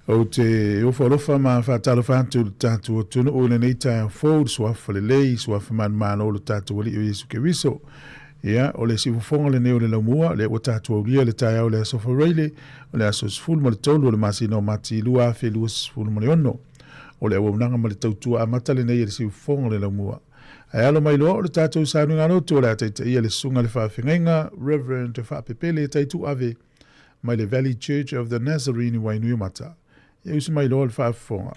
Ou te ofo alofa ma faatalofa atu i le tatou atunuu i lenei taeao fou, le suafa lelei, suafa manumalo o lo tatou Alii o Iesu Keriso. Ia, o le siufofoga lenei o le laumua, lea ua tatou aulia le taeao o le aso Faraile, o le aso 13 o le masina o Mati 2026. O le auaunaga ma le tautua amata lenei e le siufofoga o le laumua. Ae alo mai loa o le tatou sauniga lotu o le a taitaia le susuga i le faafeagaiga Reverend Faapepele Taituave mai le Valley Church of the Nazarene i Wainuiomata. Ia usi mai loa le faafofoga.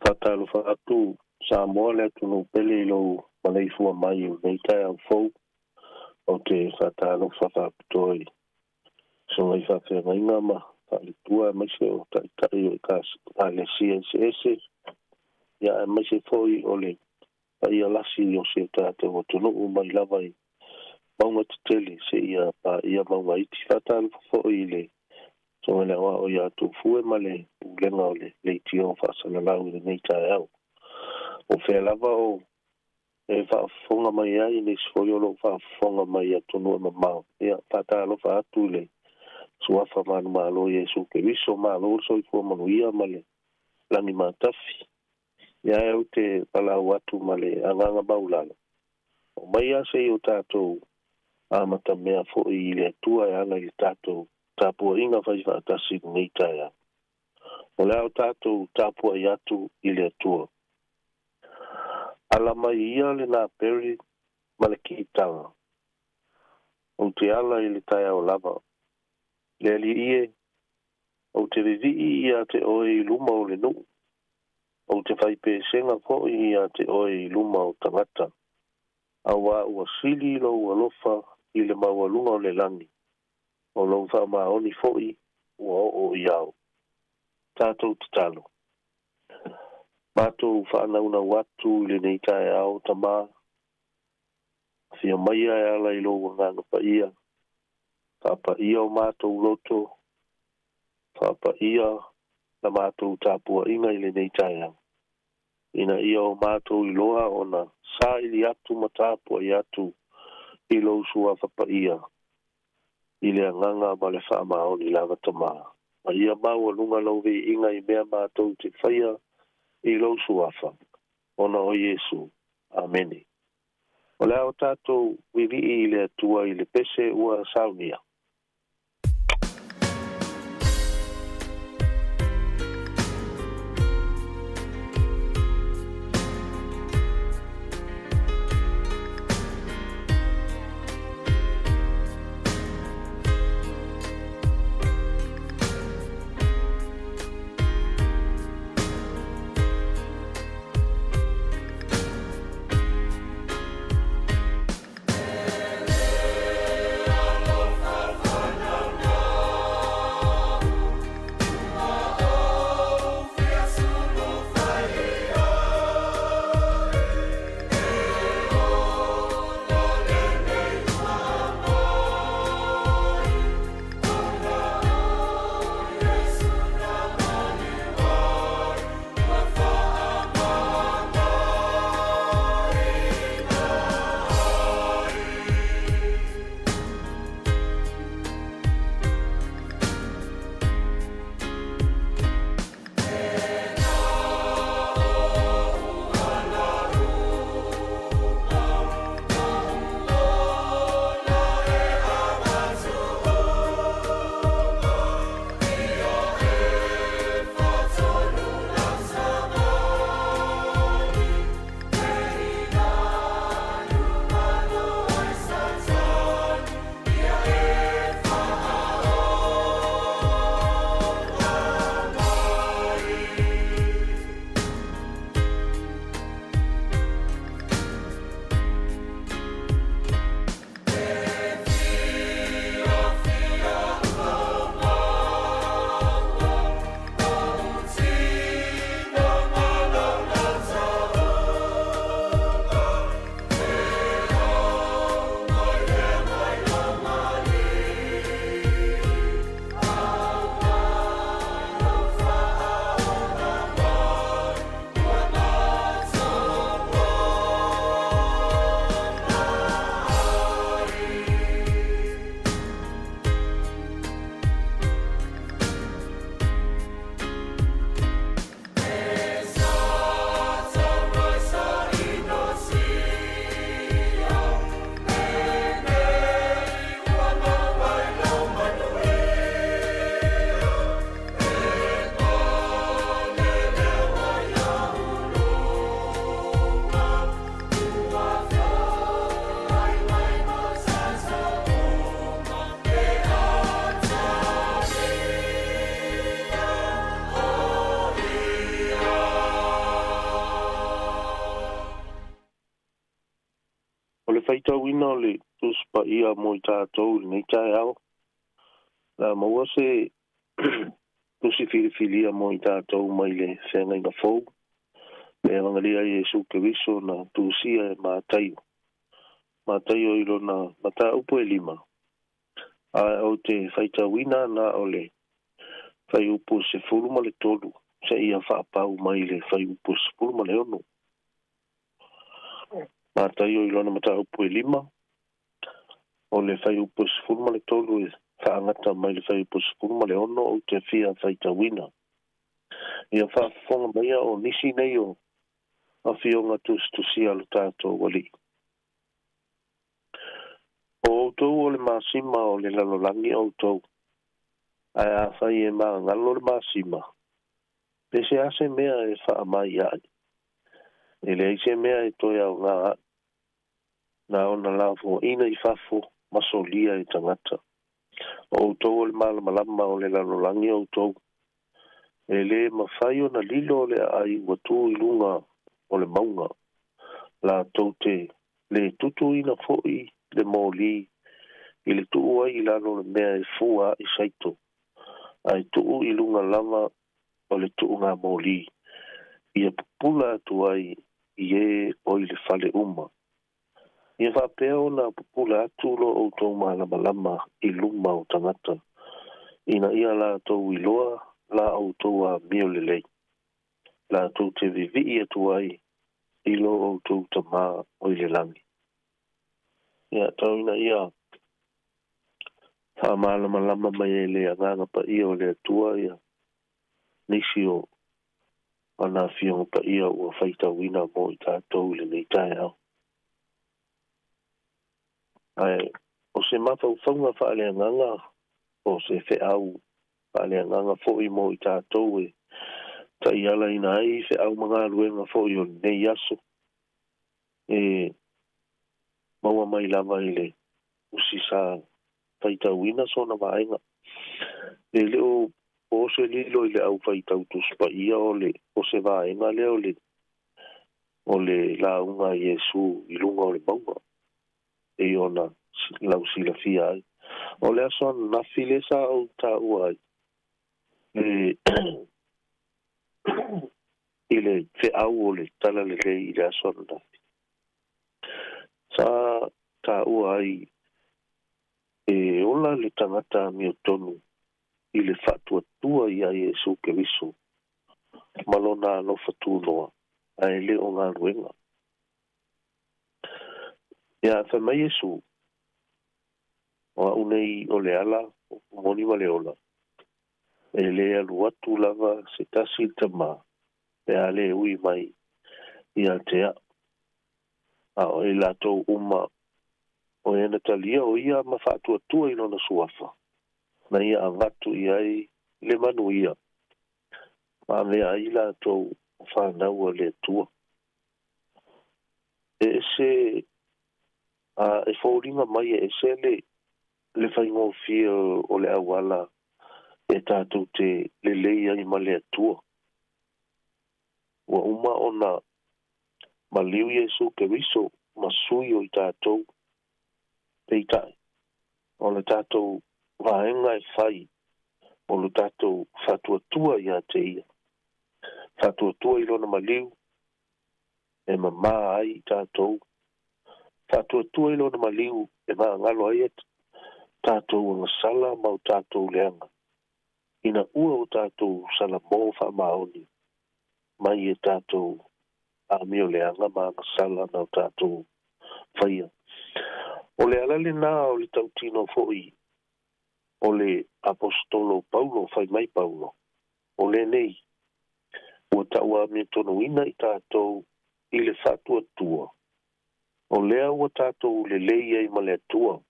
Faatalofa atu Samoa le atunuu pele i lou maleifua mai i lenei taeao fou. Ou te faatalofa faapitoa i susuga i faafeagaiga ma faaletua aemaise o taitai o Ekalesia eseese, ia aemaise foi o le paia lasi o si o tatou atunuu mai lava i mauga tetele seia paia mauga iti. Faatalofa foi i le susuga i le Aoao ia Tofue ma le pulega o le leitio faasalalau i lenei taeao. O fea lava o e faafofoga mai ai nisi foi o lo o faafofoga mai i atunuu e mamao. Ia, faatalofa atu i le Suafa manumalo Iesu Keriso, malo le soifua manuia ma le lagi matafi. Ia ae ou te valaau atu ma le agaga maualalo, omai lava se i o tatou amatamea foi i le Atua e ala i le tatou tapuaiga faifaatasi i lenei taeao. O le a o tatou tapuai atu i le Atua. Ala mai ia le naperi ma le kitaga. Ou te ala i le taeao lava. Le Alii e, ou te vivii ia te oe i luma o le nuu. Ou te fai pesega foi ia te oe i luma o tagata. Auā ua sili lou alofa i le maualuga o le lagi, o lou faamaoni foi ua oo i ao. Tatou tatalo. Matou faanaunau atu i lenei taeao, Tama, afio maia e ala i lou Agaga Paia, faapaia o matou loto, faapaia la matou tapuaiga i lenei taeao, ina ia o matou iloa ona saili atu ma tapuai atu i lou Suafa Paia, i le agaga ma le faamaoni lava Tama, ma ia maualuga lou viiga i mea matou te faia i lou Suafa, ona o Iesu. Amene. O le a o tatou vivii i le Atua i le pese ua saunia. faitauina o le Tusi Paia mo i tatou i lenei taeao, o le a maua se tusi filifilia mo i tatou mai le Feagaiga Fou, le Evagalia a Iesu Keriso na tusia e Mataio. Mataio i lona mataupu e 5, ae ou te faitauina na o le fuaiupu 13 seia faapau mai le fuaiupu 16. Mataio i lona mataupu e 5, o le fuaiupu 13 e faagata mai le fuaiupu 16 ou te fia faitauina. Ia faafofoga maia o nisi nei o afioga tusitusia lo tatou Alii. O outou o le masima o le lalolagi outou, ae afai e magalo le masima, pe se a se mea e faamai ai, e leai se mea e toe aoga ai, na ona lafoaina i fafo ma solia e tagata. O outou o le malamalama o le lalolagi outou, e lē mafai ona lilo le aai ua tu i luga o le mauga, latou te lē tutuina foi le moli i le tuu ai i lalo o le mea e fua ai saito, ae tuu i luga lava o le tuugamoli, ia pupula atu ai i e o i le fale uma. Ia faapea ona pupula atu lo outou malamalama i luma o tagata, ina ia latou iloa la outou amio lelei, latou te vivii atu ai i lo outou Tamā o i le lagi. Ia tau ina ia faamalamalama mai e le Agaga Paia o le Atua ia nisi o ana afioga paia ua faitauina mo i tatou i lenei taeao. Ae o se mafaufauga faaleagaga, o se feau faaleagaga foi mo i tatou e taialaina ai feau ma galuega foi o lenei aso, e maua mai lava i le tusi sa faitauina sona vaega. E le o po se lilo i le au faitau Tusi Paia o le o se vaega lea o le lauga a Iesu i luga o le mauga, e ona lausilafia ai. O le aso ananafi le sa ou taua ai i le feau o le Talalelei i le aso ananafi, sa taua ai e ola le tagata amiotonu i le faatuatua ia Iesu Keriso ma lona alofa tunoa, ae le o galuega. Ia fai mai Iesu, o au nei o le ala, o moni ma le ola, e le alu atu lava se tasi i le Tamā, pe a le ui mai ia te au. A o i latou uma o e na talia o ia ma faatuatua i lona suafa, na ia avatu i ai le manuia, ma avea ai latou o fanau a le Atua. E ese a e foliga mai e ese le faigofie o le auala e tatou te lelei ai ma le Atua. Ua uma ona maliu Iesu Keriso ma sui o i tatou, peitai o le tatou vaega e fai o lo tatou faatuatua ia te ia, faatuatua i lona maliu e mamā ai i tatou, faatuatua i lona maliu e magalo ai tatou agasala ma o tatou leaga, ina ua o tatou salamo faamaoni mai e tatou amio leaga ma agasala na o tatou faia. O le ala lena o le tautino foi o le apostolo Paulo, fai mai Paulo, o lenei ua tauamiotonuina i tatou i le faatuatua, o lea ua tatou lelei ai ma le Atua,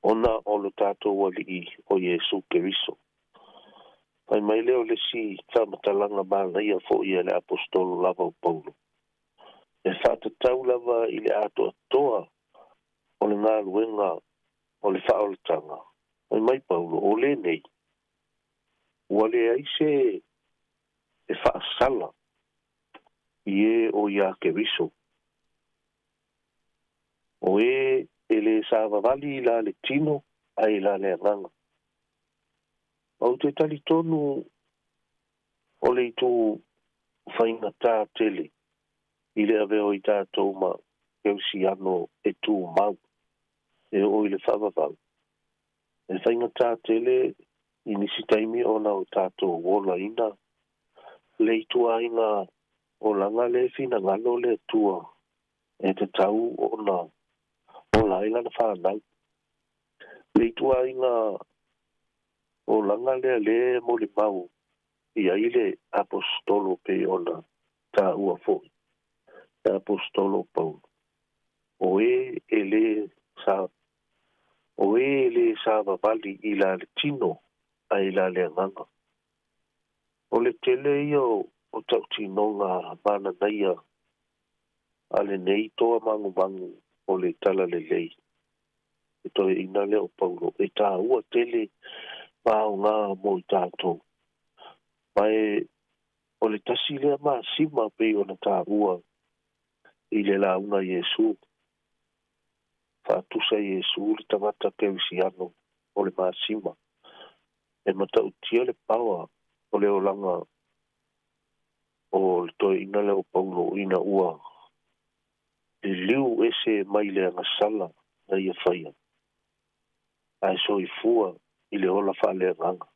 ona o lo tatou Alii o Iesu Keriso. Fai mai lea o le isi faamatalaga manaia foi a le apostolo lava o Paulo, e faatatau lava i le atoatoa o le galuega o le faaolataga. Fai mai Paulo, o lenei ua leai se e faasala i e o ia Keriso. O e e lē savavali i la le tino ae i la le agaga. Ou te talitonu o le itu faigata tele i le avea o i tatou ma kerisiano e tumau e oo i le faavavau. E faigata tele i nisi taimi ona o tatou olaina le ituaiga olaga lea e finagalo le Atua e tatau ona ola ai lana fanau. Le ituaiga olaga lea lea e molimau i ai le aposetolo pei ona taua foi, le aposetolo o Paulo, o e e lē sa o e e lē savavali i la le tino ae i la le agaga. O le tele ia o tautinoga mananaia a lenei toa magumagu o le Talalelei, le toeaina lea o Paulo, e taua tele ma aoga mo i tatou. Ma e o le tasi lea masima pei ona taua i le lauga a Iesu. Faatusa Iesu le tagata kerisiano o le masima e matautia le paoa o le olaga o le toeaina lea o Paulo ina ua liliu ese mai le agasala na ia faia, ae soifua i le ola faaleagaga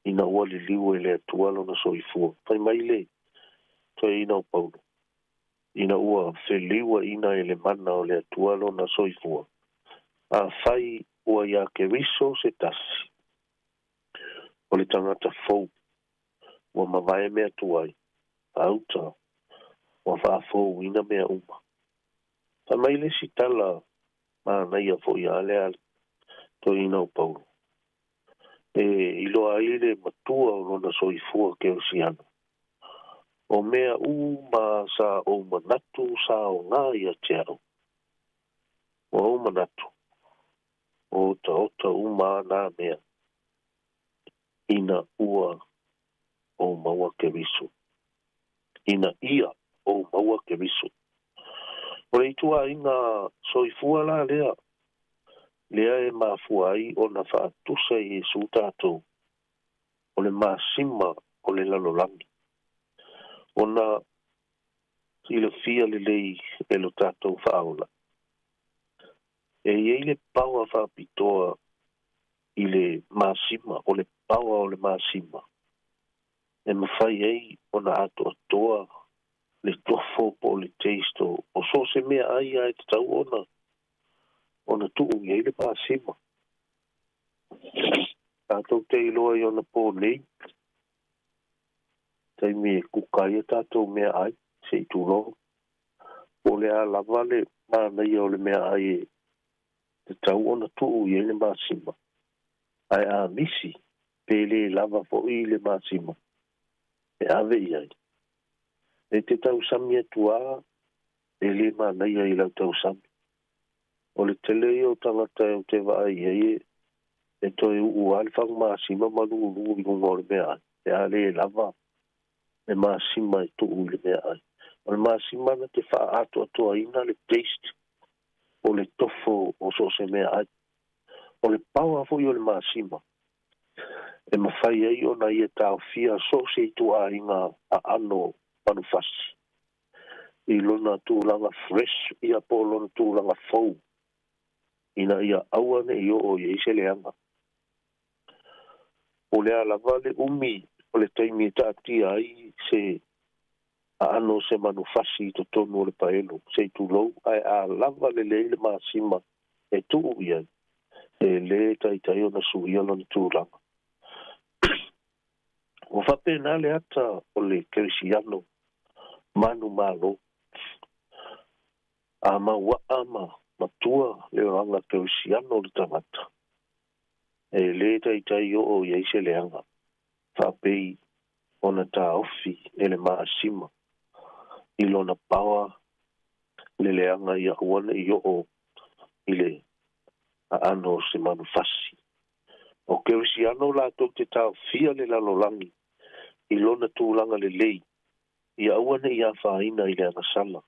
ina ua liliu e le Atua lona soifua. Fai mai le toeaina o Paulo, ina ua feliuaina e le mana o le Atua lona soifua, afai ua iā Keriso se tasi, o le tagata fou, ua mavae mea tuai, faauta, ua faafouina mea uma. Fai mai le isi tala manaia foi a lea toeaina o Paulo, e iloa ai le matua o lona soifua kerisiano, o mea uma sa ou manatu sa aoga ia te au, ua ou manatu, o otaota uma a nā mea, ina ua ou maua Keriso. Ina ia ou maua Keriso. O le ituaiga soifua la lea, lea e mafua ai ona faatusa Iesu tatou, o le masima o le lalolagi, ona silafia lelei e lo tatou Faaola. E i ai le paoa faapitoa i le masima, o le paoa o le masima, e mafai ai ona atoatoa le tofo po o le taste o so o se meaai lava e tatau ona tuu i ai le masima. Tatou te iloa i ona po nei, taimi e kuka ai a tatou meaai, se i tulou, po o le a lava le manaia o le meaai e tatau ona tuu i ai le masima, ae a misi pe le lava foi le masima e ave i ai, e te tausami atu lava, e le manaia i lau tausami. O le tele ia o tagata ou te vaai i ai e toe uu lava le fagu masima ma lulu i luga o le meaai, pe a le lava le masima e tuu i le meaai. O le masima na te faaatoatoaina le taste o le tofo o so o se meaai. O le paoa foi o le masima e mafai ai ona ia taofia so o se ituaiga aano manufasi i lona tulaga fresh ia po o lona tulaga fou ina ia aua ne i oo i ai se leaga. Po o le a lava le umi o le taimi e taatia ai se aano o se manufasi i totonu o le paelo, se i tulou, ae a lava lelei le masima e tuu i ai, e lē taitai ona suia lona tulaga. Ua faapena le ata o le kerisiano manumalo, a mauaa ma matua le olaga kerisiano o le tagata, e lē taitai oo i ai se leaga, faapei ona taofi e le masima i lona paoa le leaga ia aua ne i oo i le aano o se manufasi. O kerisiano latou te taofia le lalolagi i lona tulaga lelei ia aua ne i afaina i le agasala.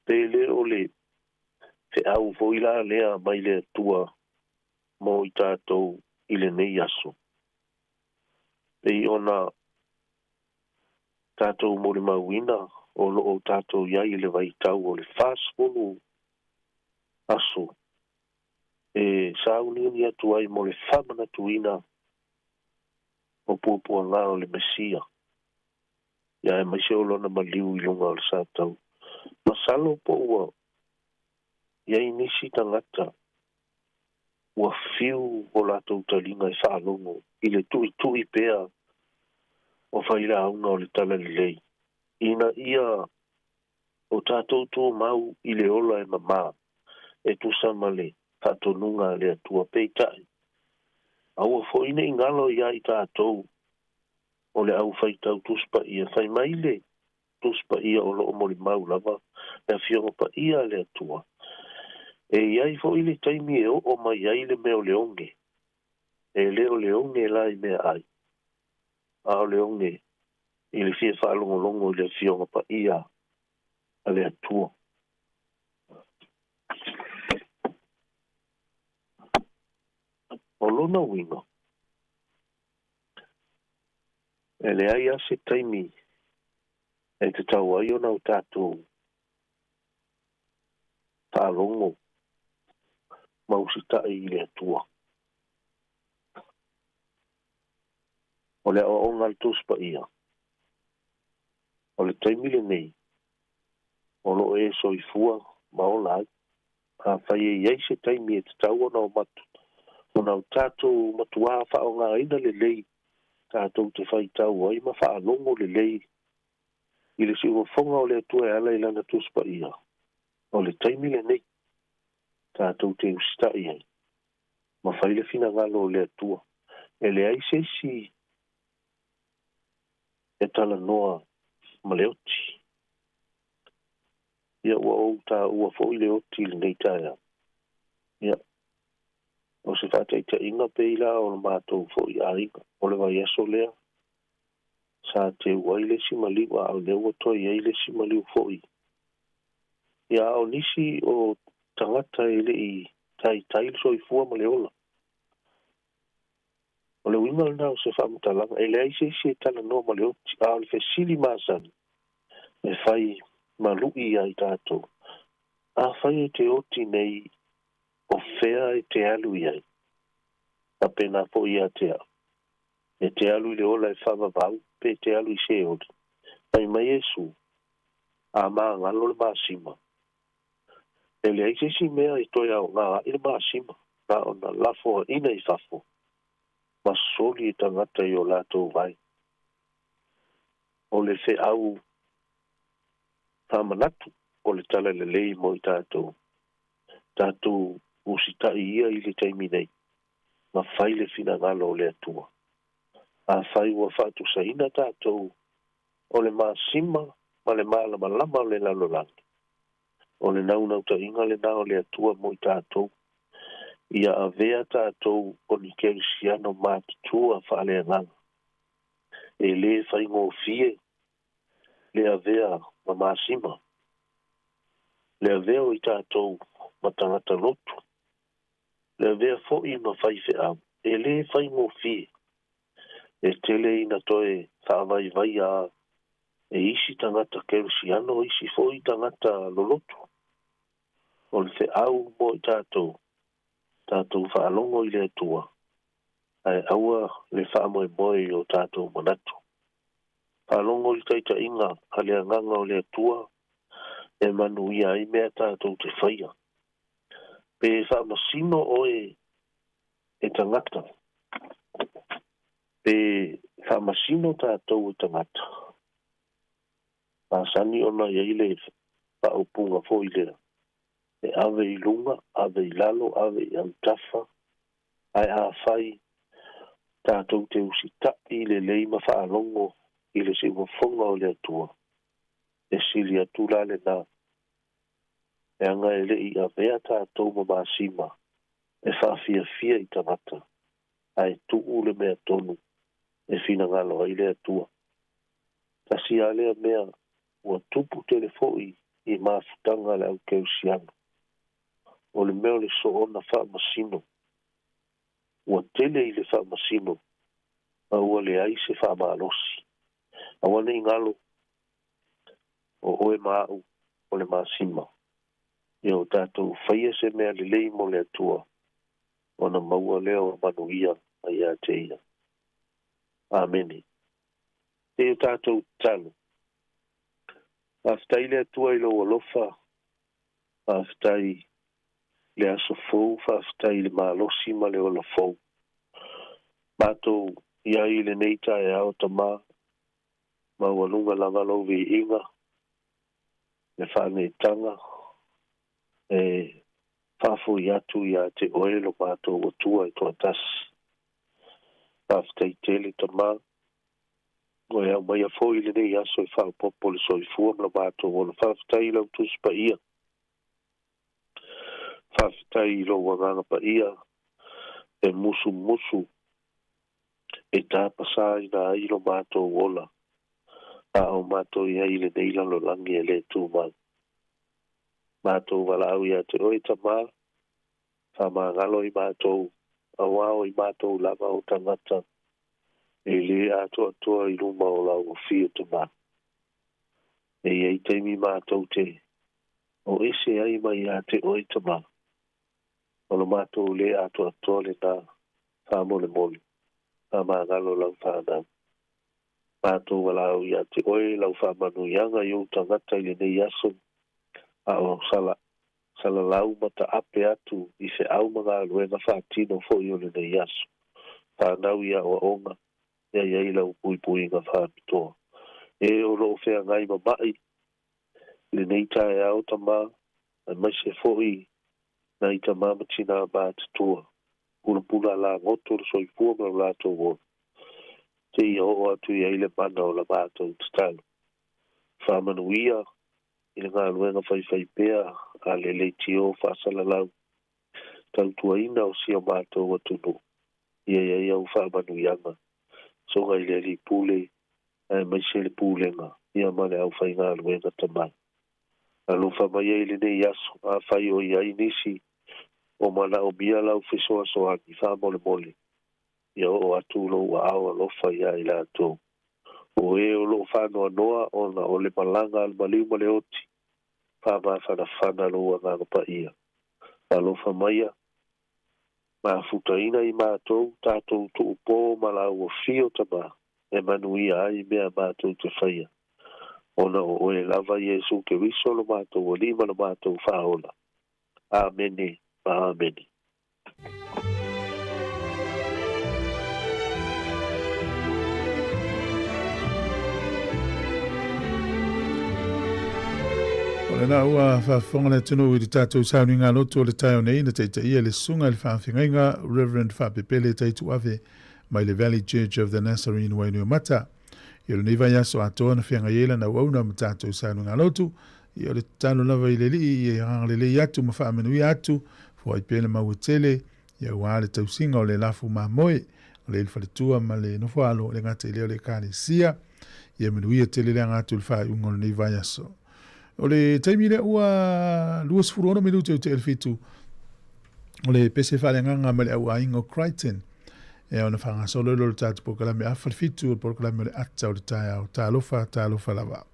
Pe le o le Feau foi la lea mai le Atua mo i tatou i lenei aso. Pei ona tatou molimauina o loo tatou i ai i le vaitau o le 40 aso e sauniuni atu ai mo le faamanatuina o puapuaga o le Mesia, ia aemaise o lona maliu i luga o le sa tau. Masalo po ua i ai nisi tagata ua fiu o latou taliga e faalogo i le tuitui pea o failauga o le Talalelei, ina ia o tatou tumau i le ola e mamā e tusa ma le faatonuga a le Atua. Peitai, aua foi nei galo ia i tatou o le aufaitau Tusi Paia. Fai mai le Tusi Paia o loo molimau lava le Afioga Paia a le Atua, e i ai foi le taimi e oo mai ai le mea o le oge. E le o le oge la i mea ai, a o le oge i le fia faalogologo i le Afioga Paia a le Atua. O lona uiga, e leai lava se taimi e tatau ai ona o tatou faalogo ma usitai i le Atua. O le aoaoga a le Tusi Paia, o le taimi lenei o loo e soifua ma ola ai. Afai e i ai se taimi e tatau ona o matu ona o tatou matuā faaaogaina lelei tatou te faitau ai ma faalogo lelei i le siufofoga o le Atua e ala i lana Tusi Paia, o le taimi lenei tatou te usitai ai ma fai le finagalo o le Atua. E leai se isi e talanoa ma le oti. Ia ua ou taua foi le oti i lenei taeao. Ia, o se faataitaiga pei la o le matou foi aiga, o le vaiaso lea sa teu ai le isi maliu, a o lea ua toe i ai le isi maliu foi. Ia, a o nisi o tagata e le i taitai le soifua ma le ola. O le uiga lena o se faamatalaga, e leai se isi e talanoa ma le oti, a o le fesili masani e fai ma lui ia i tatou. Afai e te oti nei, o fea e te alu i ai? Faapena foi ia te au. E te alu i le ola e faavavau, pe te alu i Seoli? Fai mai Iesu, a magalo le masima, e leai se isi mea e toe aoga ai le masima, na ona lafoaina i fafo ma soli e tagata i o latou vai. O le feau faamanatu o le Talalelei mo i tatou, tatou usitai ia i le taimi nei ma fai le finagalo o le Atua. Afai ua faatusaina tatou o le masima ma le malamalama o le lalolagi, o le naunautaiga lena o le Atua mo i tatou, ia avea tatou o ni kerisiano matutua faaleagaga. E lē faigofie le avea ma masima, le avea o i tatou ma tagata lotu, le avea foi ma faifeau, e lē faigofie. E tele ina toe faavaivaia e isi tagata kerisiano, isi foi tagata lolotu. O le feau mo i tatou, tatou faalogo i le Atua, ae aua le faamoemoe i o tatou manatu. Faalogo i le taitaiga a le Agaga o le Atua e manuia ai mea tatou te faia. Pe faamasino oe e tagata, pe faamasino tatou e tagata, masani ona i ai le faaupuga foi lea, e ave i luga, ave i lalo, ave i autafa. Ae afai tatou te usitai lelei ma faalogo i le siufofoga o le Atua, e sili atu la lena, leaga e le i avea tatou ma masima e faafiafia i tagata, ae tuu le mea tonu e finagalo ai le Atua. Tasi lava lea mea ua tupu tele foi i mafutaga a le au kerisiano. O le mea o le soona faamasino, ua tele i le faamasino a ua leai se faamalosi. Aua ne i galo, o oe ma a'u o le masima, ia o tatou faia se mea lelei mo le Atua, ona maua lea o manuia mai ia te Ia. Amene. Se i o tatou tatalo. Faafetai le Atua i lou alofa, faafetai i le aso fou, faafetai i le malosi ma le ola fou. Matou i ai i lenei taeao, Tamā, maualuga lava lou viiga, le faaneetaga e faafoi atu ia te oe lo matou Atua e toatasi. Faafetai tele, Tamā, ua e aumaia foi lenei aso e faaopoopo le soifua ma lo matou ola. Faafetai i lau Tusi Paia. Faafetai i lou Agaga Paia e musumusu e tapasaina ai lo matou ola a o matou i ai i lenei lalolagi e le tumau. Matou valaau ia te oe, Tamā, faamagalo i matou, auā o i matou lava o tagata e lē atoatoa i luma o lau afio, Tamā. E i ai taimi matou te o ese ai mai ia te oe, Tamā. O lo matou lē atoatoa lenā, faamolemole, faamagalo lau fanau. Matou valaau ia te oe lau faamanuiaga i ou tagata i lenei aso, a o sala salalau ma taape atu i feau ma galuega faatino foi o lenei aso. Fanau i aoaoga, ia i ai lau puipuiga faapitoa. E o lo o feagai ma ma'i i lenei taeao, Tamā, aemaise foi nai tamā ma tinā matutua, pulapula lagoto le soifua ma lo latou ola, seia oo atu i ai le mana o la matou tatalo. Faamanuia i le galuega faifaipea a le leitio faasalalau tautuaina o si o matou atunuu, ia i ai au faamanuiaga, soga i le Alii Pule aemaise le Pulega ia ma le aufaigaluega tamai. Alofa mai ai i lenei aso, afai o i ai nisi o manaomia lau fesoasoani faamolemole, ia oo atu lou aao alofa iā i latou. O e o lo o faanoanoa ona o le malaga a le maliu ma le oti, faamafanafana lou Agaga Paia. Alofa maia, mafutaina i matou, tatou tuupō ma lau afio, Tamā, e manuia ai mea matou te faia, ona o oe lava Iesu Keriso lo matou Alii ma lo matou Faaola. Amene ma Amene. O lena ua faafofoga le atunuu i le tatou sauniga lotu o le taeao nei na taitaia le susuga i le faafeagaiga Reverend Faapepele Taituave mai le Valley Church of the Nazarene Wainuiomata. I o lenei vaiaso atoa na feagai ai lana auauna ma tatou sauniga lotu, ia o le tatalo lava i le Alii ia agalelei atu ma faamanuia atu, foai pea le mau e tele, ia auā le tausiga o le lafu mamoe, o le faletua ma le nofoalo, le gata i lea o le Ekalesia. Ia manuia tele le aga atu i le faaiuga o lenei vaiaso. O le taimi lea ua 26 minute o te 7, o le pese faaleagaga ma le auaiga o Crichton. E ona faagasolo le tatou polokalame afa le fitu, o le polokalame o le ata o le taeao. Talofa, talofa lava.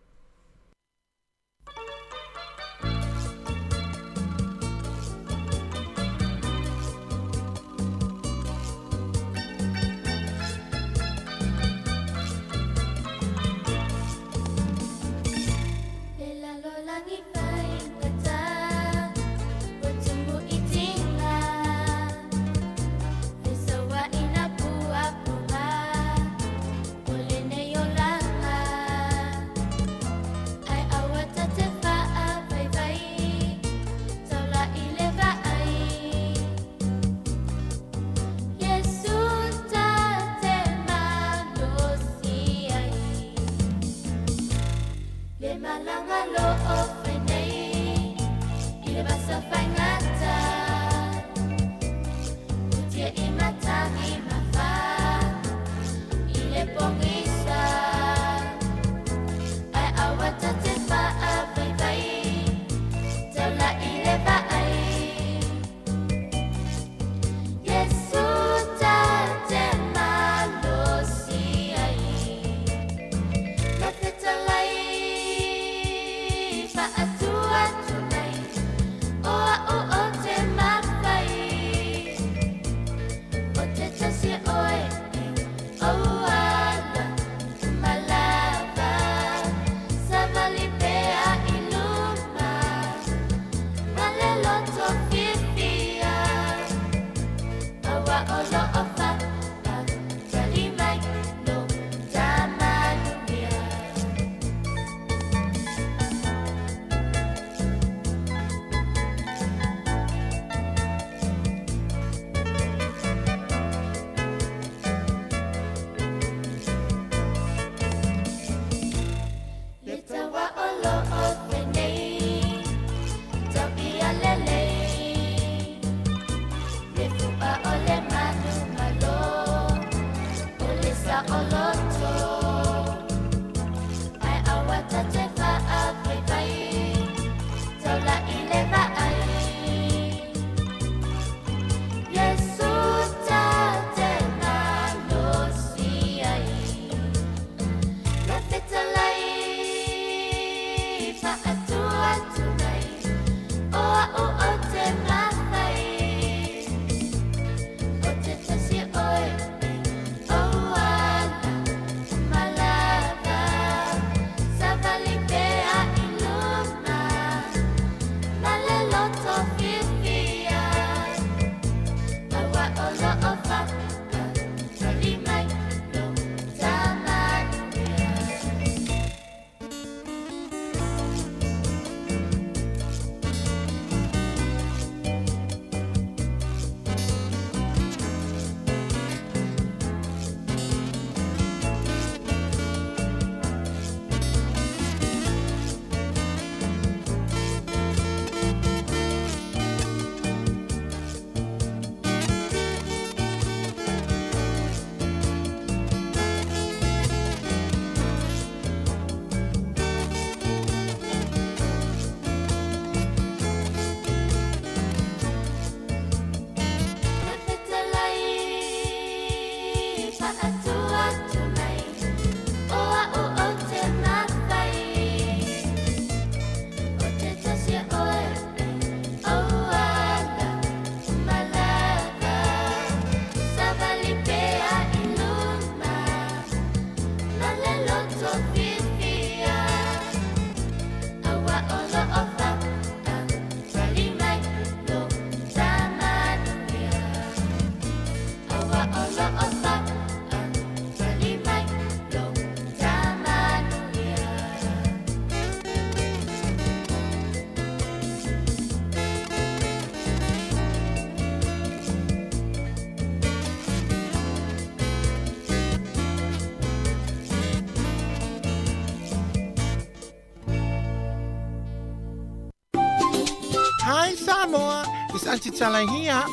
Hi Samoa, it's Auntie Tala here.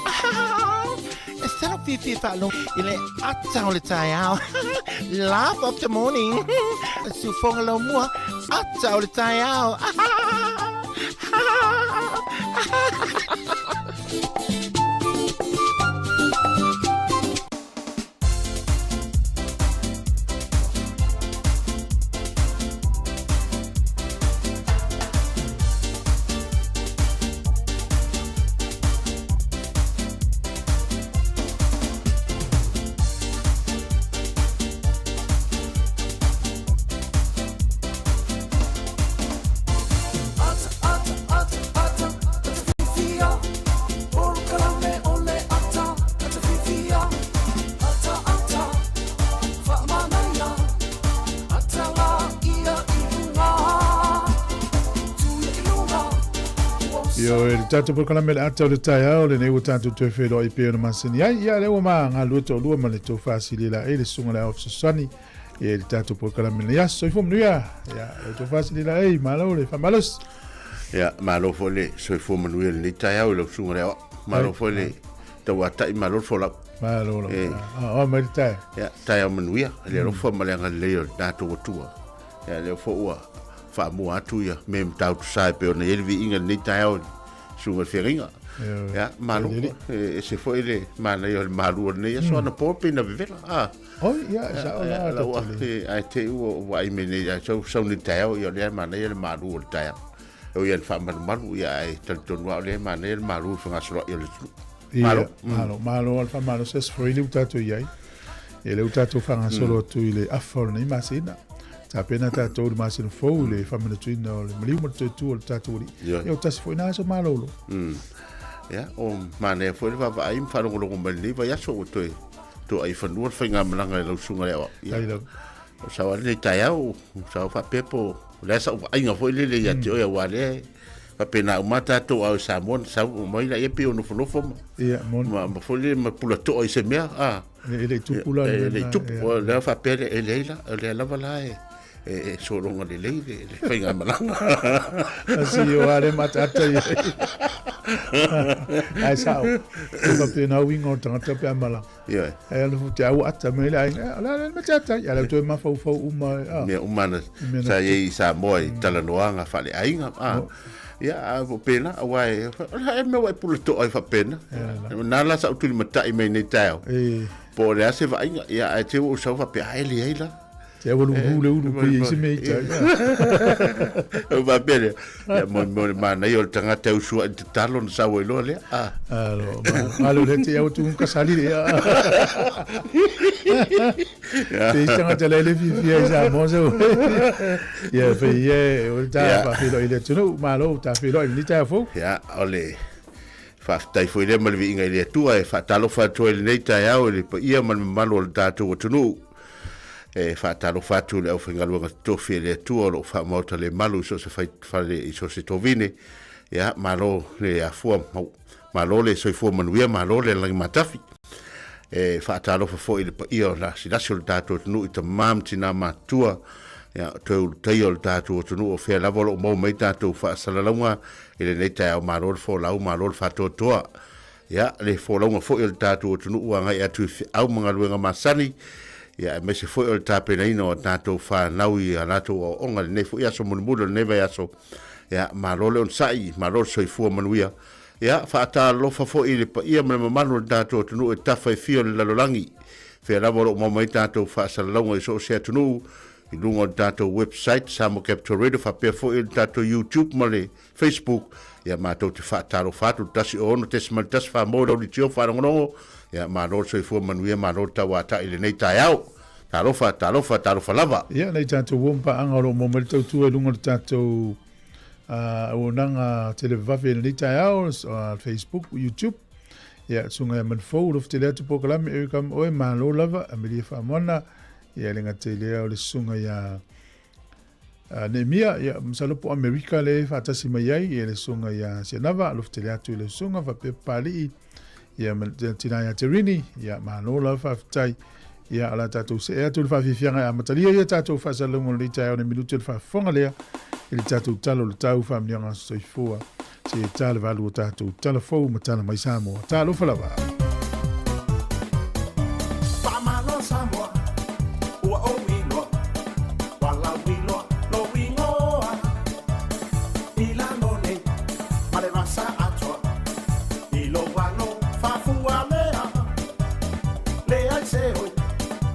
E salo fifi whaalogo i le ata o le taeao. Laugh of the morning. Sufoga lau mua, ata o le taeao. Ioe, le tatou polokalame le ata o le taeao lenei ua tatou toe feiloai pei ona masani ai. Ia, lea ua ma galue toalua ma le tofa Silila e le susuga le Ao Fesoasoani ia i le tatou polokalame lenei aso. Soifua manuia. Ia, le tofa Silila e, malo le faamalosi. Ia, malo foi le soifua manuia i lenei taeao i lau susuga le Aoao. Malo foi le tauatai, malo le folau. Malo lava. E. Ah, oh, mai le taeao. Ia, taeao manuia, le alofa ma le agalelei o le tatou Atua. Ia, lea foi ua faamua atu ia me matautu sa e pei ona i ai le viiga i lenei taeao i le susuga i le feagaiga. Ia, malo. E ese foi le manaia o le malu o lenei aso anapo pei na vevela. Ah. Oi, ia, e sao la, lau a, ae te i ua vaai mai nei, ae sau, sau nei taeao, ia o lea e manaia le malu o le taeao. E ui lava ina faamalumalu, ia ae talitonu lava o lea e manaia le malu i le fegasoloai o le atunuu. Malo. Ia, malo, malo lava le faamalo se aso foi lea ua tatou i ai. Ia lea ua tatou faagasolo atu i le afa o lenei masina. Tapena tatou i le masina fou i le faamanatuina o le maliu ma le toetu o le tatou Alii. Ia, o tasi foi na aso malolo. Ia, o manaia foi le vaavaai ma faalogologo mai lenei vaiaso ua toe toai fanua le faigamalaga i lau susuga i le aoao. Ia, o sao lava lenei taeao, o sao faapea po o le a sau vaaiga foi lele ia te oe aua lea e faapena uma tatou ao i Samoa na sau mai laia pei o nofonofo ma, Ia, moni. ma, ma foi lele ma pulatoa i se mea. A, E le i tupu la le e le i tupu. O lea faapea le, e leai la, o lea lava la e, e, e sologa lelei le, le faigamalaga. Asi o ale mataata i ai. Ai sao. E faapena uiga o le tagata pe a malaga. Ioe. Ai alu fu te au ata mai le aiga. O le a le mataata. Ia le toe mafaufau uma. Mea uma na sa i ai i Samoa i talanoaga faaleaiga. Ia, a o pēlā, aua e, o le a ea le mea ua e pulatoa ai faapena. Na la sa ou tulimatai mai nei taeao. Po o le a se vaaiga, ia ae te ua ou sau faapea, a e leai la. Se ua lulu le ulu pei se mea i tai. O faapea lea, ia mo mo le manaia o le tagata e usu ai i le tatalo ona sau ai loa lea. Ah. Alo, malo le te au tu kasali le. Te i tangata le le fiafia i Samoa se. Ia fai ia o le ta faafeiloai i le atunuu, malo ta feiloai i lenei taeao fou. Ia, o le faafetai foi lea ma le viiga i le Atua e faatalofa atu ai i lenei taeao i le paia ma le mamalu o le tatou atunuu. E faatalofa atu i le aufaigaluega totofi e le Atua o lo o faamaota le malu i so o se fale i so o se tovine. Ia, malo le afua, malo le soifua manuia, malo le lagi matafi. E faatalofa foi i le paia o lasilasi o le tatou atunuu i tama ma tina matutua, ia, toe ulutaia o le tatou atunuu o fea lava o lo o maua mai tatou faasalalauga i lenei taeao. Malo le folau, malo le faatoatoa. Ia, le folauga foi o le tatou atunuu agai atu i feau ma galuega masani, ia, aemaise foi o le tapenaina o a tatou fanau i a latou aoaoga i lenei foi aso mulimuli o lenei vaiaso. Ia, malo le onosai, malo le soifua manuia. Ia, faatalofa foi i le paia ma le mamalu o le tatou atunuu e tafa e fia o le lalolagi. Fea lava o lo o maua mai tatou faasalalauga i so o se atunuu, i luga o le tatou website Samoa Capital Radio faapea foi le tatou YouTube ma le Facebook. Ia, matou te faatalofa atu le 106.1 Famoe lau litio faalogologo. Ia, malo le soifua manuia, malo le tauatai i lenei taeao. Talofa, talofa, talofa lava. Ia, nei tatou uo ma paaga o lo o maua mai le tautua i luga o le tatou auaunaga televavave i lenei taeao, Facebook, YouTube. Ia, susuga ia Manufou, alofa tele atu polokalame, e kama oe, malo lava, Amelia Faamoana, ia le gata i lea o le susuga ia Neemia, ia, masalo po Amerika le faatasi mai ai, ia le susuga ia Sianava, alofa tele atu i le susuga, faapea Papalii, ia ma le tina ia Terini, ia malo lava faafetai. Ia, o le a tatou see atu i le faafiafiaga e amatalia ia tatou faasalalauga o lenei taeao nei minute o le faafofoga lea i le tatou tala o le tau faamanuiaga soifua seia ta le valu o tatou tala fou ma tala mai Samoa. Talofa lava! Faamalo Samoa, ua ou iloa, ua lauiloa lou igoa. I lalo nei ma le vasa atoa, i lou alo faafualea. Leai se oi,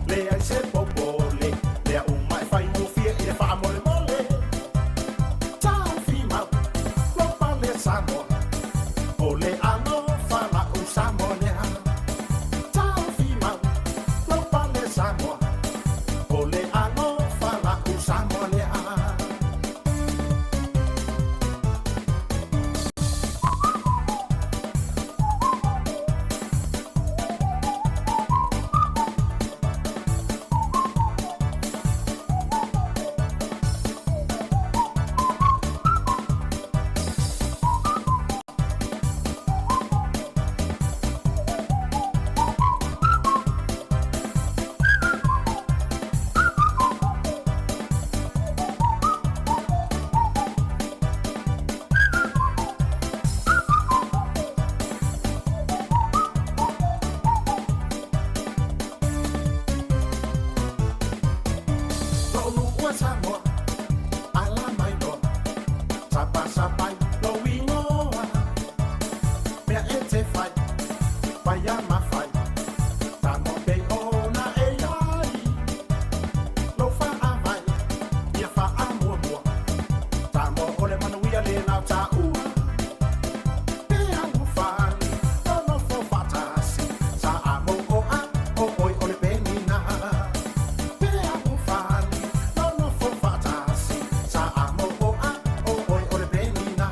leai se popole, mea uma e faigofie i le faamolemole. Taofi mau, lou pale Samoa, o le alofa la'u Samoa lea. Taofi mau, lou pale Samoa, o le alofa la'u Samoa lea. Lou Samoa, ala mai loa, sapasapai lou igoa. Mea e te fai, fai a mafai, Samoa pei ona e i ai. Lou faavae, ia faamuamua, Samoa o le manuia le lau taua. Pe alofani, nonofo faatasi, Samoa, o oe o le penina. Pe alofani, nonofo faatasi, Samoa, o oe o le penina.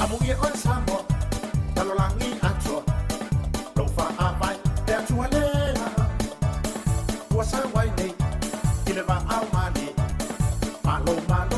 Amuia oe Samoa, lalolagi atoa, lou faavae le Atua lea. Ua sau ai nei i le vaao malie, malo malo.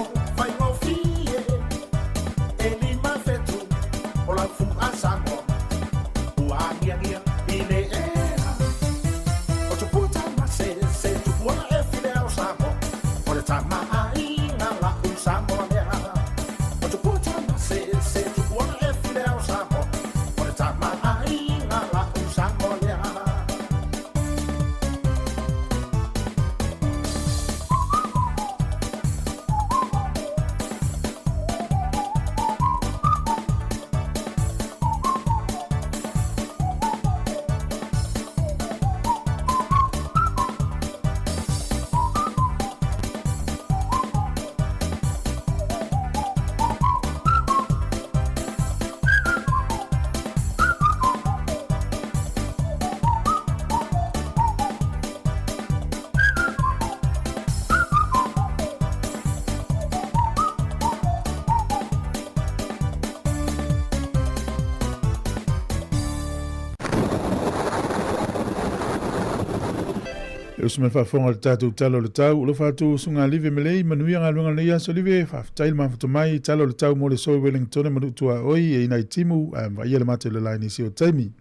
E usu mai faafofoga i le tatou Tala o le Tau. Alofa atu Usuga Live Melei, manuia galuega lenei aso Live, faafetai le mafuta mai, Tala o le Tau mo le aso i Wellingtone ma Nuu-tuaoi, e ina i timu, ae vaaia le matou lelae nisi o taimi.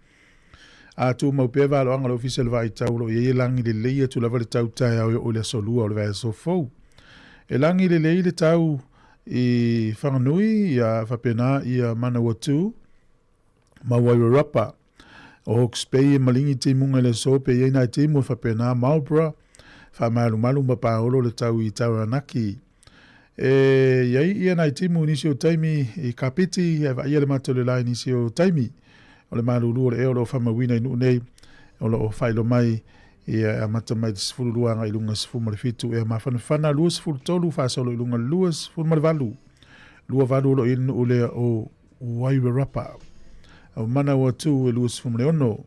A tumau pea valoaga o le Ofisa o le Vaai Tau o lo o i ai e lagi lelei atu lava le tau taeao e oo i le aso Lua o le vaiaso fou. E lagi lelei le tau i Whanganui, ia faapena ia Manawatu ma Wairarapa. O Hawke's Bay e malingi timuga i le aso pe i ai nai timu e faapena Marlborough, faamalumalu ma paolo le tau i Taranaki. E i ai ia nai timu i nisi o taimi i Kapiti, ae vaaia le matou lelae i nisi o taimi. O le malulu o le ea o lo o faamauina i nuu nei, o lo o faailoa mai ia e amata mai i le 12 agai i luga 17 ea mafanafana 23 faasolo i luga 28. 28 o lo o i ai le nuu lea o Wairarapa. O Manawatu e 26.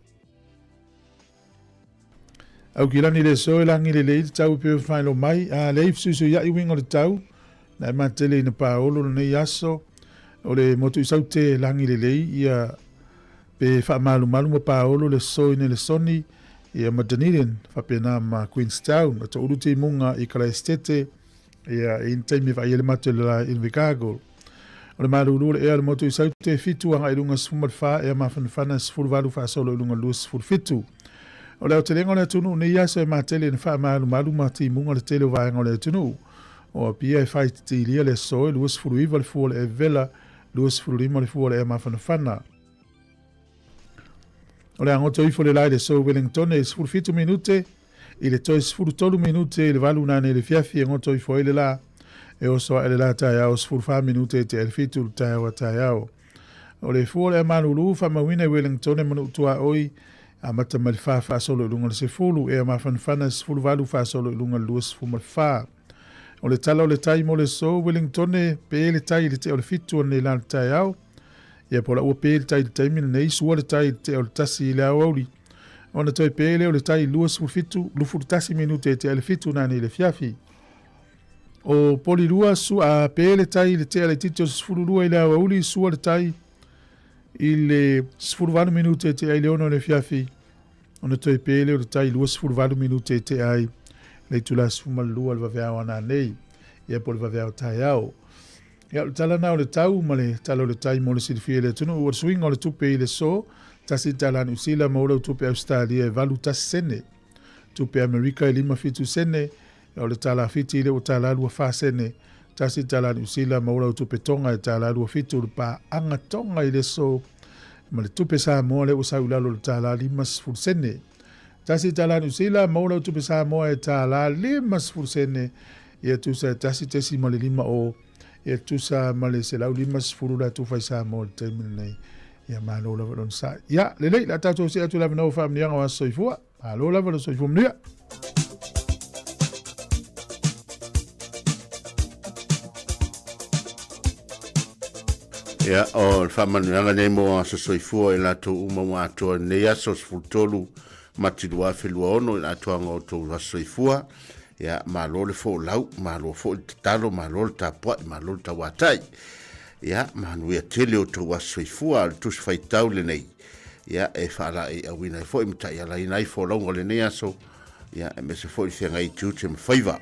Aukilani le aso e lagi lelei le tau e pei ona faailoa mai, a leai fesuisuiai uiga o le tau, na e matele ina paolo lenei aso, o le motu i Saute e lagi lelei ia pe faamalumalu ma paolo le aso i Nelesoni ia ma Dunedin faapena ma Queenstown. O toulu timuga i Kalaesetete ia i ni taimi e vaai ai le matou i le la Invercargill. O le malulu o le ea o le motu i Saute e 7 agai i luga 14 ea mafanafana 18 faasolo i luga 27. O le aotelega o le atunuu nei aso e matele ina faamalumalu ma timuga le tele o vaega o le atunuu. O Apia e faaititilia le aso e 29 le fua o le evela, 25 le fua o le ea mafanafana. O le agoto ifo le la i le aso Wellingtone e 17 minute i le toe 13 minute i le 8 nanei le fiafi e goto ifo ai le la. E oso ae le la taeao 14 minute i te le 7 le taeao a taeao. O le fua o le amalulu faamauina i Wellingtone ma Nuu-tuaoi amata mai le 4 faasolo i luga o le 10, ea mafanafana 18 faasolo i luga o le 24. O le tala o le tai mo le aso Wellingtone pe le tai i le tea o le 7 o nei la le taeao. Ia po o la ua pe le tai i le taimi lenei, sua le tai i le tea o le 1 i le aoauli. Ona toe pe lea o le tai 27, 21 minute e tea le 7 nanei le fiafi. O Polilua, su, a pe le tai i le tea laitiiti o le 12 i le aoauli, sua le tai i le 18 minute e tea i le 6 i le fiafi. Ona toe pe lea o le tai 28 minute e tea ai le itula 12 le vaveao a nanei, ia po o le vaveao taeao. Ia, o le tala na o le tau ma le tala o le tai mo le silafia i le atunuu. O le suiga o le tupe i le aso, $1 Niu Sila ma lau tupe Ausetalia e 81 sene. Tupe Amerika e 57 sene, o le tala Fiti le ua tala 24 sene. $1 Niu Sila ma lau tupe Tonga e tala 27 le paaga Tonga i le aso. Ma le tupe Samoa le ua sau i lalo o le tala 50 sene. $1 Niu Sila ma lau tupe Samoa e tala 50 sene. Ia tusa e 1.50 ia tusa ma le 150 le atu fai Samoa i le taimi lenei. Ia malo lava lona sa. Ia, lelei, la tatou see atu lava na o faamanuiaga o aso soifua. Malo lava lo soifua manuia. Ia, o le faamanuiaga nei mo aso soifua i latou uma ua atoa i lenei aso 13 Mati 2026 i le atoaga o tou aso soifua. Ia, malo le folau, malo foi le tatalo, malo le tapuai, malo le tauatai. Ia, manuia tele o tou aso soifua, o le tusi faitau lenei. Ia, e faalaeiauina ai foi ma taialaina ai folauga o lenei aso, ia, aemaise foi le feagai i tiute ma faiva.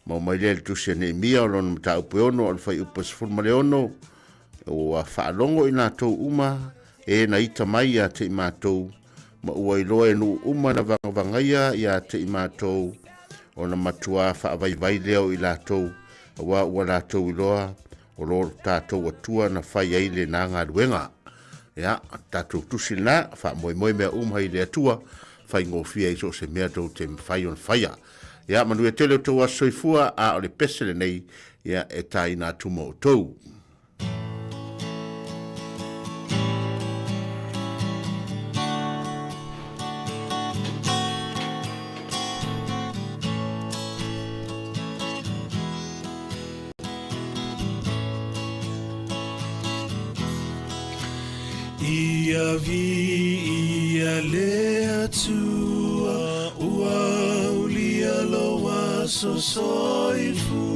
Maua mai lea i le tusi a Neemia o lona mataupu e 6 o le fuaiupu e 16, ua faalogo i latou uma e na ita mai ia te i matou, ma ua iloa e nuu uma na vagavagaia ia te i matou, ona matuā faavaivai lea o i latou, auā ua latou iloa o lo tatou Atua na fai ai lena galuega. Ia, tatou tusi lena, faamoemoe mea uma i le Atua, faigofie ai so o se mea tou te mafai ona faia. Ia, manuia tele o tou aso soifua, a o le pese lenei, ia, e tāina atu mo outou. Ia viia le Atua, ua aulia lou aso soifua.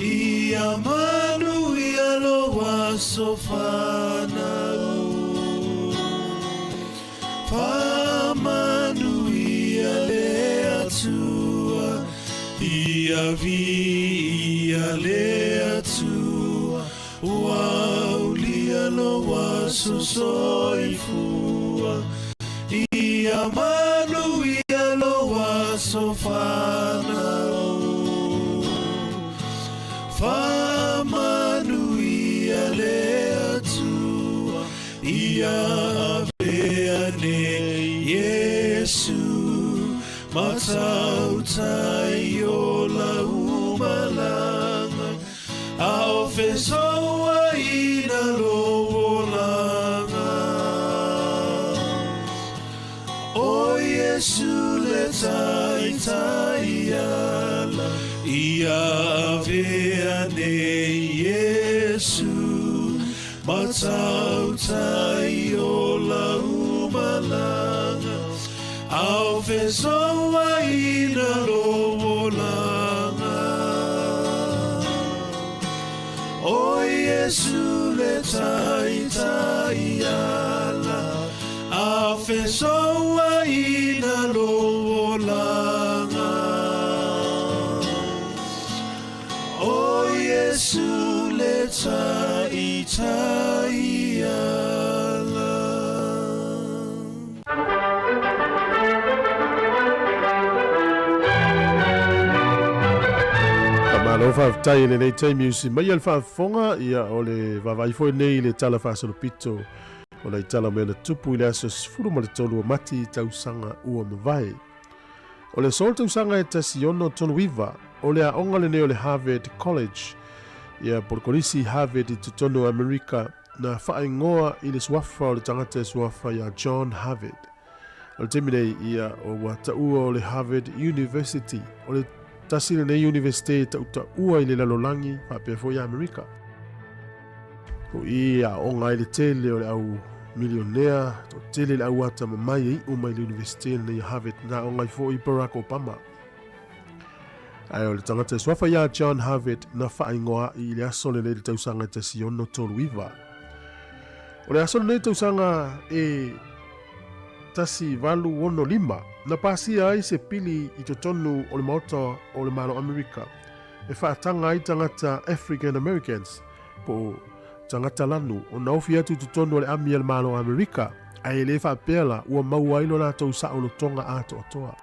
Ia manuia lou aso fanau. Faamanuia le Atua. Ia viia le Atua ua aulia lou aso soifua. Ia manuia lou aso fanau. Faamanuia le Atua ia avea nei Iesu Matautai o lau malaga, A o fesouaina lou olaga. O Iesu le taitai ala, Ia avea nei Iesu. Matautai o lau malaga, A o fesouaina lou olaga. O Iesu le taitai ala, A o fesouaina lou olaga. O Iesu le taitai ala. Faamalo faafetai i lenei taimi usi mai le faafofoga ia o le vaavaai foi nei i le tala faasolopito o nai tala mea na tupu i le aso 13 o Mati tausaga ua mavae. O le aso o le tausaga e 1639, o le aoga lenei o le Harvard College, ia po o le Kolisi Harvard i totonu o Amerika, na faaigoa i le suafa o le tagata e suafa iā John Harvard. O le taimi nei, ia, ua taua o le Harvard University, o le tasi lenei Iunivesite e tautaua i le lalolagi faapea foi Amerika. O i e aoga ai le tele o le au milionea, toatele le au atamamai e iu mai le Iunivesite lenei a Harvard, na aoga ai foi Barack Obama. Ae o le tagata e suafa iā John Harvard na faaigoa i le aso lenei le tausaga e 1639. O le aso lenei tausaga e 1865, na pasia ai se pili i totonu o le Maota o le Malo Amerika e faataga ai tagata African Americans po o tagata lanu ona ofi atu i totonu o le ami a le Malo o Amerika, ae le faapea la ua maua ai lo latou saolotoga atoatoa.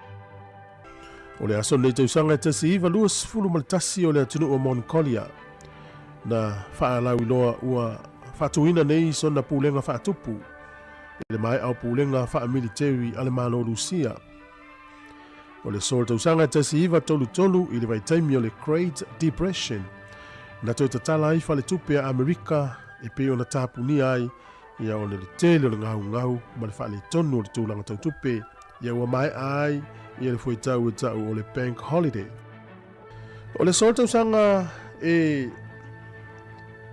O le aso lenei tausaga e 1921 o le atunuu o Mongolia na faalauiloa ua faatuina nei sona pulega faatupu i le maea o pulega faamiliteri a le Malo Rusia. O le aso o le tausaga e 1933 i le vaitaimi o le Great Depression, na toe tatala ai faletupe a Amerika e pei ona tapunia ai ia ona le tele o le gaugau ma le faaletonu o le tulaga tau tupe, ia ua maea ai ia le fuaitau e ta'u o le Bank Holiday. O le aso o le tausaga e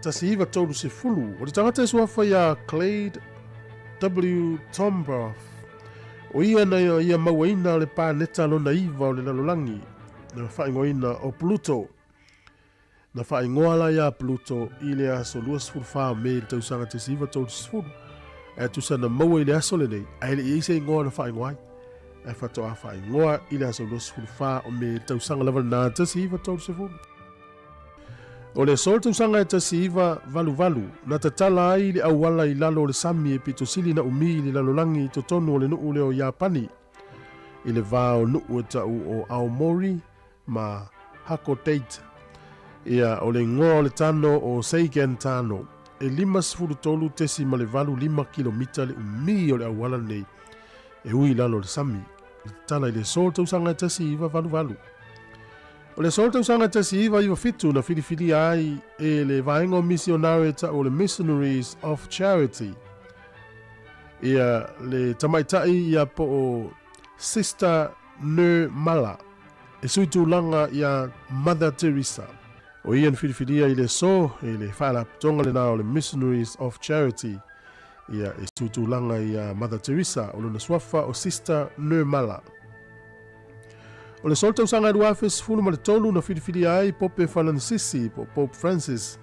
1930, o le tagata e suafa iā Clyde W. Tombaugh, O ia na ia mauaina le paneta lona iva o le lalolagi, na faaigoaina o Pluto. Na faaigoa la iā Pluto i le aso 24 o Me i le tausaga 1930, ae tusa na maua i le aso lenei, ae le i ai se igoa na faaigoa ai. Ae faatoa faaigoa i le aso 24 o Me i le tausaga lava lena 1930. O le aso o le tausaga e 1988, na tatala ai le auala i lalo o le sami e pito sili na umi i le lalolagi i totonu o le nuu lea o Iapani, i le va o nuu e ta'u o Aomori ma Hakodate. Ia, o le igoa o le tano o Seigen Tano, e 53.85 kilomita le umi o le auala lenei e ui i lalo o le sami, i tatala i le aso o le tausaga e 1988. O le aso o le tausaga 1997 na filifilia ai e le vaega o misionare e ta'u o le Missionaries of Charity ia le tamaitai ia po o Sister Nirmala e sui tulaga iā Mother Teresa. O ia na filifilia i le aso e le faalapotopotoga lena o le Missionaries of Charity ia e sui tulaga iā Mother Teresa, o lona suafa o Sister Nirmala. O le aso o le tausaga e 2013 na filifilia ai Pope Falansisi po o Pope Francis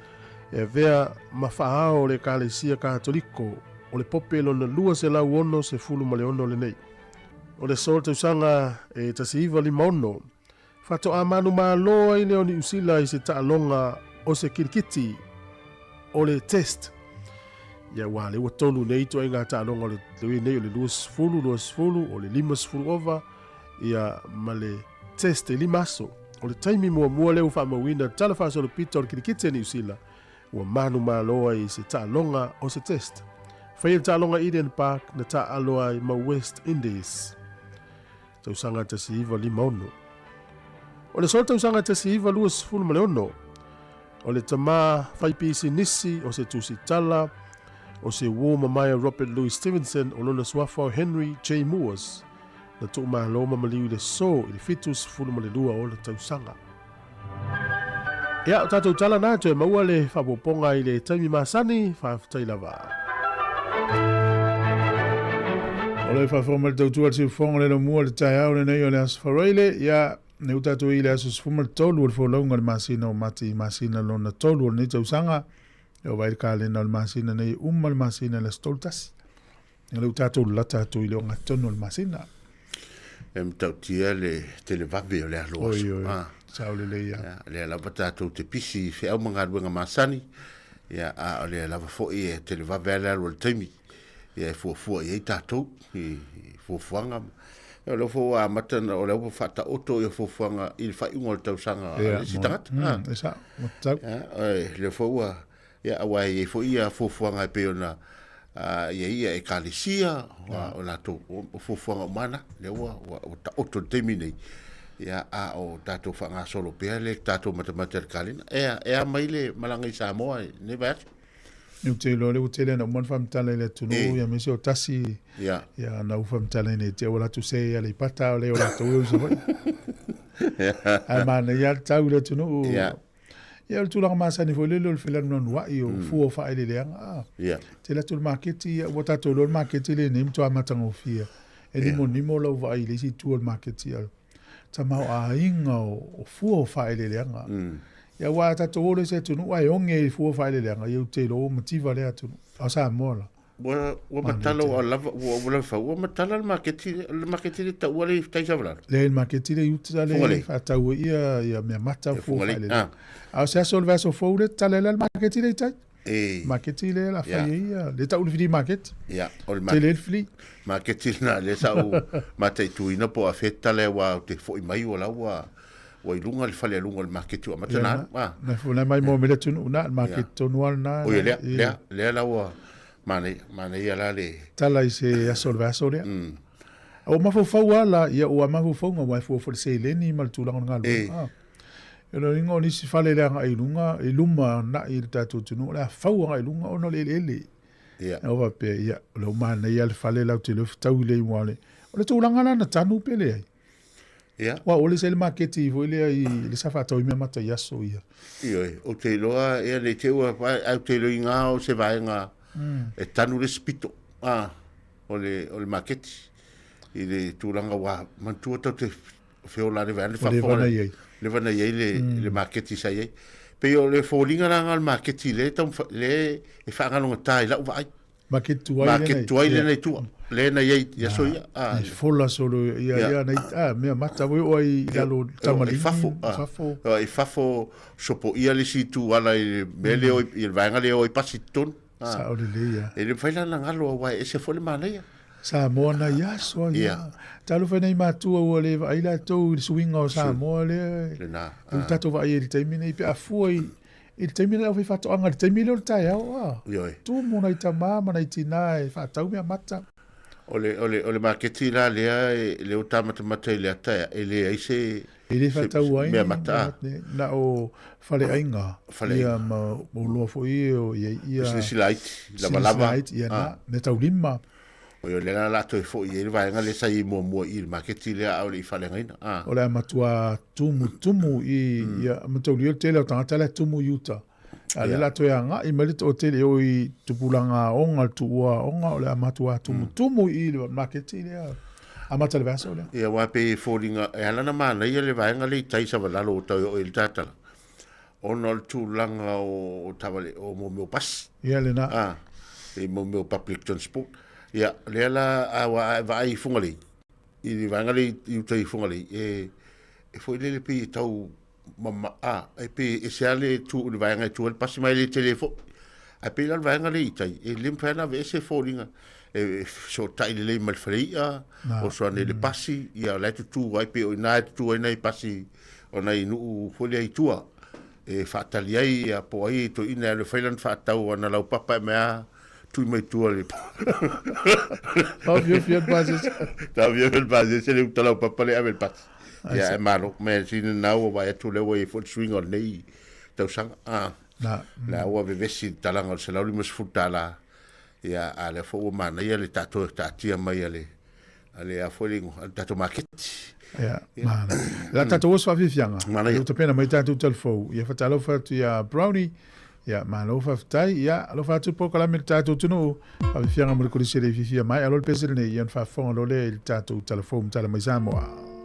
e avea ma faaao o le Ekalesia Katoliko, o le Pope lona 266 lenei. O le aso o le tausaga e 1956, Faatoa manumalo ai lea o Niu Sila i se taaloga o se kirikiti o le Test. Ia aua lea ua tolu nei ituaiga taaloga o le lea nei o le 20, 20, o le 50 ova, ia ma le Test e lima aso. O le taimi muamua lea ua faamauina le tala faasolopito o le kirikiti a Niu Sila ua manumalo ai i se taaloga o se Test. Faia le taaloga Eden Park na taaalo ai ma West Indies. Tausaga 1956. O le solo tausaga 1926, o le tamā faipisinisi o se tusitala o se uō mamae a Robert Louis Stevenson o lona suafa o Henry J. Moores, na tuumalo ma maliu i le sō i le 72 o ona tausaga. Ia, o tatou tala na, toe maua le faaopoopoga i le taimi masani, faafetai lava. O le faafofoga mai le tautua le siufofoga le laumua le taeao lenei o le Aso Faraile, ia, nei ua tatou i le aso 13 o le folauga o le masina o Mati, masina lona tolu o lenei tausaga, e ova ai le kalena o le masina nei, uma le masina i le aso 31. O lea ua tatou lalata atu i le ogatotonu o le masina. E matautia le televave o le alo aso. Oi, oi, ah. Sao lelei ia. Ya, lea lava tatou te pisi i feau ma galuega masani, ia, a o lea lava foi e televave a le alu o le taimi, ia e fuafua i ai tatou, i fuafuaga. Ia, o lea foi ua amata o lea ua faataoto ia fuafuaga i le faaiuga o le tausaga a le isi tagata. E sao, ua tatau. Ia, lea foi ua, Ia, aua e i ai foi ia fuafuaga e pei ona i ai ia ekalesia, o latou o fuafuaga uma na, lea ua, ua, ua taoto i le taimi nei. Ia, a o tatou faagasolo pea le tatou matamata i le kalena. E, e a mai le malaga i Samoa i lenei vaiaso? Ou te iloa lea ua tele ona uma ona faamatala i le atunuu, ia aemaise o tasi, ia na ua faamatala nei te ua latou se i Aleipata, o lea o latou e i Savaii. Ae manaia lava le tau i le atunuu. Ia o le tulaga masani foi lele o le felanuanuai o fua o faaeleeleaga. Ah, Ia. Tele atu le maketi, ia, ua tatou iloa le maketi lenei matua matagofie. E nimonimo lau vaai i le isi itu o le maketi a le tamaoaiga o fua o faaeleeleaga. Ia aua a tatou o loa i se atunuu ae oge i fua o faaeleeleaga, ia ou te iloa ua mativa lea atunuu. A o Samoa la, Ua, ua matala ua lava, ua, ua lava fau, ua matala le maketi, le maketi le taua le tai savalalo. Le le maketi le uta le Fugalei. faatau ai ia, ia mea mata Ia fua Fugalei, faelele. ah. A o se aso o le vaiaso fou le tala le maketi le tai. E, Maketi le la Ia. fai ai ia, le tau le flea market. ia, o le Tele le flea. maketi lena lea sa ou mataituina po o afea tala aua ou te foi mai ua la ua, ua i luga le fale a luga o le maketi ua amata ona alu. Ah. Na fo na mai mo me le atunuu na, le maketi tonu lava lena. Oi, lea, lea, lea la ua manaia, manaia la le... Tala i se aso o le vaiaso lea. A ua mafaufau lava la, ia ua mafaufauga aua e fua foi i le seleni ma le tulaga o le galuega. Ah. O le uiga o nisi fale le agai i luga, i luma agai i le tatou atunuu, o le a fau agai i luga ona o le eleele. Ia. Na ou faapea, ia, o lea ua manaia le fale la ou te iloa fetaui lelei aua o le tulaga la na tanu pe leai. Ia. Aua ua lesa ai le maketi foi lea i le sa faatau ai mea mata i aso ia. Ioe, ou te iloa, ia ne i te i ua, ae ou te iloa i gā o se vaega e tanu le isi pito, a, o le, o le maketi i le tulaga ua manatua tatou te feola le vaega, le Ua leva faafofoga ona i ai. leva ona i ai le, le maketi sa i ai. Pei o le foliga la lena o le maketi lea e taumafai, lea e faagalogata i lau vaai. Maketi tuai lena. Maketi tuai lena i tua. Lena i ai i aso ia. E fola solo ia ia nei a mea mata voi o ai lalo tamaligi. I fafo. Fafo. I fafo sopo ia le isi itu ala i le mea lea i le vaega lea o i pasi totonu. Sao lelei ia. E le mafai la ona galo aua e ese foi le manaia. Samoa nai aso ia. Talofa i nai matua ua le vaai latou i le suiga o Samoa lea. Lena. Ua tatou vaai ai i le taimi nei pe a fua i I le taimi lea o faifaatoaga, i le taimi lea o le taeao, a, Ioe. tumu nai tamā ma nai tinā e faatau mea mata. O le, o le, o le maketi la lea, e, lea ua tāmatamata i le ata, e leai se, E le se, faatau ai mea ni mata, mea a. mata, na o faleaiga, Faleaiga. ia ma oloa foi ia o i ai ia Pisinisi laiti, pisinisi lavalava, laiti, ia a. na, mea taulima. Oi, o lea la la toe foi i ai le vaega lea sa i ai muamua i le maketi lea a o le i faaleagaina. A. O le a matua tumutumu i, ia, mataulia le tele o tagata la e tumu i uta. A o lea la toe agai mai le toatele e o i tupulaga aoga, le tuua aoga, o le a matua tumutumu i le maketi lea, amata le vaiaso lea. Ia, aua pei e foliga, e ala ona manaia le vaega lea i tai Savalalo ua tau oo i ai le tatala, ona o le tulaga o taavale, o mo mea o pasi. Ia lena. A, i mo mea o public transport. Ia, lea la, a ua a e vaai i Fugalei, i le vaega lea i uta i Fugalei, e, e foi lele pei e tau mama'a, e pei e ese lava le tu i le vaega e tu ai le pasi ma e le tele foi. Ae pei la o le vaega lea i tai, e le mafai lava ona aveese foliga e fesootai lelei ma le falei'a, oso ane i le pasi, ia o la e tutū ai, pei o i ina e tutū ai nai pasi o nai nuu foi lea i tua e faatali ai ia po o ai e toeaina e alu e fai lana faatau ana laupapa e mea tui mai tua le Taofiofi le pasese. Taofiofi le pasese le uta laupapa le ave le pasi. Ia e malo, me sina na ua vaai atu lea ua i ai foi le suiga o lenei tausaga. Ah. Na. La ua vevesi le talaga o le $150. Ia a lea foi ua manaia le tatou taatia mai a le a le a foi le igoa, a le tatou maketi. Ia, mana. La tatou oso faafiafiaga. Manaia. Ua tapena mai tatou talafou. Ia faatalofa atu ia Brownie. Ia, malo faafetai. Ia, alofa atu le polokalame i le tatou atunuu. Faafiafiaga mo le kolisi e le fiafia mai. Alo le pese lenei, ia ona faafofoga loa lea i le tatou talafou ma tala mai Samoa.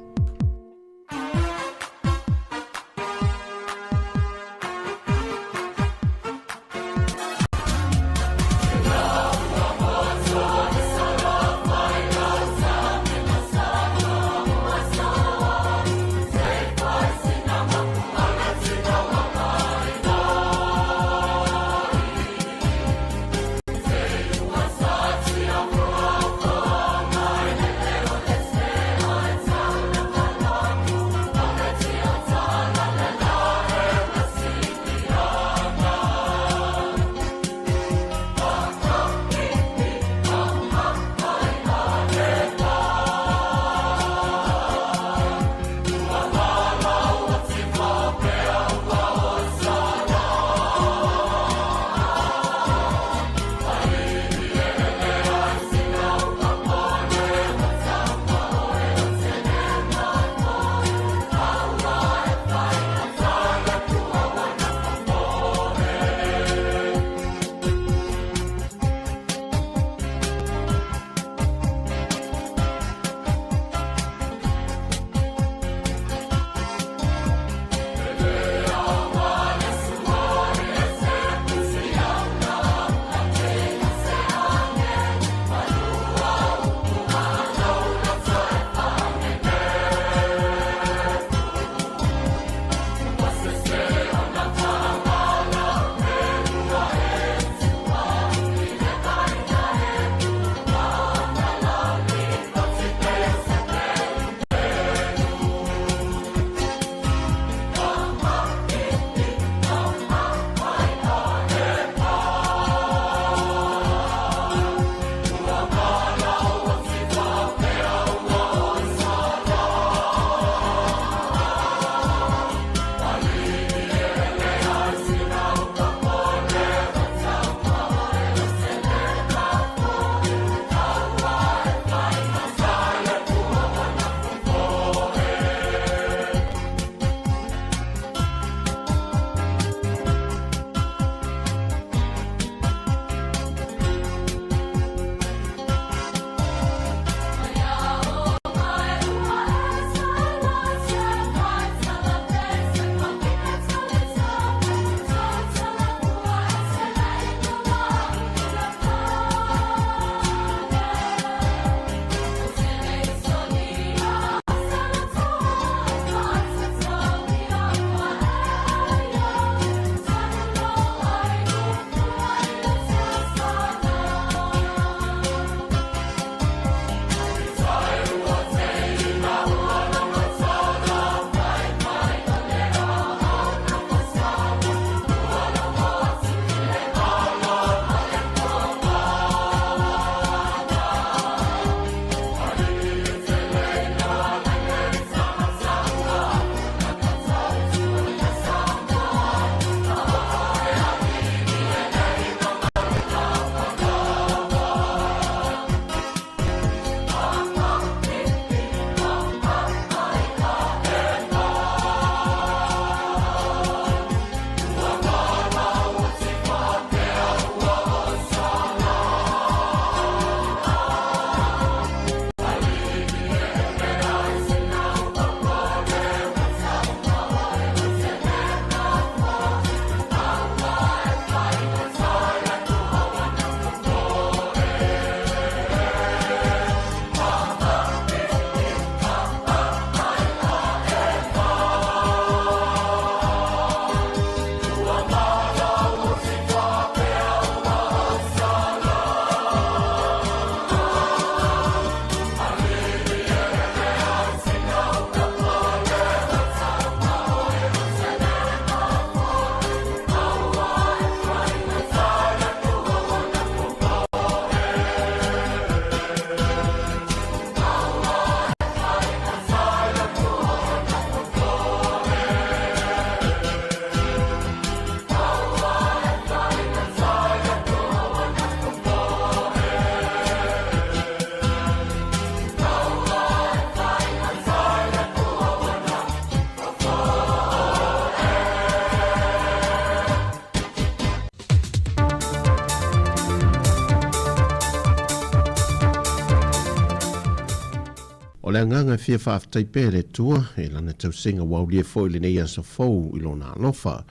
O le agaga e fia faafetai pea i le Atua i Lana tausiga ua aulia foi i lenei aso fou i Lona alofa.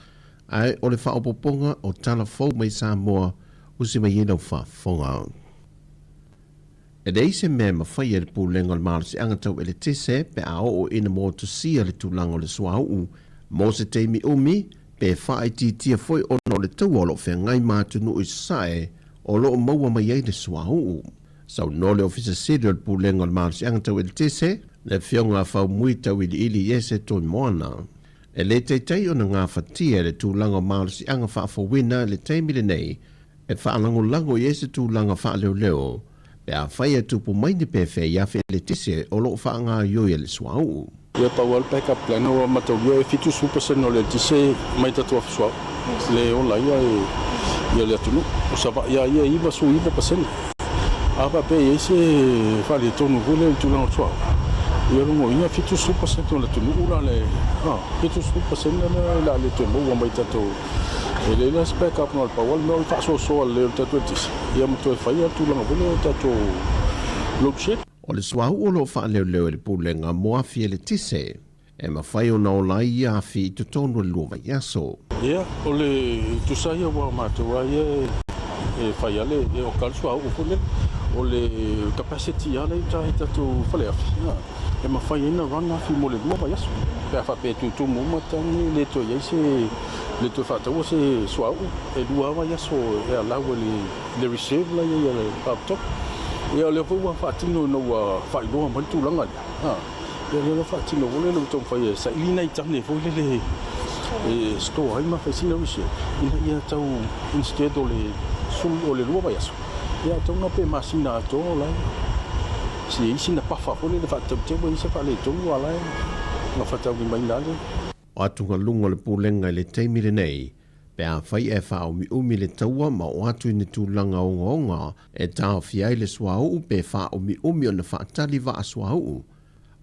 Ae o le faaopoopoga o tala fou mai Samoa usi mai ai lau faafofoga. E leai se mea e mafai e le Pulega o le Malosiaga Tau Eletise pe a oo ina motusia le tulaga o le suauu mo se taimi umi pe faaitiitia foi ona o le taua o lo o feagai ma atunuu i Sasae o lo o maua mai ai le suauu. Saunoa le Ofisa Sili o le Pulega o le Malosiaga Tau Eletise, le Afioga a Faumui Tauiliili Iese Toimoana. E le taitai ona gafatia e le tulaga o malosiaga faafouina i le taimi lenei e faalagolago i ai se tulaga faaleoleo pe afai e tupu mai ni pefea i afi eletise o lo o faagaoioi e le suauu. Ia pau lava le backup plan ua mataulia e 70% o le eletise mai tatou afi suauu le ola ai ia le atunuu. O Savaii lava ia e 99%. A faapea e i ai se faaletonu foi lea i le tulaga o le suauu, ia lona uiga e 70% o le atunuu la le 70% lea o le a le toe maua mai tatou. E leai la se backup na o le pau lava le mea o le faasoasoa lelei o le tatou eletise ia ma toe fai lava le tulaga foi lea o tatou load shed. O le suauu o lo o faaleoleo e le Pulega mo afi eletise, e mafai ona ola ai ia afi i totonu o le lua vaiaso. Ia, o le tusa ia aua o matou lava ia e fai lava le, e oka lava le suauu foi lele. O le capacity lava lea i uta i tatou faleafi, e mafai ai ona run afi mo le lua vaiaso. Pe a faapea e tutumu uma tane e le toe i ai se, le toe faataua se suauu, e lua lava vaiaso e allow e le reserve la e i ai a le Faalapotopotoga. Ia o lea foi ua faatino ina ua faailoa mai le tulaga lea, ia o lea ua faatino foi lele ua taumafai e saili nai tane foi lele e store ai ma fai sina reserve ina ia tau instead o le o le lua vaiaso, ia atonu na pe masina atoa o la e i ai sina buffer foi lele faatauteu ai se faaletonu a la e gafataulimaina le O atugaluga o le Pulega i le taimi lenei, pe afai e faaumiumi le taua ma oo atu i ni tulaga ogaoga e taofia ai le suauu pe faaumiumi ona faatali vaa suauu.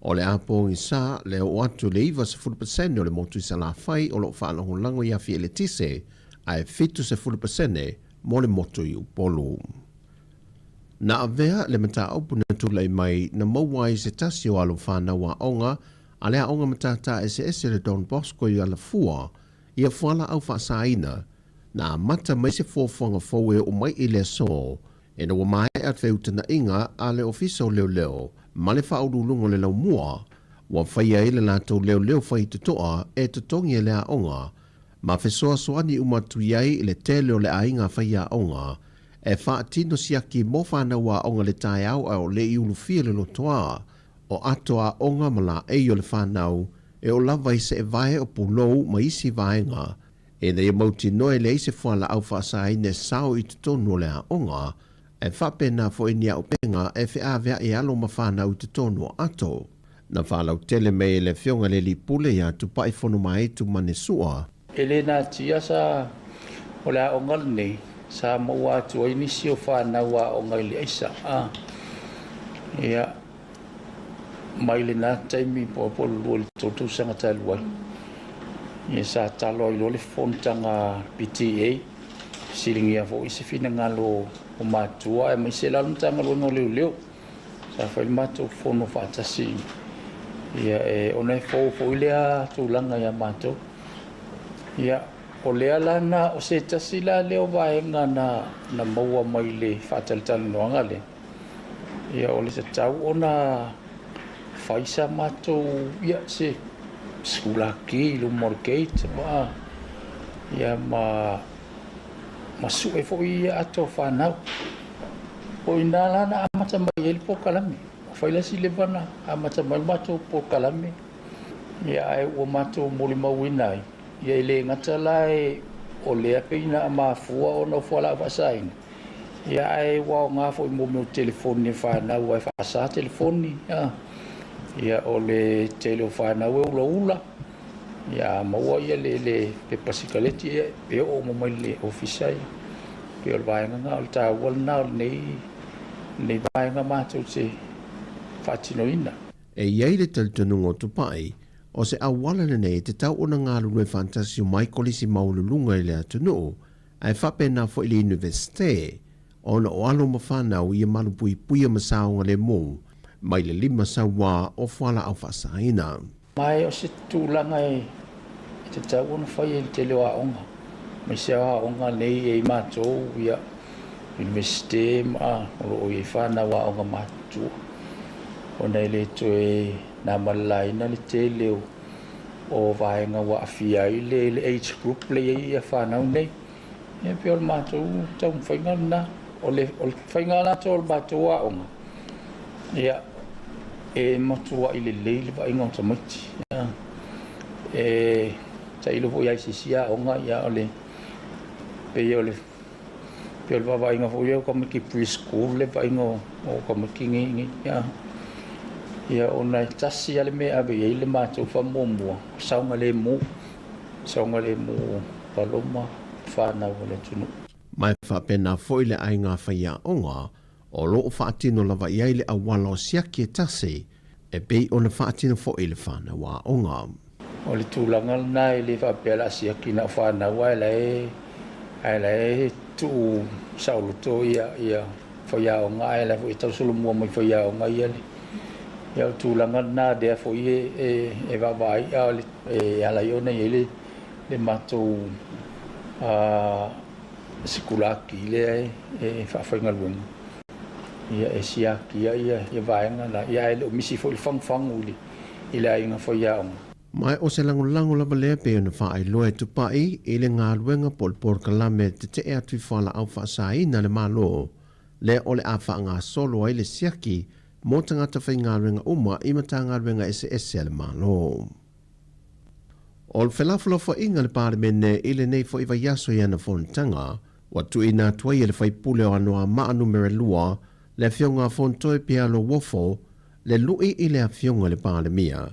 O le a pogisa le oo atu i le 90% o le motu i Salafai o lo o faalagolago i afi eletise, ae 70% mo le motu i Upolu. Na avea le mataupu na tulai mai na maua ai se tasi o alo fanau aoga a le Aoga Matata Eseese le Don Bosco i Alafua ia fualaau faasaina, na amata mai se fuafuaga fou e oo mai i le aso ina ua maea feutagaiga a le Ofisa o Leoleo ma le Faauluuluga o le Laumua ua faia ai le latou leoleo faitotoa e totogi e le aoga ma fesoasoani uma atu i ai i le tele o le aiga faiaoga e faatino siaki mo fanau aoga le taeao a o le i ulufia le lotoa o ato aoga ma laei o le fanau e oo lava i seevae o pulou ma isi vaega ina ia mautinoa e leai se fualaau faasaina e sao i totonu o le aoga, ae faapena foi ni auupega e feaveai e alo ma fanau i totonu o ato. Na faalautele mai e le Afioga i le Alii Pule ia Tupai Fonomaaitu Manesua. E le natia sa o le aoga lenei sa maua atu ai nisi o fanau aoga i le aisa a ia mai lena taimi po o le lua i le tolu tausaga talu ai ia sa talo ai loa le fonotaga PTA fesiligia foi se finagalo o matua aemaise la le Matagaluega o Leoleo. Sa fai le matou fono faatasi ia e ona e fou foi lea tulaga ia matou. Ia o lea la na o se tasi la lea o vaega na na maua mai le faatalatalanoaga lea. Ia o le tatau ona fai sa matou ia se sikulaki i luma o le gate ma ia ma ma sue foi ia ata o fanau. O i ina la na amata mai ai le polokalame. Ua fai la si leva na amata mai le matou polokalame, ia ae ua matou molimauina ai, ia e le gata la e o lea pei na mafua ona o fualaau faasaina, ia ae ua aoga foi mo mea o telefoni e fanau ae faasa telefoni, a. Ia o le tele o fanau e ulaula, ia a maua ia le, le pepa sikaleti ia e oo uma mai le ofisa ia. Pei o le vaega lena, o le taua lena o lenei, lenei vaega matou te faatinoina. E i ai le talitonuga o Tupai, o se auala lenei e tatau ona galulue faatasi uma ai kolisi maualuluga i le atunuu, ae faapena foi le Iunivesite, ona o alo ma fanau ia malupuipuia ma saogalemu. mai le 5 sauā o fualaau faasaina. Ma o se tulaga e tatau ona fai e le tele o aoga, aemaise lava aoga nei e i matou ia Iunivesite ma o lo o i ai fanau aoga matutua, ona e le toe na ma le laina le tele o vaega ua aafia ai le age group lea e i ai fanau nei. Ia pei o le matou taumafaiga lena. O le faiga latou o le matou aoga, ia, e matuai lelei le vaaiga o tamaiti. Ia, e tailo foi i se isi aoga, ia, o le pei o le pei o le vaavaaiga foi o tamaiti pre-school le vaaiga o tamaiti nei, ia, ia, ona e tasi lava le mea e ave i ai le matou faamuamua, saogalemu. Saogalemu alo ma fanau a le atunuu. Ma e faapena foi le aiga faiaoga o lo o faatino lava i ai le auala o siaki e tasi e pei ona faatino foi le fanau aoga. O le tulaga lena e le faapea o le a siaki na o fanau ae la e ae la e tuu saoloto ia ia faiaoga ae la foi e tausolomua mai faiaoga ia le ia o le tulaga lena lea foi e e e vaavaai a o le E ala ai ona i ai le matou sikulaki lea e faafaigaluega e siakia ia vaega la, ae le o misi foi le fagufagu i le aiga faiaoga. Ma o se lagolago lava lea pei ona faailoa e Tupai i le galuega po o le polokalame e tetee atu i fualaau faasaina a le Malo, lea o le a faagasolo ai le siaki mo tagata faigaluega uma i Matagaluega eseese a le Malo. O le felafolafoaiga a le Palemene i lenei foi vaiaso i ana fonotaga, ua tuuina atu ai e le faipule o Anoamaa Numera 2, le Afioga a Fontoe Pealo Uofo, le lui i le Afioga i le Palemia,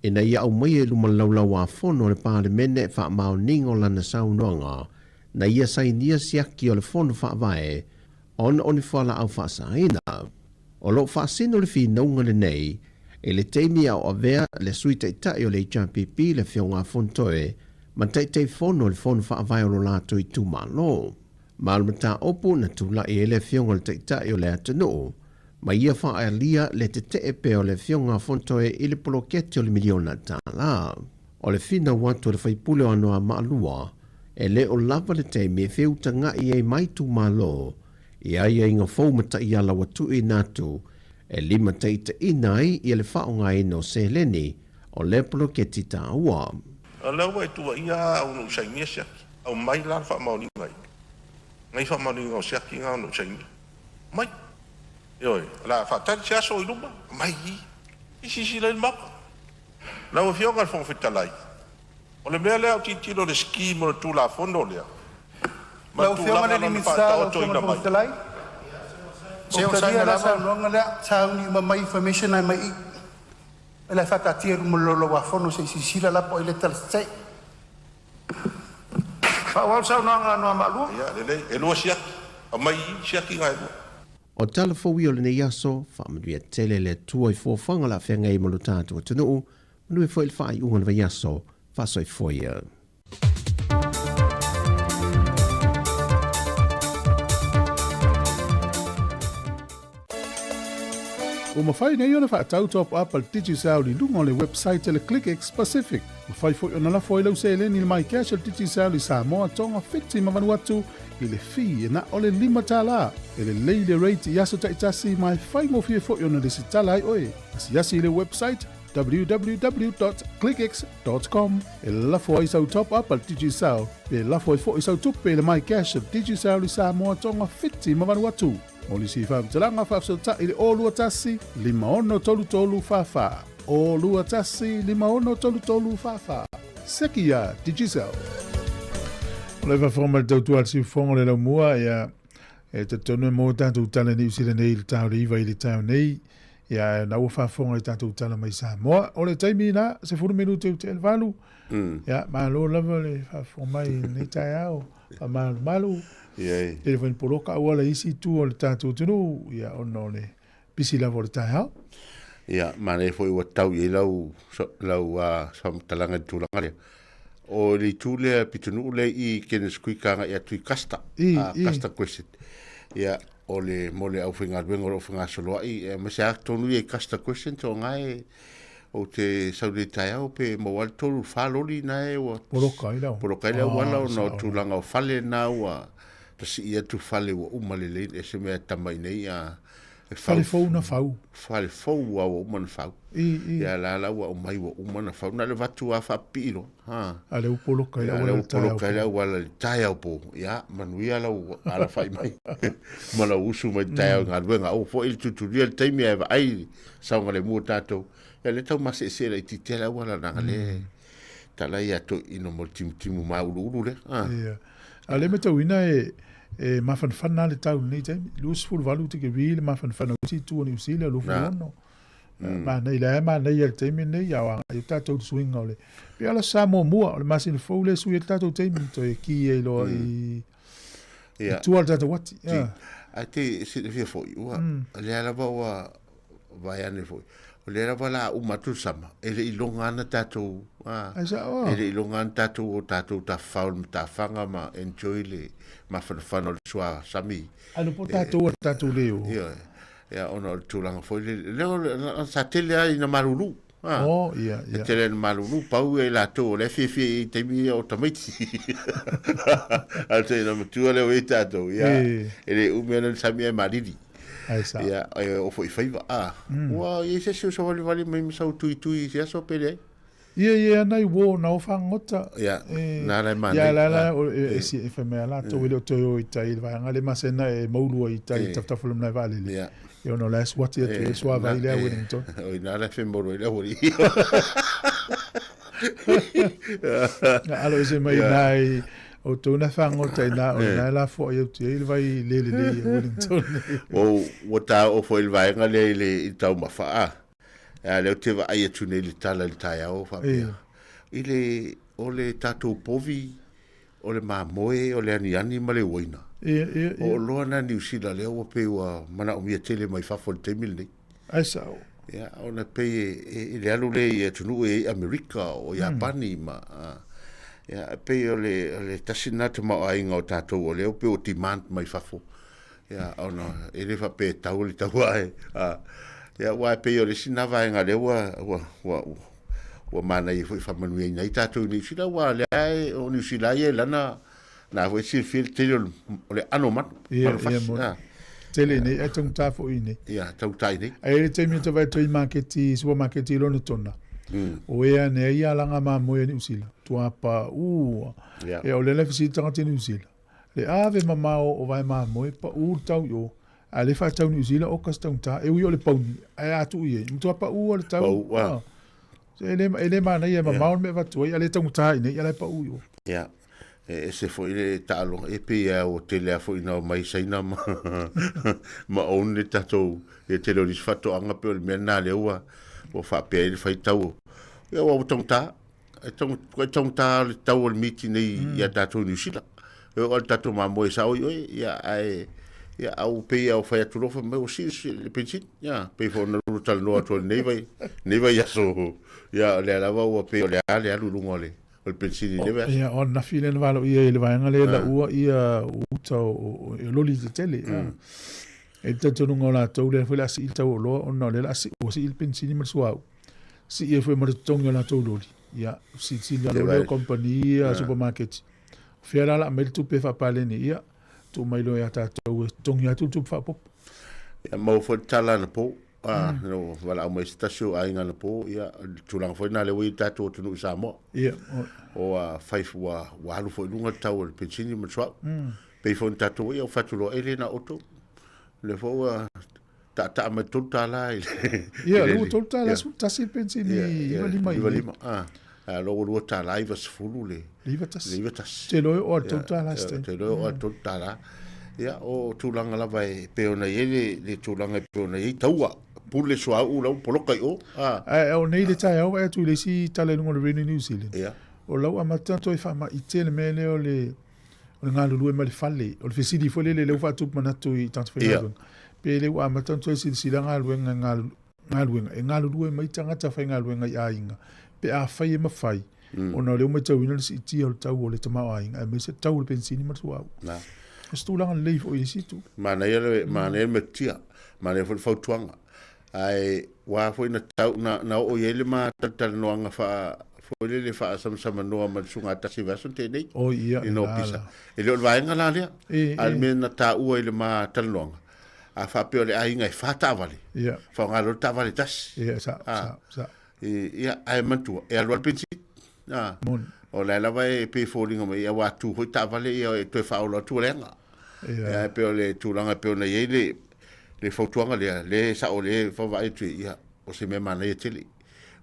ina ia aumaia i luma le Laulau-a-Fono a le Palemene faamaoniga o lana saunoaga na ia sainia siaki o le Fono Faavae ona o ni fualaau faasaina. O lo o faasino le finauga lenei i le taimi a o avea le Sui Taitai o le HRPP le Afioga a Fontoe ma Taitaifono o le Fono Faavae o lo latou itumalo. Ma o le mataupu na tulai ai le Afioga i le Taitai o le atunuu ma ia faaalia le tetee pea o le Afioga a Fontoe i le poloketi o le miliona tala. O le finau atu a le faipule o Anoamaa 2, e le o lava le taimi e feutaga'i ai ma itumalo i aiaiga fou ma taiala ua tuuina atu e limataitaiina ai ia le faaaogaina o seleni o lea poloketi taua. O lea ua e tuuaia a au na ou sainia siaki. Aumai la le faamaoniga ia. Nai faamaoniga o siaki na na ou sainia. Aumai. Ioe, o le a faatali se aso i luma, aumai i i. I silasila ai le Maota. Lau Afioga i le Fofoga Fetalai, o le mea lea ou tilotilo i le scheme o le Tulafono lea ma le Lau Afioga i tulaga le lona Minisita, lau Afioga i faataotoina le Fofoga mai. Fetalai, Se ou onosai talia mea la lava. saunoaga lea, sauni uma mai information ae mai i i. O le a faataatia i luma o le Laulau-a-Fono se i silasila la po o ai le talasasee. Faaauau le saunoaga a Anoamaa 2. Ia, lelei. E lua siaki. Aumai i i siaki na e lua. O tala fou ia o lenei aso, faamanuia tele le Atua i fuafuaga o le a feagai ai ma lo tatou atunuu, manuia foi le faaiuga o le vaiaso, faasoifua ia. Ua mafai nei ona faatau top up a le Digicel i luga o le website a le ClickX Pacific. Mafai foi ona lafo ai lau seleni i le MyCash a le Digicel i Samoa, Tonga, Fiti ma Vanuatu i le fee e na o le $5. E lelei le rate i aso taitasi ma e faigofie foi ona lesitala ai oe. Asiasi i le website www.clickx.com e lafo ai sau top up a le Digicel pe lafo ai foi sau tupe i le MyCash a le Digicel i Samoa, Tonga, Fiti ma Vanuatu. Mo nisi faamatalaga faafesootai i le 021 5633 44. 021 5633 44. Seki ia Digicel. O le faafofoga mai le tautua a le siufofoga o le laumua, ia, e talitonu e maua tatou tala i Niu Sila nei i le ta o le 9 i le taeao nei, ia, na ua faafofoga i tatou tala mai Samoa. O le taimi na, 10 minute i te 8, ia, malo lava le faafofoga mai i lenei taeao, faamalumalu, tele foi ni poloka auala i isi itu o le tatou atunuu, ia, ona o le pisi lava o le taeao. Ia, manaia foi ua tau i ai lau, lau uh, faamatalaga i le tulaga lea. O le itu lea pitonuu lea i Kenneth Creek agai atu i Custer, I, uh, i. Custer Crescent. Ia, o le mo le aufaigaluega o lo o fegasoloai, aemaise lava tonu ia i Custer Crescent o na e ou te sau nei taeao pe maua ai le tolu fa loli na e ua Poloka ai le auala. Poloka ai le auala ona o tulaga o fale na ua tasii atu fale ua uma lelei e se mea e tama i nei a e fau. Fale fou na fau. Fale fou a ua uma na fau. I, i. Ia la la ua aumai ua uma na fau. Na o le avatu lava faapipii loa. Ha. A lea ua poloka ai le auala i le taeao po. Lea ua poloka ai le auala i le taeao po. Ia, manuia lau alafai mai ma lau usu mai le taeao i galuega. Aua foi le tulitulia le taimi ae vaai le saogalemu o tatou. Ia lea tau maseesee laitiiti lava le auala leaga lea e tala ia toeaina mo le timutimu māuluulu lea. Ha. Ia. A o lea e matauina e e mafanafana lava le tau i lenei taimi. 28 tikeri le mafanafana o isi itu o Niu Sila, 26. Manaia, lea e manaia i le taimi lenei, a o agai o tatou i le suiga o le... Pei o le sa muamua, o le masina fou lea e sui ai le tatou taimi, toe ki ai loa i i tua le tatou ati. Ae te silafia foi, ua, lea lava ua vae ane foi, o lea lava la uma atu le sama, e le i loga ana tatou, e le i loga ana tatou o tatou tafafao i le matafaga ma enjoy le mafanafana o le sua sami. Ae po tatou a tatou le o. Ioe. Ia, ona o le tulaga foi lele, lea o le, sa tele lava ina malulu. Ha. Oh, ia, ia. E tele ina malulu, pau ia i latou o lea e fiafia i taimi ia o tamaiti. A o te ina matua lea o i tatou, ia, e le umi ana le sami ae malili. Ai sa. Ia, e oo foi i faiva. A, ua i ai se isi o savalivali mai ma sau tuitui i se aso pe leai? Ia ia ana i wo na o fagota. Ia, na ala e manai. Ia la la e si e fai mai a latou e le o toe o i tai i le vaega le masena e maulua i tai tafatafa o le malae vaalele. Ia. Ia ona o la e suati atu e suavai le au Wellington. O ina la e femolo ai le au alii. Na alo ese mai ina i o tou na fagota ina o ina e lafoai atu ai le vai le lelei a Wellington. Ua taoo foi i le vaega lea i le taumafa a. A lea ou te vaai atu nei i le tala i le taeao faapea. I le, o le tatou povi, o le mamoe, o le aniani ma le uaina. Ia, ia, ia. O oloa na Niu Sila lea ua pei ua manaomia tele mai fafo i le taimi lenei. Ai sao. Ia, ona pei e, i le alu lea i atunuu e i Amerika o Iapani ma, ia, e pei o le, o le tasi lena tamaoaiga o tatou o lea ua pei ua demand mai fafo. Ia, ona e le faapea e tau le taua e, a, ia, aua e pei o le isi lena vaega lea ua, ua, ua, ua manaia foi e faamanuiaina ai tatou i Niu Sila, aua o lea e, o Niu Sila ia e lana, na foi e silafia le tele o le, o le aano o manu, Ia, manu ia, fasi, moni. a. Tele i nei, ae taugata foi i nei. Ia, taugata i nei. Ae i ai le taimi ou te vaai atu ai i maketi, supermarket i Lonetona, o ea ane ai alaga mamoe a Niu Sila, tuapa, ua. Ia. Ia, o lea la e fesili tagata i Niu Sila. Le ave mamao o vae mamoe paʻū le tau i o, a le faatau Niu Sila oka se taugata, e ui o le pauni, ae a tuu i ai, matua paʻū a le tau. Pau, a. E le, e le manaia, e mamao le mea e avatu ai, a le taugata i nei, a la e paʻū i o. Ia, e ese foi le taaloga, e pei lava ua tele lava foi ina omai Saina ma, ma own le tatou, le tele o nisi faatoaga pei o le mea lena lea ua, ua faapea ai le faitau. Ia ua taugata, E taugata le tau o le miti nei ia tatou i Niu Sila. E oo le tatou mamoe sao i oe, ia, ae, ia, au pei au fai atu loa fai mai ua sii le penisini. Ia, pei foi ona lua talanoa atu ai lenei vai, lenei vaiaso. Ia, o lea lava ua pei o le a le alu i luga o le, o le penisini i lenei vaiaso. Ia, o ananafi lea na valoia i le vaega lea laua ia uta o loli tetele. E i le talitonuga o latou lea foi o le a sii le tau o oloa ona o lea o le a sii, ua sii le penisini ma le suauu. Sii ai foi ma le totogi o latou loli. Ia, silasila loa lea o kamupani ia, supamaketi. O fea la o le a aumai le tupe e faapaleni ai? Ia, tuu mai loa ia tatou e totogi atu le tupe faaopoopo. Ia, maua foi le tala anapo, na valaau mai se tasi o aiga anapo, ia, o le tulaga foi lena lea ua i ai le tatou atunuu i Samoa. Ia. Ua fai, ua alu foi i luga le tau o le penisini ma le suauu. Pei foi ona tatou, ia, ua fai atu loa, e le na o outou. O lea foi ua taataa mai $3 i le... Ia, lea ua $3 11 le penisini 95 i 95, a. A lo ua $2.90 le... Le 91. Te iloa e oo lava i le $3 se taimi. Te iloa e oo lava i le $3. Ia, o tulaga lava e pei ona i ai le tulaga e pei ona i ai taua. Pule suauu la ua poloka i o. A. Ae o nei le taeao vaai atu i le isi tala i luga o le Radio New Zealand. Ia. O la ua amata ona toe faamaite le mea lea o le o le galulue mai le fale. O le fesili foi lele lea ua faatupu manatu i tagata faigaluega. Pe le ua amata ona toe silasila galuega e galuega e galulue mai tagata faigaluega i aiga pe afai e mafai ona o lea ua matauina le siitia o le tau o le tamaoaiga aemaise le tau o le penisini ma le suauu. O se tulaga lelei foi i le isi itu. Manaia le, manaia le metotia, manaia foi le fautuaga. Ae ua foi na tau, na, na oo i ai le ma talatalanoaga faa, foi lele faasamsamanoa ma le susuga a Tasi i le vaiaso na tea nei. Oi, ia, I na ofisa. E le o le vaega la lea. E, A o le e. mea na taua i le ma talanoaga, a faapea o le aiga e fa taavale, Ia. faaaoga loa le taavale e tasi. Ia, sa, Ah. sa, sa. I, ia, ae manatua, e alu lava le penisini. Ah. Moni. O la e lava e pei e foliga mai, ia ua tu foi taavale ia e toe faaola atu ua leaga. Ia. Ia, e pei o le tulaga e pei ona i ai le, le fautuaga lea, le e sao lea e vaavaai atu i ai, ia, o se mea manaia tele.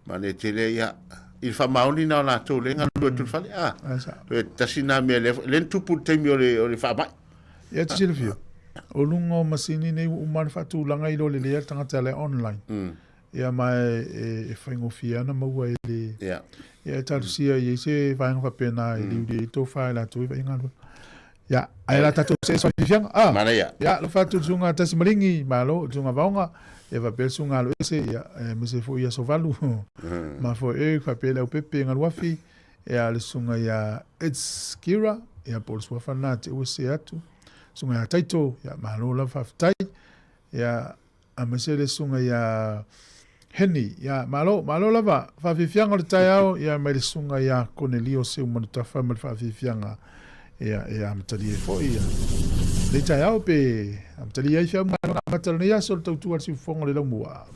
Manaia tele, ia, i le faamaoni na o latou lea e galulue atu i le fale, ah. Ah, sao. E tasi na mea lea, lea na tupu i le taimi o le, o le faamai. Ia te silafia, o luga o masini nei ua uma ona faatulaga i lo lelei a le tagata la e online. Ia ma e, e faigofie ana maua e le... Ia. Ia e talosia i ai se vaega faapena e liuli ai tofa e latou i vaai galuega. Ia, ae la tatou see ese fiafiaga. Ah. Manaia. Ia, alofa atu i le susuga Tasi Maligi, malo, le susuga Vaoga, ia faapea le susuga Aloese, ia, aemaise foi ia Sovalu, ma foi e faapea le Aupepe Galuafi, ia le susuga ia Edskira, ia po o le suafa lena te ua see atu, susuga ia Taito, ia malo lava faafetai. Ia, aemaise le susuga ia Heni, ia, malo, malo lava. Faafiafiaga o le taeao, ia, mai le susuga ia Konelio Seumanutafa ma le faafiafiaga, ia, e amatalia ai foi, ia, lenei taeao pe amatalia ai feau ma amata o lenei aso le tautua a le siufofoga o le laumua.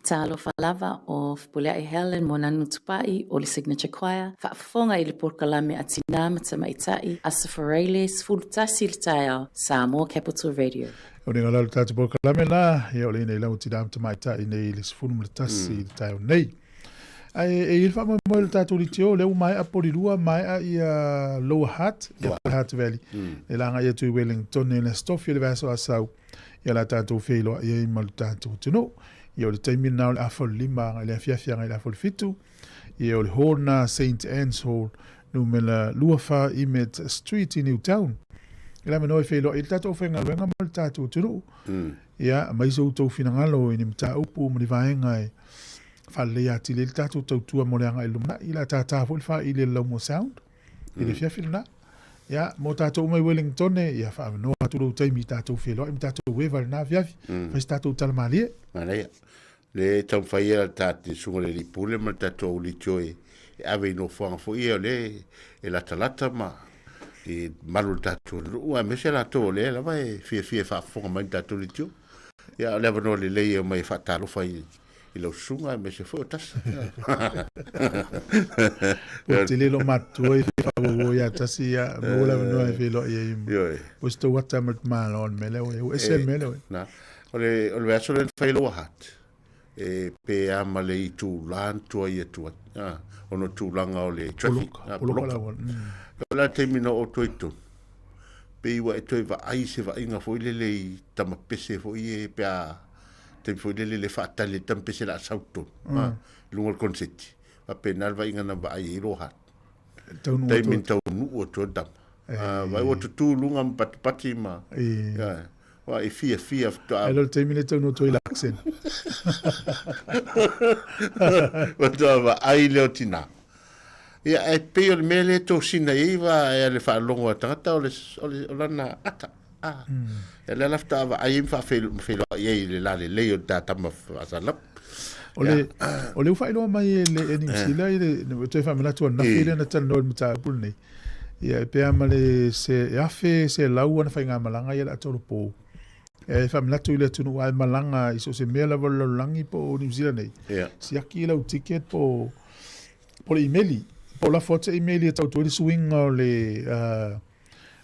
Talofa lava o Fepuleai Helen Moananu Tupai o le Signature Choir, faafofoga i le polokalame a Tinā ma Tamaitai, Aso Faraile, 11 i le taeao, Samoa Capital Radio. O le ngala o le tatou polokalame la, ia o le ina i lau Tinā ma Tamaitai nei i le 11 i le taeao nei. Ae e i ai le faamoemoe o le tatou litio, lea ua maea Polilua, maea ia Lower Hutt, ia Upper Hutt Valley, e laga atu i Wellington i le Aso Tofi o le vaiaso a sau. Ia la tatou feiloai ai ma le tatou atunuu. Ia o le taimi lena o le afa o le 5 agai i le afiafi agai i le afa o le 7. Ia o le hall lena Saint Anne's Hall, numera 24 Emmet Street i Newtown. E la manoa e feiloai ai le tatou aufaigaluega ma le tatou atunuu. Ia, aumai so outou finagalo i ni mataupu ma ni vaega e faaleleia atili ai le tatou tautua mo le agai i le lumanai. O le a tātā foi le faili a le Laumua Sound. i le afiafi lena. Ia, mo tatou uma i Wellington, ia faavanoa atu lou taimi i tatou feiloai ma tatou eva i lena afiafi. Fai se tatou tala malie. Manaia. Le taumafai ia le ta susuga i le alii pule ma le tatou auleitio e ave i nofoaga foi ia o lea e latalata ma i malu o le tatou nuu, aemaise latou o lea lava e fiafia e faafofoga mai i le tatou leitio. Ia, o le avanoa lelei e omai e faatalofa i i lau susuga aemaise foi o Tasi. Ua tele lou matutua i faaauau ia Tasi ia maua le avanoa e feiloai ai ma Ioe. ua se tou ata ma le tamaloa o le mea lea ua ua ese le mea lea ua Na, o le, o le vaiaso lea na fai Lower Hutt, e pe a ma le itula na tuai atu ai, ah, ona o tulaga o le traffic, Poloka, ah, poloka poloka. le auala. O le a le taimi na oo atu ai i totonu, pei ua e toe vaai i se vaaiga foi lele i tamapese foi ia pe a taimi foi lele le faatali ai tamapese o le a sau totonu, ah, i luga o le koneseti. Faapena le vaaiga na vaai ai Lower Hutt. Taunuu atu Taimi na taunuu atu ai le tama. Ah, vaai ua tutū i luga ma patipati ma, ia, ua e fiafia faatoa. Ai loa le taimi lea taunuu atu ai le accent. Faatoa vaai lea o tina. Ia, ae pei o le mea lea e tosina i ai va e le faalogo a tagata o le, o le, o lana ata. Ah. Ia lea la faatoa vaai ai ma faafeiloai ai i le lalelei o le ta tama faasalapu. O le, o le ua faailoa mai e le e Niu Sila i le, toe faamanatu ananafi lea na talanoa i le mataupu lenei. Ia, e pei lava ma le se 1,100 ana faigamalaga ia le atoa o le po. E faamanatu i le atunuu a e malaga i so o se mea lava o le lalolagi po o Niu Sila nei, siaki lau ticket po o po o le imeli, po o lafo atu se imeli e tau atu ai le suiga o le,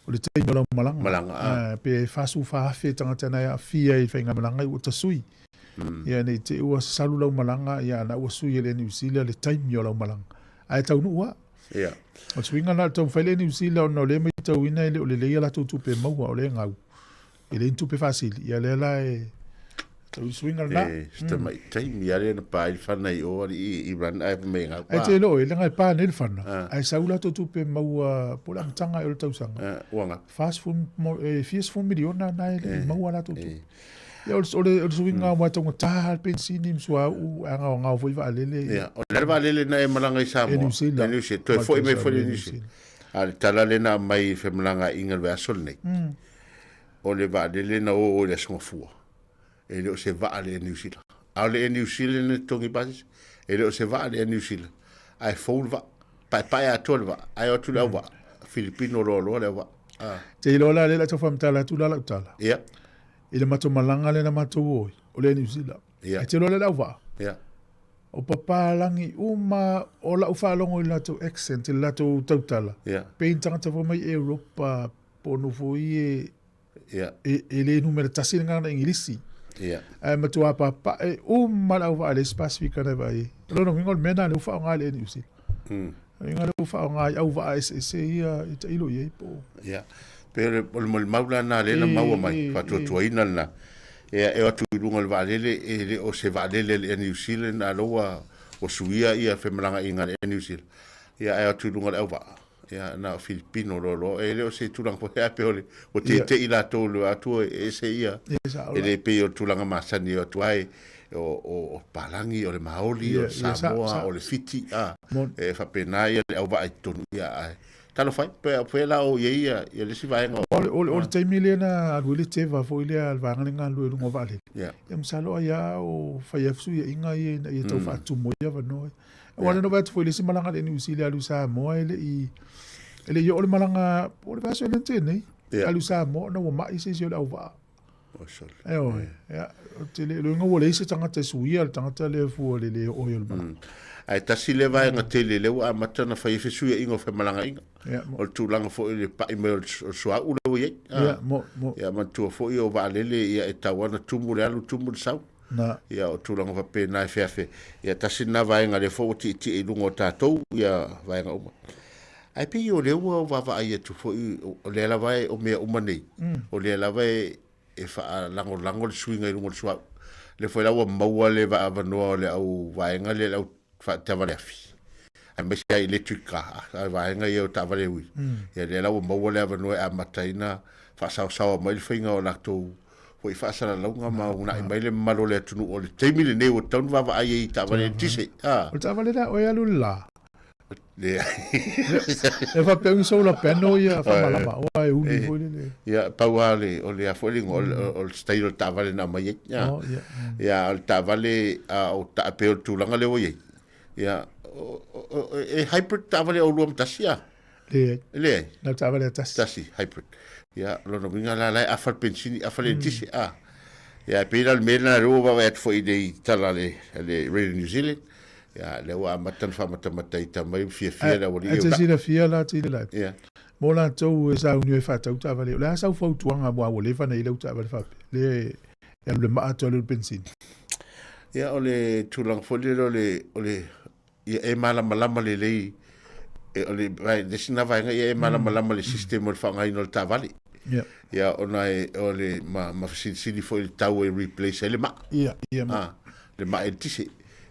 o le taimi o lau malaga. Malaga, ah. Pe 44,000 tagata na e aafia i faigamalaga ua tasui. Ia nei te i ua salu lau malaga, ia na ua sui e le Niu Sila le taimi o lau malaga. Ae taunuu lava. O le suiga lena o le taumafai le Niu Sila ona o lea e matauina e le o lelei a latou tupe maua, o lea e gau. E leai ni tupe faasili, ia lea la e tau i suiga lena. E, se tamai taimi lava lea na pa ai le fana i o alii i run ae fai mai e gau. Ae te iloa oe, leaga e pa nei le fana, ae sau latou tupe maua po o le amataga ea o le tausaga. Ua gau. E 40 miliona na e le i maua latou tupe. Ia o le suiga aua e taugata lava le penisini ma suauu ae gaogao foi vaalele. Ia, o le a le vaalele na e malaga i Samoa? E Niu Sila. E Niu Sila. Toe foi mai foi le Niu Sila. A o le tala lea na aumai i femalagaaiga i le vaiaso lenei. O le vaalele na o o i le Aso Gafua, e le o se vaa le Air New Zealand. A o le Air New Zealand na totogi pasese, e le o se vaa le Air New Zealand, ae fou le vaa, paepae atoa le vaa, ae o atu le auvaa, Filipino loaloa le auvaa. Ah. Te iloa la lea o le a tau faamatala atu la lau tala. Ia. I le matou malaga lea na matou o ai, o le Air New Zealand. Ia. E te iloa lea le auvaa. Ia. O papalagi uma o lau faalogo i le latou accent, i le latou tautala. Ia. Pei ni tagata foi mai Europa, po o nofo i e, yeah. e, e le numera tasi le gagana Igilisi. Yeah. Ae matua papae uma le auvaa le isi Pasifika na e vaai ai. O lona uiga o le mea lena lea ua faaaoga e le Niu Sila. O le uiga lea ua faaaoga i auvaa eseese ia e tailo i ai po o. Yeah. Pe o le, o le molimau la lena lea na maua mai, faatuatuaina lena. Ia, e o atu i luga o le vaalele, e le o se vaalele a le Air New Zealand, a o lea ua, ua suia ia femalagaaiga a le Air New Zealand. Ia, ae o atu i luga o le auvaa. Ia, na o Filipino loaloa. E le o se tulaga foi ae pei o le, ua tete'i latou i le atu e ese ia. E le pei o le tulaga masani e o atu ai, o, o, o Palagi, o le Maoli, o le Samoa, o le Fiti, a. E faapena ia le auvaa i totonu, ia, ae talofa ai, pe, pe la o i ai ia, ia le isi vaega o. O le, o le taimi lea na alu ai le teva foi lea a le vaega lea na galulue i luga o vaalele. Ia. Ia masalo ai lava o fai atu fesuiaiga ia ina ia tau faatumu ai avanoa ia. Aua lea na vaai atu foi i le isi malaga a le Niu Sila e alu i Samoa e le i e le i oo le malaga po o le vaiaso ea lea na tea nei. Yeah. Alu i Samoa ona ua mai se isi o le auvaa. Ioe, ia, ou te le iloa ua leai se tagata e suia le tagata lea fua i le le oo ai o le maa. Ae tasi lea vaega tele lea ua amata ona fai ai fesuiaiga o femalagaaiga. O le tulaga foi i le pai mai o le suauu lea ua i ai. Ia, mo, mo. Ia, manatua foi o vaalele, ia, e tatau lava ona tumu le alu, tumu le sau. Na. Ia, o tulaga faapena e feafe. Ia, tasi lena vaega lea foi ua tietie i luga o tatou, ia, vaega uma. Ae pei o lea ua vaavaai atu foi, o lea lava e, o mea uma nei, o lea lava e, e faalagolago le suiga i luga o le suauu. O lea foi la ua maua le avanoa o le au vaega lea, le au taavale afi, aemaise lava i electric car, a vaega ia o taavale uila. Ia lea la ua maua le avanoa e amata ai ona faasaosaoa mai le faiga o latou foi faasalalauga ma uunai mai le mamalu o le atunuu o le taimi lenei ua tatau ona vaavaai ai i taavale eletise. O le taavale lea o e alu i le la? Leai. E faapea ni solar panel ia faamalama aua e uli foi lele. Ia, pau lava le, o le a foi le igoa, o le style o le taavale na aumai ai. Ia, Oh, ia. ia, o le taavale, a o ta, pei o le tulaga lea ua i ai. Ia, e hybrid taavale a oulua ma tasi a? Leai. Leai. Na o le taavale a tasi. Tasi, hybrid. Ia, o lona uiga la, la e afa le penisini, afa le eletise, a. Ia, e pei la o le mea lena lea ua vaavaai atu foi i le tala a le Radio New Zealand, Ia, lea ua amata ona faamatamataita mai ma fiafia le aualii Ae e te uta. silafia la tele la. Ia. Mo latou e sauni ai faatau taavale, o le a sau fautuaga aua ua leva ona i ai lau taavale faapea, lea e alu i le maa toe alu i le penisini? Ia, o le tulaga foi lele o le, o le, ia e malamalama lelei, e, o le, le isi lena vaega, ia e malamalama i le system o le faaaogaina o le taavale. Ia. Ia, ona e, o le, ma, ma fesilisili foi i le tau e replace ai le maa. Ia, ia. Ah, le maa eletise.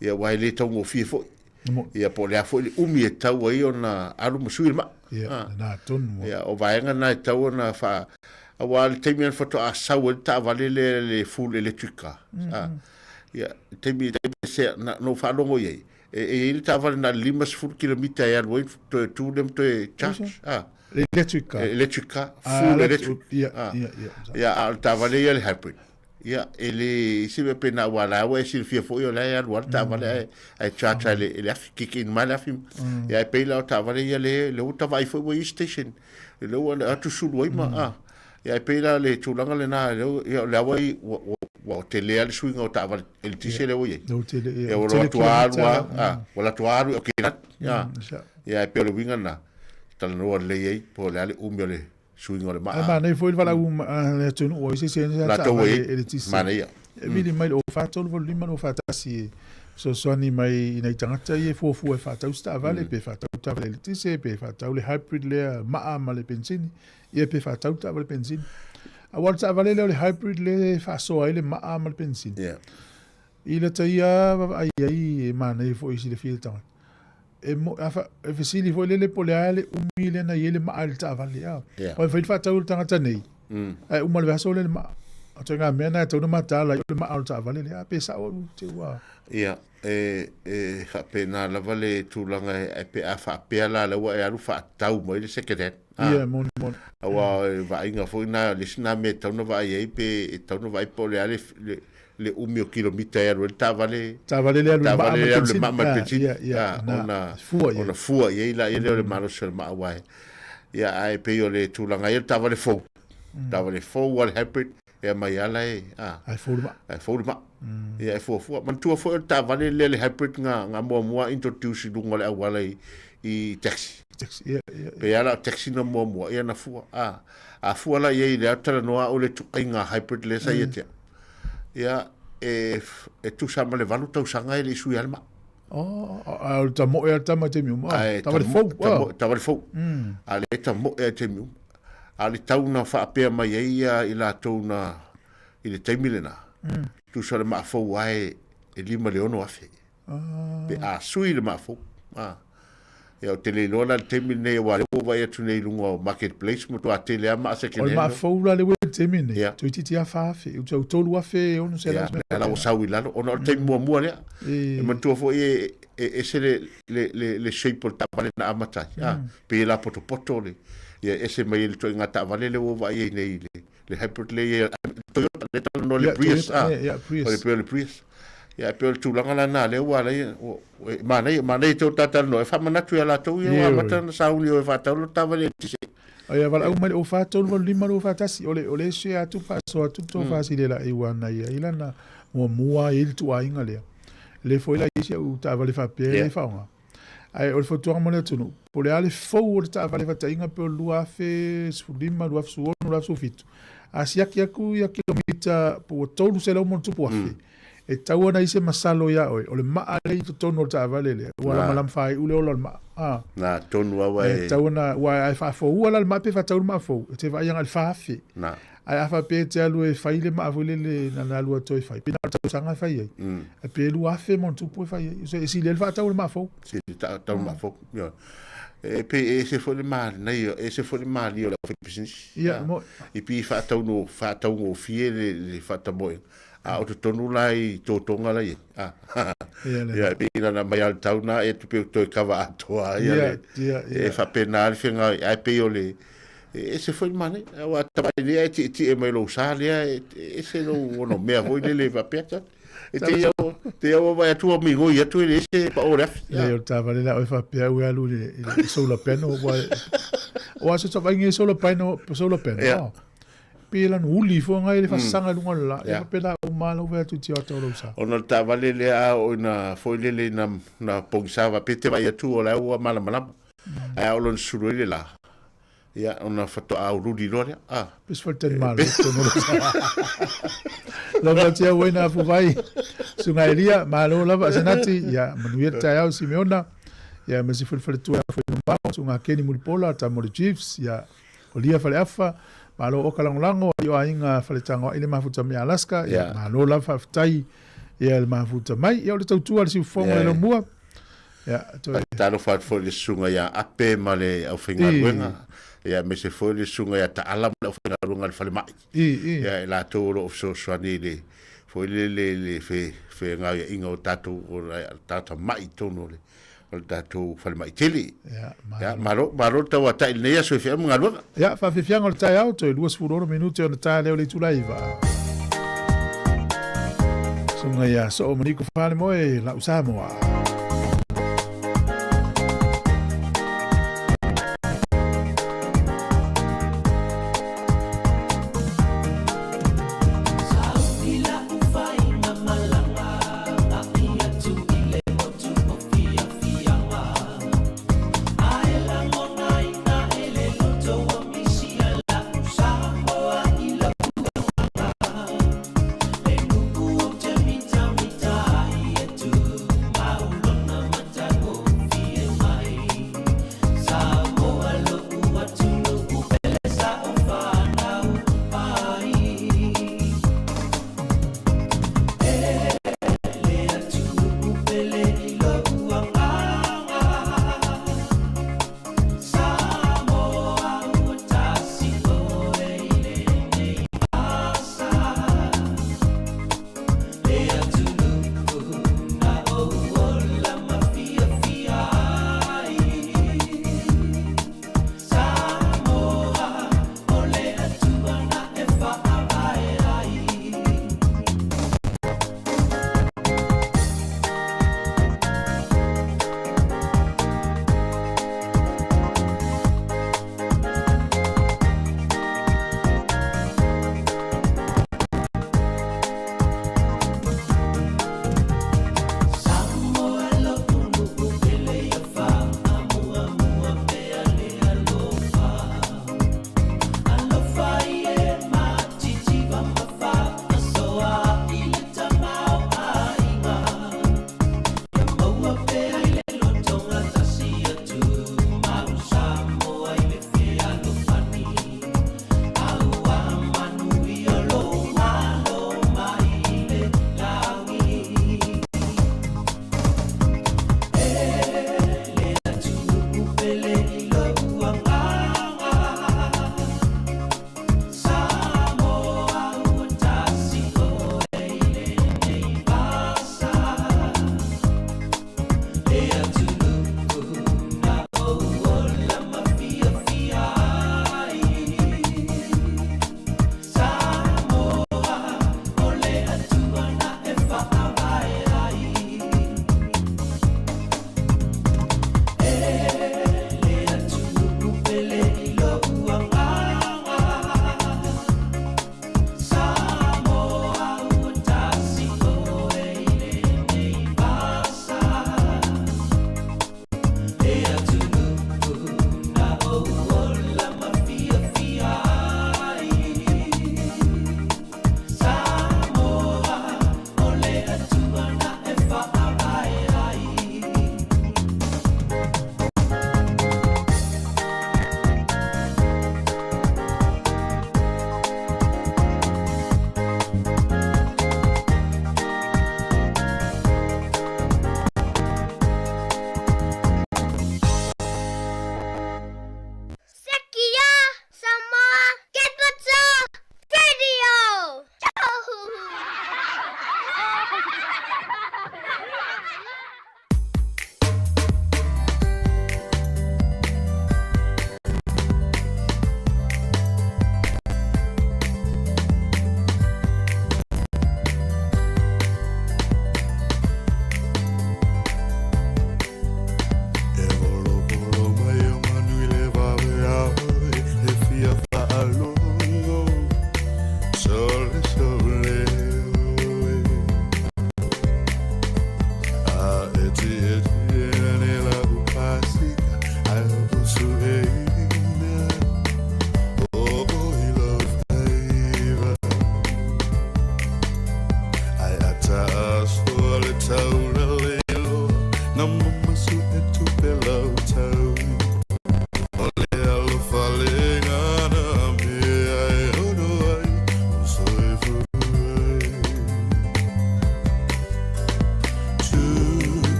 Ia, aua e le taugofie foi. Ia, po o le a foi le umi e tatau ai ona alu ma sui le maa. Ia, lena tonu. Ia, o vaega na e tatau ona faa... Aua le taimi na faatoa sau ai le taavale lea le full electric car. Ah, ia, le taimi se na ou faalogo i ai, e i ai le taavale na o le 50 kilomita e alu ai toe tu lea ma toe charge. Ah. Electric car. Electric car, full electric. Ia, ia, ia. Ia, a o le taavale ia le hybrid. Ia, e le se mea pena aua la ua e silafia foi o la e alu lava le taavale ae, ae charge i le, i le afi, kick in mai le afi. Ia, e pei la o taavale ia le, le ua tavaai foi ua i station, le ua atu sulu ai ma, ah. Ia, e pei la le tulaga lena, le ua, ia, o lea ua i, ua, ua, ua tele lava le suiga o taavale eletise lea ua i ai. Lea ua tele, ia, Ia, ua tele atu alu kilomita, lava, ah, ua alu atu alu, okay, ah. Ia, e pei o le uiga lena, talanoa lelei ai, po o le a le umi o le suiga o le maa. Ae manaia foi le valaau a le atunuu ai se isi sa taavale eletise. Manaia. E vili mai le 04 385 241 e fesoasoani mai i nai tagata ia e fuafua e faatau se taavale, pe faatau taavale eletise, pe faatau le hybrid lea maa ma le penisini, ia pe faatau taavale penisini. Aua o le taavale lea o le hybrid lea e faasoa ai le maa ma le penisini. Yeah. I lata ia vaavaai ai e manaia foi e silafia e le tagata. E, mo, a fa, e fesili foi lele po o le a le umi lea na i ai le maa i le taavale. A. Yeah. Ua mafai ona faatau e le tagata nei, ae uma le vaiaso lea le maa. O ituaiga mea na e tatau ona mataala ai o le maa o le taavale lea. A pe sao au te ua... Ia, e, e faapena lava le tulaga e, pe a faapea la lea ua e alu faatau mai le second hand. Ah. Ia, moni, moni. Aua o le vaaiga foi na, le isi na mea e tatau ona vaai ai pe e tatau ona vaai po o le a le, le, le umi o kilomita e alu ai le taavale taavale lea alu le maa ma le penisini ona ona fua i ai laia lea o le malosi o le maa aua e ia ae pei o le tulaga ia le taavale fou taavale fou a le hybrid e aumai lava la e ae fou le maa ae fou le maa ia e fuafua manatua foi o le taavale lea le hybrid nga nga muamua introduce i luga o le auala i i taxi taxi ia ia pei lava la o taxi na muamua ia na fua a a fua la i ai le talanoa au le ituaiga hybrid lea sa ia te au Ia, e, e tusa ma le valu tausaga e le i sui ai le maa. Oh, a o le tamoe a le tama i taimi uma. Ae Taavale fou. Tamo, taavale fou. A le tamoe a i taimi uma. A le tau na faapea mai ai ia i latou na i le taimi lena. Tusa le maa fou ae e 5 i le 6 afe. Pe a sui le maa fou. A. Ia, ou te le iloa la le taimi lenei aua o lea ua ou vaai atu nei i luga o marketplace matua tele lava maa second O le hand. maa fou la lea ua i le taimi lenei, Ia. toeitiiti lava 4,000, ou te au 3,600 Ia, lea la ua sau i lalo, ona o le taimi muamua lea. E manatua foi e, e ese le, le, le, le shape o le taavale na amata ai. Ah, pei e lapotopoto le, ia ese mai ai le ituaiga taavale lea ua ou vaai ai nei i le, le hybrid lea i ai, Toyota, lea talanoa i le Ia, Prius, Toyota, ah. ia, ia, Prius. O le pei o le Prius. Ia, e pei o le tulaga la lena lea ua ala ai, ua, e manaia, manaia te o ta talanoa, e faamanatu ia latou ia ua amata ona sauni o e faatau lo taavale eletise. Ia valaau mai le 04 3 8 5 2 4 1. O le share atu faasoa atu le tofa silela i ua na ia i lana muamua i le tuuaiga lea. Le foi la i si au taavale faapea e le faaaoga. Ae o le fautuaga mo le atunuu, po o le a le fou o le taavale faataiga pe o le 2015, 2016, 2017, a siaki atu ia kilomita po ua 300 ma ona tupu afe, e tatau ona i ai se masalo ia oe, o le maa lea i totonu o le taavale lea, ua lamalama faaiu le ola o le maa. A. Na, tonu lava e. E tatau ona, aua a e faafoua la le maa pe faatau le maa fou, e te vaai agai i le 4,000. Na. Ae a faapea e te alu e fai le maa foi lele na ona alu atu e fai, pe na o le tausaga e fai ai, ae pe 2,000 ma ona tupu e fai ai. E sili ai le faatau o le maa fou. Sili faatau le maa fou. Ioe. E pei e ese foi le manaia, e ese foi le malie o le aufaipisinisi. Ia, mo. I pei e faataugofie le faatamoega, a o totonu la i totoga la i ai. Ia, e pei na mai lava le tau na e tupe toe kava atoa ai le. E faapena le faiga, ae pei o le E ese foi le manaia, aua a tamai lea e tietie mai lou sa lea, e ese lou ono mea foi lele faapea ta. E te ia te ia vaai atu ua migoi atu e le ese pa o le afi. Le o le taavale la oe faapea ua alu i le solar panel ua ua se tavainga i solar panel solar panel. Yeah. Pe lan uli fo ngai le fasasaga i luga o le la. Yeah. Pe la uma lau vaai atu ti ata o lou sa. Ona le taavale lea a o ina foi lele ina na pogisa faapea te vaai atu o la ua malamalama. Ae a oo loa ina sulu ai le la, ia, ona faatoa aululi loa lea. A. Pe se faletalimalo i totonu o Lava tia ua ina afu vai. Susuga Elia, malo lava Asenati, ia manuia le taeao Simeona, ia ma se falefaletua afu i mamao, Susuga Keni Mulipola, tama o le Chiefs, ia o Lia Faleafa, malo oka lagolago, alii o aiga Faletagoai le mafuta mai Alaska, ia malo lava faafetai ia le mafuta mai. Ia o le tautua a le siufofoga i Laumua. Ia, toe. Faatalofa atu foi i le susuga ia Ape ma le aufaigaluega, ia aemaise foi le susuga ia Taala ma le aufaigaluega a le falemai. Ia, i latou o lo o fesoasoani i le foi lele i le fegaoiaiga o tatou o tagata mai i totonu o le o le tatou falemai tele. Ia, malo. Malo, malo le tauatai i lenei aso i feau ma galuega. Ia, faafiafiaga o le taeao, toe 26 minute ona ta lea o le itula 9. Susuga ia Soo ma Niko Falemoe, lau Samoa.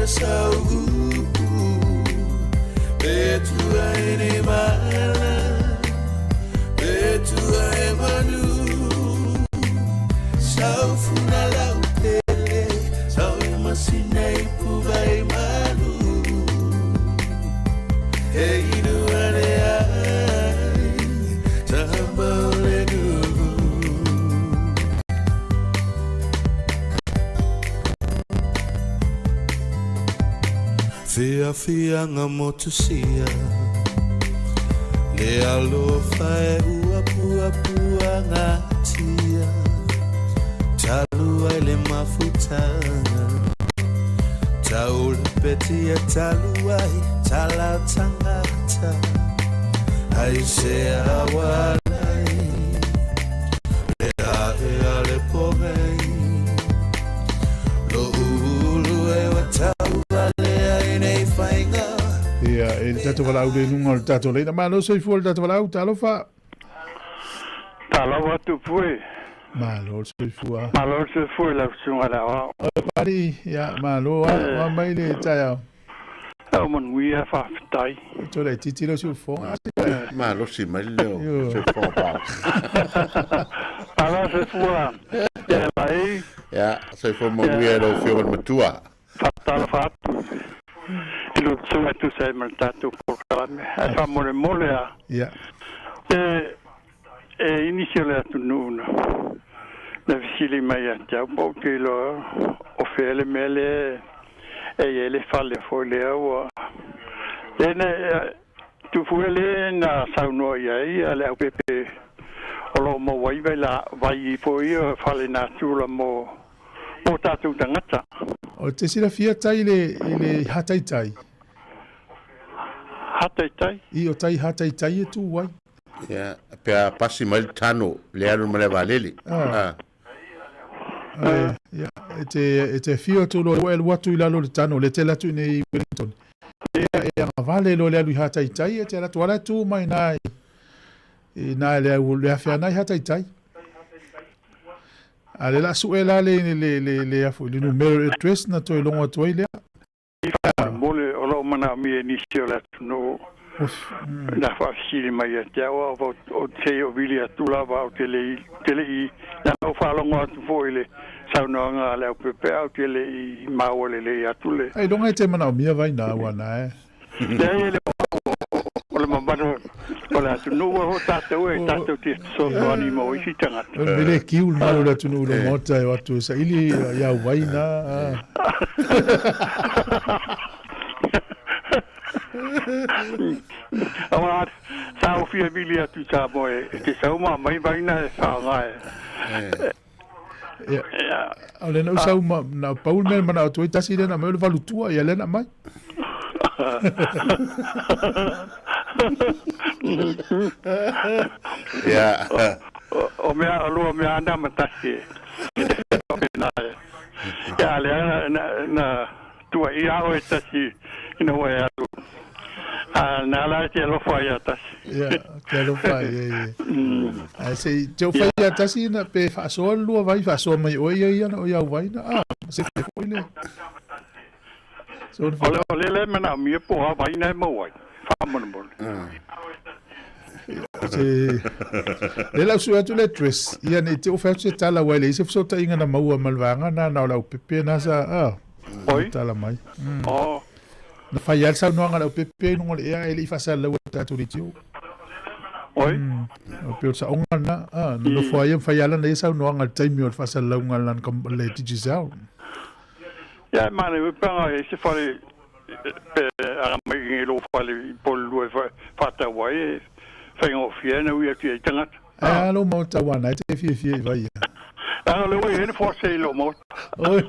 ia sau upu Pe tua e ne mala Pe tua e manu Sau funa lau tele Sau e masina i puva e malu E inu ane ai Tamba o le nuu Fiafiaga motusia Le alofa e uapuapuagatia Talu ai le mafutaga Taulapetia talu ai talau tagata Ai se awalai Le ae a le pogei Lo'u ulu e ua tauvalea i nei faiga. Ia, e le tatou valaau le luga o le tatou leina. Malo soifua le tatou valaau, talofa. Talofa atu e. Malo le soifua. Malo le soifua i lau susuga le aoao. Oi Pali, ia, malo a, wa mai le taeao. Au manuia faafetai. Toe laitiiti lau siufofoga. Malosi mai le leo soifua pa. Malo soifua. Ia lai. Ia, soifua manuia i lau Afioga i le Matua. Faatalofa atu i lo outou e tusa ai ma le tatou polokalame. Ae faamolemole a Ia. E e i nisi o le atunuu na na fesili mai ia te au po ou te iloa o fea le mea lea e i ai le fale foi lea ua lea na Tufue le na saunoa i ai a le aupepe o lo o maua ai vai la vai foi ia fale natura mo mo tatou tagata. O te silafia tai le i le hataitai. Hataitai? I o tai hataitai e tu ai. Ia, pe a pasi mai le tano, le alu ma le vaalele. Ah. Ah. Ia, e te, e te whio atu loa, ua e alu atu i lalo o le tano, le te alu atu i nei i Wellington. Ia, e agavale loa le alu i Hataitai, e te alu atu ala e tu mai nā i, i nā le au, le afe ana i Hataitai. A le la sue la le, le, le, le, afu, le numero address na toe logo atu ai lea. Faamolemole, o loo manaomia e nisi o le atunuu na faafesili mai ia te au, a o te o vili atu lava ou te le te le i na ou faalogo atu foi i le saunoaga a le aupepe a ou te le i maua lelei atu le. Ailoga e te manaomia vai na ua na e. Leai e le o le mamalu o le atunuu ua ho tatou e tatou te fesoasoani mo isi tagata. O le mele kiu le mamalu o le atunuu i le maota e o atu e saili ia wai na. Aua sa ou fia vili atu i Samoa e te sau ma mai vaina e whaanga e. Ia. O le na sau ma na pau le mea mana atu ai tasi le na mai o le valutua ia le na mai. Ia. O mea o lua mea ana ma tasi. Ia le na na tua ia o e tasi ina ua e alu. A na la te alofa ia tasi. Ia, te alofa ia ia. Ai se te o fai ia tasi na pe faasoa le lua vai faasoa mai oe ia ia na o iau vai na. Ah, se fe foi le. So, o le o le le mana mi po ha vai na mo ai. Faamolemole. Se le lau sue atu le address ia nei te o fai atu se tala ua e leai se fesootaiga na maua ma le vaega na na o le aupepe na sa ah Oi. tala mai. Oh. Na fai lava le saunoaga a le aupepe i luga o le ea ae le i faasalalaua e tatou leitio. Oi. O pei o le saoga lena, ah, na nofo ai ia ma fai lava lana ia saunoaga i le taimi o le faasalalauga a le Digicel. Ia e manaia foi pe aga e se fale pe aga mai i lou fale i Porirua e faatau ai e faigofie ai ona ui atu i ai tagata. Ae a lou maota ua na e te fiafia i vai ia. Leaga o lea ua i ai le force i lou maota. Oi.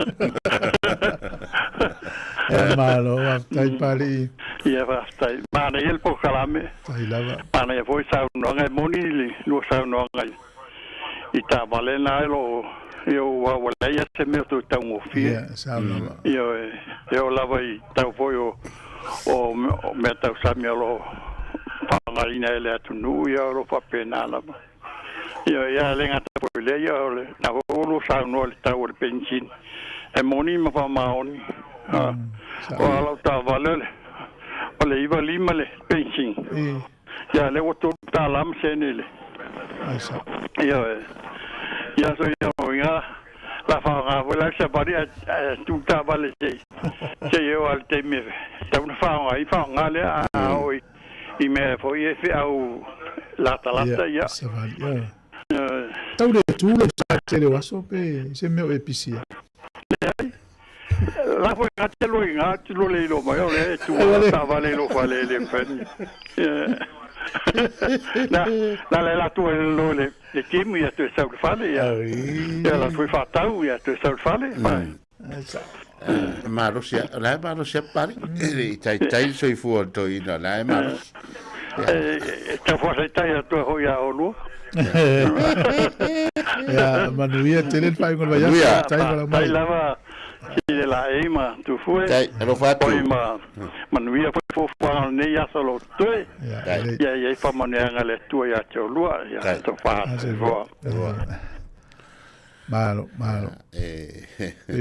Ia malo, faafetai Papalii. Ia faafetai. Manaia le polokalame. Faafetai lava. Manaia foi saunoaga e moni le lua saunoaga i taavale na e lo o ua ua leai lava se mea o toe taugofie. Ia, sao lava. Ioe, e oo lava i tau foi o o mea tau sami o lo o faaaogaina e le atunuu, ia o lo o faapena lava. Ioe, ia e le gata foi i lea, ia o le na foi ua lua saunoa i le tau o le penisini, e moni ma faamaoni. O lau taavale o le o le 95 le penisini. Ia lea ua $3 ma sene i le. Ioe. Ia so ia uiga la faaaoga foi la le savali ae tuu le taavale se i se i oo lava i le taimi e tatau ona faaaoga ai faaaoga lea a oo i mea foi ia e feau latalata ia. Savali ia. Tau le tu le sa tele o aso pe se mea o e pisi ai. Leai. La foi nga te loi nga te lo le ilo mai o le tu a taavale i lou fale e le mafai na na le la tu e lo le le timu ia toe sau le fale ia ia la toe whātau ia toe sau le fale. Malosi a, la e malosi a pari. E tai tai soifua o toeaina, la e malosi. E tau whasaitai atu e hoi a olua. Ia, manuia tele le faaiuga o le vaiaso. Tai ma lau mai. Tai lava ki le laei ma Tufue. Tai, alofa atu. Oi ma manuia foi fuafuaga o lenei aso o lou toe. Ia i ai faamanuiaga a le Atua ia te olua. Ia tofa atu. Malo, malo. E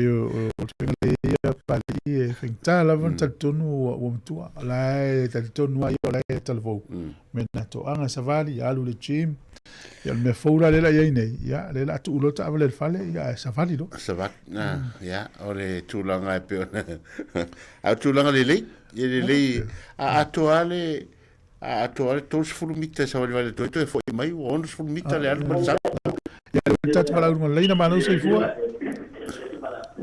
o te le ia pali e faigata lava ona talitonu ua matua. O la e talitonu lava ia o la e talavou. Me na toaga savali, alu i le gym. Ia o le mea fou la lea la i ai nei, ia lea la tuu loa taavale i le fale, ia ae savali loa. Savali, na, ia, o le tulaga e pei ona, a o tulaga lelei, e lelei, a atoa le, A atoa le 30 mita e savalivali atu ai toe foi mai ua 60 mita le alu ma le sau. Ia le tatu valaulu ma leina malo soifua.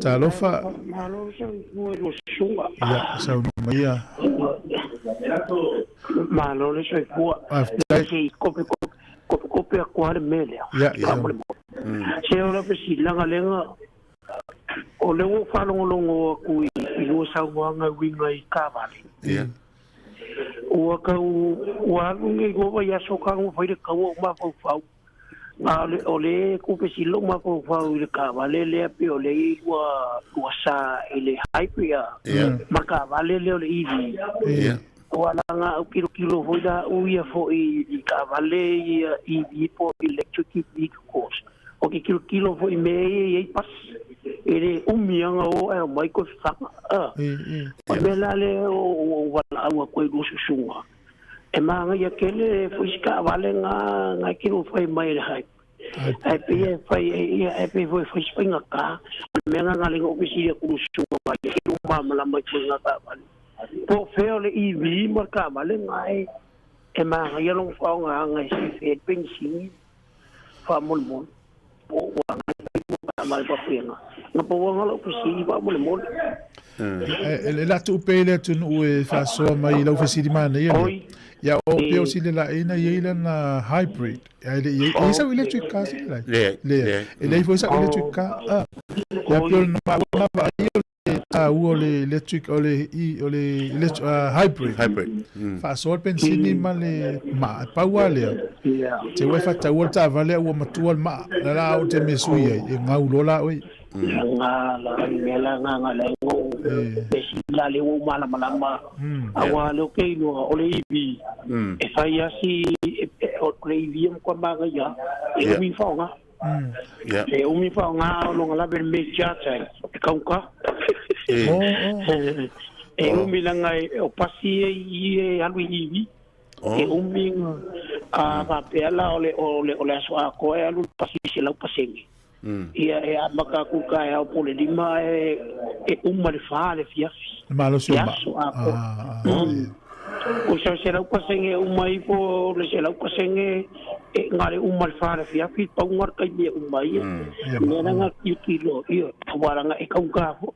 Talofa. Malo soifua i lo susuga. Ia saunoa mai ia. Malo le soifua. Faafetai. Se kope kope kope kope atu lava le mea lea. Ia ia. Se o lau fesilaga lega o lea ua ou faalogologo atu i lua saunoaga e uiga i taavale. Ia. Ua tau, ua alu nei lua vaiaso talu ona fai le taua ou mafaufau, a o le, o le tupe sili lou mafaufau i le taavale lea pei o lea e i ai lua, lua sa i le hybrid a, ma le taavale lea o le EV. Ua laga au tilotilo foi la au ia foi i taavale ia EV po o electric vehicles. Ou te tilotilo foi i mea ia e i ai pasi, e le umi lava ona o ae omai toe fana. O le mea la lea ua ou valaau atu ai i lua susuga, e manaia tele foi si taavale na e tino fai mai e le hype. Ae pei e fai, ae pei foi e fai si faigata. O le mea lena na ala ai ona ou fesili atu i lua susuga aua e le malamalama i ituaiga taavale. Po o fea o le EV ma le taavale na e manaia lona faaaogaina e sefe ai le penisini. Faamolemole, po o ua agai mai ua taavale faapena. Na pau lava lau fesili faamolemole. E le atu pe le atunuu e faasoa mai i lau fesili manaia lea. Ia o pei o si lelaʻi na i ai lana hybrid. Ae le i ai, e i ai sau electric car si lelaʻi? Leai. Leai. E leai foi sau electric car. Ah. Ia pei o le maua na vaai o le taua o le electric o le o le electric, hybrid. Hybrid. Faasoa le penisini ma le maa, e pau lava lea. Te ua e faataua le taavale a ua matua le maa, la la au te mea sui ai, e gau loa la oe. Nga la mea la nga nga la ngo e si la le ua malamalama aua le o ke iloa o le EV e fai asi o le EV e matua manaia e umi faaaoga. E umi faaaoga o lona lave le mea charge ai e kauka. E umi leaga o pasi ia i e alu i EV. E umi a faapea la o le o le o le aso atoa e alu le pasi i 100%. Ia e amata atu i le taeao po o le 5 ae e uma i le 4 i le afiafi. Le malosi o Le aso atoa. O se 100% e uma ifo o le 100% e na o le uma i le 4 i le afiafi, pau lena o le taimi e uma ai. Mea la na tilotilo, ioe, aua leaga e taugata foi.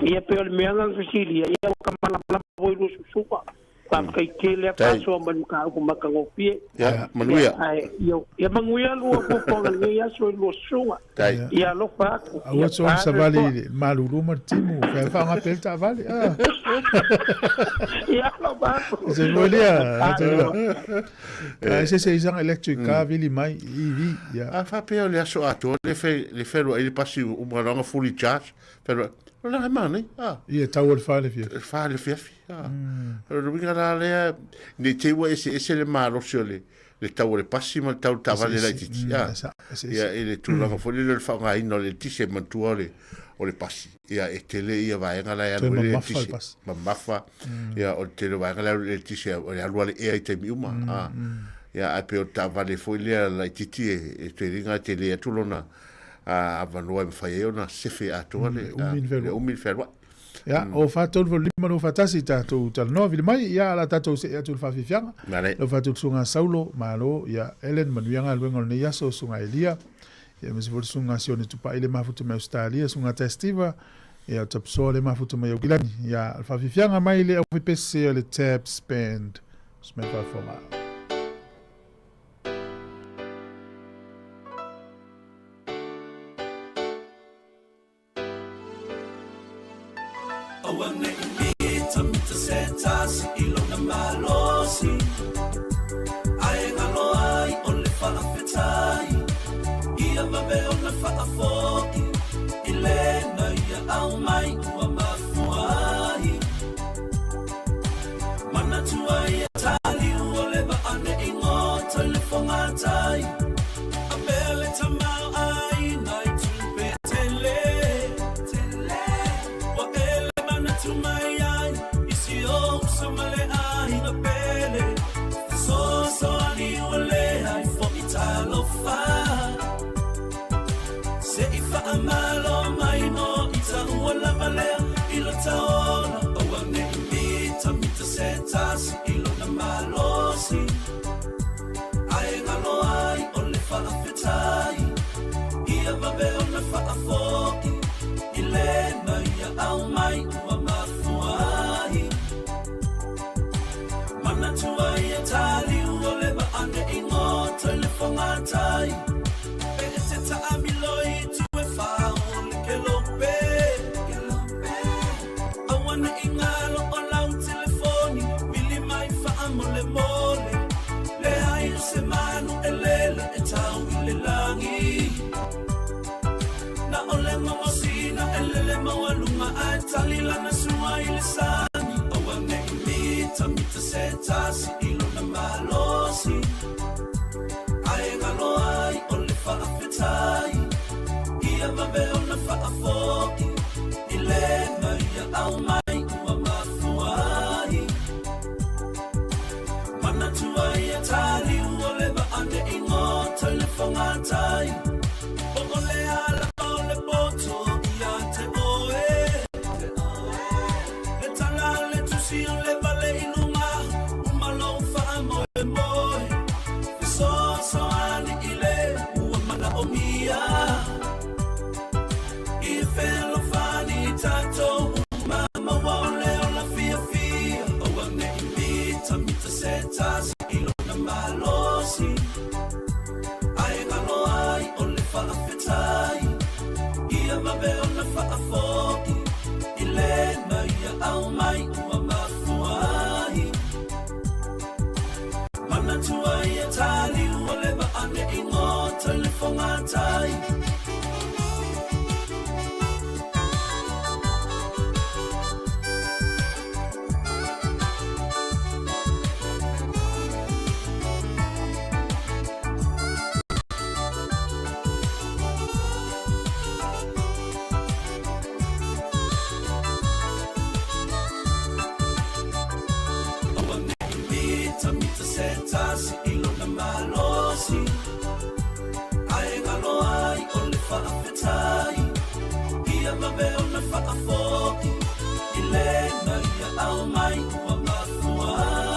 Ia pei o le mea lena na fesili ai, ia ua ta malamalama foi lua susuga. Faafetai tele a faasoa mai le mataupu matagofie. Ia, manuia. Ae, ia, ia manuia lua fuafuaga i lenei aso i lua susuga. Ia alofa atu. Aua te savali i le malulu ma le timu, fai faaaoga pea le taavale. Ah. Ia alofa atu. Se mo lea, te lua. Ai se se isanga electric car vili mai EV. Ia. A faapea o le aso atoa le fe le feloai le pasi uma loa ona fully charge. Feloai. O la e manaia. Ah. Ia tau o le fa le fiafi. Fa le fiafi. Ah. O le uiga la lea, ne i te i ua eseese le malosi o le le tau o le pasi ma le tau o le taavale laitiiti. A, ia, i le tulaga foi lele o le faaaogaina o le eletise, manatua o le, o le pasi, ia, e tele ia vaega la e alu ai le eletise. Mamafa, ia, o le tele o vaega la e alu i le eletise, o le alu lava le ea i taimi uma. A, ia, ae pei o le taavale foi lea laitiiti e, e tele, e tele atu lona avanoa e mafai ai ona sefe atoa le, le umi le fealuai. Ia, o 4 3 8 2 4 1 tatou talanoa vili mai, ia ala tatou see atu i le faafiafiaga. Lau faatutusuga Saulo, malo, ia Ellen, manuia galuega o lenei aso, susuga Elia, ia aemaise foi le susuga Sione Tupai le mafuta mai Ausetalia, susuga Testiva, ia o Tapusoa le mafuta mai Aukilani. Ia, le faafiafiaga mai le aufaipese a le Tabs Band. Sumai faafofoga. Aua ne i mitamita se tasi i lona malosi, Ae galo ai o le faafetai, Ia vave ona faafoi i lena ia aumai ua mafua ai. Manatua ia taliu o le vaa ne i goto i le fogatai, A mea le tamaoaiga i tupe tele, Ua ele manatu mai ai i si ou uso ma le aiga pele, Fesoasoani ua leai foi talofa, Se i faamalo mai no i taua lava lea i lo taola, Aua ne i mitamita se tasi i lona malosi, Ae galo ai o le faafetai, Ia vave ona faafoi i lena ia aumai ua mafua ai. Manatua ia taliu o le vaa ne i goto i le fogatai, Pe e te taamilo i itu e fa o le kelope, Aua ne i galo o lau telefoni, vili mai faamolemole, Leai o se manu e lele e tau i le lagi, Na o le gogosina e lele maualuga ae tali lana sua i le sani, Aua ne i mitamita se tasi i lona malosi, Ae galo ai o le faafetai, Ia vave ona faafoi i lena ia aumai ua mafua ai. Manatua ia taliu o le vaa ne i goto i le fogatai, Po o le a lava o le poto ia te oe, Le tala a le tusi o le vale i luga, uma lou faamoemoe, Fesoasoani i le ua manaomia, I fealofani tatou uma maua o le ola fiafia, Aua ne i mitamita se tasi i lona malosi, Ae galo ai o le faafetai, Ia vave ona faafoi i lena ia aumai ua mafua ai. Manatua ia taliu o le vaa ne i goto i le fogatai. Aua ne i mitamita se tasi i lona malosi, Ae galo ai o le faafetai, Ia vave ona faafoi i lena ia aumai ua mafua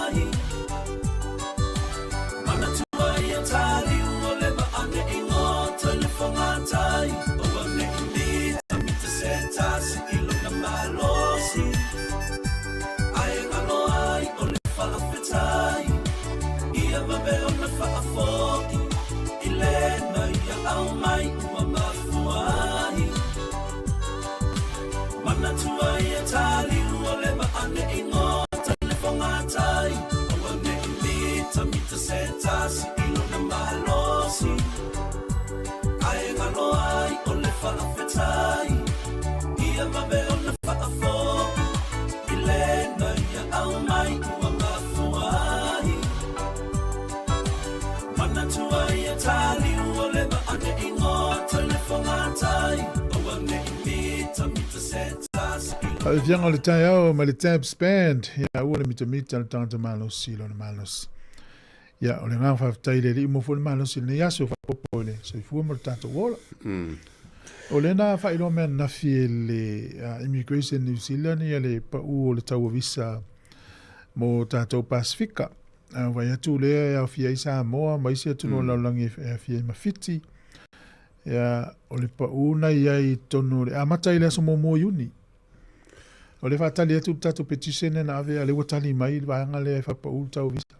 ai. Manatua ia taliu o le vaa ne i goto i le fogatai, Aua ne i mitamita se tasi i lona malosi, Ae galo ai o le faafetai, Ia vave ona faafoi i lena ia aumai ua mafua ai. Faafiafiaga o le taeao mai le Tabs Band, ia aua le mitamita le tagata malosi i lona malosi. Ia, o le agaga faafetai i le Alii mo foi le malosi i lenei aso faaopoopo i le soifua ma le tatou ola. O lea na faailoa mai ananafi e le Immigration New Zealand ia le pau o le tau o visa mo tatou Pasifika. A vaai atu lea e aofia ai Samoa ma isi atunuu o le lalolagi e aofia ai ma Fiti. Ia, o le pau na i ai i totonu o le amata i le aso muamua o Iuni. O lea faatali atu le tatou petition lea na ave, a o lea ua tali mai le vaega lea e faapau le tau visa.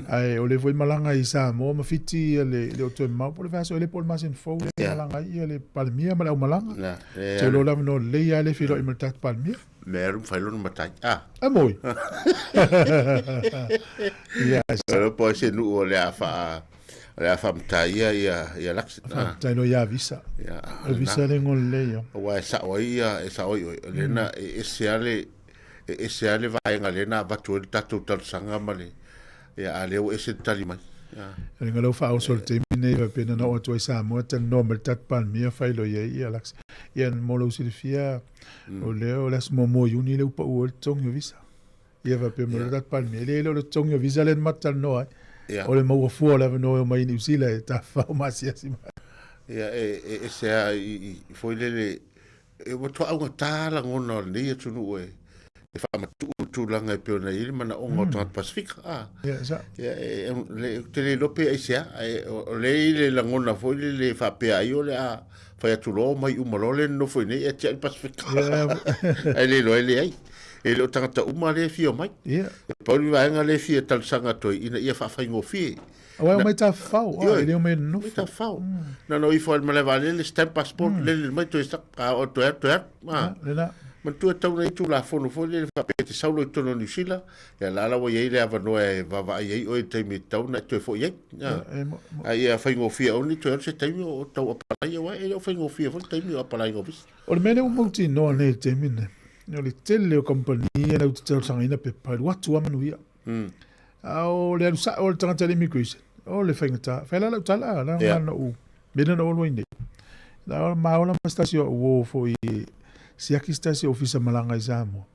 Ae o lea foi malaga i Samoa ma Fiti ia le, le o toe mamao po o le vaiaso ea po o le masina fou lea yeah. malaga ai ia le Palemia ma le aumalaga. Yeah. Yeah. Te loa le avanoa lelei lava le feiloai ma le tatou Palemia. Mea alu mafai lona matai. Ah. E moi. Yes. Alo po se nuu o le a faa o le a faamataia ia ia Lux. Ah. Tai no ia visa. Ia. O visa le ngol le ia. Ua e sao ai ia e sao ai oi. Le na e ese ale e ese ale vaenga le na avatu ai le tatou talosaga ma le ia a lea ua ese le tali mai. Ia. Le ngalo fa o sol taimi nei faapena na oo atu ai Samoa talanoa ma le tatou Palemia faailoa i ai ia Lux. Ia mo lou silafia O lea o le aso muamua o Iuni lea ua pau ai le totogi o visa. Ia faapea mai le tatou Palemia, e le o le totogi o visa lea na matou talanoa ai. Yeah. O le maua fua o le avanoa e omai i Niu Sila e tafafao ma asiasi mai. Ia, e, e ese lava i, i, foi lele, e ua matua augata lagona o lenei atunuu e, e faamatuu tulaga e pei ona i ai le manaoga o tagata Pasifika. Ah. Ia, sa. Ia, e, e, le, ou te le iloa pe aisea, ae o, o lea e i ai le lagona foi lele e faapea ai o le a fai atu loa omai uma loa le nonofo i inei e atiae le Pasifika. Ae le iloa e leai. E le o tagata uma lea e fia omai. Ia. E pau le vaega lea e fia talosaga atu ai ina ia faafaigofie. Aua e omai tafafao, Ioe. e le omai nonofo. Omai tafafao. Na ona o ifo lava i le malae vaalele, stamp passport, lele mai toe stamp, a o toe alu, toe alu. Ah. Lena. Manatua e tatau ona i ai Tulafono foi lele faapea e te sau loa i totonu o Niu Sila, ia la la ua i ai le avanoa e vaavaai ai oe i le taimi e tatau ona e toe foi ai. A ia faigofie aua ne i toe alu se taimi o tau apalai aua e le o faigofie foi le taimi o apalaiga o visa. O le mea lea ua mautinoa nei i le taimi lenei, o le tele o kamupani ia latou te talosagaina pepa e alu atu lava manuia. A o le alu sao o le tagata i le immigration, o le faigata. Fai la lau tala, la na ou, mea lea na ou alu ai nei. Na ma ola ma se tasi o au uo foi, siaki se tasi o ofisa malaga i Samoa.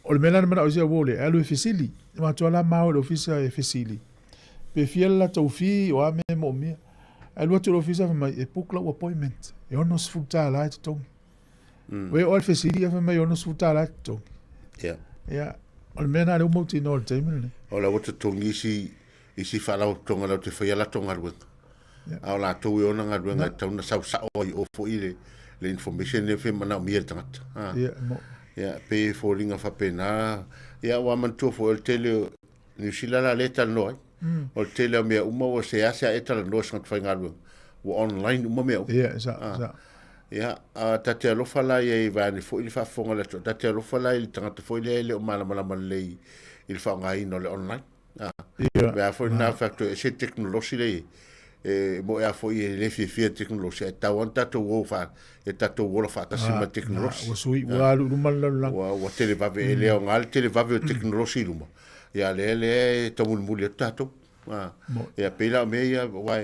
O le mea la na manao ai si au uo lea, e alu e fesili. E matua la ma o i le ofisa e fesili. Pe fia le latou fee, o a mea e moomia. Ae alu atu i le ofisa fai mai, e book lau appointment, e $60 e totogi. Ua oo lava le fesili, ae fai mai e $60 e totogi. Ia. Ia, o le mea lena lea ua mautinoa i le taimi lenei. O la ua totogi isi, isi faalapotopotoga latou te faia latou galuega. A o latou e ona galuega e tatau ona sau sao ai i o foi le, le information lea e manaomia e le tagata. Ha. Ia, mo. Ia, pei e foliga faapena. Ia, ua manatua foi o le tele o Niu Sila la lea e talanoa ai. O le tele o mea uma ua seasea e talanoa i se tagata faigaluega. Ua online uma mea uma. Ia, sa, sa. Ia, a ta te alofa la i ai vaeane foi le faafofoga a le atunuu, ta te alofa la i le tagata foi lea e le o malamalama lelei i le faaaogaina o le online. Ia. Mea foi lena factor e ese le tekonolosi lea i ai. E moe lava foi e le fiafia i le tekonolosi, ae tatau lava ona tatou o faa, ia tatou ola faatasi ma le tekonolosi. Ua sui, ua alu i luma le lalolagi. Ua, ua televave, e le aoga le televave o le tekonolosi i luma, ia lea, lea e taumulimuli atu tatou. Ia pei la o mea ia, aua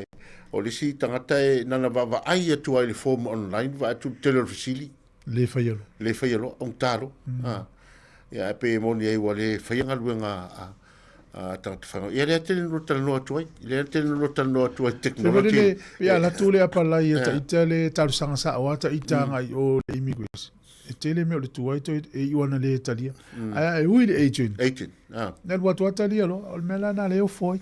o le isi tagata e na ona vaavaai atu lava i le form online, vaai atu i le tele o le fesili. Le faia loa. Le faia loa, augata loa. Ia, ae pei e moni ai ua le faia galuega a a tagata faigaluega. Ia lea tele na lua talanoa atu ai. Lea tele na lua talanoa atu ai i technology. Lele, ia alu atu le apalai a ita le talosaga sao a ita agai i o le immigration. E tele mea o le tuai toe e iu ana le talia. Ae e ui le agent. Agent, ah. Na alu atu a talia loa, o le mea la na le ofo ai.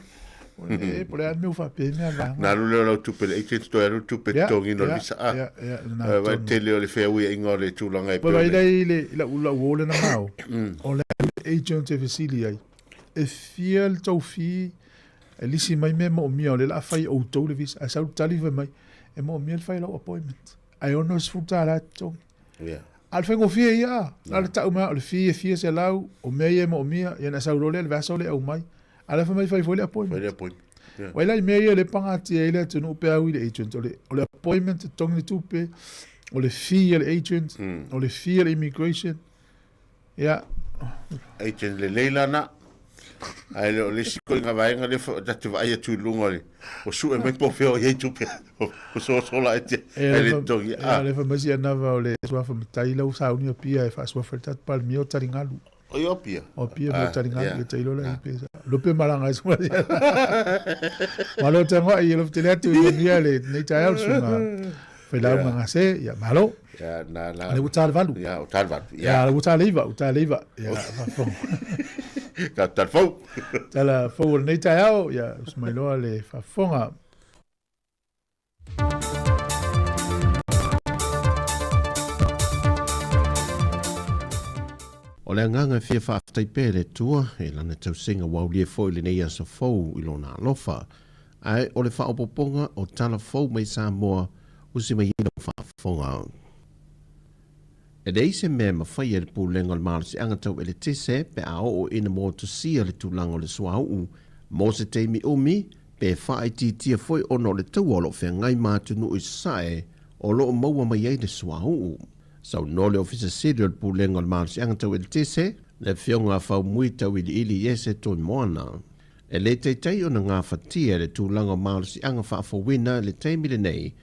O le po o le a le mea ua faapea ai mea vaega. Na alu lea o lau tupe i le agent toe alu le tupe totogiina o le visa. Ah. Ia, ia, lena tonu. Vai tele o le feauiaiga o le tulaga e pei ona. Vai i le lau lau uo lena ma o. O le agent e fesili ai, e fia le tou fee e lisi mai mea e moomia o lea o le a fai e outou le visa. Ae sau le tali fai mai, e moomia le fai o lau appointment. Ae $60 e totogi. Yeah. A o le faigofie ia, na o le tau mai o le fee e fia selau, o mea ia e moomia, ia ona sau loa lea i le vaiaso lea e aumai. A o la e fai mai fai foi le appointment. Fai le appointment. Yeah. Uai la i mea ia lea e pagatia ai le atunuu pe a ui i le agent, o le, o le appointment e totogi le tupe, o le fee a le agent, o le fee a le immigration. Ia. Agent lelei la na. Ae le o le isi ituaiga vaega lea ta te vaai atu i luga o le o sue mai po o fea o i ai tupe o soasoa laiti ae le totogia. Ia, le fai mai si anava o le suafa matai lau sauni o Apia e faasuafa i le tatou Palemia o taligalu. O i o Apia? O Apia mo taligalu ia tailo la i pesa. Lope malanga ai suma ia. Malo tangoa i lo tele atu i mia le nei taeao le susuga Failauga Gase, ia malo. Ia na na. Le ua ta le 8. Ia ua ta le 8. Ia ua ta le 9, ua ta le 9. Ia faafofoga. Ka tala fou. Tala fou o lenei taeao, ia usu mai loa le faafofoga. O le agaga e fia faafetai pea i le Atua i lana tausiga ua aulia foi lenei aso fou i lona alofa. Ae o le faaopoopoga o tala fou mai Samoa usi mai ai lau faafofoga. E leai se mea e mafai e le Pulega o le Malosiaga Tau Eletise pe a oo ina motusia le tulaga o le suauu mo se taimi umi pe faaitiitia foi ona o le taua o lo o feagai ma atunuu i Sasae o lo o maua mai ai le suauu. Saunoa le Ofisa Sili o le Pulega o le Malosiaga Tau Eletise, le Afioga a Faumui Tauiliili Iese Toimoana. E le taitai ona gafatia e le tulaga o malosiaga faafouina i le taimi lenei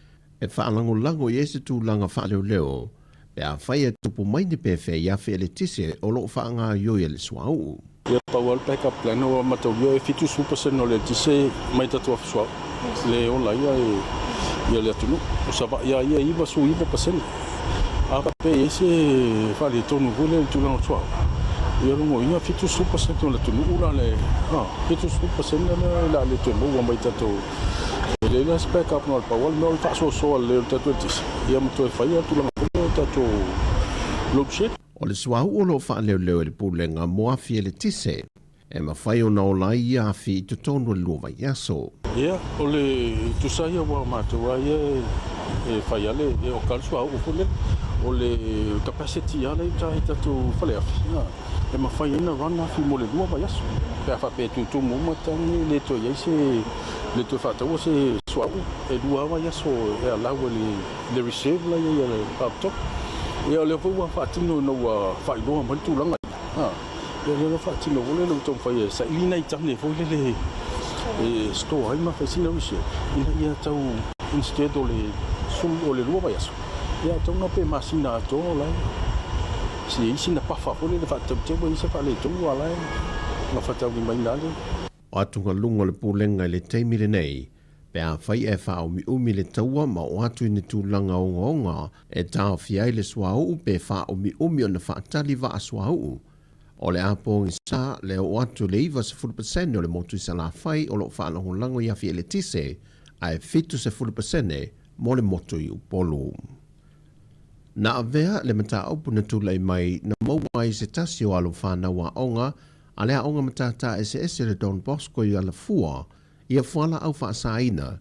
e faalagolago i ai se tulaga faaleoleo pe afai e tupu mai ni pefea i afe eletise o lo o faagaoioi e le suauu. Ia pau lava le backup plan ua mataulia e 70% o le eletise mai tatou afi suauu le ola ai ia le atunuu. O Savaii lava ia e 99%. A faapea e i ai se faaletonu foi lea i le tulaga o le suauu, ia lona uiga e 70% o le atunuu la le, 70% lea o le a le toe maua mai tatou. E leai la se backup na o le pau lava le mea o le faasoasoa lelei o le tatou eletise ia ma toe fai le tulaga foi lea o tatou load shed. O le suauu o lo o faaleoleo e le Pulega mo afi eletise, e mafai ona ola ai ia afi i totonu o le 2 vaiaso. Ia, o le tusa ia ua matou lava ia e fai lava le, e oka le suauu foi lele. O le capacity lava lea i uta i tatou faleafi, e mafai ai ona run afi mo le 2 vaiaso. Pe a faapea e tutumu uma tane, e le toe i ai se, le toe faataua se suauu, e 2 lava vaiaso e allow e le reserve la e i ai a le Faalapotopotoga. Ia o lea foi ua faatino ina ua faailoa mai le tulaga lea. Ia lea ua faatino foi lele ua taumafai e saili nai tane foi lele e store ai ma fai sina reserve ina ia tau instead o le 10 o le 2 vaiaso, ia tau na pe masina atoa o la e si i ai sina buffer foi lele faatauteu ai se faaletonu a la e gafataulimaina le O atugaluga o le Pulega i le taimi lenei, pe afai e faaumiumi le taua ma oo atu i ni tulaga ogaoga e taofia ai le suauu pe faaumiumi ona faatali vaa suauu. O le a pogisa le oo atu i le 90% o le motu i Salafai o lo o faalagolago i afi eletise, ae 70% mo le motu i Upolu. Na avea le mataupu na tulai mai na maua ai se tasi o alo fanau aoga a le Aoga Matata Eseese le Don Bosco i Alafua ia fualaau faasaina,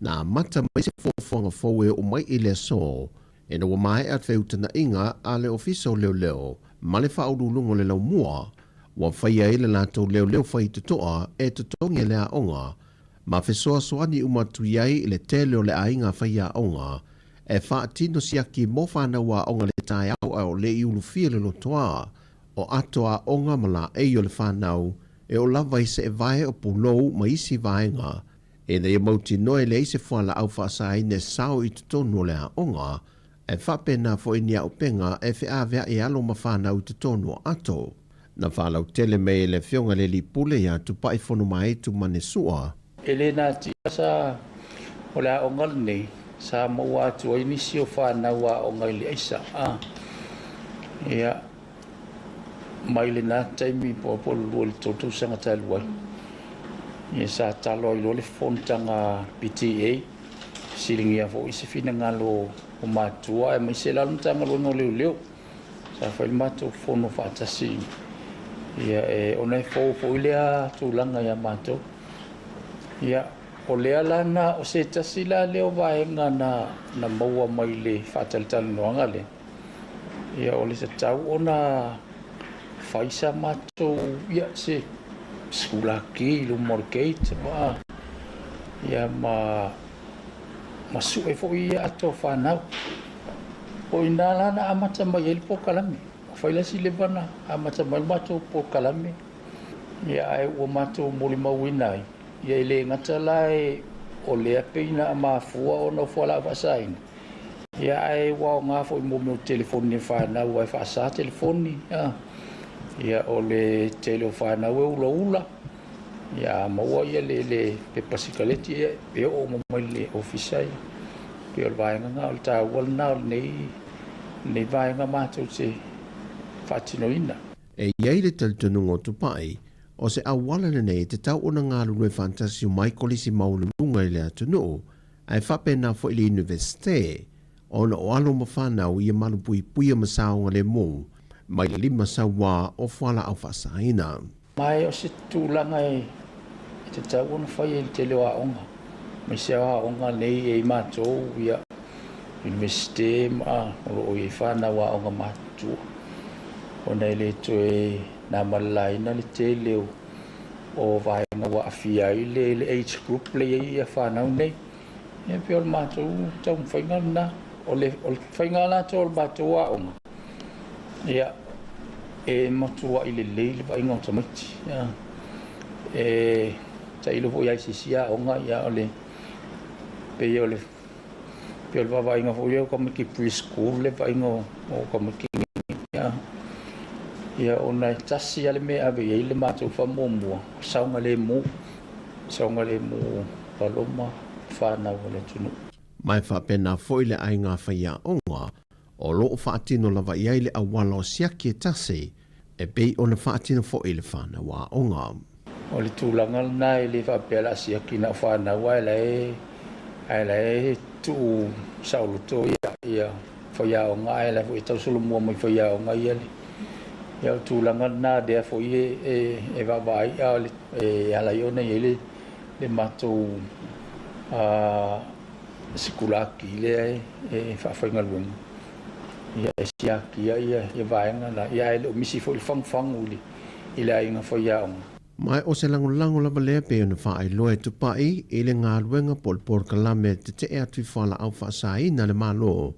na amata mai se fuafuaga fou e oo mai i le aso ina ua maea feutanaʻiga a le Ofisa o Leoleo ma le Faauluuluga o le Laumua, ua faia ai le latou leoleo faitotoa e totogi e le aoga ma fesoasoani uma atu i ai i le tele o le aiga faiaoga e faatino siaki mo fanau aoga le taeao a o le i ulufia le lotoa o ato aoga ma laei o le fanau e oo lava i seevae o pulou ma isi vaega ina ia mautinoa e leai se fualaau faasaina e sao i totonu o le aoga, ae faapena foi ni auupega e feaveai e alo ma fanau i totonu o ato. Na faalautele mai e le Afioga i le Alii Pule ia Tupai Fonomaetu Manesua. E le natia sa o le aoga lenei sa maua atu ai nisi o fanau aoga i le aisa. Ia, mai lena taimi po o le 2 i le 3 tausaga talu ai, ia sa talo ai loa le fonotaga PTA, fesiligia foi se finagalo o matua aemaise la le Matagaluega o Leoleo. Sa fai le matou fono faatasi ia e ona e fou foi lea tulaga ia matou. Ia o lea la na o se tasi la lea o vaega na maua mai le faatalatalanoaga lea. Ia o le tatau ona fai sa matou ia se sikulaki i luma o le gate ma ia ma sue foi ia ato fanau. O i ina la na amata mai ai le polokalame. Ua fai la si leva na amata mai le matou polokalame. Ia ae ua matou molimauina ai, ia e le gata la e o lea pei na mafua ona o fualaau faasaina, ia ae ua aoga foi mo mea o telefoni e fanau ae faasa telefoni, ia, ia o le tele o fanau e ulaula, ia a maua ia le, le pepa sikaleti ia e oo uma mai le ofisa ia. Pei o le vaega lena, o le taua lena o lenei, lenei vaega matou te faatinoina. E i ai le talitonuga o Tupai, o se auala lenei e tatau ona galulue faatasi uma ai kolisi maualuluga i le atunuu, ae faapena foi le Iunivesite, ona o alo ma fanau ia malupuipuia ma saogalemu mai le 5 sauā o fualaau faasaina. Ma e o se tulaga e tatau ona fai e le tele o aoga, aemaise lava aoga nei e i matou ia Iunivesite ma o lo o i ai fanau aoga matutua, ona e le toe na ma le laina le tele o vaega ua aafia ai le age group lea e i ai fanau nei. Ia pei o le matou taumafaiga lena. O le faiga latou o le matou aoga, ia, e matuai lelei le vaaiga o tamaiti. Ia, e tailo foi i se isi aoga, ia, o le pei o le pei o le vaavaaiga foi lea o tamaiti preschool le vaaiga o tamaiti ia, ia ona e tasi lava le mea e ave i ai le matou faamuamua, saogalemu, saogalemu alo ma fanau a le atunuu. Ma e faapena foi le aiga faiaoga o lo o faatino lava i ai le auala o siaki e tasi e pei ona faatino foi i le fanau aoga. O le tulaga lena e le faapea o le a siaki na o fanau ae la e ae la e tuu saoloto ia ia faiaoga ae la foi e tausolomua mai faiaoga ia le ia o le tulaga lena lea foi e e, e vaavaai a o le e ala ai ona i ai le le matou a sikulaki lea e faafaigaluega ia e siakia ia ia vaega la ia ae le o misi foi le fagufagu i le i le aiga faiaoga. Ma o se lagolago lava lea pei ona faailoa e Tupai i le galuega po o le polokalame e tetee atu i fualaau faasaina le Malo,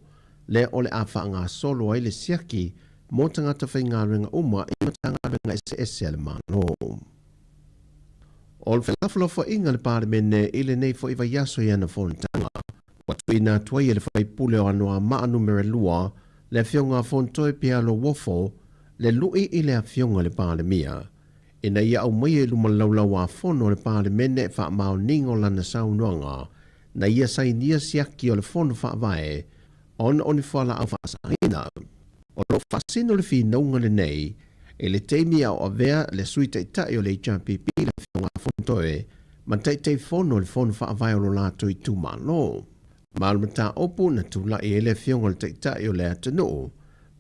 lea o le a faagasolo ai le siaki mo tagata faigaluega uma i Matagaluega eseese a le Malo. O le felafolafoaiga a le Palemene i lenei foi vaiaso i ana fonotaga, ua tuuina atu ai e le faipule o Anoamaa Numera 2, le Afioga a Fontoe Pialo Uofo, le lui i le Afioga i le Palemia, ina ia aumaia i luma laulau-a-fono a le Palemene faamaoniga o lana saunoaga na ia sainia siaki o le Fono Faavae ona o ni fualaau faasaina. O lo o faasino le finauga lenei i le taimi a o avea le Sui Taitai o le HRPP le Afioga a Fontoe ma Taitaifono o le Fono Faavae o lo latou itumalo. Ma o le mataupu na tulai ai le Afioga i le Taitai o le atunuu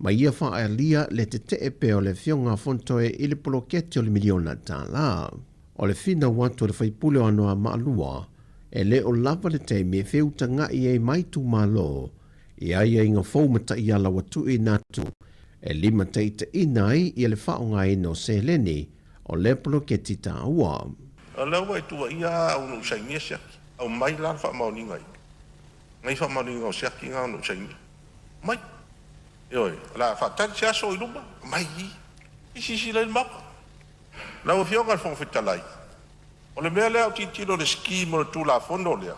ma ia faaalia le tetee pea o le Afioga a Fontoe i le poloketi o le miliona tala. O le finau atu a le faipule o Anoamaa 2, e le o lava le taimi e feutaga'i ai mai itumalo i aiaiga fou ma taiala ua tuuina atu e limataitaiina ai ia le faaaogaina o seleni o lea poloketi taua. O lea ua e tuuaia au na ou sainia siaki. Aumai la le faamaoniga ia. Nai faamaoniga o siaki na na ou sainia. Aumai. Ioe, o le a faatali se aso i luma, aumai i i. I silasila ai le Maota. Lau Afioga i le Fofoga Fetalai, o le mea lea ou tilotilo i le scheme o le Tulafono lea,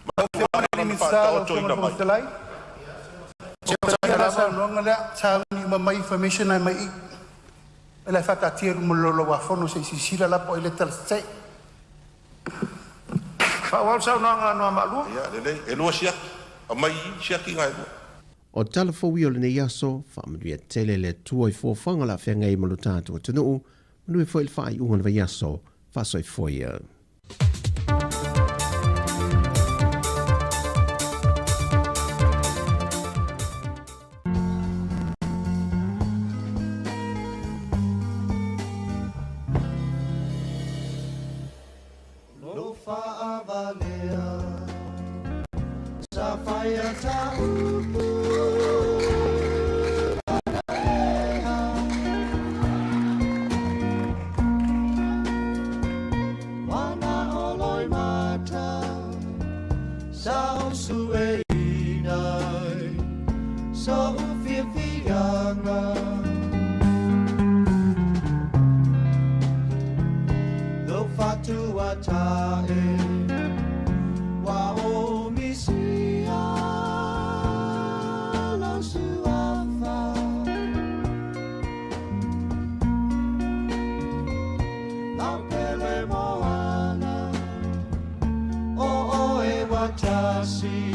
Lau Afioga i le lona Minisita, lau Afioga i le faataotoina Fofoga mai. Fetalai, ua talia la saunoaga lea, sauni uma mai information ae mai i. O le a faataatia i luma o le Laulau-a-Fono se i silasila la po o ai le tala tetee. Faaauau le saunoaga a Anoamaa 2. Ia, lelei. E lua siaki. Aumai i i siaki na e lua. O tala fou ia o lenei aso, faamanuia tele le Atua i fuafuaga o le a feagai ma lo tatou atunuu, manuia foi le faaiuga o le vaiaso, faasoifua ia. Watasi,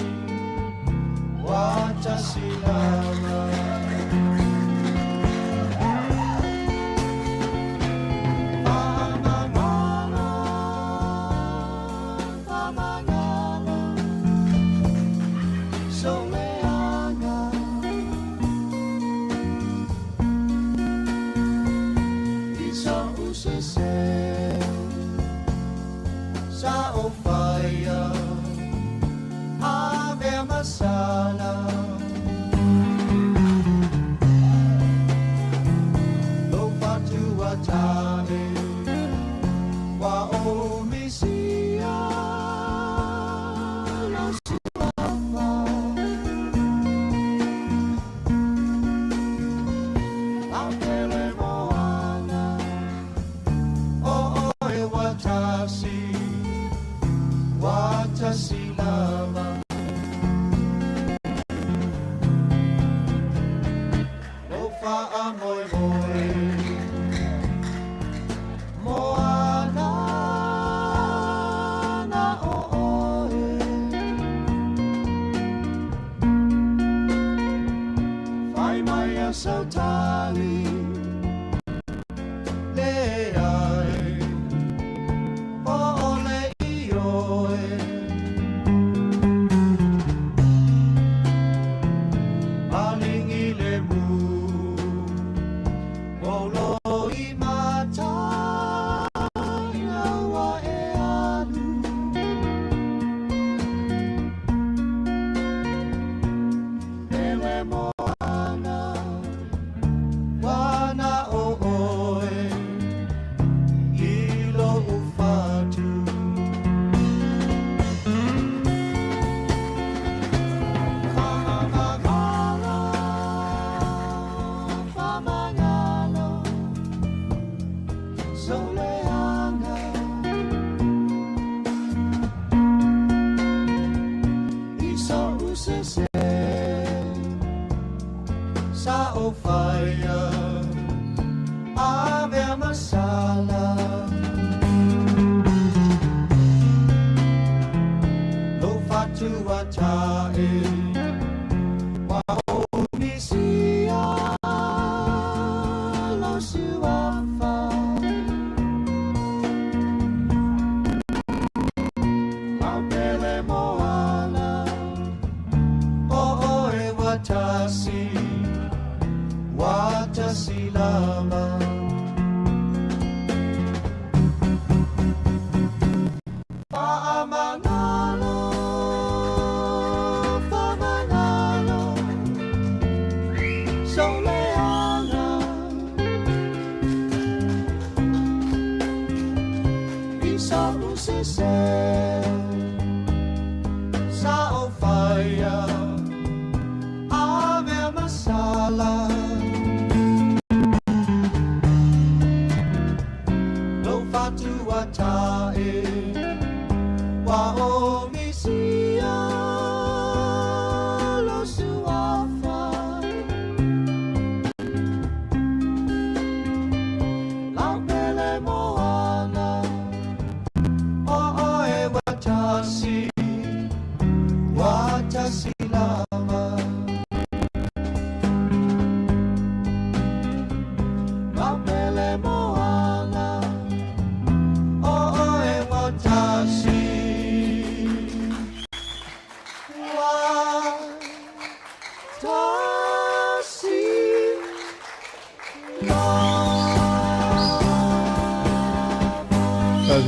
watasi lava.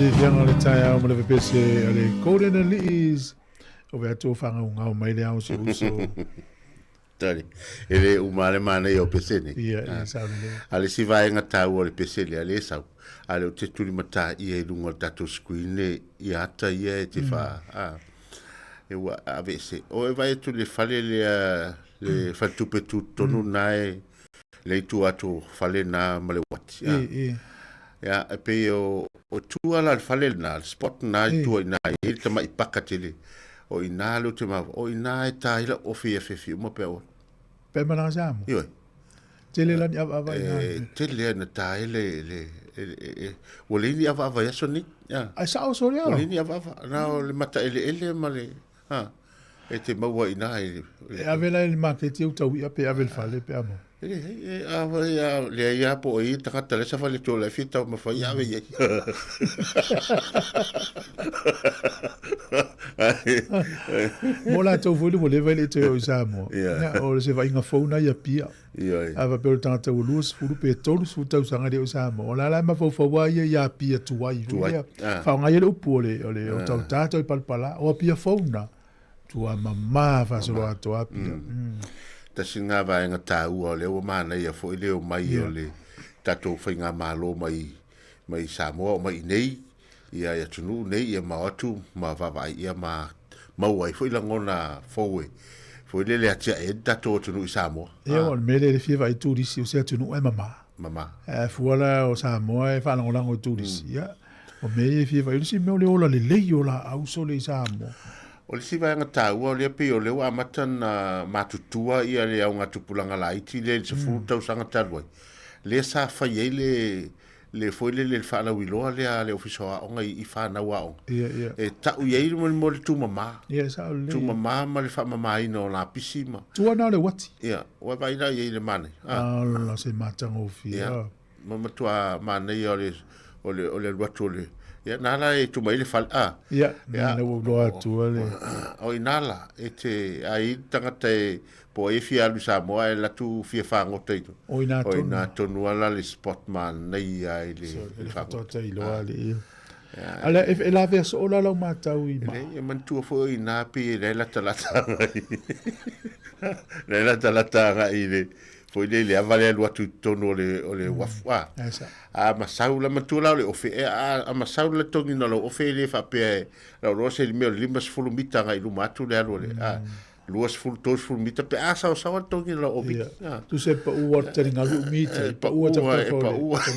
Fiafiaga o le taeao ma le pepese a le Golden Aliis o vea tō whangaungau mai le ao se uso. Tari, e le uma le manaia o pesene. Ia, ia, sao lelei. A le isi vaega taua o le pesene, a le sau, a le o te tuli matā ia i luga o le tatou screen le ia ata ia e te wha, a, e ua ave ese. O e vai atu le fale lea, le faletupe tutotonu nā e, le itu atu o fale nā ma le uati. E, e. Ia, e pei o, o tua la le fale lena, le spot na i tua ina e le tamai paka tele. O ina le o te mawa, o ina e tā hila ofi e whiwhi uma pea o. Pe mana ngā samu? Ioi. Tele lani ava ava ina. E, tele ana tā hele, le, e, e, e, ua leini ava ava i aso nei. Ia. Ai sao sore Ua leini ava ava, na o le mata ele ele ma le, ha. E te maua i ina i E ave la i le maketi au tau i'a pe ave i le fale pe a maua. E leai, e a fai a leai a po o i ai tagata lea sa fale atu o la e fia taumafai e ave i ai. Mo latou foi le ua leva e le i toe oo i Samoa. Ia. O se vaaiga fou na i Apia. Ioe. A faapea o le tagata ua 20 pe 30 tausaga e le o i Samoa, o la la e mafaufau lava ia i Apia tuai foi Tuai. lea. Ah. Faaaoga ai le upu o le, o le, o tautā tau i palapala, o Apia fou na. Tua mamā faasoloatoa Apia. Mm. Tasi lena vaega taua o lea ua manaia foi le omai o le tatou faigamalo mai mai Samoa omai i nei ia i atunuu nei ia ma o atu ma vaavaai ia ma maua ai foi lagona fou e foi lele atiae ai le tatou atunuu i Samoa. Ia, o le mea lea e fia vaai turisi o se atunuu e mamā. Mamā. A fua la o Samoa e faalagolago i turisi, ia, o mea ia e fia vaai, o le isi mea o le ola lelei o laau sole i Samoa. O le isi vaega taua o lea pei o lea ua amata ona matutua ia le augatupulaga laiti lea i le 10 tausaga talu ai, lea sa fai ai le le foi lele le faalauiloa lea a le Ofisa o Aoga i fanau aoga. Ia, ia. E tau i ai mo le tumama. Ia, e sao lelei. Tumama ma le faamamaina o lapisi ma. Tua na o le uati. Ia, ua vaai la i ai i le manaia. Ah. Ala, se matagofie. Ia, ma matua manaia o le, o le, o le alu atu o le, ia, na la e tumai le fale, ah. Ia, na ua iloa atu le. O ina la, e te, a i ai le tagata e, Po ai e fia alu i Samoa ae alu atu fia fagota i O ina tonu. O ina tonu a la le spot manaia i le So, le fagota i loa le ia. Ala e lavea soo la lau matau i ma. E manatua foi o ina pei e le latalata agai. Le latalata agai i le foi le le ava le alu atu i totonu o le o le uafu a. A masau la matua la o le ofe e a, a masau la togina o lau ofe e le faapea e lau loa se mea o le 50 mita agai i luma atu le alu o le a. 20, 30 mita pe a saosaoa le togi lau o mita. Ia. Tu se pa ua te ringa vi umiti, E pa ua paʻu te e whakawhau paʻu.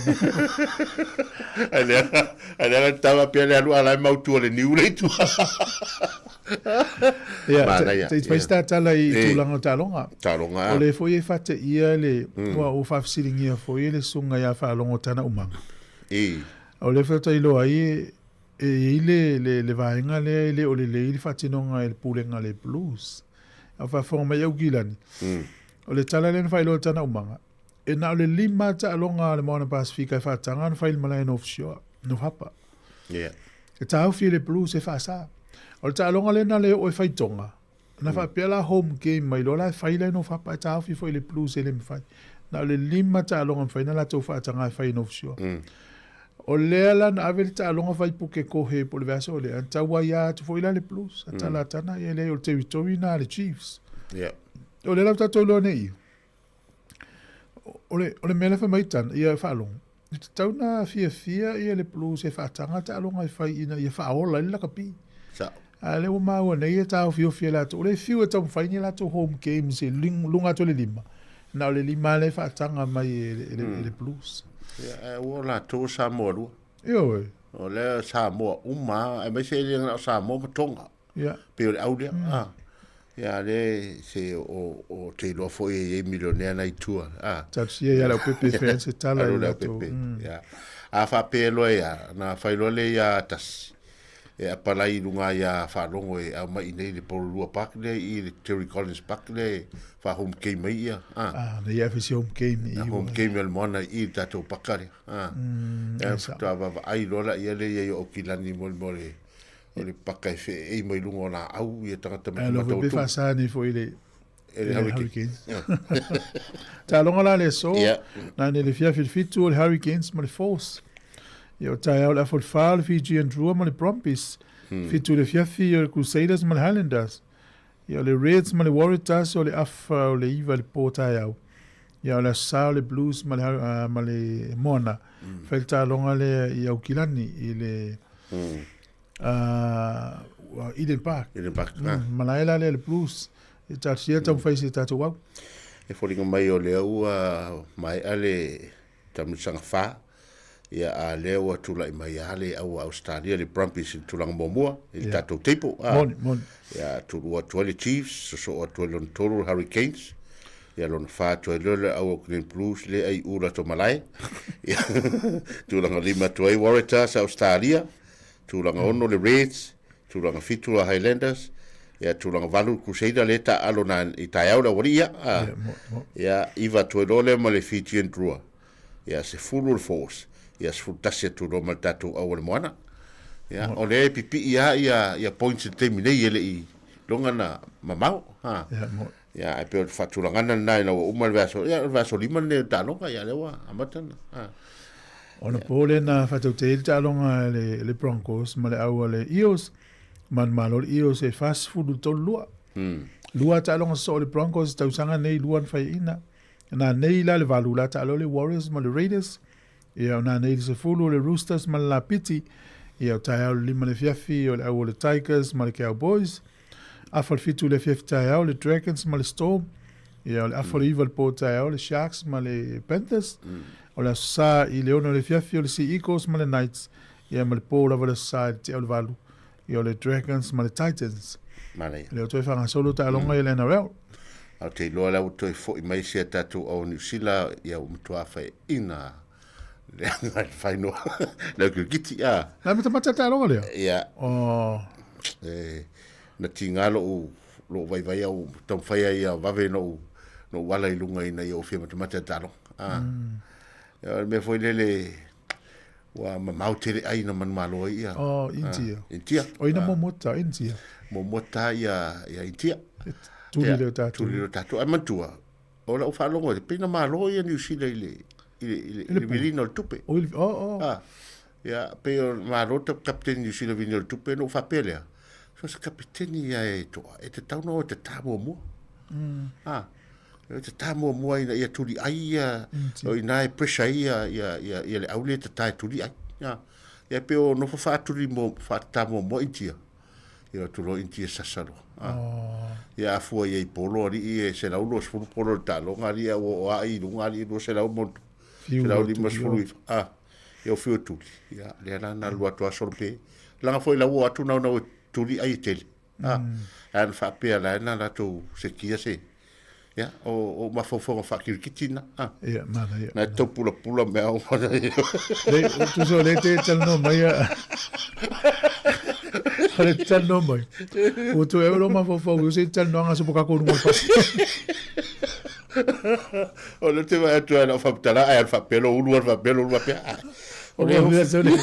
Ai le ai le tama pea le alu ala e mautu o le niu le itu. Ia, Manaia, te fai ia. sta tala i E. tulaga o taaloga. Taaloga, O le foi e faateia le, ua o faafesiligia foi e le susuga ia Faalogo Tana Umaga. E. O le faatailoa ai e E i ai le, le, le vaega lea e le o lelei le faatinoga e le pulega a le Blues. A o faafofoga mai Aukilani, o le tala lea na faailoa e tana umaga, e na o le lima taaloga a le Moana Pasifika e faataga ona fai i le malae North Shore, North Harbour. Yeah. E taofi e le Blues e faasa. O le taaloga lea na le oo e fai Tonga, na faapea la home game mai loa la e fai la i North Harbour, e taofi foi e le Blues e le mafai. Na o le lima taaloga mafai na latou faataga e fai i North Shore. O lea la na ave le taaloga fai puke kohe po o le vaiaso lea, na tau ai atu foi la le Blues, a tala tana, ia leai o le territory na a le Chiefs. Yeah. O lea la ua tatou iloa nei, o le, o le mea la fai mai tana, ia faalogo, e tatau na fiafia ia le Blues e faataga taaloga e fai ina ia faaola ai le lakapi. Sao. A lea ua maua nei e taofiofi e latou, o le fiu e taumafai ni latou home games e luga atu o le lima, na o le lima lea e faataga mai e, e, le, e le Blues. Ia, ae ua o latou o Samoa lua. Ioe. O lea Samoa uma, aemaise e le na o Samoa ma Tonga. Ia. Pei o le au lea. Ah. Ia, le se o, o te iloa foi e i ai milionea na i tua. Ah. Talosia ia le Aupepe e fai ai se tala Alu i le latou. Aupepe. Ia. A faapea loa ia, na fai loa lea ia tasi. E apalai i luga ia Faalogo e aumai i nei le Porirua Park lea i le Terry Collins Park lea e faa-home game ai ia. Ah. Ah, na ia fai home game i Na home game a le moana i le tatou paka lea. Ah. Ia, Ia, faatoa vaavaai loa la ia lea i ai o Aukilani mo le mea o le o le paka e feeei mai luga o laau ia tagata Ae alofa matamata o pe tumu. faasa nei foi i le E le Hurricanes. Taaloga la le aso, Ia. na nei le fiafi le fitu o le Hurricanes ma le Force. Ia o taeao le afa o le fa o le Fijian Drua ma le Brumbies. Fitu le fiafi o le Crusaders ma le Highlanders. Ia o le Reds ma le Waratahs o le afa o le iva le po taeao. Ia o le aso sa o le Blues ma le, ma le Moana. Fai le taaloga lea i Aukilani i le Eden Park. Eden Park, ah. Malae la lea le Blues. E talosia taumafai se tatou au. E foliga mai o lea ua maea le taamilosaga fa, ia a lea ua tulai mai lava le au a Australia, le Brumbies i le tulaga muamua i le tatou table. Ah. Moni, moni. Ia tulua atu ai le Chiefs, sosoo atu ai lona tolu le Hurricanes, ia lona fa atu ai lea le au Auckland Blues le ai u latou malae. Ia tulaga lima atu ai Waratahs a Australia, Tulaga ono le Reds, tulaga fitu la Highlanders, Ia tulaga valu Crusader le taaalo na i taeao le aualii ia. A. Ia iva atu ai loa lea ma le Fijian Drua. Ia 10 le Force. Ia 11 atu loa ma le tatou au o le Moana. Ia o lea e pipii lava ia ia points i le taimi nei e le i loga na mamao. Ha. Ia ae pei o le faatulagana lena ina ua uma le vaiaso, ia o le vaiaso lima lenei o le taaloga, ia lea ua amata ona. Ha. Ona po lea na faatautee ai le taaloga a le, le Broncos ma le au a le Eels. Manumalo le Eels e 43 lua. Lua taaloga sosoo a le Broncos tausaga nei, lua na faiaina. Na nei la le valu la taalo le Warriors ma le Raiders. Ia o na nei le 10 le Roosters ma le Lapiti. Ia o taeao le 5 le afiafi o le au o le Tigers ma le Cowboys. Afa le 7 le afiafi taeao le Dragons ma le Storm. Ia o le afa le 9 le po taeao le Sharks ma le Panthers. O le aso sa i le 6 le afiafi o le Sea Eagles ma le Knights. Ia ma le po lava le aso sa i le tea o le 8. Ia o le Dragons ma le Titans. Manaia. Lea ua toe faagasolo taaloga i le NRL. Ae ou te iloa la ua toe foi mai si a tatou au Niu Sila, ia ua matua faiaina le aga i le final le au kirikiti a. Na matamata le taaloga lea? Ia. Oh. E, na tiga lou, lou vaivai au taumafai ai ia vave na ou ala i luga ina ia ou fia matamata i le taaloga. A. Ia, o le mea foi lele, Ua mamao tele ai na manumalo ai ia. Oh, Intia. Intia. O ina muamua Intia. Muamua ta ia ia Intia. Tuli leo tatou. Tuli leo tatou. Ai matua, o lau faalogo e pei na malo ia New Zealand i le i le i le, i le vilina o le tupe. O, oh, oh. Ah. Ia, pei o malo ta kapiteni New Zealand vilina o le tupe, no faapea lea. So se kapiteni ia e toa, e te tau na o te tā muamua. Ah. E tatā muamua ina ia tuli ai ia, o ina e pressure ai ia, ia, ia, ia le aule e tatā e tuli ai. Ia, ia pe o nofo whaatuli mo, whaatatā muamua Intia. Ia o tulo Intia sasa loa. Ah. Oh. Ia afua ia i polo ali i e se lau lo sefulu polo le taaloga ali ia ua o ai i luga ali i 200 mo 150 ifa. Ah. Ia o whio tuli. Ia, lea la na lua atu aso pe. Langa foi lau o atu nau nau e tuli ai e tele. Ah. Ae na whaapea la na latou sekia se. Ia, o, o mafaufauga faakirikiti na. Ah. Ia, mana, ia. Na tau pulapula mea o mana. Le, tuso le te talanoa mai a. Le talanoa mai. Ua toe au lo mafaufau, o se talanoaga so kako lunga o le pasi. O le te vai atu ai lau whaputala, ai al whapelo, ulu al whapelo, ulu whapea. O le mea tau le,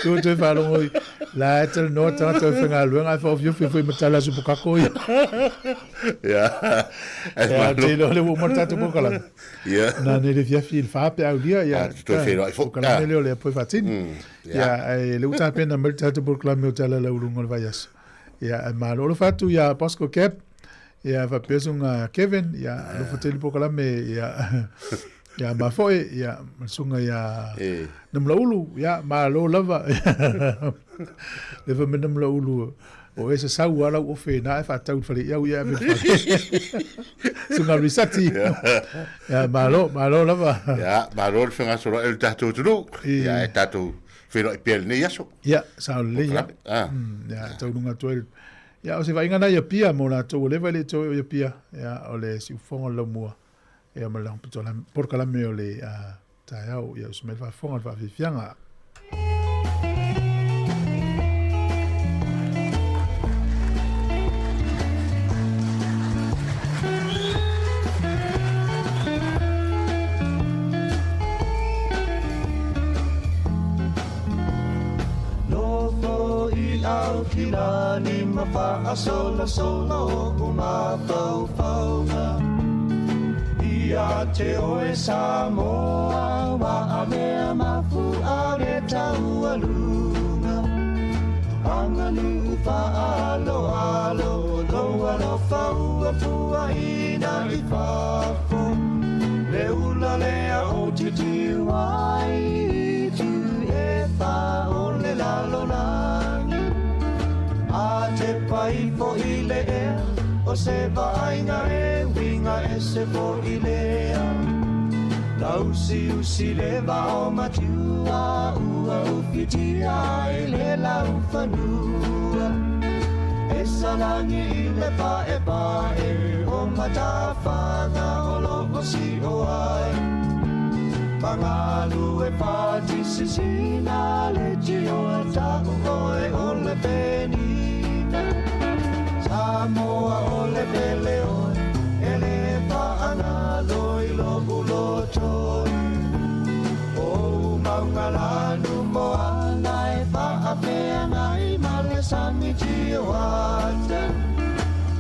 ua toe faalogo i, la e talanoa tagata o faigaluega ae faaofiofi foi ma tala aso pokako ia. Ia. Ia, te iloa le ua uma le tatou polokalame. Ia. Na nei le fiafi i le fa pe aulia, ia. Ah, toe whenua i fo. Polokalame lea o lea poe faatini. Ia, ai le ua tapena mai le tatou polokalame o tala lau luga o le vaiaso. Ia, ai malo. Alofa atu ia Bosco Cap, ia faapea suga Kevin, ia alofa tele polokalame, ia. Ia ma foi, ia, ma le susuga ia Namulaulu, ia, malo lava. Le fai mai Namulaulu, o e sasau lava lau ofe na e faatau i le fale iau, ia ave i le fale. Susuga Risati. Ia, malo, malo lava. Ia, malo le fegasoloai o le tatou atunuu. Ia, e tatou feiloai pea i lenei aso. Ia, sao lelei. Ia, ia taunuga atu ai. Ia, o se vaaiga na ia Apia mo latou ua leva e le i toe o i Apia. Ia, o le siufofoga o le laumua. Ia ma le polokalame o le taeao, ia usu mai le faafofoga le faafiafiaga. Nofo i Aukilani ma faasolasolo o mafaufauga. Ia te oe Samoa wa amea mafu a le taualuga. Aganuu faaaloalo lou alofa ua puaina i fafo. Le ula lea o te tiu ai i tu e wha o le lalolagi. A te pai fo i le ea, o se vaaiga e uiga ese fo'i lea. Lausiusi le vao matua ua ufitia i le laufanua. E salagi i le paepae o matafaga o loo sio ai. Magalu e pati sisina le tio tau oe o le penina. Samoa o le pele oe e le faagalo i lo'u loto. O mauga lanu moana e faafeagai ma le sami tioata.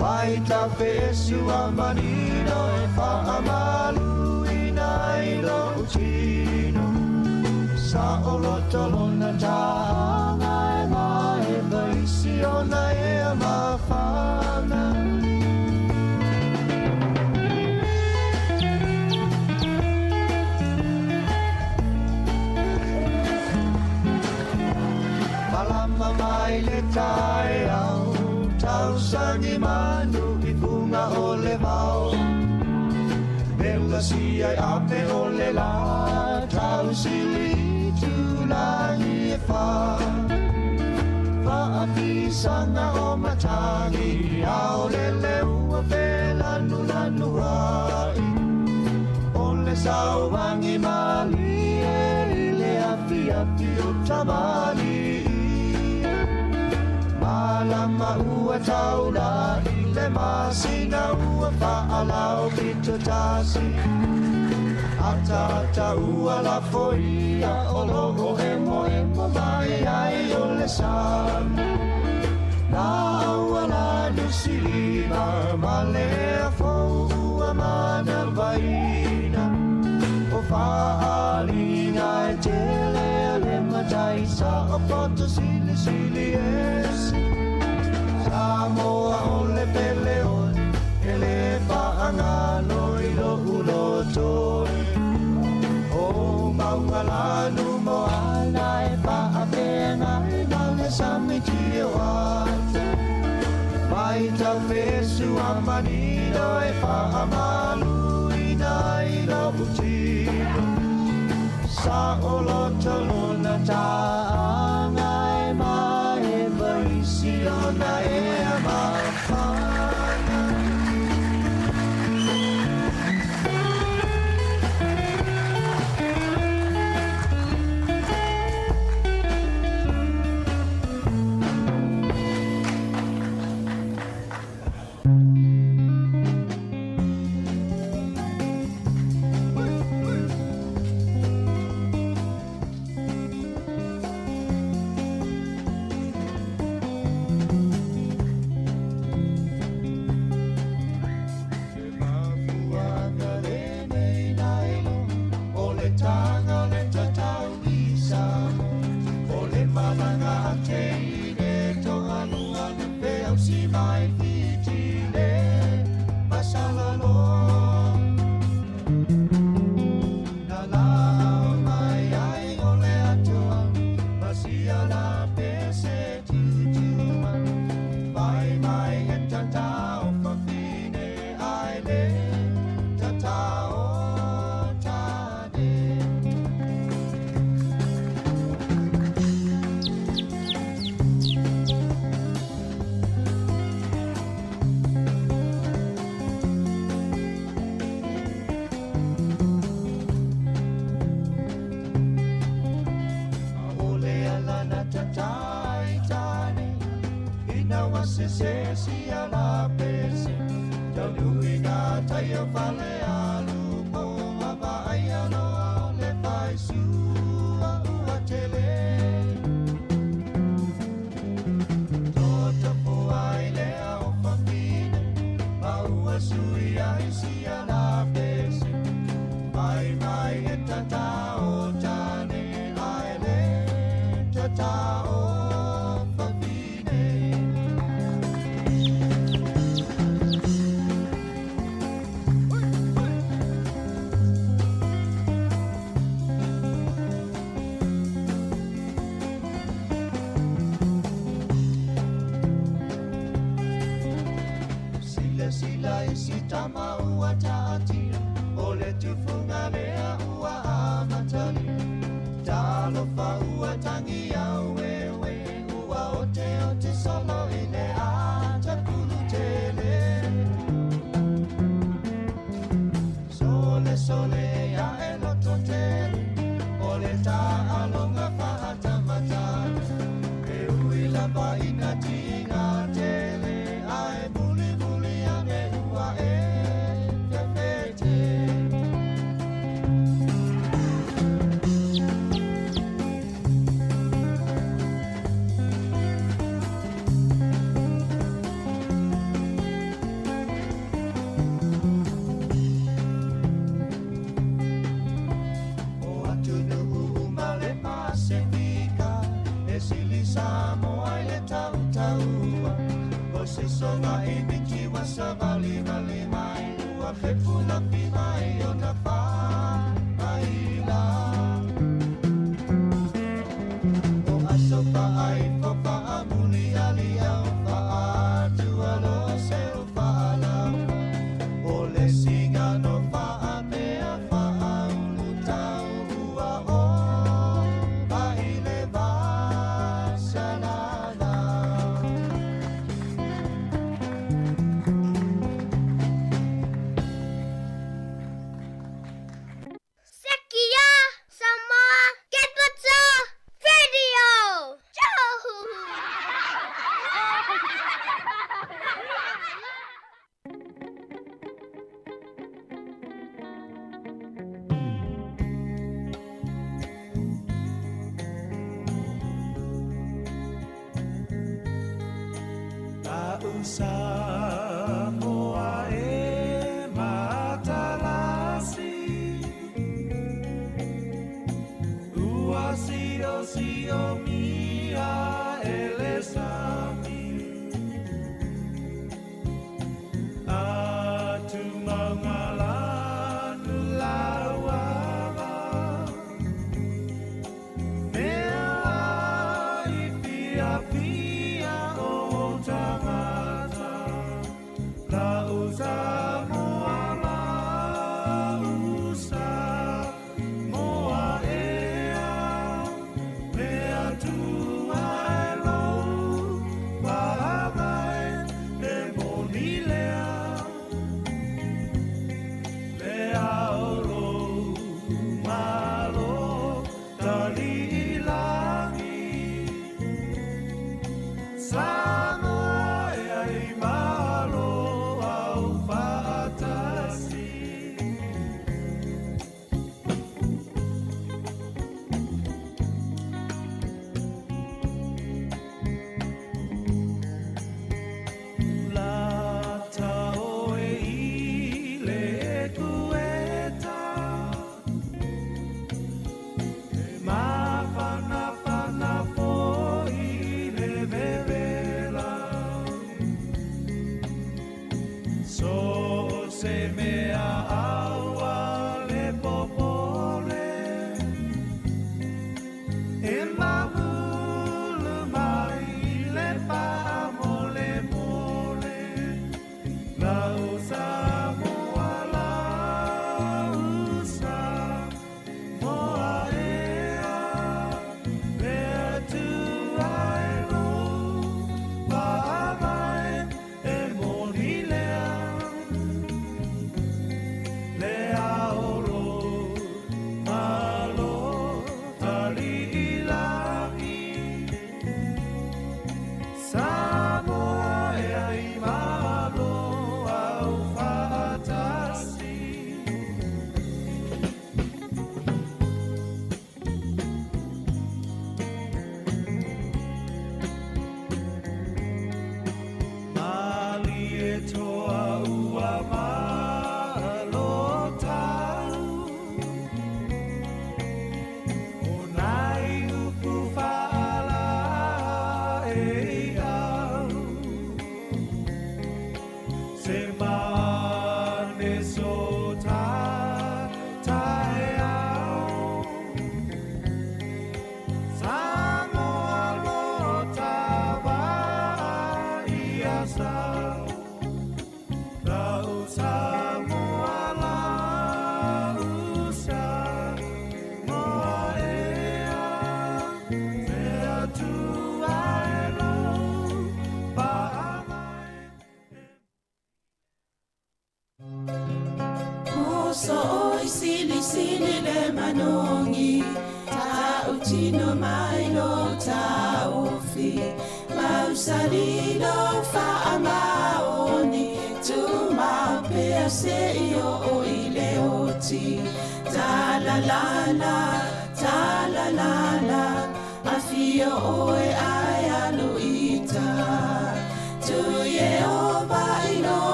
Vai tafesu a manino e faamaluina i lo'u tino. Sa o loto lona ta'aga e mae vaisi ona ea mafana. Malama mai le taeao, tausagi manu i fuga o le vao. Vela sia i ape o le la, tausili i tulagi e whā. Faafisaga o matagi, ao le leua felanulanu ai. O le sauagi malie i le afiafi o tamali. Malama ua taula i le masina ua faalao pito tasi. Ata ata ua lafoia o loo emo emo mai ai o le sami. La ua la nusilima ma le afou ua manavaina. O faaaliga e tele a le matai sa o poto sili sili esi. Samoa o le pele oe, e le faagalo i lo'u loto. O mauga lanu moana e faafeagai ma le sami tioata. Mai tafesu a manino e faamaluina i lo'u tino. Sa o loto lona ta'aga e mae vaisi ona ea mafana.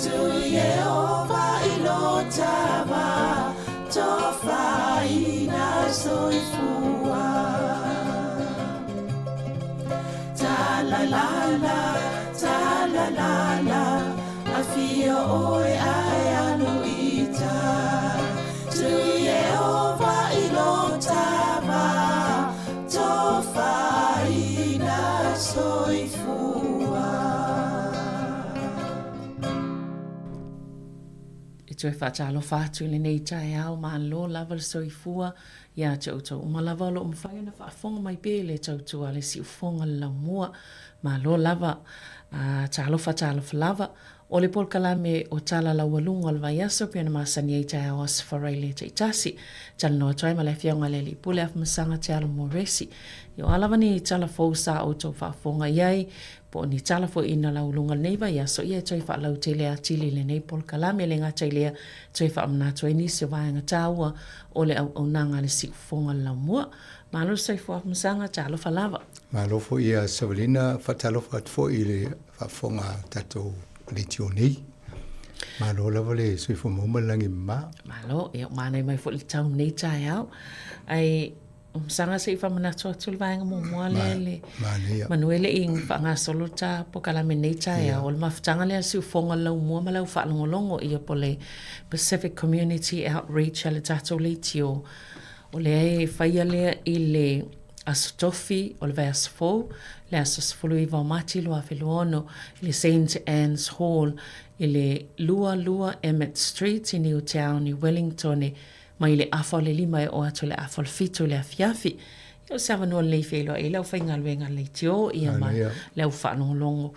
Tu Yehova ilota. oe ae alu i ta Tu Iehova i lo tava Tofaina soifua. E toe faatalofa atu i lenei taeao, malo lava le soifua ia te outou uma lava o lo o mafai ona faafofoga mai pea i le tautua a le siufofoga o le laumua. Malo lava. A, talofa talofa lava. O le polokalame o Tala Laualuga o le Vaiaso pei ona masani ai taeao Aso Faraile taitasi. Talanoa atu ai ma le Afioga i le Alii Pule Afamasaga Te Alo Moresi. Ia o a lava ni tala fou sa outou faafofoga i ai, po o ni tala foi ina laualuga lenei vaiaso, ia e toe faalautele atili i lenei polokalame. E le gata i lea, toe faamanatu ai nisi o vaega taua o le auaunaga a le Siufofoga o le Laumua. Malo le soifua Afamasaga, talofa lava. Malo foi ia Savalina, faatalofa atu foi i le faafofoga a tatou leitio nei. Malo lava le soifua maua ma le lagi e mama. Malo, ia ua manaia mai foi le tau i lenei taeao. Ae Afamasaga se i faamanatu atu le vaega muamua lea le manu e le i faagasolo ta polokalame i lenei taeao. O le mafutaga lea a le siufofoga o le laumua ma le au faalogologo ia po o le Pacific Community Outreach a le tatou leitio. O lea e faia lea i le Aso Tofi o le vaiaso fou, le aso 19 o Mati 2026, i le Saint Anne's Hall i le 22 Emmett Street i Newtown i Wellingtone, mai le afa o le 5 e oo atu i le afa o le 7 i le afiafi. Ia o se avanoa lelei feiloai ai le aufaigaluega a le leitio ia ma le au faalogologo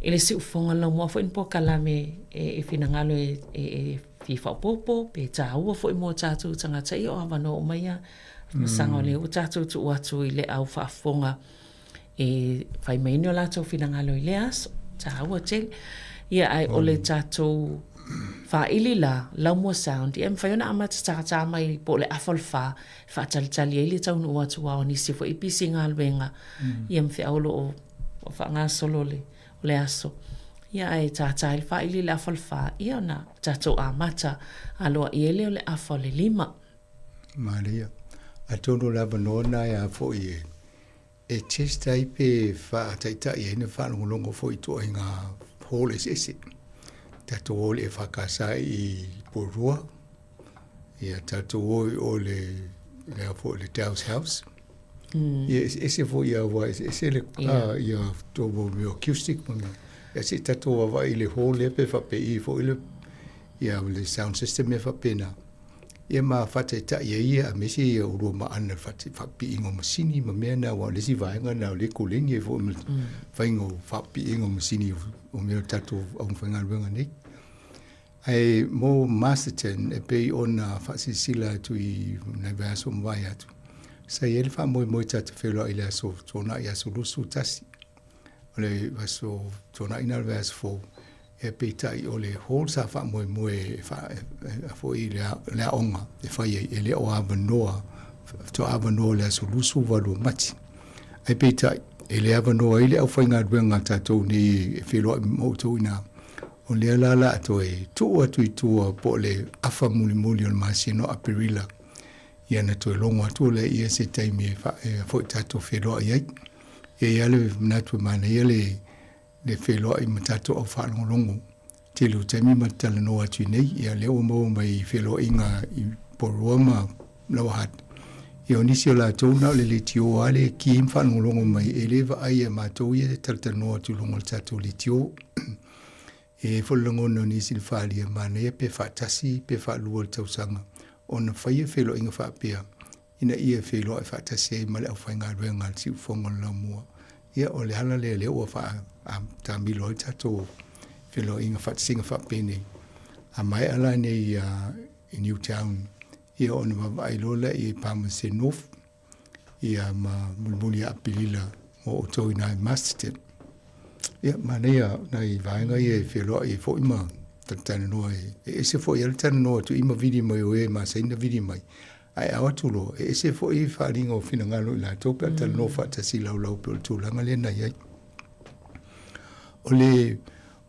i le siufofoga laumua foi ni polokalame e finagalo e fia faaopoopo pe taua foi mo tatou tagata ia o avanoa uma ia masaga o lea ua tatou tuu atu i le au faafofoga e fai mai ni o latou finagalo i lea aso. Taua tele. Ia ae o le tatou faili la, Laumua Sound, ia e mafai ona amata tātā mai po o le afa o le whā, e faatalitali ai le taunuu atu aua o nisi foi e pisi galuega, ia ma feau o lo o faagasolo le, o le aso. Ia ae tātā ai le faili i le afa o le whā, ia ona tatou amata aloaia ai lea o le afa o le lima. Malia. Atonu o le avanoa lena e a foi e e test ai pe faataitai ai na faalogologo foi i ituaiga hall eseese. Tatou o i le EFKS i Porirua, ia tatou o i o le le a foi le Dow's House. Ia eseese foi ia aua eseese le yeah. ia tou mau mea acoustic ma mea. Ia se i tatou vaavaai i le hall lea pe faapei foi le ia le sound system mea faapena. Ia ma faataitai ai ia aemaise ia ulua maana i le faapipiiga o masini ma mea na aua o le isi vaega na o lea e koleni ai foi ma le faiga o faapipiiga o masini o mea o tatou aufaigaluega nei. Ae mo Masterton e pei ona faasilasila atu i nai vaiaso ua mavae atu, sa i ai le faamoemoe ta te feiloai i le aso Tuanai, aso 21. O le aso Tuanai na o le vaiaso fou, e peitai o le hall sa faamoemoe e foi le aoga e fai ai, e le o avanoa, faatoa avanoa i le aso 28 o Mati. Ae peitai, e le avanoa ai le aufaigaluega a tatou nei e feiloai ma outou i ina, o lea la la a toe tuu atu i tua po o le afa mulimuli o le masina o Aperila, ia na toe logo atu lea ia se taimi e, e foi tatou feiloai ai. E i ai le manatu e manaia le le feiloai ma tatou au faalogologo. Tele o taimi ma te talanoa atu i nei, ia lea ua maua mai i feiloaiga i Porirua ma Lower Hutt. Ia o nisi o latou na o le leitio lava le ki ma faalogologo mai e le vaai e matou ia e talatalanoa atu i luga o le tatou leitio. E i ai foi le lagona o nisi i le faaalia manaia pe faatasi pe faalua i le tausaga ona faia feiloaiga faapea ina ia feiloai faatasi ai ma le aufaigaluega a le Siufofoga o le Laumua. Ia, o le ala lea lea ua faatamilo ai tatou feiloaiga faatasiga faapenei. A maea la nei i Newtown, ia ona vaavaai loa lea i Palmerston North, ia ma mulimuli ia Aperila mo outou i ina i Masterton. Ia, manaia nai vaega ia e feiloai ai foi ma talatalanoa e ese foi lava le talanoa atu i ma vili mai o e masani na vili mai. Ae ao atu loa, e ese foi le faaaliga o finagalo i latou pe a talanoa faatasi laulau pei o le tulaga lea na i ai. O le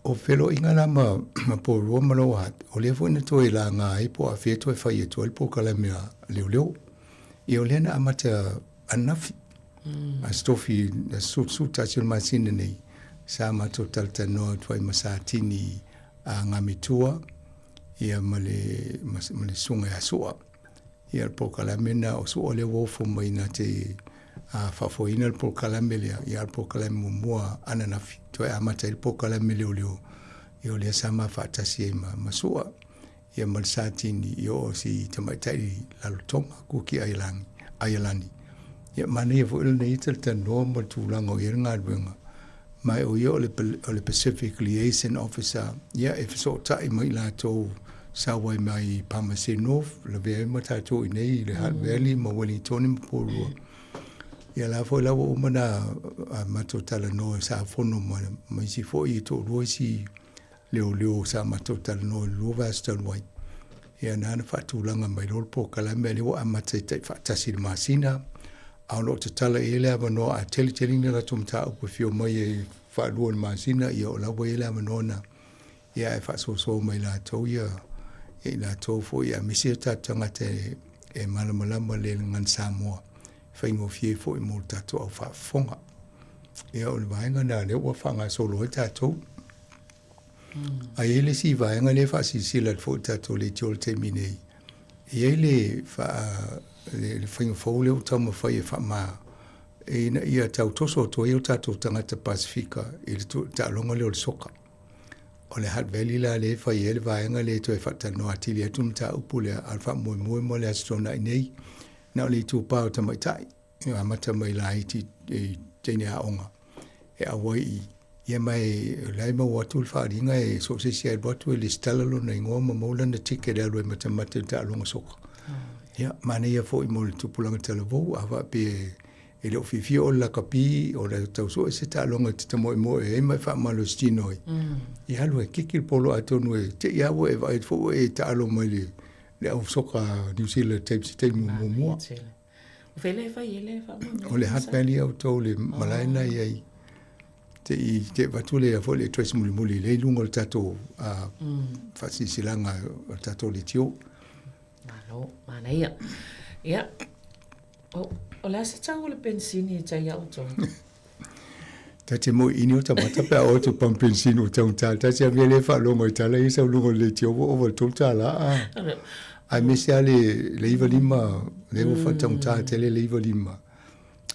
o feloaiga la ma, ma Porirua ma Lower Hutt, o lea foi na toe laga ai po o afea toe fai atu ai le polokalame a leoleo. Ia o lea na amata ananafi, Aso Tofi, aso 11 o le masina nei, sa matou talatalanoa atu ai ma Satini. Agamitua ia ma le ma le susuga ia Sua. Ia le polokalame lena o Sua lea ua ofo mai na te faafoeina le polokalame lea, ia le polokalame muamua ananafi toe amata ai le polokalame leoleo, ia o lea sa ma faatasi ai ma, ma Sua ia ma le Satini, ia o si tamaitai Lalotoga, Kuki Aialani, Aialani. Ia manaia foi lenei talatalanoa ma le tulaga o i ai le galuega. Ma o ia o le, o le Pacific Liaison Officer, ia e fesootai ma i latou sau ai mai Palmerston North, lavea ai ma tatou i nei i le Hutt Valley ma Wellingtone ma Porirua. Ia la foi la ua uma na matou talanoa sa fono ma, ma isi foi e toalua isi leoleo sa matou talanoa i le lua vaiaso talu ai. Ia na na faatulaga mai loa le polokalame lea ua amata i taifaatasi i le masina, a o lo o tatala i ai le avanoa a tele tele ni latou mataupu e fia omai ai faalua i le masina, ia o la ua i ai le avanoa na, ia ae faasoasoa mai latou ia, ia i latou foi aemaise o tatou tagata e, e malamalama le gagana Samoa, faigofie foi mo le tatou au faafofoga. Ia o le vaega lena lea ua faagasolo ai tatou. Ae i ai le isi vaega lea e faasilasila atu foi i le tatou leitio i le taimi nei, e i ai le, faa, le, le faiga fou lea ua taumafai e faama ina ia tau toso atu ai o tatou tagata Pasefika i le taaloga lea o le soka. O le Hutt Valley la lea e fai ai le vaega lea e toe faatalanoa atili atu le mataupu lea, a o le faamoemoe mo le Aso Toonai nei, na o le itupa o tamaitai. E amata mai laiti i teine aoga e auai i ia ma e la e maua atu le faaaliga e so o se isi e alu atu e lesitala lona igoa ma maua lana ticket e alu ai matamata i le taaloga soka. Ia, manaia foi mo le tupulaga talavou a faapea e le o fiafia o le lakapi o le tau sue se taaloga e te tamoemoe ai ma e faamalositino ai. Ia alu e kiki le polo atonu e te i lava ua e vaai atu foi ua e taalo mai le le au soka New Zealand taimi se taimi muamua. O fea le fai ai le faamoemoe? O le Hutt Valley au tou le malae na i ai. Te i te avatu le foi le address mulimuli le i luga o le tatou faasilasilaga o le tatou leitio. Malo, manaia. Ia, o, o le a se tau o le penisini e tai a outou? Ta te moi ini o tamata pe a o tu pam penisini o tau tala. Ta te avia le whaalogo i tala i sau lunga o le leitio ua ova le $3 a. Aemaise lava le, le 95, lea ua faataugata tele le 95.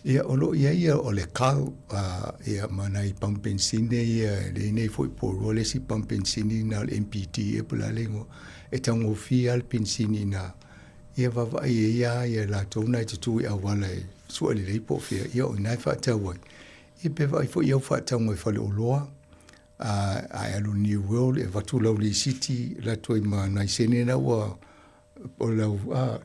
Ia, o lo o i ai ia o le kau, ia, ma nai pamu penisini ia, e leai nei foi po o le isi pamu penisini na o le MPD ea po o le a le igoa, e taugofie lava le penisini ina. Ia vaavaai ai lava ia latou na e tutū i auala e sue lelei po o fea, ia o i ina e faatau ai. Ia pe vaai foi i au faatauga i faleoloa, a, a e alu i New World e avatu lau lisiti alu atu ai ma nai sene na ua o lau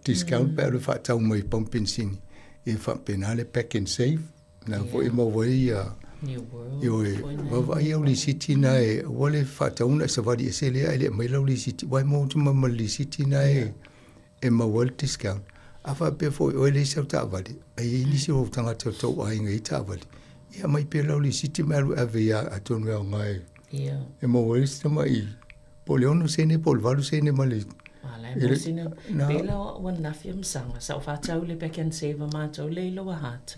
discount pe a alu e faatau mai i pamu penisini. Ia faapena le pack and save, na foi e maua ai ia New World. Ioe, vaavaai au lisiti na e, ua le faatauga e savali ese lea ae le aumai lau lisiti, aua e maua atu ma ma le lisiti na e, e maua ai le discount. A faapea foi oe e leai sau taavale, ae i ai nisi o ou tagata o tou aiga e i ai taavale, ia aumai pea lau lisiti ma e alu e ave ia atonu e aoga e, e maua ai si tamai po o le 6 sene po o le 8 sene ma le A la e maua sina, pei la ua nafi a masaga, sa ou faatau i le Pack and Save a matou lea i Lower Hutt.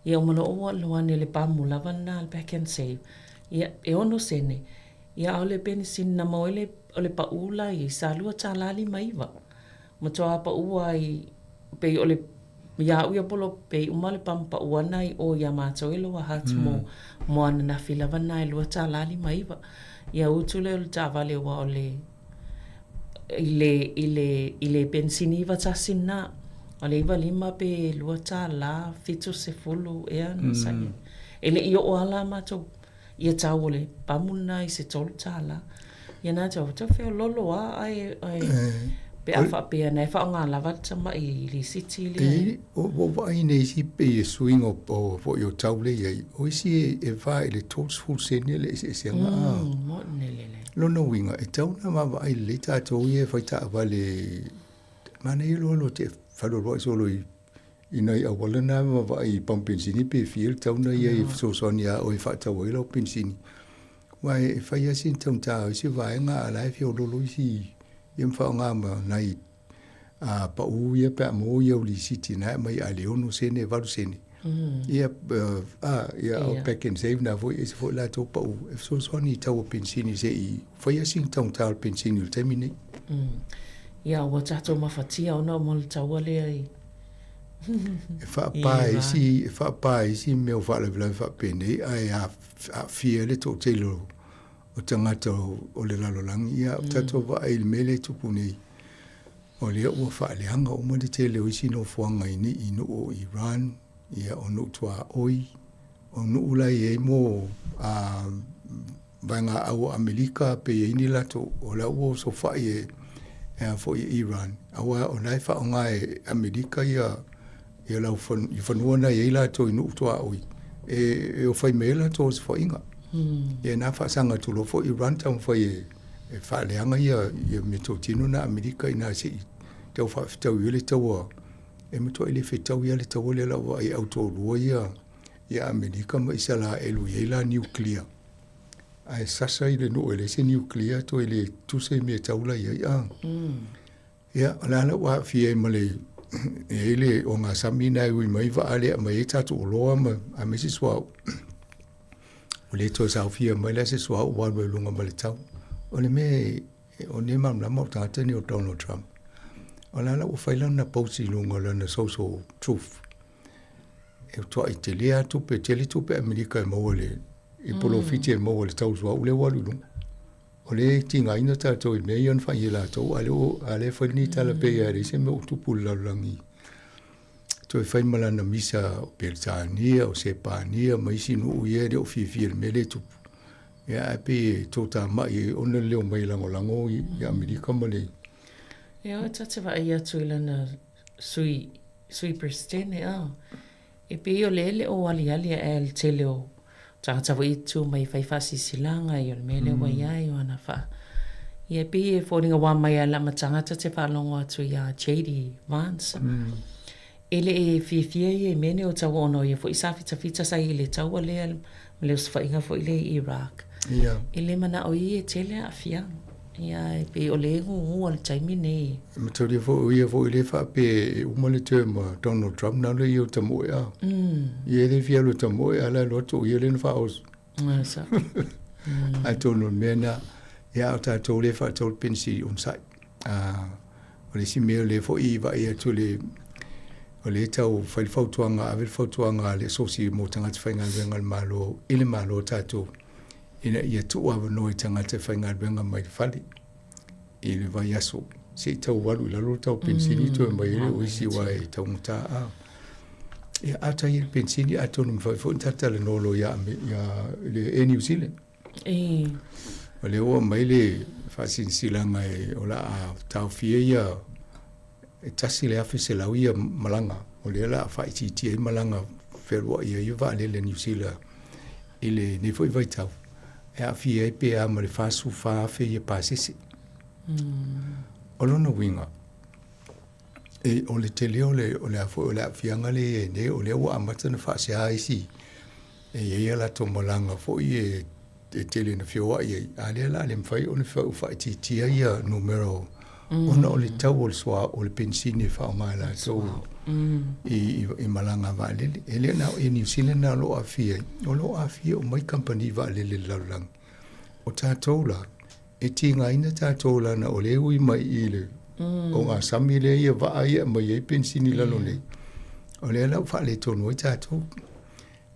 Ia uma loa ua alu ane le pamu lava lena a le Pack and Save, ia e 6 sene, Ia a o le penisini na maua ai le, o le paʻū la ia i sa $2.59. Matua paʻū lava i, pei o le, iā au ia polo pei uma le pamu paʻū ana i ʻō iā mātou e Lower Hutt mo, mo ananafi lava na e $2.59. Ia utu lea o le taavale aua o le, i le, i le, i le penisini 91 lena, o le 95 pe $2.70 ea na sa i ai. E le i oo lava la mātou Ia tau o le pamu lena i se $3. Ia na tau, tau feololo a ae, ae pe a faapea na e faaaoga lava le tamai lisiti lea. E, o, ua vaai nei isi pei e suiga o, o, foi o tau lea i ai, o isi e, e va i le 30 sene le eseesega. Mm, moni lelei. Lona uiga, e tatau ona vaavaai lelei tatou ia e fai taavale, manaia loa lo te faalualuai solo i I nai auala na ma vaai i pamu penisini pe fia le tau na ia e fesoasoani ia oe e faatau ai lau penisini. Aua e fai lava sina taugata o isi vaega a o la e feoloolo isi ia ma faaaoga ma nai paʻū ia pe a maua au lisiti na e aumai a le 6 sene, 8 sene. Ia, a, ia, o Pak'nSave na foi, ese foi latou pau e fesoasoani i tau o penisini se i faia sina taugata o le penisini i le taimi nei. Ia, ua tatou mafatia ona o le taua lea i E faapā isi, e faapā isi mea o faalavelave faapenei ae aafia ai le toatele o o tagata o le lalolagi. Ia, o tatou vaai i le mea lea e tupu nei, o lea ua faaleaga uma le tele o isi nofoaga i ni i nuu o Iran, ia o nuu tuaoi, o nuu la e i ai mo a vaegaau o Amerika pe i ai ni latou, o la ua osofai e e a foi e Iran, aua o la e faaaoga e Amerika ia ia lau i fanua na i ai latou i nuu tuaoi e e ofai mai ai latou osofaiga. Ia na faasaga atu loa foi Iran taumafai e e faaleaga ia ia meatotino na a Amerika ina se i tau faafetaui ai le taua e matuai le fetaui lava le taua lea o lau vaai e autolua ia ia Amerika ma Isalaelu e i ai la nuclear ae sasa i le nuu e leai se nuclear toe le tusa i mea tau la i ai a. Ia, o le a la ua aafia ai ma le e i ai le ogasami na e ui mai vaa lea aumai ai tatou oloa ma aemaise suauu. Ua le toe saofia mai la se suauu ua alu ai i luga ma le tau. O le mea o lenei malamalama o le tagata lenei o Donald Trump, o la la ua fai lana post i luga o lana social truth. E tuai tele lava tupe, tele tupe Amerika e maua i le i polofiti e maua i le tau suauu lea ua alu i luga. O lea e tigaina tatou i mea ia na fai e latou, a o lea e fai lenei tala pei lava e leai se mea o tupu i le lalolagi. Toe fai ma lana misa o Peretania, o Sepania ma isi nuu ia e le o fiafia i le mea lea e tupu. Ia ae pei e toatamai ai ona le leo mai e lagolago i Amerika ma le... Ia, ta te vaai atu i lana sui, sui Peresetene, a. E pei o lea e le o aliali ae le tele o tagata foi e tu mai e fai faasilasilaga i o le mea lea ua i ai o ana faa Ia e pei e foliga ua mai lava i le amataga ta te faalogo atu iā JD Vance. E le e fiafia ia i mea nei o taua ona o ia foi sa fitafita sa i le taua lea ma le osofaiga foi lea i Iraq. E le manao ia e tele aafiaga. Ia, e pei o lea e gugu i le taimi nei. E mataulia foi o ia foi lea e faapea e uma le term a Donald Trump na alu ia o tamoe a. Ia e le fia alu e tamoe a la e alu atu o ia lea na faaoso. Sa. Atonu o le mea na, ia a o tatou lea e faatau le penisini onosai. O le isi mea o lea foi e vaai atu le o lea e tau fai le fautuaga, ave le fautuaga a le Asosi mo Tagata Faigaluega a le Malo i le Malo tatou ina ia tuu avanoa i tagata e faigaluega mai le fale i le vaiaso se i tau alu i lalo le tau penisini toe mai ai o isi aua e taugata a. Ia a tai i le penisini atonu e mafai foi ona talatalanoa loa ia ia le Air New Zealand. E. O lea ua aumai le faasilasilaga e o le a taofia ia e 1,100 ia malaga, o lea o le a faaitiitia ai malaga fealuai ai vaalele a Niu Sila i lenei foi vaitau, e aafia ai pe a ma le 44,000 ia pasese. O lona uiga, e, o le tele o le, o le a foi, o le aafiaga lea e i ai nei, o lea ua amata ona faasea isi e i ai a latou malaga foi e e tele ina feoai ai, a lea la le mafai ona faaitiitia ia numera o ona o le tau o le sua o le penisini e faaaoga e latou i, i, i malaga vaalele. E le na o Air New Zealand na o lo o aafia ai, o lo o aafia uma ai kamupani vaalele i le lalolagi. O tatou la, e tigaina tatou lana o lea e ui mai i le ogasami lea ia vaa ia e aumai ai penisini i lalo nei, o lea la ua faaletonu ai tatou.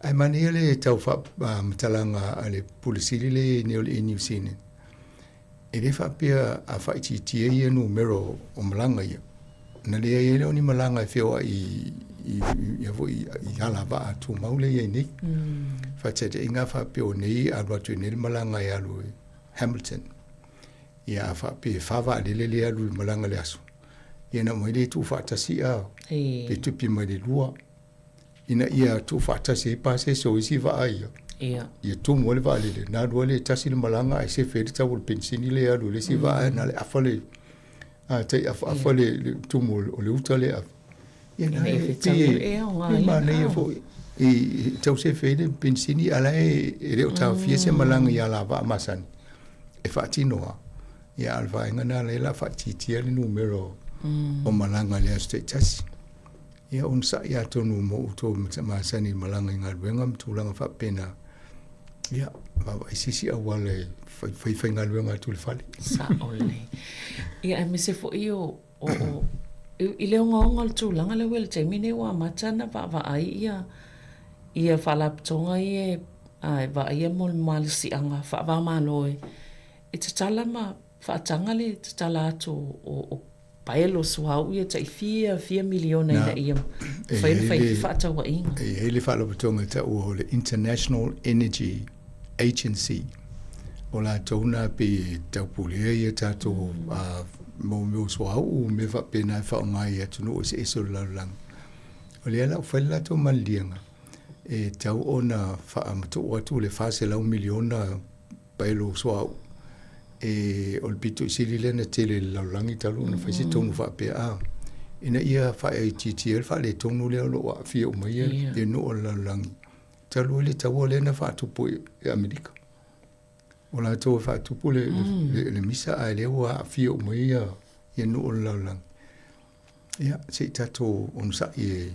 Ae manaia le tau faamatalaga a le Pule Sili lea e i ai nei o le Air New Zealand. E le faapea a faaitiitia ia numera o malaga ia, ona leai ai lea o ni malaga e feoai i, i, i, i, i alavaa tumau lea e i ai nei. Faataitaiga a faapea o nei alu atu i nei le malaga e alu i Hamilton. Ia a faapea e fa vaalele lea e alu i le malaga i le aso, ia na aumai lea e tuufaatasi a, pe tupi mai le lua. ina ia tuufaatasi ai pasese o isi vaa ia. Ia. Ia tumu ai le vaalele, na alu ai le tasi le malaga ae sefe ai le tau o le penisini lea e alu i le isi vaa na le afa le a tai afaafa le, le tumu o le uta le afa. Ia na e pei e manaia foi i tau sefe ai le penisini a la e e le o taofia se malaga i alavaa masani e faatino lava. Ia a o le vaega lena lea o le a faaitiitia le numera o malaga i le aso taitasi. Ia onosai atonu mo outou masani i malaga i galuega ma tulaga faapena. Ia, vaavaai se isi auala e faifaigaluega atu i le fale. Sao lelei. Ia aemaise foi o, o, o i le ogaoga o le tulaga lea ua i le taimi nei ua amata ona vaavaai ia ia faalapotopotoga ia e e vaaia mo le malosiaga faava-o-Malo e tatala ma faataga le tatala atu o, o paelo o suauu ia tai fia fia miliona ina ia mafai ona fai ai fefaatauaiga. E i ai le faalapotopotoga e taua o le International Energy Agency, o latou na pei e taupulea ia tatou mo mea o suauu ma mea faapena e faaaoga i atunuu eseese o le lalolagi. O lea la ua fai le latou maliliega, e tatau ona faamatuu atu le $400 miliona paelo o suauu e o le pito i sili lea na tele i le lalolagi talu ona fai se tonu faapea a ina ia faaitiitia ai le faaletonu lea o lo o aafia uma ai ia nuu o le lalolagi talu ai le taua lea na faatupu e Amerika. O latou e faatupu le, le, le misa ae lea ua aafia uma ai ia nuu o le lalolagi. Ia, se i tatou onosai e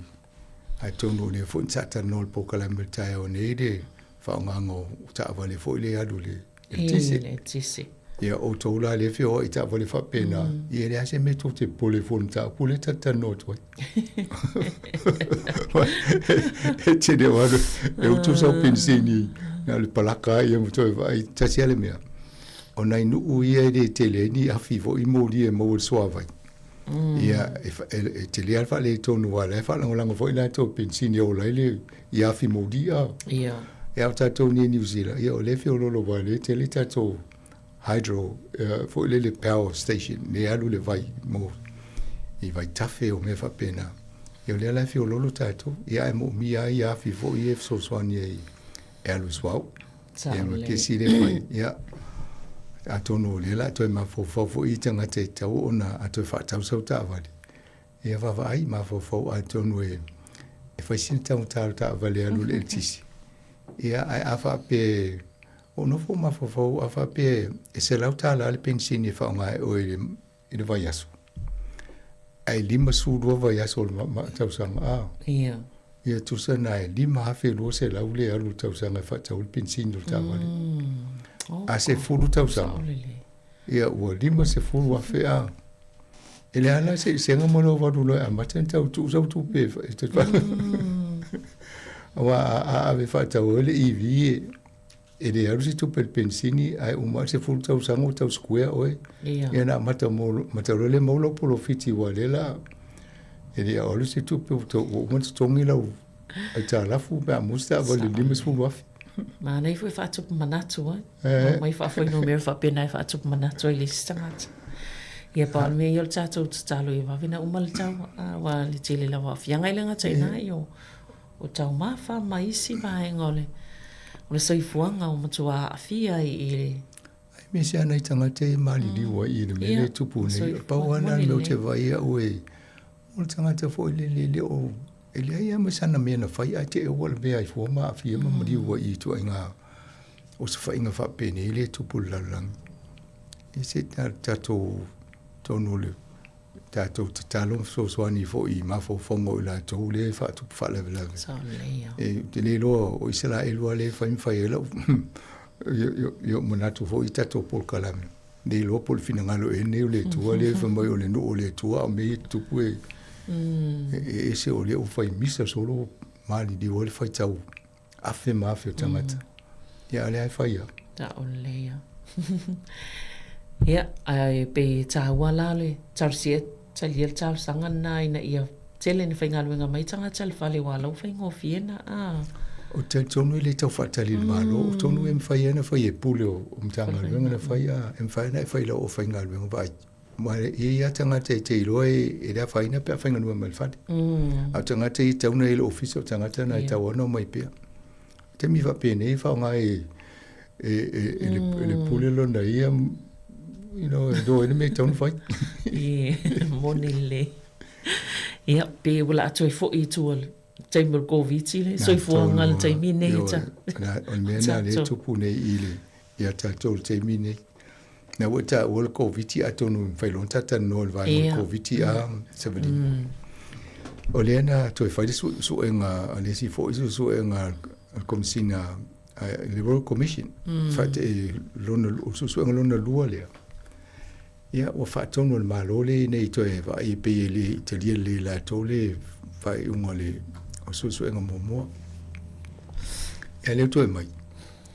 atonu o lea foi na talanoa i le polokalame o le taeao nei le faaaogaina o taavale foi lea e alu i le eletise. I le eletise. Ia, outou la lea e feoai i taavale faapena, ia e leai se mea tou te popole fua i le mataupu lea ta te talanoa atu ai. E tele o alu, e utu sau penisini, na o le palaka lava ia ma toe vaai, tasi lava le mea. O nai nuu ia e le tele ai ni afi foi moli e maua i le suavai. Ia, e tele lava le faaletonu aua o la e faalagolago foi latou i penisini e ola ai le i afi moli. Ia. Ia, o tatou nei i Niu Sila, ia o lea e feoloolo aua o lea e tele tatou hydro foi lele power station lea e alu le vai mo i vaitafe o mea faapena. Ia o lea la e feoloolo tatou, ia ae moomia ai afi foi ia e fesoasoani ai e alu i suauu. Ia ma kesi lea fai. Ia, atonu o lea o le a toe mafaufau foi i tagata e tatau ona a toe faatau sau taavale, ia vaavaai, mafaufau atonu e fai sina taugata o le taavale e alu i le eletisi. Ia, ae a faapea, ua ou nofo mafaufau, a faapea e $100 le penisini e faaaoga e oe i le vaiaso, ae 52 vaiaso o le tausaga, a. Ia. Ia tusa na e $5,200 le alu i le tausaga e faatau ai le penisini o le taavale. A 10 tausaga, ia ua $50,000 a. E leai la se eseesega ma lou alu loa e amata ona tau tuu sau tupe e te Aua a ave faatau ai le EV e le alu se tupe i le penisini ae uma le 10 tausaga ua tau square oe. Ia na amata mata loa lea maua lau polofiti aua o lea la e le alu se tupe ua uma ona totogi lau aitalafu pe a maua se taavale i le $50,000. Manaia foi faatupu manatu ai. Aumai faafuainumera faapena e faatupu manatu ai le isi tagata. Ia pau le mea ia o le tatou tatalo ia vave ona uma le taua aua le tele lava o aafiaga e le gata i ina o o taumafa ma isi vaega o le o le soifuaga ua matua aafia ai i le Ai me se ana i tagata e maliliu ai i le mea lea e tupu nei. Pau lava lena o le mea ou te vaai au e, o le tagata foi lele e le o, e leai lava ma sana mea na fai ae te i ua lavea ai fua ma aafia ma maliu ai i ituaiga osofaiga faapenei lea e tupu i le lalolagi. E se tatou tonu o le tatou tatalo ma fesoasoani foi i mafaufauga o i latou lea e faatupu faalavelave. E, ou te le iloa o Isaraelu lava lea e fai ma fai ai lau i ou manatu foi i tatou polokalame. Le iloa po o le finagalo ea lenei o le Atua lea fai mai o le nuu o le Atua a o mea ia e tutupu e, e ese o lea ua fai misa solo maliliu ai le faitau afe ma afe o tagata. Ia, a o lea e fai lava. Sao lelei lava. Ia, ae pei e taua la le talosia, talia le talosaga lena ina ia tele ina faigaluega mai tagata i le fale aua o la ua faigofie na a. Ou te talitonu e le tau faatali i le Malo, o tonu e mafai lava ona fai e Pule o Matagaluega na fai, a e mafai ona e fai i lau aufaigaluega vaai. Aua e i ai lava tagata e te iloa e le afaina pe a faigaluega mai i le fale. A o tagata ia e tatau ona i ai i le ofisa, o tagata na e tatau lava ona omai pea. O taimi faapenei e faaaoga ai e le pule lona ia, you know, e iloa ai le mea e tatau ona fai. E moni lelei. Ia, pe ua laa toe foi i tua i le taimi o le Koviti le soifuaga i le taimi nei. O le mea lena lea e tupu nei i le, ia tatou i le taimi nei. Na ua taua le Koviti atonu e mafai loa ona ta talanoa i le vaega o le Koviti a Savalina. O lea na toe fai le suesuega a le isi foi suesuega a le Komesina le Royal Commission, faatee lona, o le suesuega lona lua lea. Ia, ua faatonu e le Malo le ina i toe vaai e pei e le i talia lelei e latou le faaiuga o le o suesuega muamua. Ia, lea ua toe mai,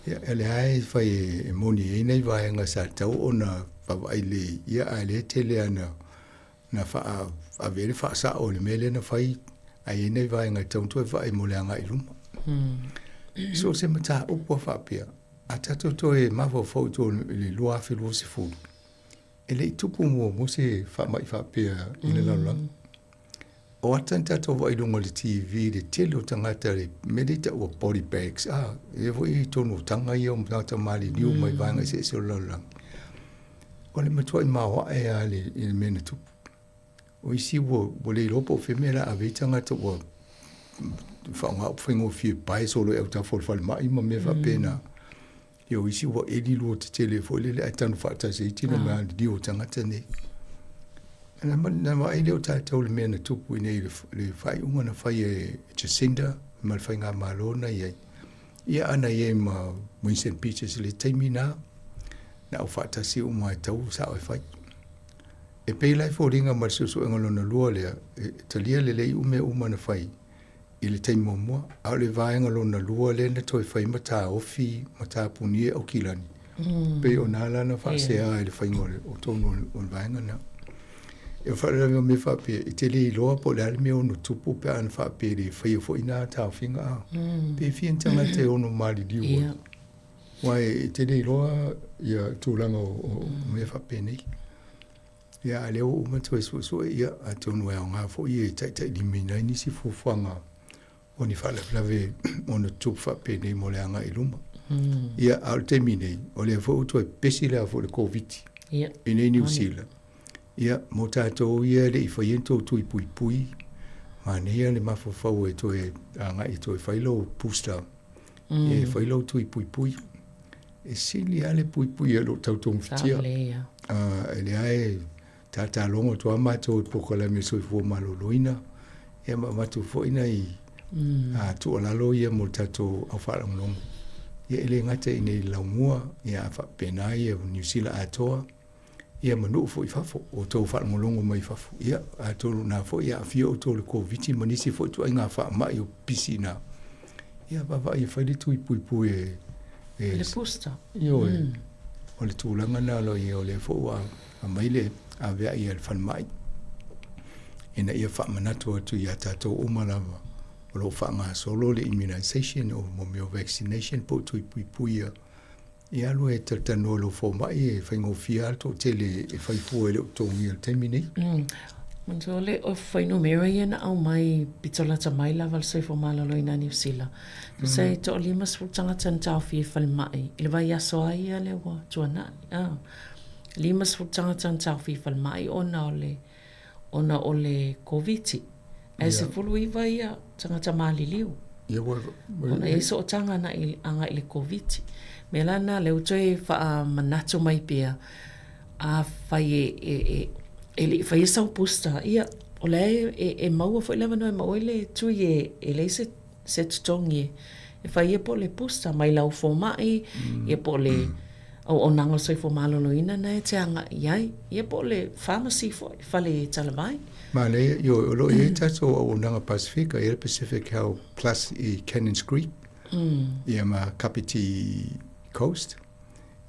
ia, o lea lava e fai e moni ai nai vaega sa tatau ona vaavaai lelei, ia, ae lea e tele lava na na faaave ai le faasao i le mea lea na fai, ae i ai nai vaega e tatau ona toe vaai mo le agai i luma. So o se mataupu a faapea, a tatou toe mafaufau i tua i le 2020, e le i tupu muamua se faamai faapea i le lalolagi. O ata na tatou vaai i luga o le TV i le tele o tagata i le mea lea e taua body bags, a, e i ai foi i totonu o taga ia o tagata maliliu mai vaega eseese o le lalolagi. O le matuai maoae lava i le mea na tupu. O isi ua, ua le iloa po o fea mea la ave ai tagata ua faaaoga upu faigofie pae solo i autafa o le falemai ma mea faapena. Ia o isi ua eli lua tetele foi lele ae tanu faatasi ai tino ma liliu o tagata nei. Na, na vaai lea o tatou i le mea na tupu i nei le, le faaiuga na fai e Jacinda ma le faigamalo na i ai. Ia ana i ai ma Winston Peters i le taimi na, na au faatasi uma e tau sao e fai. E pei la e foliga mai le suesuega lona lua lea, e talia lelei uma mea uma na fai i le taimi muamua, a o le vaega lona lua lea na toe fai ma taofi ma tapunia e Aukilani, pei o na la na faasea ai le faiga o le o tonu o le vaega lena. E faalavelave o mea faapea, e te le iloa po o le a le mea e ono tupu pe ana faapea e le faia foi na taofiga a. Pe fia ni tagata e ono maliliu ai. Aua e te le iloa ia tulaga o mea faapenei. Ia, a o lea ua uma toe suesue, ia, atonu e aoga foi e taitailimaina ai nisi fuafuaga o ni faalavelave ono tutupu faapenei mo le agai i luma. Ia, a o le taimi nei, o lea foi ua toe pepesi le a foi le Koviti i nei Niu Sila. Ia, mo tatou ia e le i faia ni tou tui puipui, manaia le mafaufau e toe agai e toe fai lou booster, e fai lou tui puipui. E sili lava le puipui e lou tau togafitia. E leai e tatalogo atu lava matou i polokalame o le soifua maloloina, ia ma avatu foi nai tuualalo ia mo le tatou au faalogologo. Ia e le gata i inei i Laumua, ia a faapena ia Niu Sila atoa, ia ma nuu foi i fafo, o outou faalogologo mai fafo. Ia, atonu o lena foi e aafia outou i le Koviti ma nisi foi ituaiga faamai o pisi ina. Ia, vaavaai e fai le tui puipui e... e le booster. Ioe. O le tulaga lena o lo o i ai, o lea foi ua aumai le aveai a le falemai ina ia faamanatu atu ia tatou uma lava o lo o faagasolo le immunization o mo mea o vaccination po o tui puipui ia. Ia alu e talatalanoa i lou fomai e faigofie lava le toatele e fai fua e le o totogia i le taimi nei. Manatua le o fuainumera ia na aumai pito lata mai lava le soifua maloloina a Niu Sila. Tusa e toa-50 tagata na taofia i falemai i le vaiaso lava ia lea ua tuanai. Ah, 50 tagata na taofia i falemai ona o le ona o le Koviti. Ae 19 ia tagata maliliu. Ona e i ai sootaga agai i le Koviti. Mea la lena lea ua toe faamanatu mai pea, afai e e le i faia sau booster, ia, o la e maua foi le avanoa e maua ai le tui e leai se totogi e fai ia po o le booster mai lau fomai, ia po o le auaunaga o le soifua maloloina lena e te agai i ai, ia po o le pharmacy foi, fale talavai. Manaia, ioe, o lo o i ai tatou auaunaga Pasefika, e i ai le Pacific Health Plus i Cannons Creek, ia ma Kapiti Coast,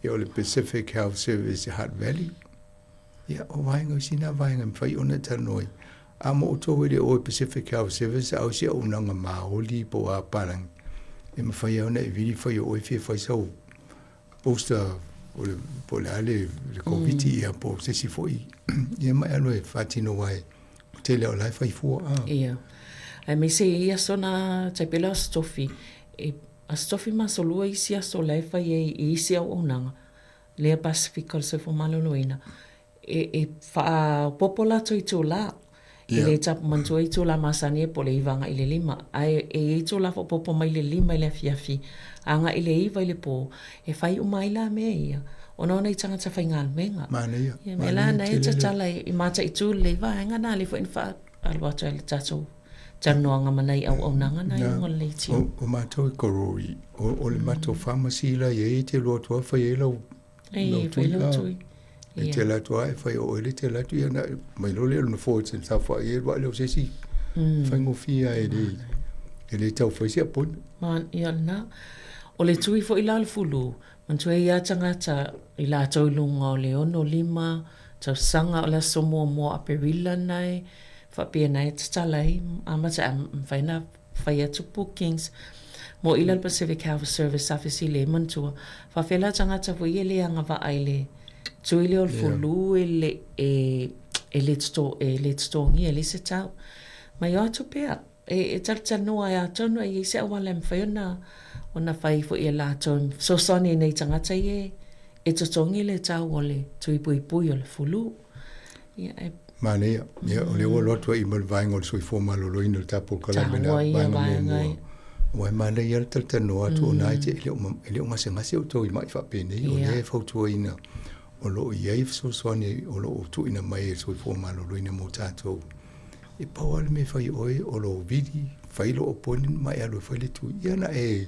ia o le Pacific Health Service i Hutt Valley. Ia, o vaega, o isi na vaega e mafai ona talanoa ai. A mo outou e le o i Pacific Health Service, a o se auaunaga maoli po o a palagi, e mafai lava ona e vili fai o oe e fia fai sau booster o le, po o le a le, le Koviti ia po o se isi foi. Ia ma e alu e faatino aua e tele o la e fai fua. A. Ia. Aemaise i ia aso na tai pei la o Aso Tofi, e Aso Tofi ma Aso Lua isi aso la e fai ai i isi auaunaga, lea Pasefika o le soifua maloloina, e faaopoopo latou itulā. E le manatua itulā masani e po o le 9 agai i le 5, ae e i ai itulā faaopoopo mai le 5 i le afiafi agai i le 9 i le pō, e fai uma ai la mea ia, ona o nai tagata faigaluega. Manaia. Ia, mea la na e tatala i mataitu lelei vaega na, lea foi na faaalu atu ai le tatou. talanoaga ma nai auaunaga na i luga o le leitio. O matou i Karori, o le matou pharmacy la i ai e te alu atu lava fai ai lau tui. E te alu atu lava e fai o oe le te alu atu ia ona aumai loa lea o le nofoa e te saofai ai alu ae lea o se isi. Faigofie lava e le e le tau fai se appointment. Ia lena. O le tui foi la o le fulu, manatua e i ai lava tagata i latou i luga o le 65 tausaga o le aso muamua o Aperila lena e faapena e tatala ai amata e mafai ona fai atu bookings mo i la le Pacific Health Service sa fesili ai manatua faafefea la tagata foi ia e le agavaa i le tui lea o le fulu e le e le toto e le totogia e leai se tau mai o atu pea e talatalanoa ai atonu e i ai se auala e mafai ona ona fai foi e latou e fesoasoani i nai tagata ia e totogi le tau o le tui puipui o le fulu. Ia, e Manaia. Ia, o lea ua alu atu ai ma le vaega o le soifua maloloina o le tatou polokalame na vaega muamua. Aua e manaia le talatalanoa atu ona e te e le o gasegase outou i mai faapenei, o lea e fautuaina o lo o i ai fesoasoani o lo o tuuina mai e le soifua maloloina mo tatou. E pau lava le mea e fai e oe o lou vili, fai lou appointment ma e alu e fai le tui. Ia na e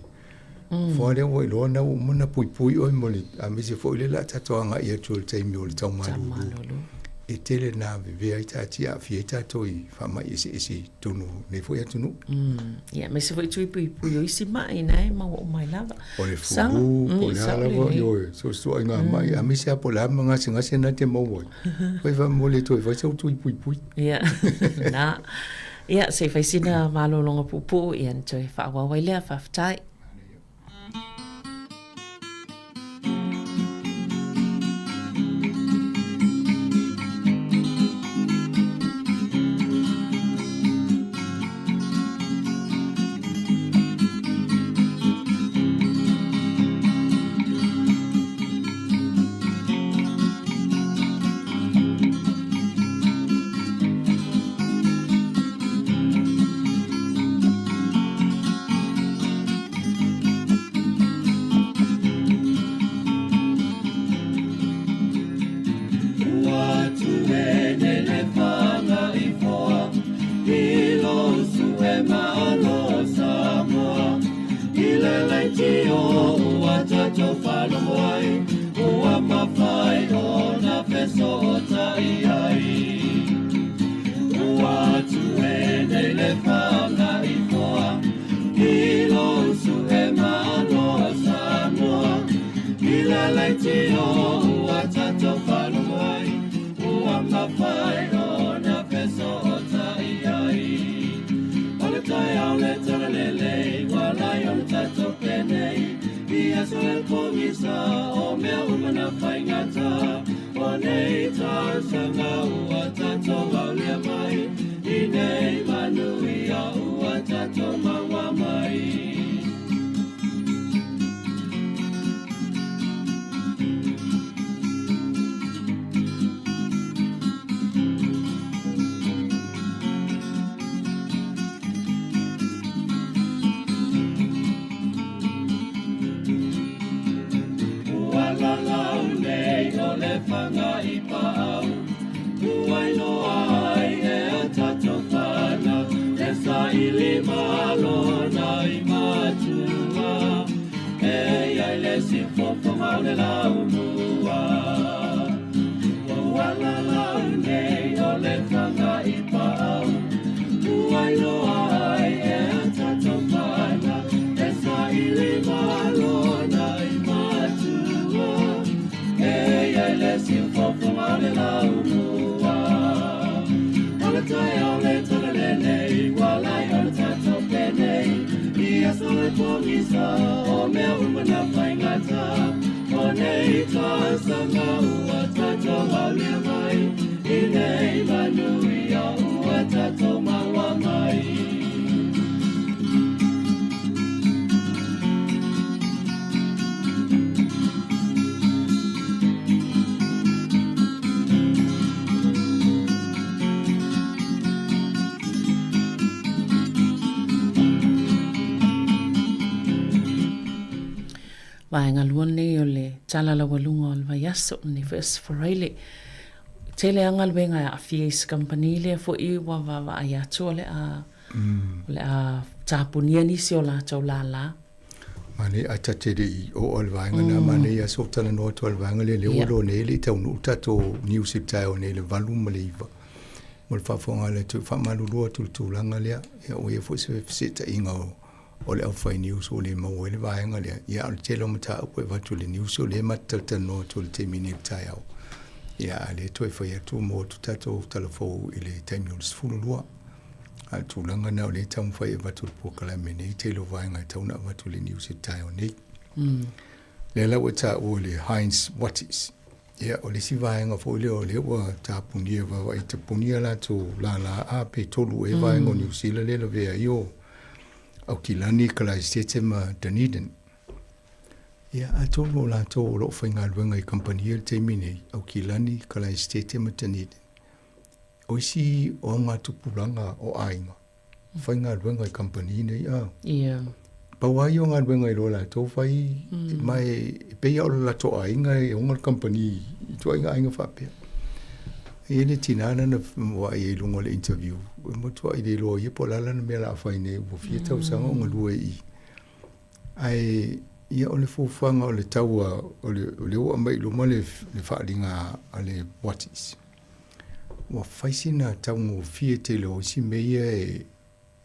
Foa lea ua iloa na ua uma ona puipui oe mo le aemaise foi lea o le a tatou agai atu i le taimi o le taumalulu e tele na vevea ai taatia aafia ai tatou i faamai eseese i totonu o lenei foi atunuu. Ia, aemaise foi tui puipui o isi mai na e maua uma ai lava. O le fulu, po o le a lava, ioe, so o se ituaiga mai, aemaise lava po o le a le gasegase na e te maua ai. Fai faamolemole toe fai sau tui puipui. Ia, na. Ia, se i fai sina malologa puupuu, ia na toe faaauau ai lea. Faafetai. Vaega lua lenei o le tala laualuga o le vaiaso, lenei foi Aso Faraile. Tele lava galuega e aafia i se kamupani lea foi ua vaavaai atu o le a. O le a tapunia nisi o latou lālā. Manaia, ae ta te le i oo i le vaega lena, manaia lava si ou talanoa atu i le vaega lea, lea ua iloa nei e le i taunuu le tatou news i le taeao nei i le 8 ma le 9. Mo le faafofoga a le atunuu, faamalulu atu i le tulaga lea, ia ua i ai foi se feseetaiga o le aufai news ua le maua ai le vaega lea. Ia a o le tele o mataupu e avatu i le news o lea e matou talatalanoa atu i le taimi nei i le taeao. Ia a o lea e toe fai atu maua atu tatou tala fou i le taimi o le 12. A o le tulaga lena o lea e taumafai e avatu i le polokalame nei, tele o vaega e tatau ona avatu i le news i le taeao nei. Lea la ua e taua le Heinz Watties. Ia, o le isi vaega foi lea o lea ua tapunia vaavaai tapunia latou lālā a pe tolu ea vaega o Niu Sila lea e lavea ai o Aukilani, Kalaesetete ma Dunedin. Ia, atonu o latou o lo o faigaluega i kamupani i le taimi nei, Aukilani, Kalaesetete ma Dunedin. O isi o augatupulaga o aiga, faigaluega i kamupani nei a. Ia. Pau lava ia o galuega i lo latou fai, ma e pei lava o le latou aiga e ona le kamupani i ituaiga aiga faapea. E i ai le tina lea na vaai ai i luga o le interview, e matuai le iloa e ia po o le a lana mea o le a fai nei, ua fia tausaga o galue i i. Ae ia o le fuafuaga o le taua o lea ua aumai i luma le faaaliga a le Watties, ua fai sina taugofie tele o isi mea ia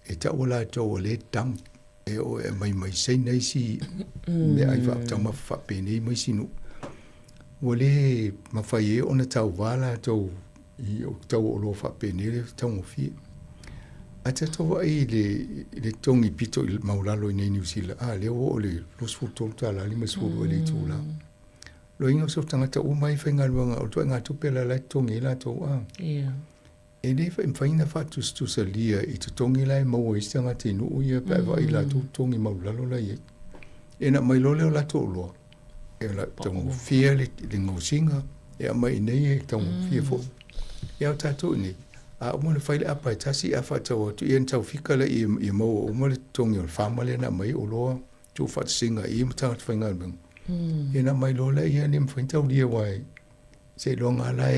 e taua latou o lea e dump e oo e aumai mai Saina isi meaai faataumafa faapenei ma isi nuu. Ua le mafai ai ona tauva latou i tau o oloa faapenei le taugofie. Ae tatou vaai i le, le totogi pito i maualalo i nei Niu Sila, a lea ua oo i le $23.50 i le itula. Loiga o se tagata uma e faigaluega o ituaiga tupe la la e totogi ai latou a. Yeah. E le mafai ona faatusatusalia i totogi la e maua ai isi tagata i nuu ia pe a vaai i latou totogi maualalo la e i ai. E na aumai loa lea o latou oloa, e taugofie le gaosiga, e aumai i inei e taugofie foi. Ia o tatou i inei, a uma ona fai le apa e tasi ae faatau atu, ia ona tau fika lea ia maua uma le totogi o le farmer lea na aumai ai oloa, tuufaatasiga i ma tagata faigaluega. Ia ona aumai loa lea, ia e le mafai ona taulia aua seiloga lava la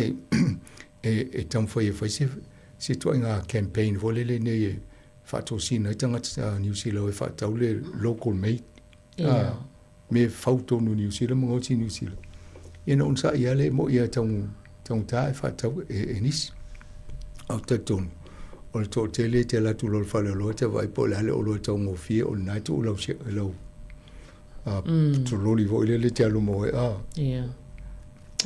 e taumafai e fai se ituaiga campaign foi lele nei e faatosina ai tagata Niu Sila e faatau le local made yeah. mea fau tonu Niu Sila ma gaosi Niu Sila. Ia na onosai lava lea e moi lava e taugata e faatau e nisi. Ae ou te talitonu, o le toatele e te alu atu loa i le faleoloa e te vaai po o le a le oloa e taugofie o lena e tuu lau, lau tololi foi lele e te alu ma oe. Yeah.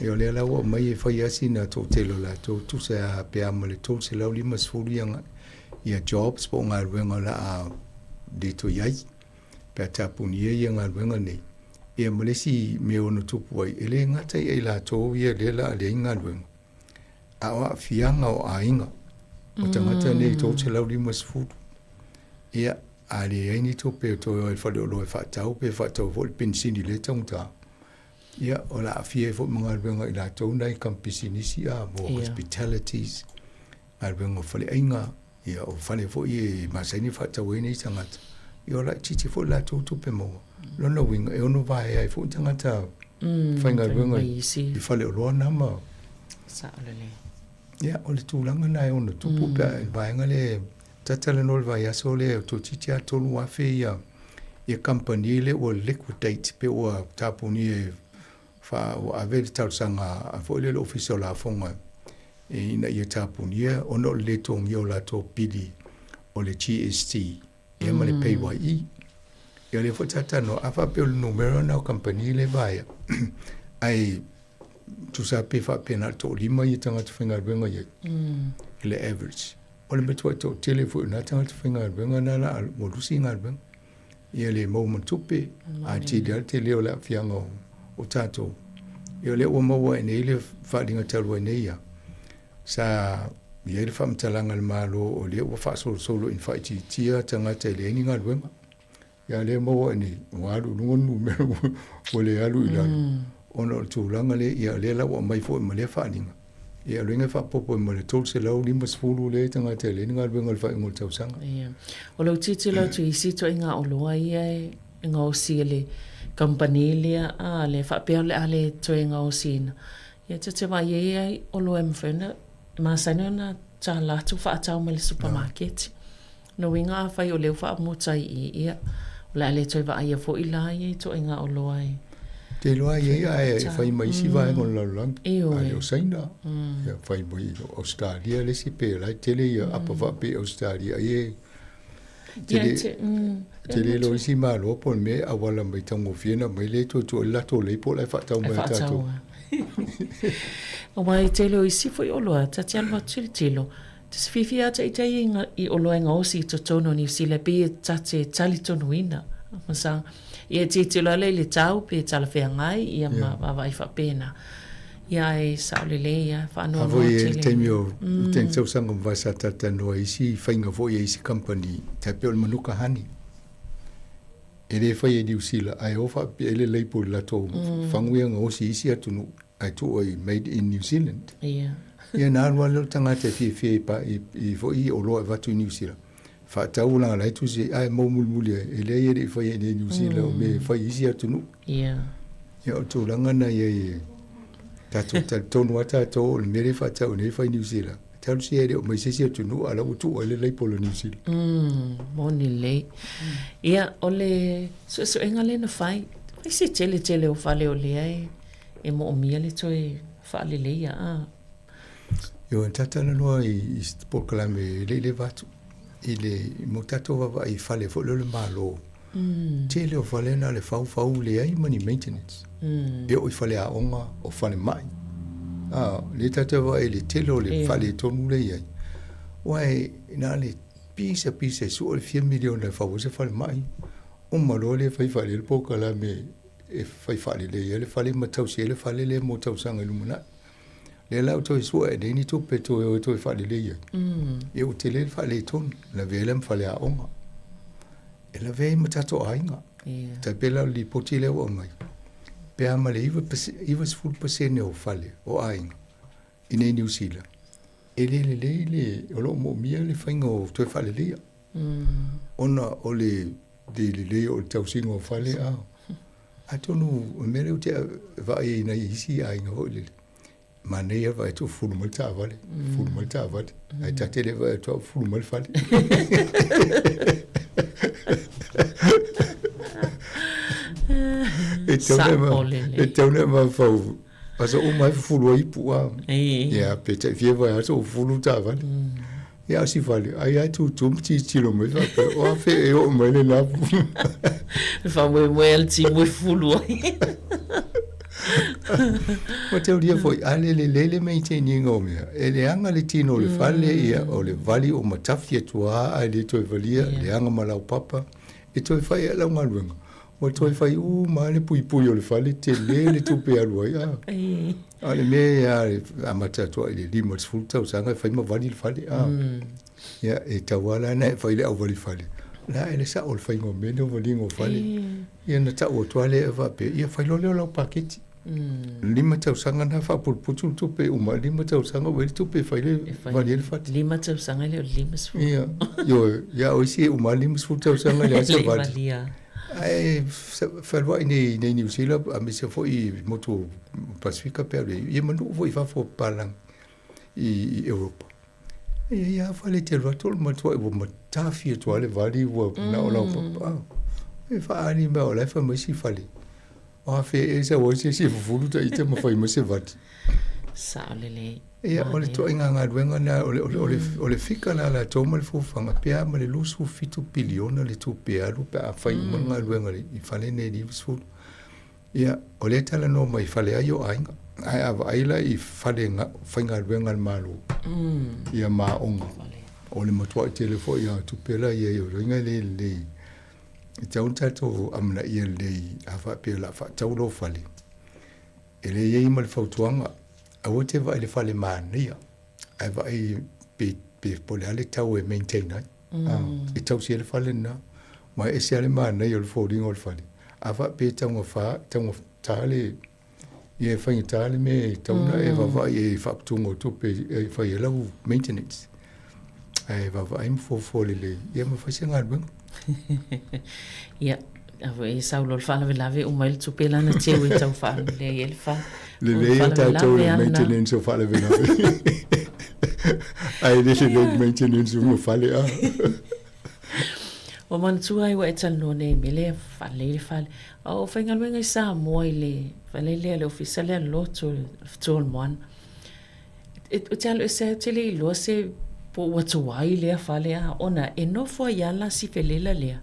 Ia o lea la ua aumai e fai lava sina toatele o latou tusa pe a ma le 350 ia, ia jobs po o galuega o le a le toe i ai pe a tapunia ia galuega nei. Ia ma le isi mea e ono tupu ai, e le gata ia i latou ia lea o le a leai ni galuega, a o aafiaga o aiga o tagata nei 350. Ia, a leai ni tupe e toe o ai i le faleoloa e faatau pe faatau foi le penisini i lea taugata, Ia, o le a aafia ai foi ma galuega a i latou na i kampisinisi a, mo hospitalities, galuega o faleaiga, ia, o fale foi e masani e faatau ai nei tagata, ia o laitiiti foi latou tupe maua. Lona uiga, e ono vaea ai foi tagata faigaluega i faleoloa na ma... Sao lelei. Ia, o le tulaga na e ono tupu pe a i le vaega lea e Talanoa i le vaiaso lea, toeitiiti lava 3,000 ia ia kamupani lea ua liquidate pe ua tapunia e fa ua ave le talosaga a foi lea i le Ofisa o Lafoga ina ia tapunia ona o le le togia o latou pili o le GST ia ma le PAYE. Ia lea foi sa talanoa, a faapea o le numera lena o kamupani lea e vaea, ae tusa pe faapea na o le toalima ia tagata faigaluega i ai i le average. O le matuai toatele foi o na tagata faigaluega na la ua lusi galuega. Ia le maua ma tupe, atili lava le tele o le aafiaga o tatou. Ia o lea ua maua ai nei le faaaliga talu ai nei ia, sa i ai le faamatalaga a le Malo o lea ua faasolosolo ina faaitiitia tagata e leai ni galuega. Ia lea maua ai nei, ua alu i luga le numera ua le alu i lalo, ona o le tulaga lea, ia lea la ua aumai foi ma lea faaaliga. Ia o le uiga e faaopoopo ai ma le 350 lea tagata e leai ni galuega i le faaiuga o le tausaga. Ia. O lou tilotilo atu i isi ituaiga oloa ia e gaosi e le kamupani lea, a lea faapea o le a le toe gaosiina, ia ta te vaai e i ai oloa e mafai ona, e masani ona tala atu faatau mai le supamaketi. Lona uiga afai o lea ua faamuta i i, ia, o le a le toe vaaia foi la ia ituaiga oloa e. Te iloa i ai ae fai mai isi vaega o le lalolagi. A le o Saina, ia fai mai Ausetalia le isi pe la e tele ia apa faapea i Ausetalia ai e tele, tele loa isi Malo po o le mea e auala mai taugofie ona aumai lea e toe tuu ai le latou lei po o la e faatau mai e tatou. Aua e tele o isi foi oloa ta te alu atu tilotilo, Ta te fiafia lava ita ia i oloa e gaosi i totonu o Niu Sila pei e ta te talitonuina. Sa, ia e tilotilo lava lea i le tau pe talafeagai ia ma vaavaai faapena. Ia ae sao lelei lava, faanoanoa tele. A foi e i ai le taimi o teni tausaga ua mavae sa talatalanoa i isi faiga foi a isi kamupani, tai pei o le manuka honey. E le faia i Niu Sila ae o faapipii ai le label i latou fagu ia gaosi i isi atunuu. Ae tuu ai made in New Zealand. Ia. Ia na alu lava lea o le tagata e fiafia i pa, i, i foi i oloa e avatu i Niu Sila. Faatau leaga la e tusi ai, ae maua mulimuli ai, e leai e le i faia i inei i Niu Sila, o mea e fai i isi atunuu. Ia. Ia o le tulaga na i ai e tatou talitonu lava tatou o le mea lea e faatau i inei e fai i Niu Sila. Talu sia e le o mai se isi atunuu a o la ua tuu ai le label a Niu Sila. Moni lelei. Ia, o le suesuega lea na fai, fai se tele tele o fale o lea e E moomia le toe faaleleia a. Ioe, ta talanoa i se polokalame e le i leva atu i le mo tatou vaavaai i fale foi lea o le Malo. Tele o fale na o le faufau leai ma ni maintenance. E oo i faleaoga, o falemai. A, lea tatou te vaai i le tele o le faaletonu lea e i ai. Aua e na o le pisa pisa e sua le fia miliona e fau ai se falemai, uma loa lea fai faalelei le polokalame e fai faalelei ai le fale ma tausi ai le fale lea mo tausaga i lumanai. Lea la ua toe sue nei ni tupe toe o e toe faalelei ai. Ia ua tele le faaletonu, lavea ai la ma faleaoga. E lavea ai ma tatou aiga. Yeah. Tai pei la o le lipoti lea ua aumai, pe a ma le 90% o fale o aiga i nei Niu Sila, e le lelei le, o lo o moomia le faiga o toe faaleleia. Ona o le le lelei o le tausiga o fale a. Atonu o le mea lea ou te vaai ai i nai isi aiga foi lele, manaia le vaai atu ua fufulu mai le taavale, fufulu mai le taavale, ae ta te le vaai atu ua fufulu mai le fale. E tatau ona e mafaufau Aso uma ai fufulu ai ipu a. Ia pe tai fia vaiaso ua fufulu taavale. Ia a o si fale, ai lava e tutu ma tilotilo mai faapea, o a fea e oo mai lena. Le faamoemoe a le timu e fufulu ai. Ua taulia foi, a le lelei le maintain ina o mea, e leaga le tino o le fale, ia o le vali ua matafi atu lava ae le toe valia, leaga ma laupapa, e toe fai lava lau galuega. Ua toe fai uma lava le puipui o le fale, tele le tupe e alu ai. A, a o le mea e amata atu lava i le 50 tausaga e fai ma vali le fale. A, ia, e tatau lava la ona e fai le auvali fale. La e le sao o le faiga o mea nei o valiga o fale. Ia ona tau atu lava lea e faapea, ia fai loa lea o lau paketi. 5 tausaga na faaputuputu le tupe e uma, 5 tausaga ua i ai le tupe e fai le vali ai le fale. 5 tausaga e le o le 50. Ia, ioe, ia o isi e uma lava le 50 tausaga e leai se vali. Ae fealuai nei nei Niu Sila aemaise foi i motu Pasefika pe alu ai, ia ma nuu foi i fafo o papalagi i Europa. E i ai lava fale e te alu atu o le matuai ua matafi atu lava le vali ua manao laupapa. E faaali mai o la e fai mai si fale. O afe e sau ai se isi e fufulu ta ita ma fai mai se vali. Sao lelei. Ia, o le ituaiga galuega lena, o le, o le, o le, o le fika la latou ma le fuafuaga, pe a ma le 27 piliona le tupe e alu pe a fai uma le galuega i fale nei e 50. Ia, o lea e talanoa mai i fale ai o aiga, ae a vaai la i fale faigaluega a le Malo, ia ma aoga, o le matuai tele foi o tupe la i ai, o lona uiga e le lelei. E tatau ona tatou amanaia lelei a faapea o le a faatau lou fale, e le i ai ma le fautuaga, aua te vaai i le fale manaia, ae vaai pe, pe po o le a le tau e maintain ai. E tausi ai le fale lena. Aua e ese lava le manaia o le foliga o le fale. A faapea e taugafā, taugata le, ia e faigata le mea e tatau ona e vaavaai i ai i faaputuga o tupe e fai ai lau maintenance. Ae vaavaai ma fuafua lelei, ia ma fai se galuega. Ia, e sau loa le faalavelave uma ai le tupe la na teu e tau faalelei ai le fale. Lelei a tatou le maintenance o faalavelave. Ae le lelei maintenance o fale a. Ua manatua ai ua e talanoa nei i mea lea faalelei le fale. A o faigaluega i Samoa i le fale lea, le ofisa lea a le lotu, le fetu o le moana. E, ou te alu ese ai, ou te le iloa se po ua tuai lea fale a, ona e nofo ai lava la si felela lea.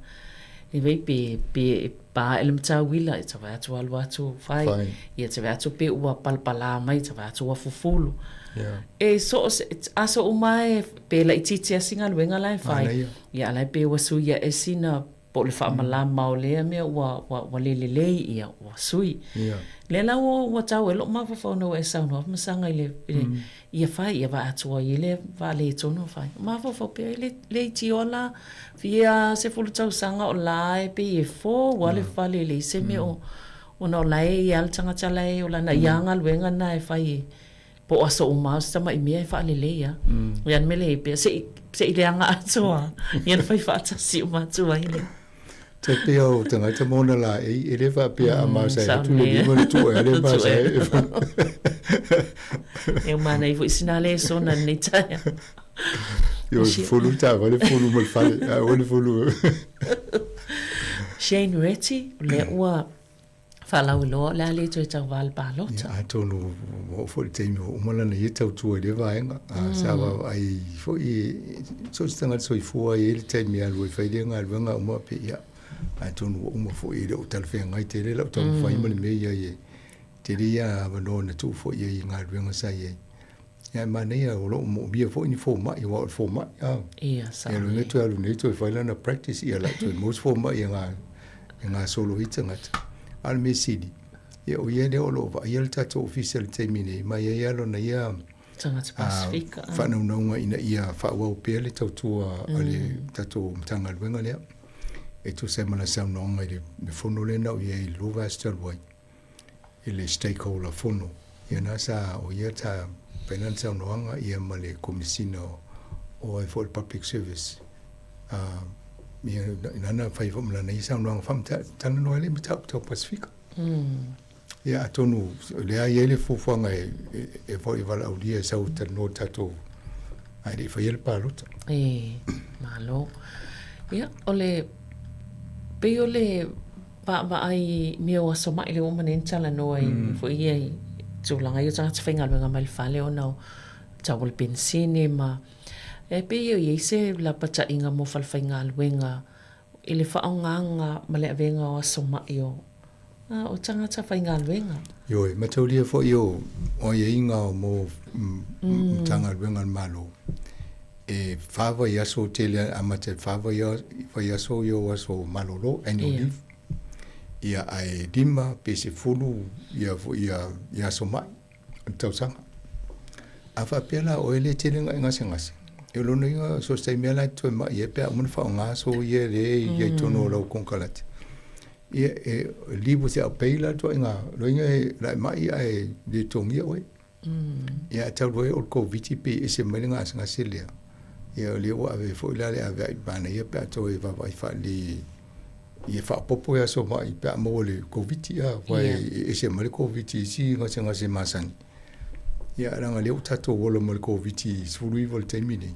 E wei pe, pe e pā e le matauila, e ta atu alu atu fai, fai. Ia te atu pe ua palapalā mai, ta atu ua fufulu. Yeah. E so, aso uma e, pe laitiiti lava si galuega la e fai, ia a la e pei ua sui aʻe sina po o le faamalama o lea mea ua, ua, ua le lelei, ia ua sui. Ia. Lea la ua, ua tau ai loʻu mafaufau ina ua e saunoa Masaga i le, i le mm. ia fai, ia vaai atu ai i le faaletonu fai. Mafaufau pea i le, le itioa la, fia 10 tausaga o la e pei e fou lava le fale e leai se mea o, ona o la e i ai lava le tagata la e ola ana ia galuega lena e fai e Po o aso uma o se tamaʻi mea e faalelei a. Ia le mele pea seʻi seʻi leaga atoa ia na fai faatasi uma atu ai lea. Te pea o tagata ma ona laei, e le faapea a masae atu le lima le tuu ai le masae. E manaia foi sina le sona lenei taeao. Io fulu taavale fulu ma le fale, a ua le fulu. Shane Reti, o lea ua Faalauiloa o le a le toe tauva le palota. Ia, atonu ua oo foi le taimi ua uma lana ia tautua i lea vaega. Mm. Sa vaavaai foi so o se tagata soifua e i ai le taimi e alu ai fai lea galuega uma pe ia. Atonu ua uma foi e le o talafeagai tele lau taumafai ma le mea ia e tele ia avanoa na tuu foi i ai i galuega sa i ai. Ia e manaia o lo o moomia foi ni fomai aua o le fomai a. Ia, sao Ia lona toe alu nei toe fai lana practice ia la toe maua se fomai e ga e gasolo ai tagata. A o le mea sili, ia o ia lea o lo o vaaia le tatou ofisa i le taimi nei ma e i ai lava lona ia Tagata Pasifika. faanaunauga ina ia faaauau pea le tautua a le tatou Matagaluega lea. E tusa ai ma lana saunoaga i le fono lea na ou i ai i le 2 vaiaso talu ai. i le stakeholder fono, ia na sa o ia sa fai lana saunoaga ia ma le Komesina o ai foi le Public Service. Ia lana fai foi ma lana ia saunoaga faatalanoa ai le mataupu tau Pasifika. Ia atonu o lea e i ai le fuafuaga e foi valaaulia e sau e talanoa le tatou ae le i faia le palota. E, malo. Ia, o le, pei o le Vaavaai i mea o aso maʻi lea ua uma nei ona talanoa i mea foi ia i tulaga ia o tagata faigaluega mai le fale ona o tau o le penisini ma e pei e i ai se lapataiga mo falefaigaluega i le faaaogaga ma le avega o aso maʻi o o tagata faigaluega. Ioe, mataulia foi o aiaiga mo Matagaluega a le Malo e fa vaiaso tele amata i le fa vaiaso ia o aso malolo, annual leave, ia ae 5 pe 10 ia foi ia ia aso mai o le tausaga. A faapea la oe le tele ona e gasegase, e lona uiga so o se taimi lava la e te toe mai ai pe a uma ona faaaoga aso ia lea e i ai i totonu o lau konekarate. Ia e leave without pay la le ituaiga, lona uiga e la e mai ae le totogia oe. Ia ae talu ai o le Koviti pei e ese mai le gasegase lea, ia o lea ua ave foi la le aveai manaia pe a toe vaavaai faalelei ia faaopoopo ia aso mai pe a maua le Koviti a, aua e ese mai le Koviti i isi gasegase masani. Ia leaga o lea ua tatou ola ma le Koviti 19 i le taimi lenei,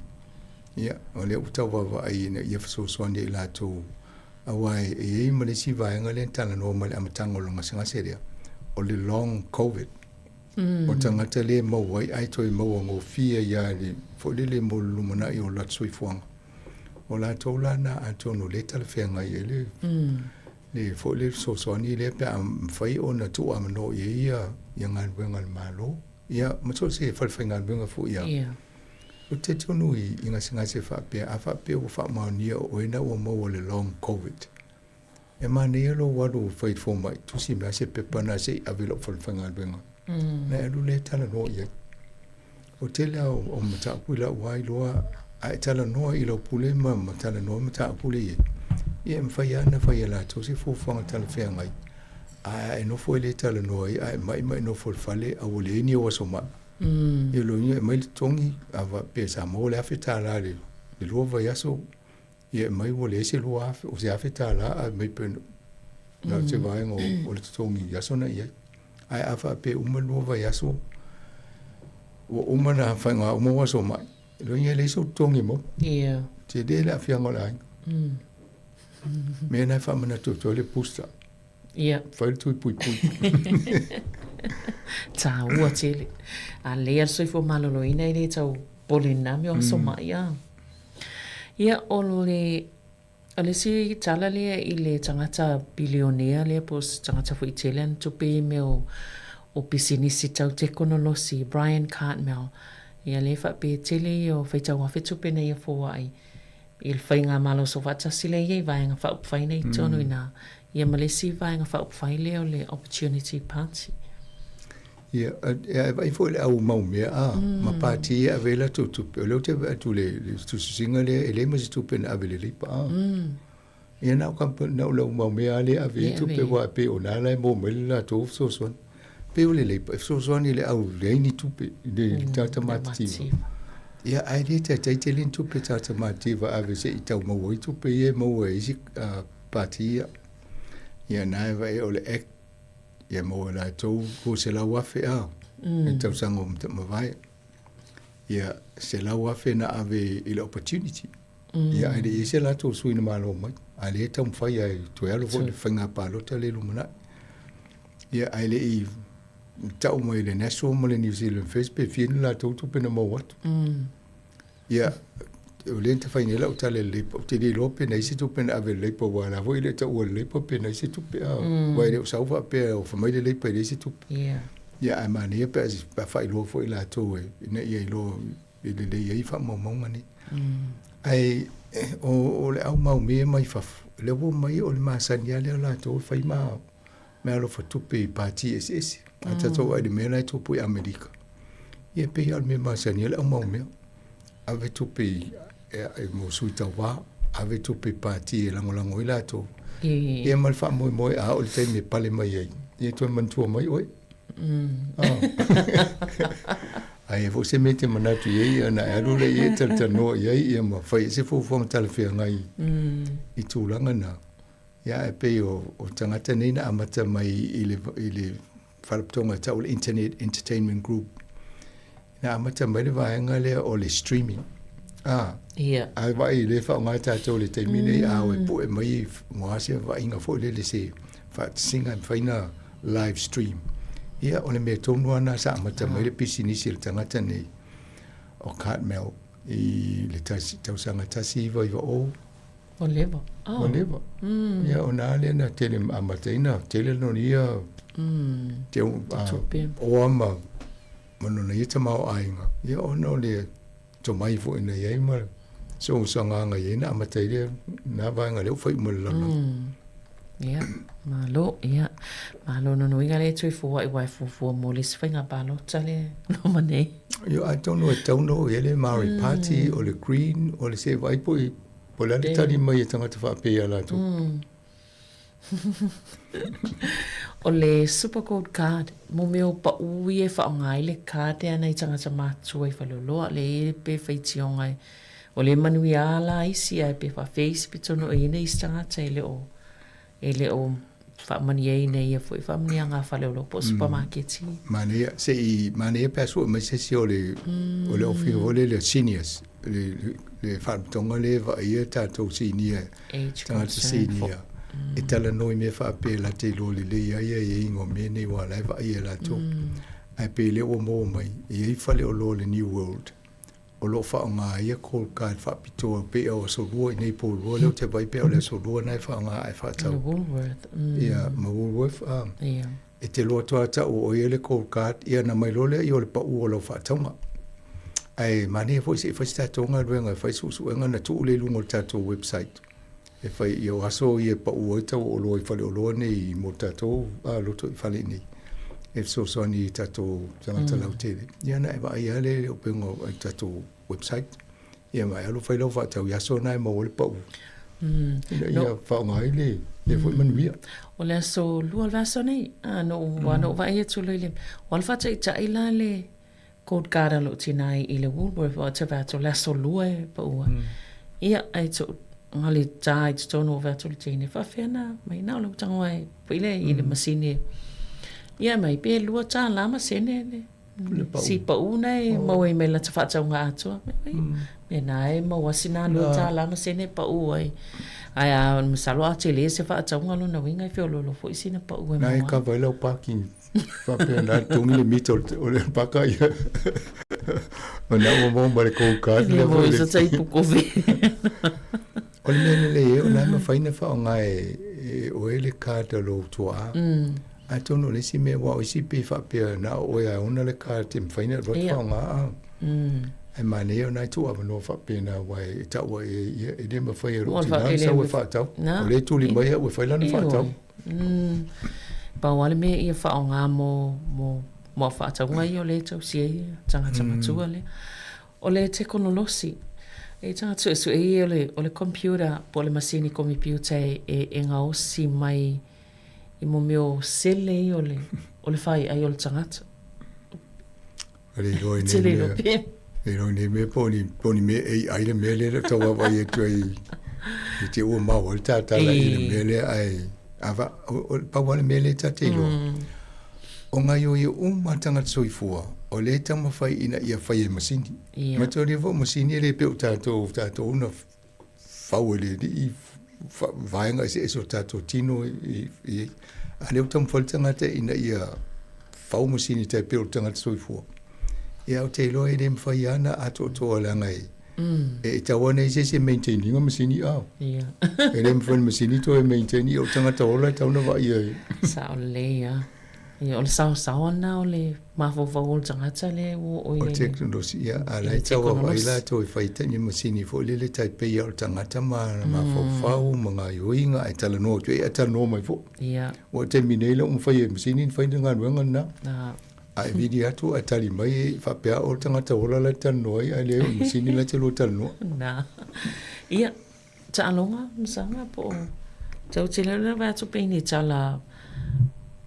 ia o lea ua tau vaavaai ina ia fesoasoani ai i latou aua e i ai ma le isi vaega lea na talanoa mai i le amataga o le gasegase lea, o le long Covid. O tagata le maua ai ae toe maua gofie ai lava i le foi lele mo le lumanai o le latou soifuaga. O latou la na atonu o lea e talafeagai ai le le foi lele fesoasoani lea pe a mafai ona tuuavanoa i ai ia ia galuega a le Malo ia ma so o se falefaigaluega foi lava. Ou te talitonu i gasegase faapea, a faapea ua faamaonia o oe na ua maua le long covid, E manaia lou alu e fai fomai, tusi mai se pepa na se i ave i lou falefaigaluega. Mm. Na e alu lea e talanoa i ai. O tele lava o, o mataupu i lau lava iloa, a e talanoa i lau pule ma, ma talanoa mataupu lea i ai, ia e mafai lava ona fai e latou se fuafuaga talafeagai. A e nofo e le talanoa ai, a e mai ma e nofo i le fale, a ua leai ni ou aso mai. Mm. Ia lona uiga e aumai le totogi, a faapea sa maua le $1,000 i le 2 vaiaso, Ia e mai ua leai se 2000, o se $1,000 ae mai pe na o se vaega o le totogi i aso na i ai. Ae a faapea e uma le 2 vaiaso, ua uma na faiga uma o aso mai, lona uiga e leai sou totogi e maua. Ia. Tele le aafiaga o le aiga. Mea na e faamanatu atu ai le booster. Ia. Fai le tui puipui. Tāua tele. A lelei a le soifua maloloina e le tau pole i na mea o aso ma'i a. Ia, o le, o le isi tala lea i le tagata bilionea lea po o se tagata foi tele ana tupe i mea o, o pisinisi tau tekonolosi, Brian Cartmel. Ia lea e faapea e tele ia o faitau afe tupe na ia foai i le Faigamalo Soofaatasi lea e i ai Vaega Faaupufai nei i totonu i ina, ia ma le isi Vaega Faaupufai lea o le Opportunity Party. Ia, e vaai foi i le au mau mea a, ma pati e ave ai latou tupe. O lea ou te vaai atu i le tusitusiga lea, e leai ma se tupe na ave i le Labour a. Ia na o company, na o le au mau mea lava lea e ave ai tupe, aua e pei o ina la e maua mai ai le latou fesoasoani. Pei o le Labour e fesoasoani i le au leai ni tupe, i le tagata matitiva. Ia, ae le taitai tele ni tupe tagata matitiva ave se i tau maua ai tupe ia e maua e isi pati ia. Ia na e vaai o le Act ia maua e latou 200,000 a i le tausaga ua mavae. Ia, 100,000 na ave i le Opportunity. Ia, ae le i i ai se latou sui na malo mai. A lea e taumafai lava e toe alu foi i le faiga palota lea i lumanai. Ia, ae le i tau mai le National ma le New Zealand First pe fia ni latou tupe na maua atu. Ia, o lea na fai nei lau tala i le Labour, ou te le iloa pe na i ai se tupe na ave i le Labour, aua o la foi e le o taua e le Labour pe na i ai se tupe, a, aua e le o sau faapea o fai mai le Labour e leai se tupe. Ia, ae manaia pe a faailoa foi latou e, ina ia iloa e lelei ai faamaumauga nei. Ae o le au maumea mai fafo, lea ua omai o le masani lava lea o latou e fai ma meaalofa tupe i pati eseese. A tatou vaai i le mea la e tupu i Amerika, ia e pei lava o le mea masani ai le au maumea. Ave tupe i, e, mo sui tauva, ave tupe i pati e lagolago ai latou. Ia ma le faamoemoe a oo i le taimi e pale mai ai, ia toe manatua mai oe. Ae i ai foi se mea e te manatu i ai, ia ona e alu lea i ai e talatalanoa i ai ia ma fai ai se fuafuaga talafeagai i tulaga na. Ia ae pei o, o tagata nei na amata mai i le, i le faalapotopotoga e tau o le Internet Entertainment Group. Na amata mai le vaega lea o le streaming. Ah, Ia. A vaai lea e faaaoga tatou i le taimi nei, a e pue mai aua se vaaiga foi lele se faatasiga e mafai ona live stream. Ia, o le mea tonu lava lena sa amata mai le pisinisi a le tagata nei o Cartmel i le tausaga 1990. Ua leva. Ua leva. Ia, o na lea na tele amata ai na tele lona ia te oa ma lona ia tamaoaiga. Ia, ona o le tomai foi na i ai ma se osagaga i ai na amata ai lea na vaega lea ua fai uma i le lalolagi. Ia, malo, ia. Malo lona uiga lea e toe foai aua e fuafua mo le isi faiga palota lea e loma nei. Ia, atonu e tatau ona oo i ai le Māori Party, o le Green, o le se vaai po o le a le tali mai a tagata faapea ia latou. O le Super Gold Card, mo mea o paʻu ia e faaaoga ai le card lea nai tagata matutua i Faleoloa, lea pe faitioga e, o lea e manuia lava la isi ae pe faafefea isi pe tonu o i ai nai isi tagata e le o, e le o faamanuiaina i ia foi faamanuiaga a Faleoloa po o supamaketi. Manaia, se i manaia pe a sue mai se isi o le, o le ofi foi lele o seniors, le, le faalapotopotoga lea e vaaia tatou sinia, tagata sinia, e talanoa i mea faapea la te iloa lelei ai aiaiga o mea nei aua o la e vaaia e latou. Ae pei lea ua maua mai, e i ai faleoloa o le New World, o lo o faaaoga ai ia gold card faapitoa pei o aso lua i nei po lua lea ou te vaai pei o le aso lua na e faaaoga ae faatau. Le Woolworth. Ia, ma Woolworth, Ia. E te loa atu lava tau o ia le gold card, ia ona mai loa lea i o le pau o lau faatauga. Ae manaia foi se i fai se tatou galuega e fai suesuega ona tuu lea i luga o le tatou website e fai ia o aso ia e pau ai tau o oloa i faleoloa nei mo tatou lotoifale i nei e fesoasoani i tatou tagata lautele. Ia ona e vaai lava lea i le upega o le tatou website. Ia ma e alu fai lau faatau i aso na e maua ai le pau. Ina ia faaaoga ai le lea foi manuia. O le aso lua o le vaiaso nei, a na ou, na ou vaai atu loa i le, ua alu faataitai la le gold card a lou tina i le Woolworth, ou te vaai atu o le aso lua e pau ai. Ia, ae tou le ta i totonu ou vaai atu i le teine, e faapefea ona mai, na o lou tago lava foi lea i le masini. Ia mai pe $2 ma sene le. Si pa'u na e maua ai mai lata fa'atauga atoa. Mea na e maua sina $2 ma sene e pa'u ai. Ae a masalo a tele se fa'atauga lona uiga e feoloolo fo'i sina pa'u e maua ai. Na e kava ai lau parking faapea na totogi le mita o le paka ia. O na ua maua ma le go card. E le maua i se taipu kofi. O le mea lelei e, o na e mafai ona faaaoga e oe le card a lou tuaa. Atonu o le isi mea, aua o isi pei faapea na o oe lava e ona le card e mafai ona e alu atu faaaoga a. Ae manaia o na e tuu avanoa faapena aua e taua i ai, ia, e le mafai e lou tina ona sau e faatau. O lea e tuli mai au e fai lana faatau. Pau lava le mea ia faaaoga mo mo mo au faatauga ia o lea e tausia ai tagata matua lea. O le tekonolosi, e tagata suesue ia o le computer po o le masini komipiuta e gaosi mai i mo mea o sele ia o le, o le fai'ai o le tagata. O le iloa i nei mea, le iloa i nei mea po o ni, po o ni mea AI le mea lea tau vaavaai atu ai i te ua maua ai le tatala i le mea lea ae a va, o, pau lava le mea lea ta te iloa. O gaoioi uma a tagata soifua, o lea e taumafai ina ia fai e masini. Yeah. Manatua foi o masini e le pei o tatou, tatou na fau e le alii vaega eseese o tatou tino i, i, a lea ua taumafai le tagata ina ia fau masini tai pei o le tagata soifua. Ia ou te iloa e le mafai lava ona atoatoa leaga e, e tau lava ona i ai se isi e maintain ina masini a. Ia. E le mafai e le masini toe maintain ia o le tagata ola e tatau ona vaai ai. Sao lelei lava. Ia, o le saosaoa lena o le mafaufau o le tagata lea ua oo i le. O tekonolosi, ia, a la e tau vaavaai latou e fai ni masini foi lele tai pei o le tagata ma mafaufau ma gaoioiga ae talanoa atu ai ae talanoa mai foi. Ia. Ua taimi nei la ua mafai e masini ona fai le galuega lena. A e vili atu ae tali mai e faapea o le tagata ola la e talanoa ai ae leai o le masini la e te lua talanoa. Na. Ia, Taaloga masaga po o tau tele le vaai atu pei ni tala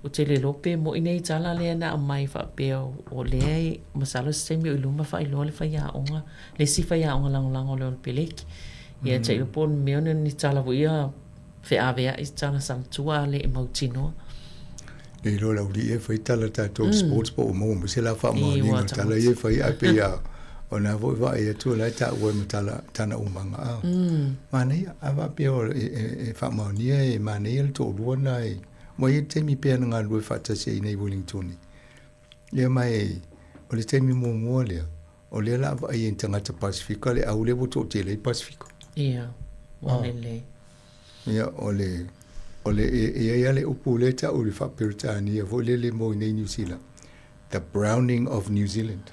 ou te le iloa pe mo'i nei tala lea na aumai faapea o lea e masalo se taimi o i luma faailoa le faiaoga le isi faiaoga lagolago lea o le peleki. Ia te iloa po o le mea ona ni tala foi ia feaveai tala salatua a le mautinoa. Le iloa le aualii e fai tala tatou sports po ua maua mai se la faamaoniga o tala ia e fai ae pei a o lena foi vaai atu o la e taua ai ma tala tana umaga a. Manaia a faapea o e faamaonia e manaia le toalua lena e ua i ai le taimi pea na galulue faatasi ai i inei i Wellington. Ia ma e o le taimi muamua lea o lea la a vaai ai i tagata Pasifika le au lea ua toatele ai Pasifika. Ia, ua lelei. Ia, o le, o le, e, e i ai lava le upu lea e tau i le faa-Peretania foi lele mo i nei Niu Sila, the browning of New Zealand.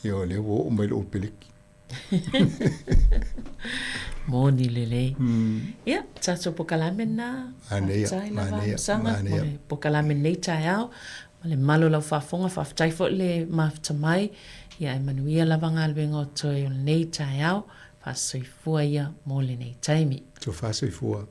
Ia, o lea ua oo mai i le Old Peleki. Moni lelei. Ia, tatou pokalame lena. Manaia, Faafetai lava, manaia, Masaga, mo manaia. le pokalame i lenei taeao. Ma le malu o lau faafofoga, faafetai foi le mafuta mai. Ia, e manuia lava galuega o toe o lenei taeao. Faasoifua ia mo lenei taimi. Tofa soifua.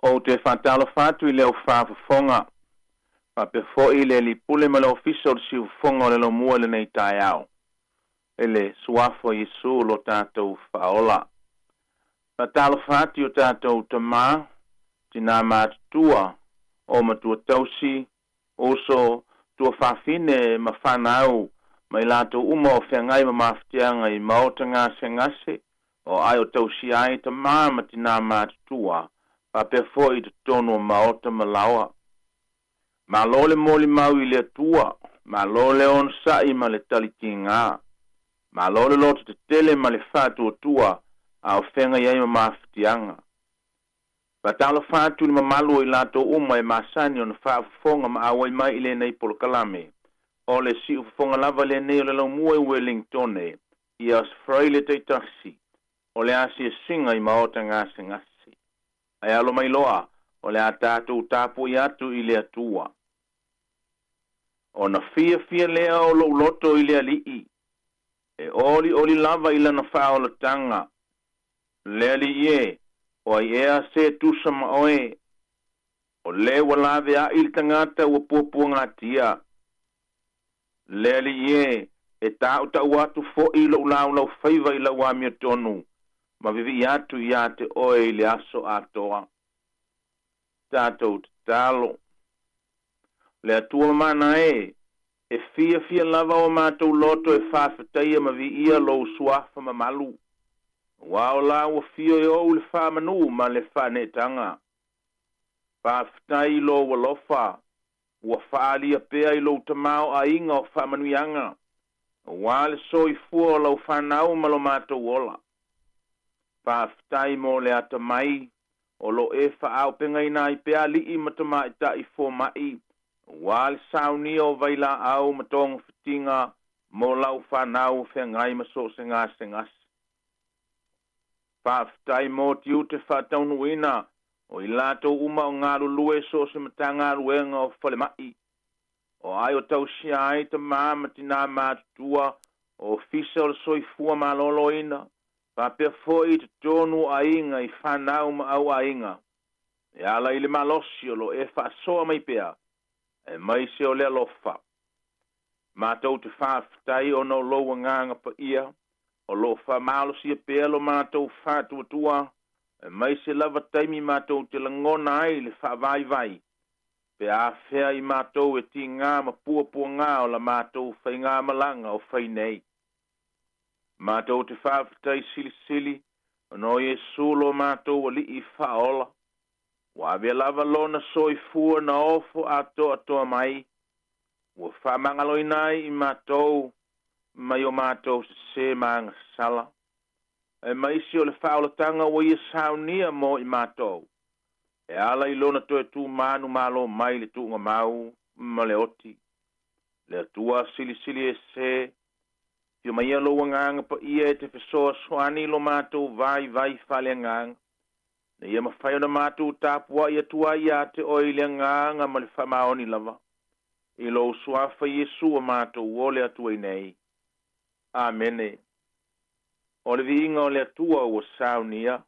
Ou te faatalofa atu i le au faafofoga, faapea foi le Alii Pule ma le Ofisa o le Siufofoga o le Lomua i lenei taeao, i le Suafa o Iesu lo tatou Faaola. Faatalofa atu i o tatou tama, tinā matutua, o matua tausi, uso, tuafafine ma fanau, ma i latou uma o feagai ma mafatiaga i maota gasegase, o ai o tausia ai tamā ma tinā matutua, faapea foʻi i totonu o maota ma laoa. Malo le molimau i le Atua, malo le onosaʻi ma le talitigā, malo le loto tetele ma le faatuatua a o feagai ai ma mafatiaga. Faatalofa atu i le mamalu o i latou uma e masani ona faafofoga ma auai mai i lenei polokalame. O le siufofoga lava lenei o le laumua i Wellingtone, i Australia taitasi, o le asiasiga i maota gasegase. Ae alo mai loa, o le a tatou tapuai atu i le Atua. Ona fiafia lea o lou loto i le Alii, e olioli lava i lana faaolataga. Le Alii e, o ai ea se tusa ma oe, o le ua laveai le tagata ua puapuagatia. Le Alii e, e taʻutaʻu atu foʻi loʻu laulaufaiva i lau amiotonu, ma vivii atu iā te oe i le aso atoa. Tatou tatalo. Le Atua mana e, e fiafia lava o matou loto e faafetaia ma viia lou suafa mamalu. Auā o la ua afio e ou le faamanū ma le faaneetaga. Faafetai i lou alofa, ua faaalia pea i lou tamaoaiga o faamanuiaga, auā le soifua o lau fanau ma lo matou ola. Faafetai mo le atamai, o lo o e faaaupegaina ai pea alii ma tamaitai fomaʻi, auā le saunia o vailaau ma togafitiga mo lau fanau o feagai ma so o se gasegase. Faafetai mo tiute faataunuuina o i latou uma o galulue so o se Matagaluega o Falemai, o ai o tausia ai tamā ma tinā matutua, Ofisa o le Soifua Maloloina, faapea foi i totonu o aiga i fanau ma auaiga, e ala i le malosi o lo o e faasoa mai pea, aemaise o le alofa. Matou te faafetai ona o lou Agaga Paia, o lo o faamalosia pea lo matou faatuatua, aemaise lava taimi matou te lagona ai le faavaivai, pe afea i matou e tigā ma puapuagā o la matou faigamalaga o fai nei. Matou te faafetai silisili ona o Iesu lo matou Alii Faaola, ua avea lava Lona soifua na ofo atoatoa mai, ua faamagaloina ai i matou mai o matou sesē ma agasala, aemaise o le faaolataga ua Ia saunia mo i matou, e ala i Lona toe tumanu malo mai i le tuugamau ma le oti. Le Atua silisili ese, afio maia lou Agaga Paia e te fesoasoani i lo matou vaivai faaleagaga, ina ia mafai ona matou tapuai atu ai iā te oe i le agaga ma le faamaoni lava, i lou Suafa Iesu ua matou ole atu ai nei. Amene. O le viiga o le Atua ua saunia.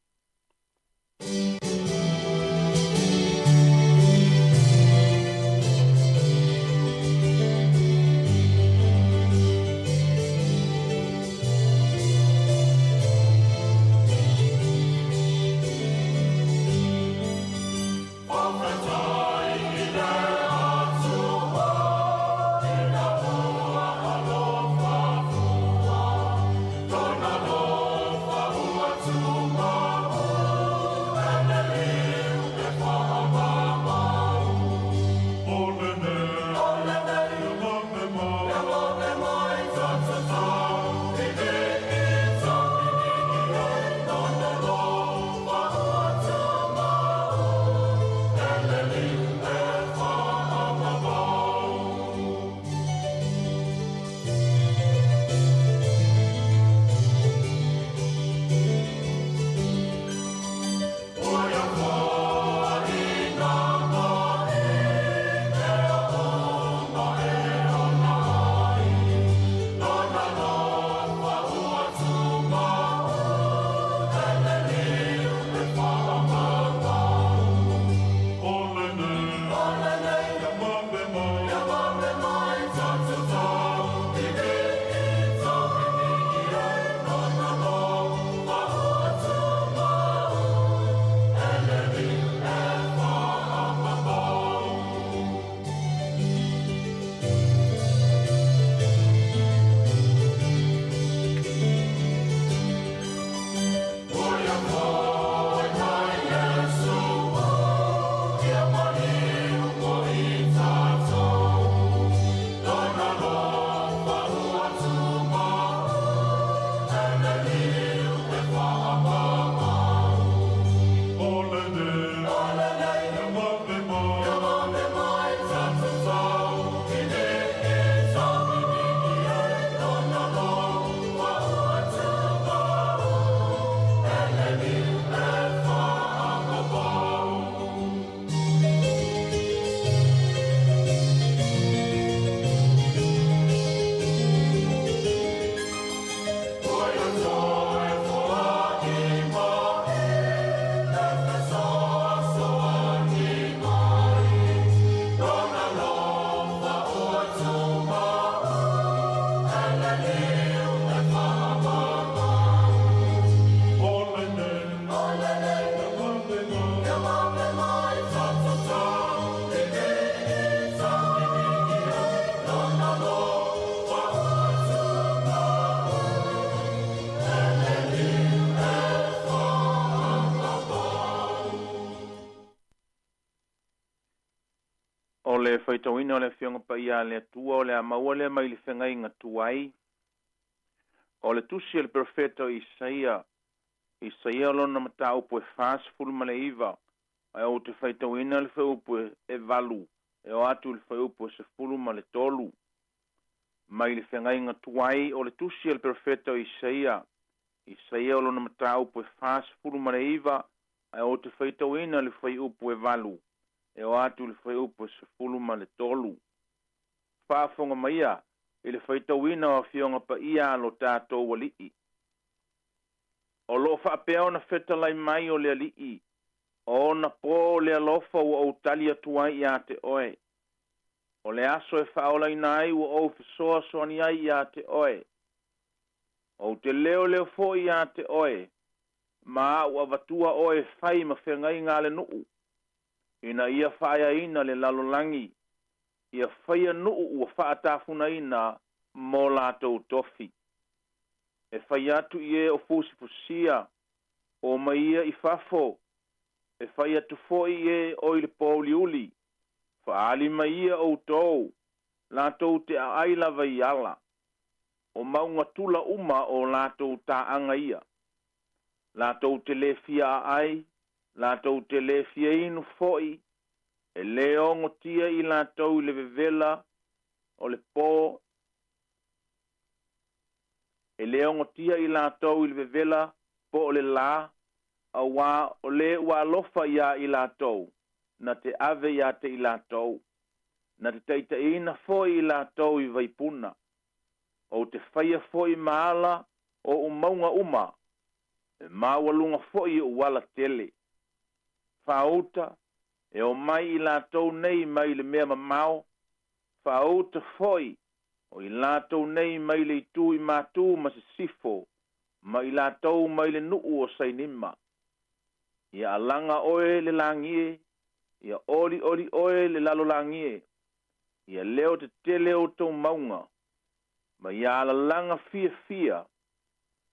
O le faitauina o le Afioga Paia a le Atua o le a maua lea mai le Feagaiga Tuai. O le tusi a le perofeta o Isaia, Isaia o lona mataupu e 49, ae ou te faitauina le fuaiupu e 8 e oo atu i le fuaiupu e 13. Mai le Feagaiga Tuai o le tusi a le perofeta o Isaia, Isaia o lona mataupu e 49, ae ou te faitauina le fuaiupu e 8 e oo atu i le fuaiupu e 13. Faafofoga maia i le faitauina o Afioga Paia a lo tatou Alii. O lo o faapea ona fetalai mai o le Alii, o ona pō o le alofa ua ou tali atu ai ia te oe. O le aso e faaolaina ai ua ou fesoasoani ai ia te oe. Ou te leoleo foi ia te oe, ma a'u avatua oe e fai ma feagaiga a le nuu, ina ia faaeaina le lalolagi, ia faia nuu ua faatafunaina mo latou tofi. E fai atu i e o fusifusia, o mai ia i fafo, e fai atu foi i e o i le pōuliuli, faaali mai ia outou, latou te aai lava i ala, o mauga tula uma o latou taaga ia. Latou te le fia aai, latou te le fia inu foi, e lē ogotia i latou i le vevela o le pō, e lē ogotia i latou i le vevela po o le lā, auā o lē ua alofa iā i latou, na te ave iā te i latou, na te taitaiina foi i latou i vaipuna. Ou te faia foi ma ala o ou mauga uma, e maualuga foi oʻu ala tele. Faauta, e omai i latou nei mai le mea mamao, faauta foi o i latou nei mai le itu i matu ma sisifo, ma i latou mai le nuu o Sainima. Ia alaga oe le lagi e, ia olioli oe le lalolagi e, ia leo tetele outou mauga, ma ia alalaga fiafia,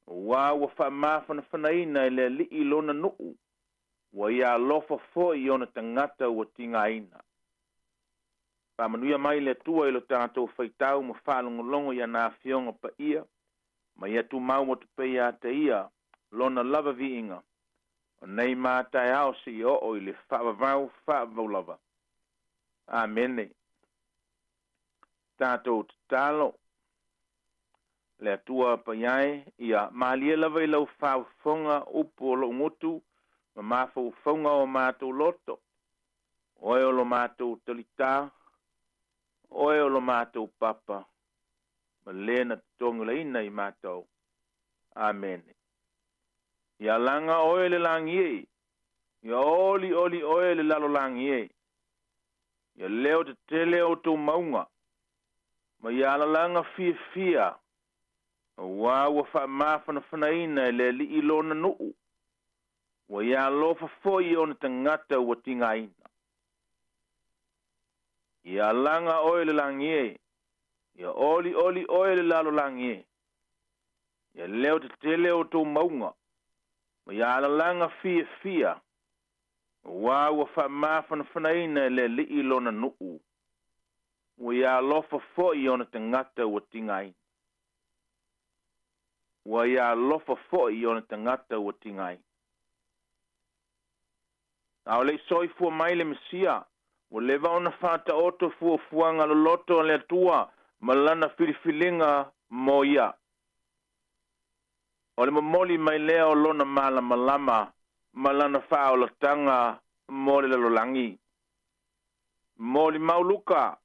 auā ua faamafanafanaina e le Alii lona nuu, ua ia alofa foi i ona tagata ua tigaina. Faamanuia mai le Atua i lo tatou faitau ma faalogologo i ana Afioga Paia, ma ia tumau atu pea ia te ia lona lava viiga, o nei ma taeao seia oo i le faavavau faavavau lava. Amene. Tatou tatalo. Le Atua Paia e, ia malie lava i lau faafofoga upu o lou gutu ma mafaufauga o matou loto. Oe o lo matou talitā, oe o lo matou papa, ma le na totogilaina i matou. Amene. Ia alaga oe le lagi e, ia olioli oe le lalolagi e, ia leo tetele outou mauga, ma ia alalaga fiafia, auā ua faamafanafanaina e le Alii lona nuu, ua ia alofa foi i ona tagata ua tigaina. Ia alaga oe le lagi e, ia olioli oe le lalolagi e, ia leo tetele outou mauga, ma ia alalaga fiafia, auā ua faamafanafanaina e le Alii lona nuu, ua ia alofa foi i ona tagata ua tigaina. Ua ia alofa foi i ona tagata ua tigaina. A o le i soifua mai le Mesia, ua leva ona faataoto fuafuaga loloto a le Atua ma lana filifiliga mo ia. O le momoli mai lea o lona malamalama ma lana faaolataga mo le lalolagi. Molimau Luka,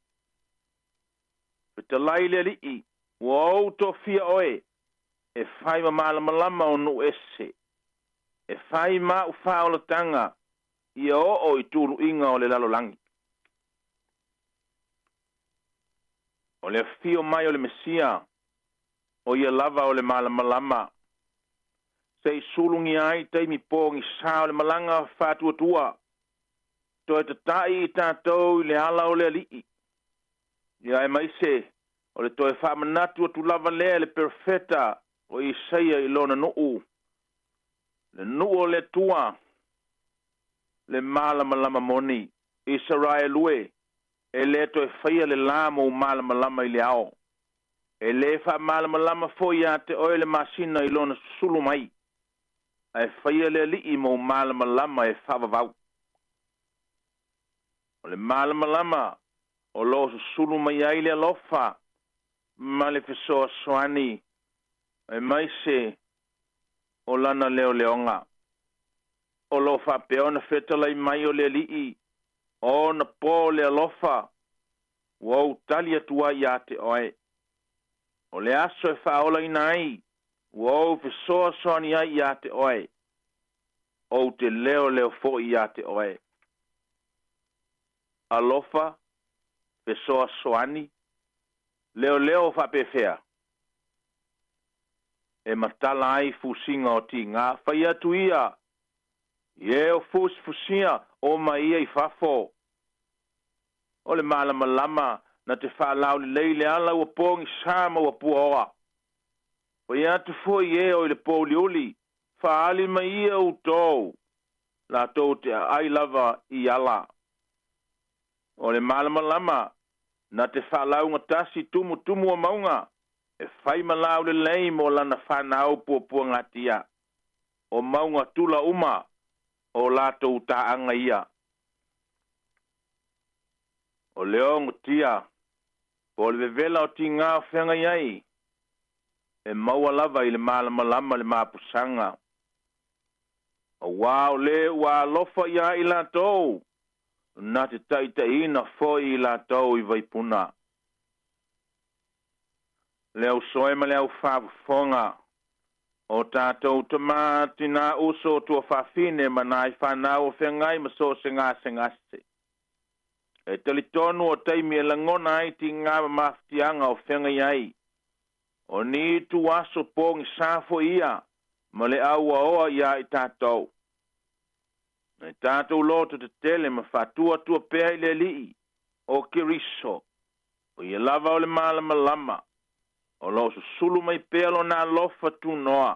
Fetalai le Alii, ua ou tofia oe e fai ma malamalama o nuu ese, e fai ma a'u faaolataga ia oo i tuluiga o le lalolagi. O le afio mai o le Mesia, o ia lava o le malamalama, se i sulugia ai taimi pogisā o le malaga faatuatua, toe tata'i i tatou i le ala o le Alii. Ia aemaise o le toe faamanatu atu lava lea e le perofeta o Isaia i lona nuu, le nuu o le Atua, le malamalama moni, Isaraelu e. E lē toe faia le lā mou malamalama i le ao. E lē faamalamalama foi iā te oe le masina i lona susulu mai. Ae faia le Alii mou malamalama e faavavau. O le malamalama o loo susulu mai ai le alofa ma le fesoasoani aemaise o lana leoleoga. O loo faapea ona fetalai mai o le Alii o ona po le alofa ua ou tali atu ai iā te oe. O le aso e faaolaina ai ua ou fesoasoani ai iā te oe. Ou te leoleo foi iā te oe. Alofa, fesoasoani, leoleo faapefea. E matala ai fusiga o tigā. Fai atu ia i e o fusifusia o mai ia i fafo. O le malamalama na te faalaulelei le ala ua pogisā ma ua puaoa. Fai atu foi i e o i le pouliuli, faaali mai ia outou, latou te aai lava i ala. O le malamalama na te faalaugatasi tumutumu o mauga, e fai ma laulelei mo lana fanau puapuagatia. O mauga tula uma o latou taaga ia. O le ogotia po o le vevela o tigā o feagai ai, e maua lava i le malamalama le mapusaga. Auā o lē ua alofa iā i latou, na te taʻitaʻiina foi i latou i vaipuna. Le ausoe ma le aufāfofoga, o tatou tamā tinā uso tuafafine ma nai fanau o feagai ma so o se gasegase. E talitonu o taimi e lagona ai tigā ma mafatiaga o feagai ai. O ni ituaso pogisā foi ia ma le auaoa iā i tatou. Na i tatou loto tetele ma faatuatua pea i le Alii o Keriso, o ia lava o le malamalama, o loo susulu mai pea lona alofa tunoa,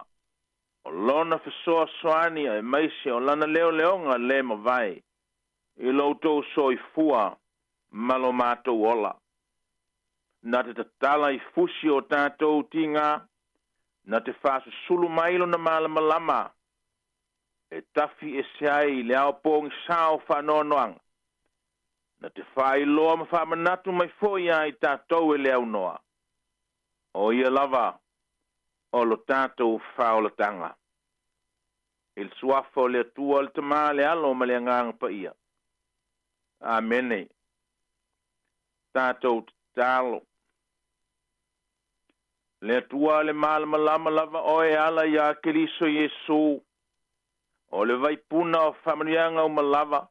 o lona fesoasoani aemaise o lana leoleoga lē mavae i lo outou soifua ma lo matou ola. Na te tatala i fusi o tatou tigā, na te faasusulu mai lona malamalama, e tafi ese ai le ao pogisā o faanoanoaga, na te faailoa ma faamanatu mai foi iā i tatou e le aunoa. O ia lava o lo tatou faaolataga. I le suafa o le Atua le Tamā le Alo ma le Agaga Paia. Amene. Tatou tatalo. Le Atua le malamalama lava oe e ala iā Keriso Iesu, o le vaipuna o faamanuiaga uma lava,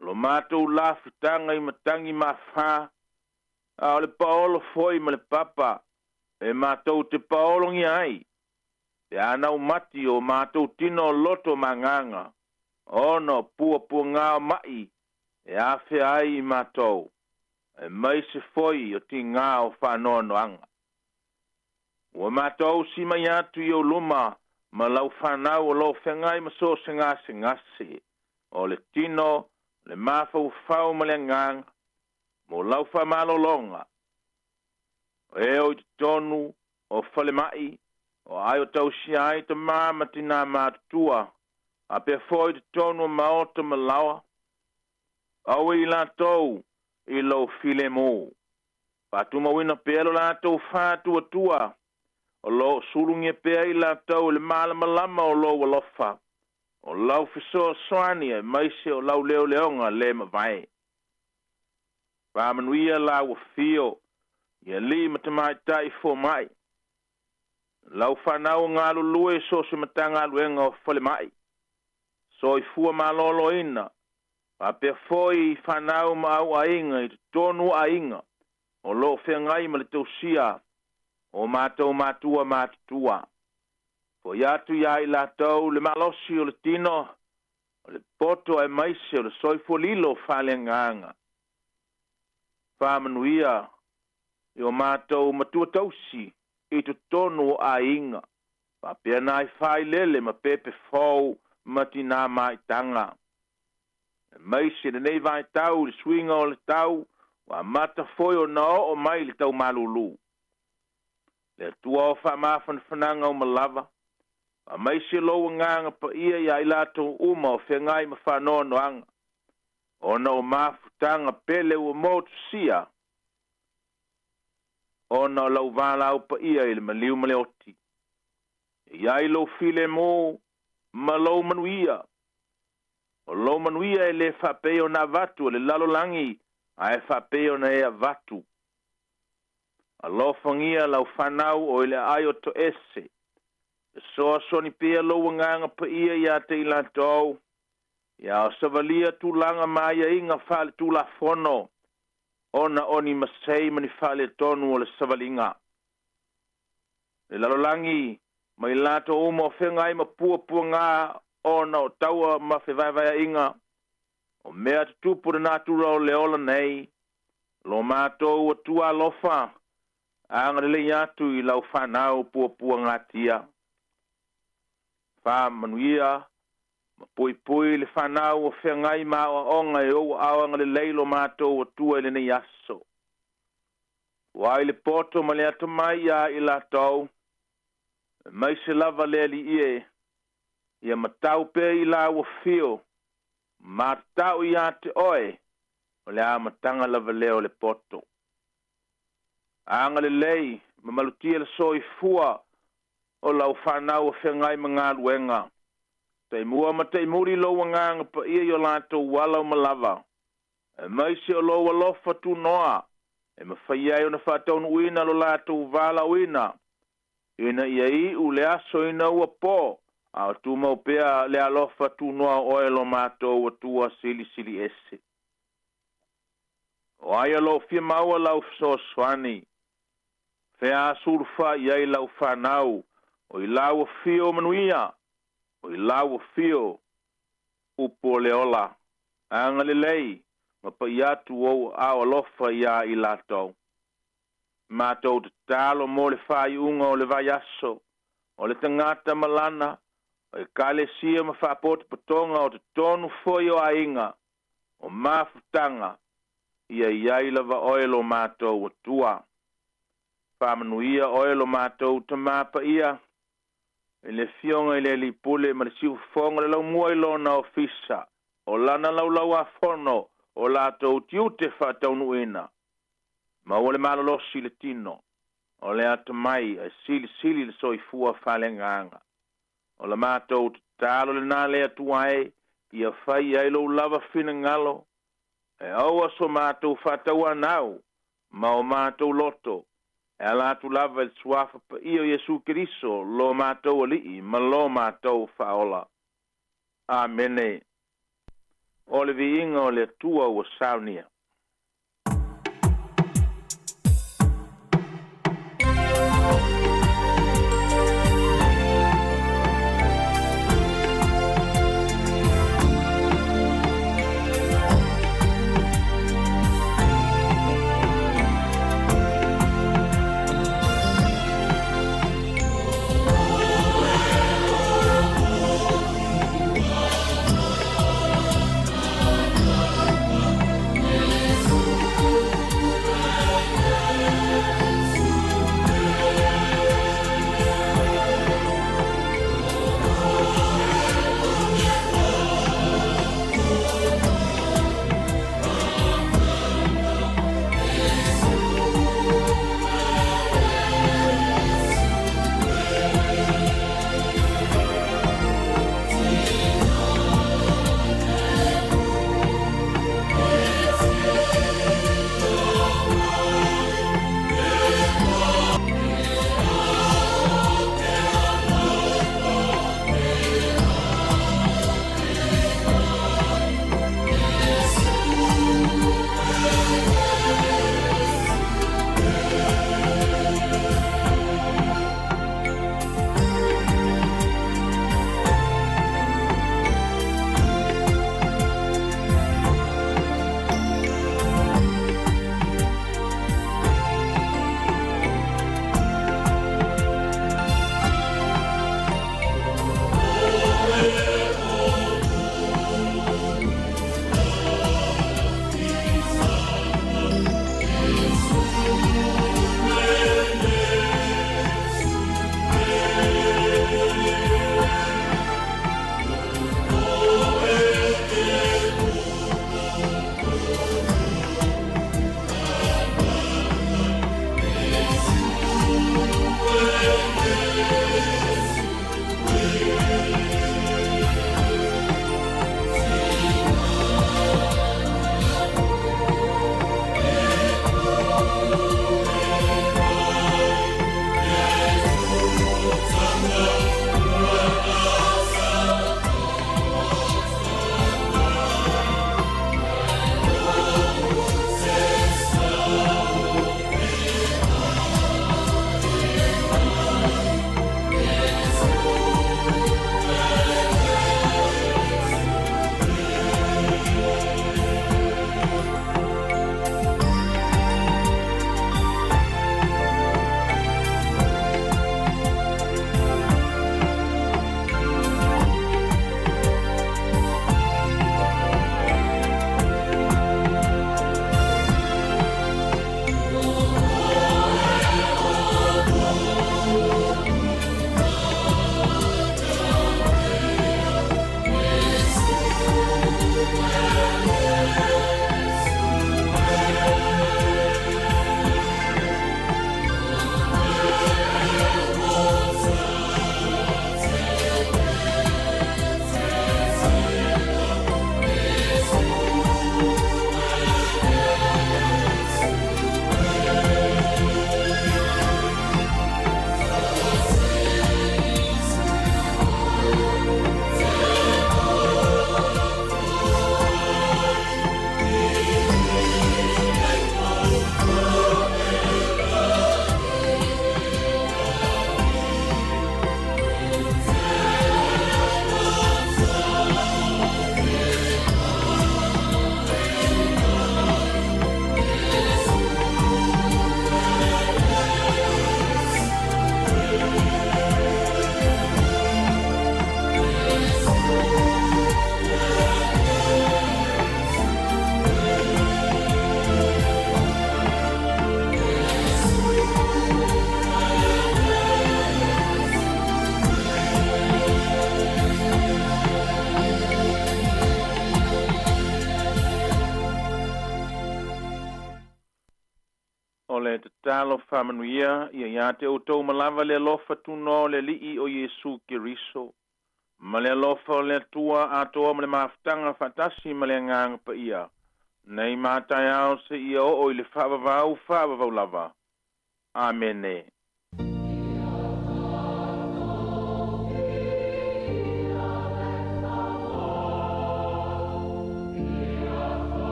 lo matou lafutaga i matagi mafā, a o le paolo foi ma le papa e matou te paologia ai, pe a naumati o matou tino o loto ma agaga, ona o puapuagā o maʻi e afea ai i matou, aemaise foi o tigā o faanoanoaga. Ua matou ausi mai atu i ou luma ma lau fanau o loo feagai ma so o se gasegase o le tino, le mafaufau ma le agaga, mo lau faamalologa. O e o i totonu o falemaʻi, o ai o tausia ai tamā ma tinā matutua, faapea foi i totonu o maota ma laoa, auai i latou i lou filemu. Faatumauina pea lo latou faatuatua, o loo sulugia pea i latou i le malamalama o lou alofa, o lau fesoasoani aemaise o lau leoleoga lē mavae. Faamanuia lau afio i alii ma tamaitai fomaʻi, lau fanau o galulue so o se Matagaluega o Falemaʻi, Soifua Malōlōina, faapea foi i fanau ma auaiga i totonu o aiga o loo feagai ma le tausia o matou matua matutua. Foʻi atu iā i latou le malosi o le tino, o le poto aemaise o le soifua lilo faaleagaga. Faamanuia i o matou matua tausi i totonu o aiga, faapea nai failele ma pepe fou ma tinā maitaga. Aemaise lenei vaitau i le suiga o le tau Ua amata foi ona oo mai le taumalūlū. Le Atua o faamafanafanaga uma lava, faamaise lou agaga paia iā i latou uma o feagai ma faanoanoaga, ona o mafutaga pele ua motusia, ona o lau valaau paia i le maliu ma le oti. E i ai lou filemu ma lou manuia. O lou manuia e lē faapei ona avatu e le lalolagi, ae faapei ona e avatu. Alofagia lau fanau o i le aai o toese. Fesoasoani pea lou agaga paia iā te i latou, ia o savalia tulaga ma aiaiga faaletulafono, ona o ni masei ma ni faaletonu o le savaliga. Le lalolagi ma i latou uma o feagai ma puapuagā ona o taua ma fevaevaeaiga, o mea tutupu i le natura o le ola nei, lo matou Atua alofa, agalelei atu i lau fanau puapuagatia. Faamanuia ma puipui le fanau o feagai ma aoaoga e ou aao agalelei lo matou Atua i lenei aso. Ua ai le poto ma le atamai iā i latou, aemaise lava le Alii e, ia matau pea i lau afio, matatau ia te oe, o le amataga lava lea o le poto. Agalelei ma malutia le soifua o lau fanau o feagai ma galuega. Taimua ma taimuli lou agaga paia i o latou ala uma lava, aemaise o lou alofa tunoa e mafai ai ona faataunuuina lo latou valaauina, ina ia iu le aso ina ua po, a o tumau pea le alofa tunoa o oe lo matou Atua Silisili Ese. O ai o lo o fia maua lau fesoasoani? Fea sulufa i ai lau fanau, o i lau afio manuia, o i lau afio upu o le ola. Agalelei ma pa'i atu ou aao alofa iā i latou. Matou tatalo mo le faaiuga o le vaiaso, o le tagata ma lana, o ekalesia ma faapotopotoga o totonu foi o aiga, o mafutaga, ia i ai lava oe lo matou Atua. Faamanuia oe lo matou Tamā paia, i le Afioga i le Alii Pule ma le siufofoga o le laumua i lona ofisa, o lana laulauāfono o latou tiute faataunuuina. Maua le malolosi i le tino, o le atamai ae silisili le soifua faaleagaga. O la matou tatalo lenā le Atua e, ia fai ai lou lava finagalo, e aua so matou faatauanau ma o matou loto, e ala atu lava i le Suafa paia o Iesu Keriso lo matou Alii ma lo matou Faaola. Amene. O le viiga o le Atua ua saunia. O le tatalo faamanuia ia iā te outou ma lava le alofa tunoa o le Alii o Iesu Keriso, ma le alofa o le Atua atoa ma le mafutaga faatasi ma le Agaga Paia, nei ma taeao seia oo i le faavavau faavavau lava. Amene.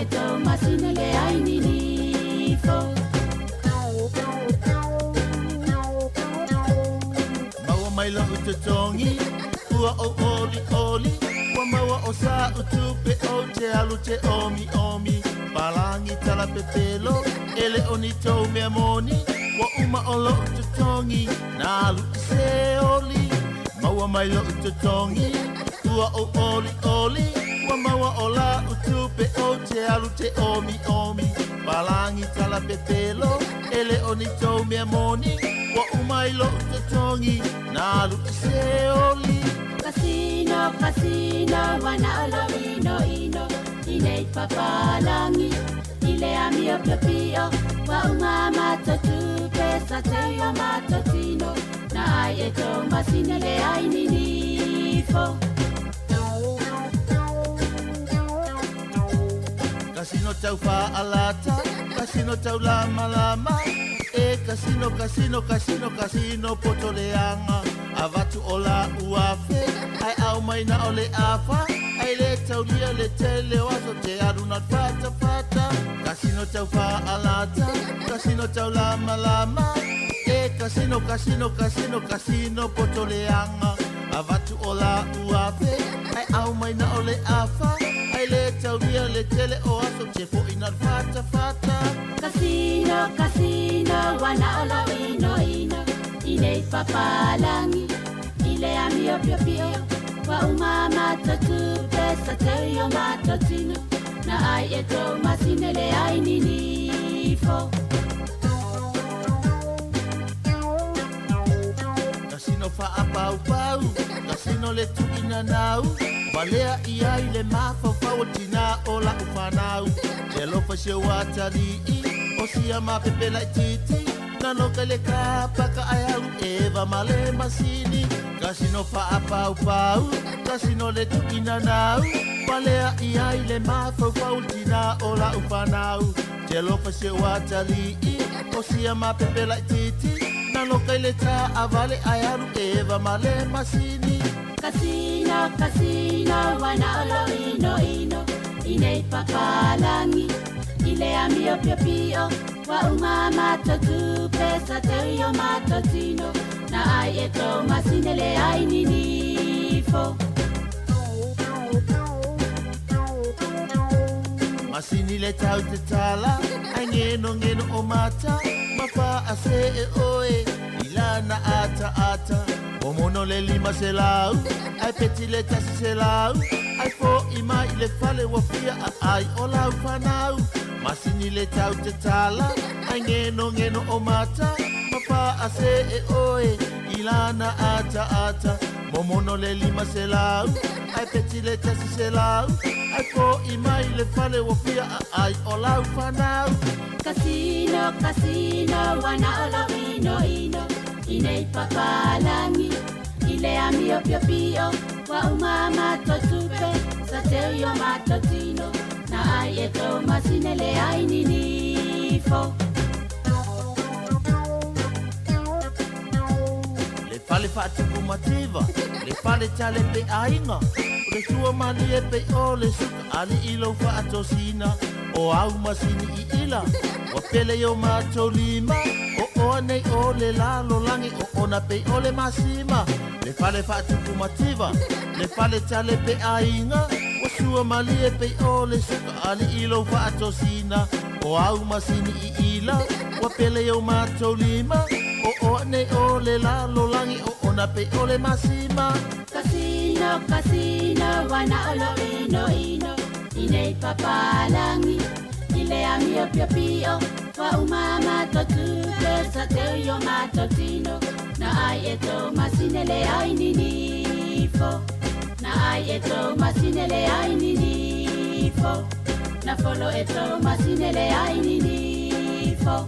ai e tou masina le ai ninifo. Maua mai lau totogi, ua ou oli oli, ua maua o sa utupe o te alu te omi omi. Palangi tala pepelo, ele o ni tou mea moni, ua uma o lou totogi, na alu i se oli. Maua mai lou totogi, ua ou oli oli, ua maua o la utupe o te alu te omi omi. Palangi tala pepelo, ele o ni tou mea moni, ua uma i lou totogi, na alu i se oli. Kasino, kasino, wana o lou ino ino, i nei papalangi, i le amio pio pio, ua uma mato tupe, sa te o mato tino, na ai e tou masina le ai ninifo. Kasino tau fa'alata, kasino tau lama lama, e kasino, kasino, kasino, kasino poto leaga. Avatu o la uafe, ai au mai na o le afa, ai le taulia le tele o aso te alu na fata fata. Kasino tau fa'alata, kasino tau lama lama, e kasino, kasino, kasino, kasino poto leaga. Avatu o la uafe, ai au mai na o le afa, ai le taulia le tele o aso te fo'i na fata fata. Kasino, kasino, wana o lou ino ino, i nei papalangi, i le amio pio pio, ua uma mato tupe, sa te o mato tino, na ai e tou masina le ai ninifo. Kasino fa'apaupau, kasino le tu'ina nau, valea i ai le mafaufau o tina o la'u fanau. Te alofa se o atali'i, o sia mapepe laititi, na loka le kapaka ai alu eva ma le masini. Kasino fa'apaupau, kasino le tu'ina nau, valea i ai le mafaufau o tina o la'u fanau. Te alofa se o atali'i, o sia mapepe laititi, na loka i le ta'avale ai alu eva ma le masini. Kasino, kasino, wana o lou ino ino, i nei papalangi, i le amio pio pio, ua uma mato tupe, sa te o mato tino, na ai e tou masina le ai ninifo. Masini le tau te tala, ai ngeno ngeno o mata, mafa a se e oe, i lana ata ata. O mono le lima se lau, ai peti le tasi se lau, ai fo i mai le fale ua fia a ai o lau whanau. Masini le tau te tala, ai ngeno ngeno o mata, mafa a se e oe, i lana ata ata. Momono le lima se lau, ai peti le tasi se lau, ai fo i mai le fale ua fia a ai o lau whanau. Kasino, kasino, wana o lou ino ino, i nei papalangi, i le amio pio pio, ua uma mato tupe, sa te o mato tino, na ai e tou masina le ai ninifo. Le fale fa'atupu mativa, le fale tale pe aiga, o le sua malie pe o le suka ali'i lou fa'atosina. O au masini i ila, ua pele i o matou lima, o oa nei o le lalolagi, o ona pei o le masima. Le fale fa'atupu mativa, le fale tale pe aiga, ua sua malie pei o le suka ali'i lou fa'atosina. O au masini i ila, ua pele i o matou lima, o oa nei o le lalolagi, o ona pei o le masima. Kasino, kasino, wana o lou ino ino, i nei papalangi, i le amio pio pio, ua uma mato tupe, sa te o mato tino, na ai e tou masina le ai ninifo. Na ai e tou masina le ai ninifo. Na folo e tou masina le ai ninifo.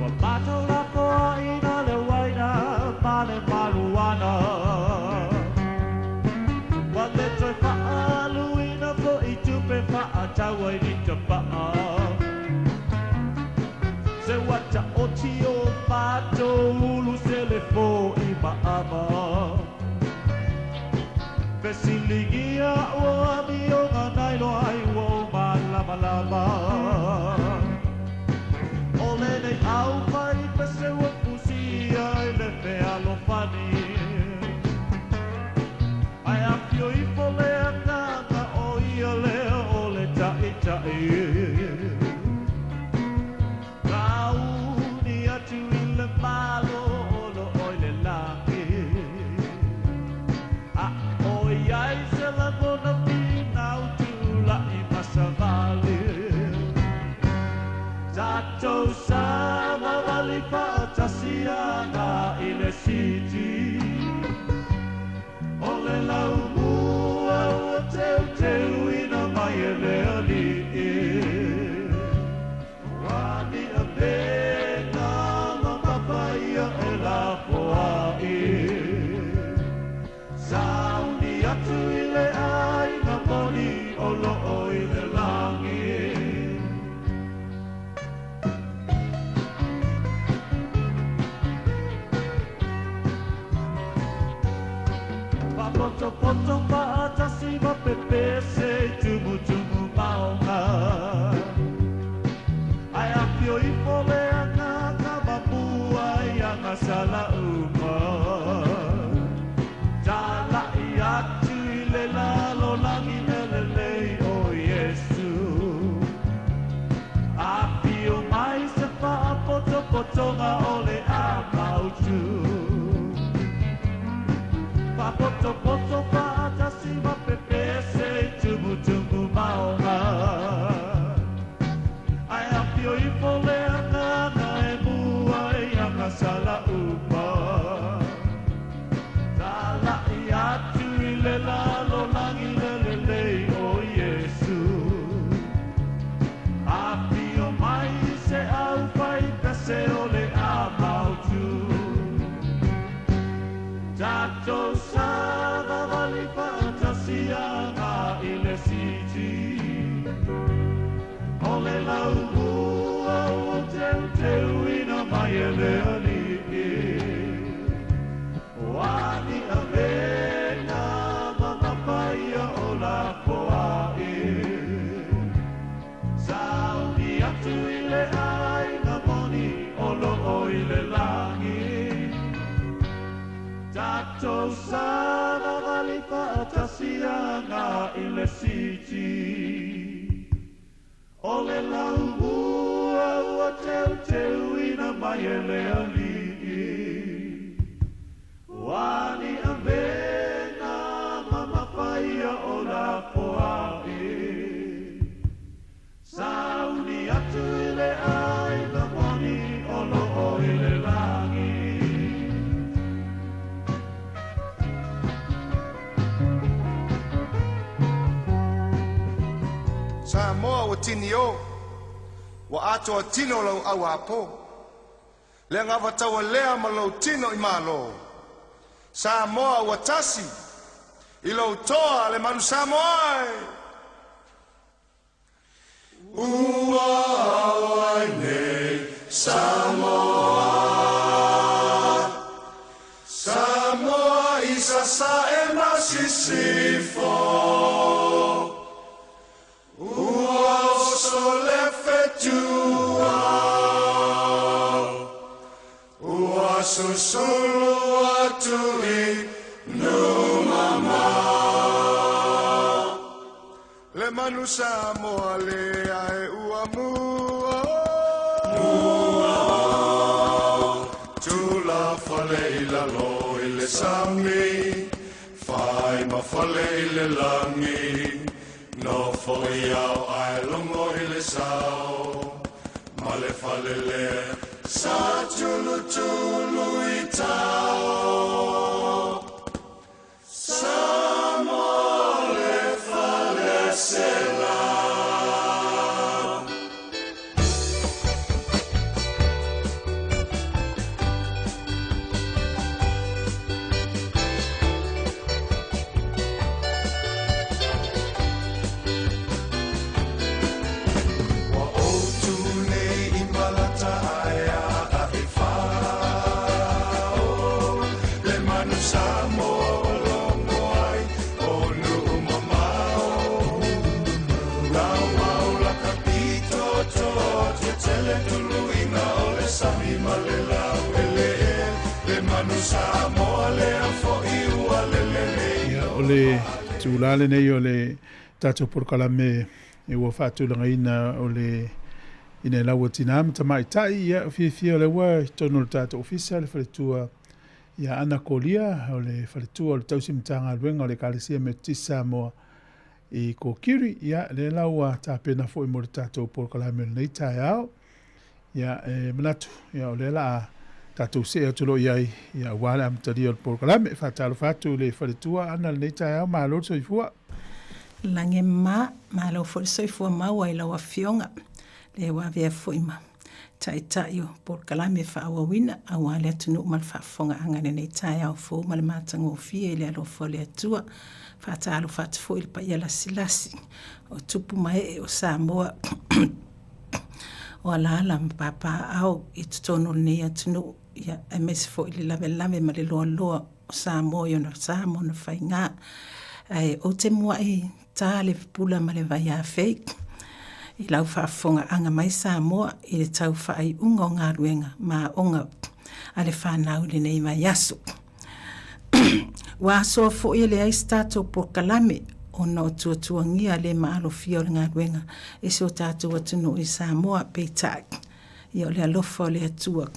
Ua matou lafoaʻina le uaina ma le maluana, ua le toe fa'aaluina fo'i tupe fa'atau ai ni tapa'a. Se ua Fataoti o matou ulu se le fo'i maama. Fesiligia ua amioga nailoa ai ua ou malamalama. O lenei aufai pese ua fusia i le fealofani. Ae afio ifo le Agaga o ia lea o le Taitai. Sauni atu i le Malo o loo i le lagi. A ʻoiai se lagona finau tula'i ma savali. Tatou savavali faatasi agai i le Siti. O le laumua ua teuteuina mai e le Alii. Ua ni avega mamafa ia e lafoai. Sauni atu i le aiga moni o loo i le lagi. Faapotopoto faatasi ma pepese i tumutumu maoga. Ae afio ifo le Agaga ma mua i agasala uma. Tala'i atu i le lalolagi mea lelei o Iesu. Afio mai se faapotopotoga o le a mautu. Faapotopoto faatasi ma pepese i tumutumu maoga. Ae afio ifo le Agaga e mua i agasala uma. Tala'i atu i le lalolagi mea lelei o Iesu. Afio mai se aufai pese o le a mautu. Tatou savavali faatasi agai i le Siti. O le laumua ua teuteuina mai e le Alii. Ua ni avega mamafa ia o lafoai. Sauni atu i le aiga moni o loo i le lagi. Tatou savavali faatasi agai i le Siti. O le laumua ua teuteuina mai e le Alii. Ua ni avega mamafa ia o lafoai. Sauni atu i le aiga moni o loo i le lagi. Samoa ua tini o, ua atoa tino lau auapo. Le agavataua lea ma lou tino i Malo. Samoa ua tasi, i lou toa le manu Samoa e! Ua ao ai nei Samoa, Samoa i Sasae ma Sisifo. Ua oso le fetua, ua susulu atu i Numamao. Le manu Samoa lea e ua mua o, Tulafale i lalo i le sami, fai ma fale i le lagi, nofo i ao ae logo i le sao, ma le fale lea sa tulutulu i tao. Samoa le fale sela. Ua ou tu nei i Malata ae lagi ma le laueleele Le manu Samoa lea foʻi ua lele nei Ia, o le tula lenei o le tatou polokalame e ua faatulagaina o le ina e laua tinā ma tamaitai, ia, fiafia o lea ua i totonu o le tatou ofisa le faletua ia Ana Kolia, o le faletua o le tausi Matagaluega o le Ekalesia Metotisi Samoa i Kokiri, ia, lea la ua tapena foi mo le tatou polokalame o lenei taeao. Ia, e manatu, ia, o lea la a tatou see atu loa i ai, ia, aua le amatalia o le polokalame. E faatalofa atu i le faletua Ana i lenei taeao, malo le soifua. Lagi e mama, malo foi le soifua maua i lau Afioga, lea ua avea foi ma Taitai o polokalame faaauauina aua le atunuu ma le faafofogaaga i lenei taeao fou ma le matagofie i le alofa o le Atua. Faatalofa atu foi i le paia lasilasi o tupu ma ee o Samoa o alaala ma papaaao i totonu o lenei atunuu, ia, aemaise foi le lavelave ma le loaloa o Samoa i ona sa ma ona faiga. Ae ou te muai ta le pula ma le vaiafei i lau faafofogaaga mai Samoa i le tau faaiuga o galuega ma aoga a le fanau i lenei vaiaso. Ua asoa foi e leai se tatou polokalame ona o tuatuagia le maalofia o le galuega i si o tatou atunuu i Samoa, peitai, ia o le alofa o le Atua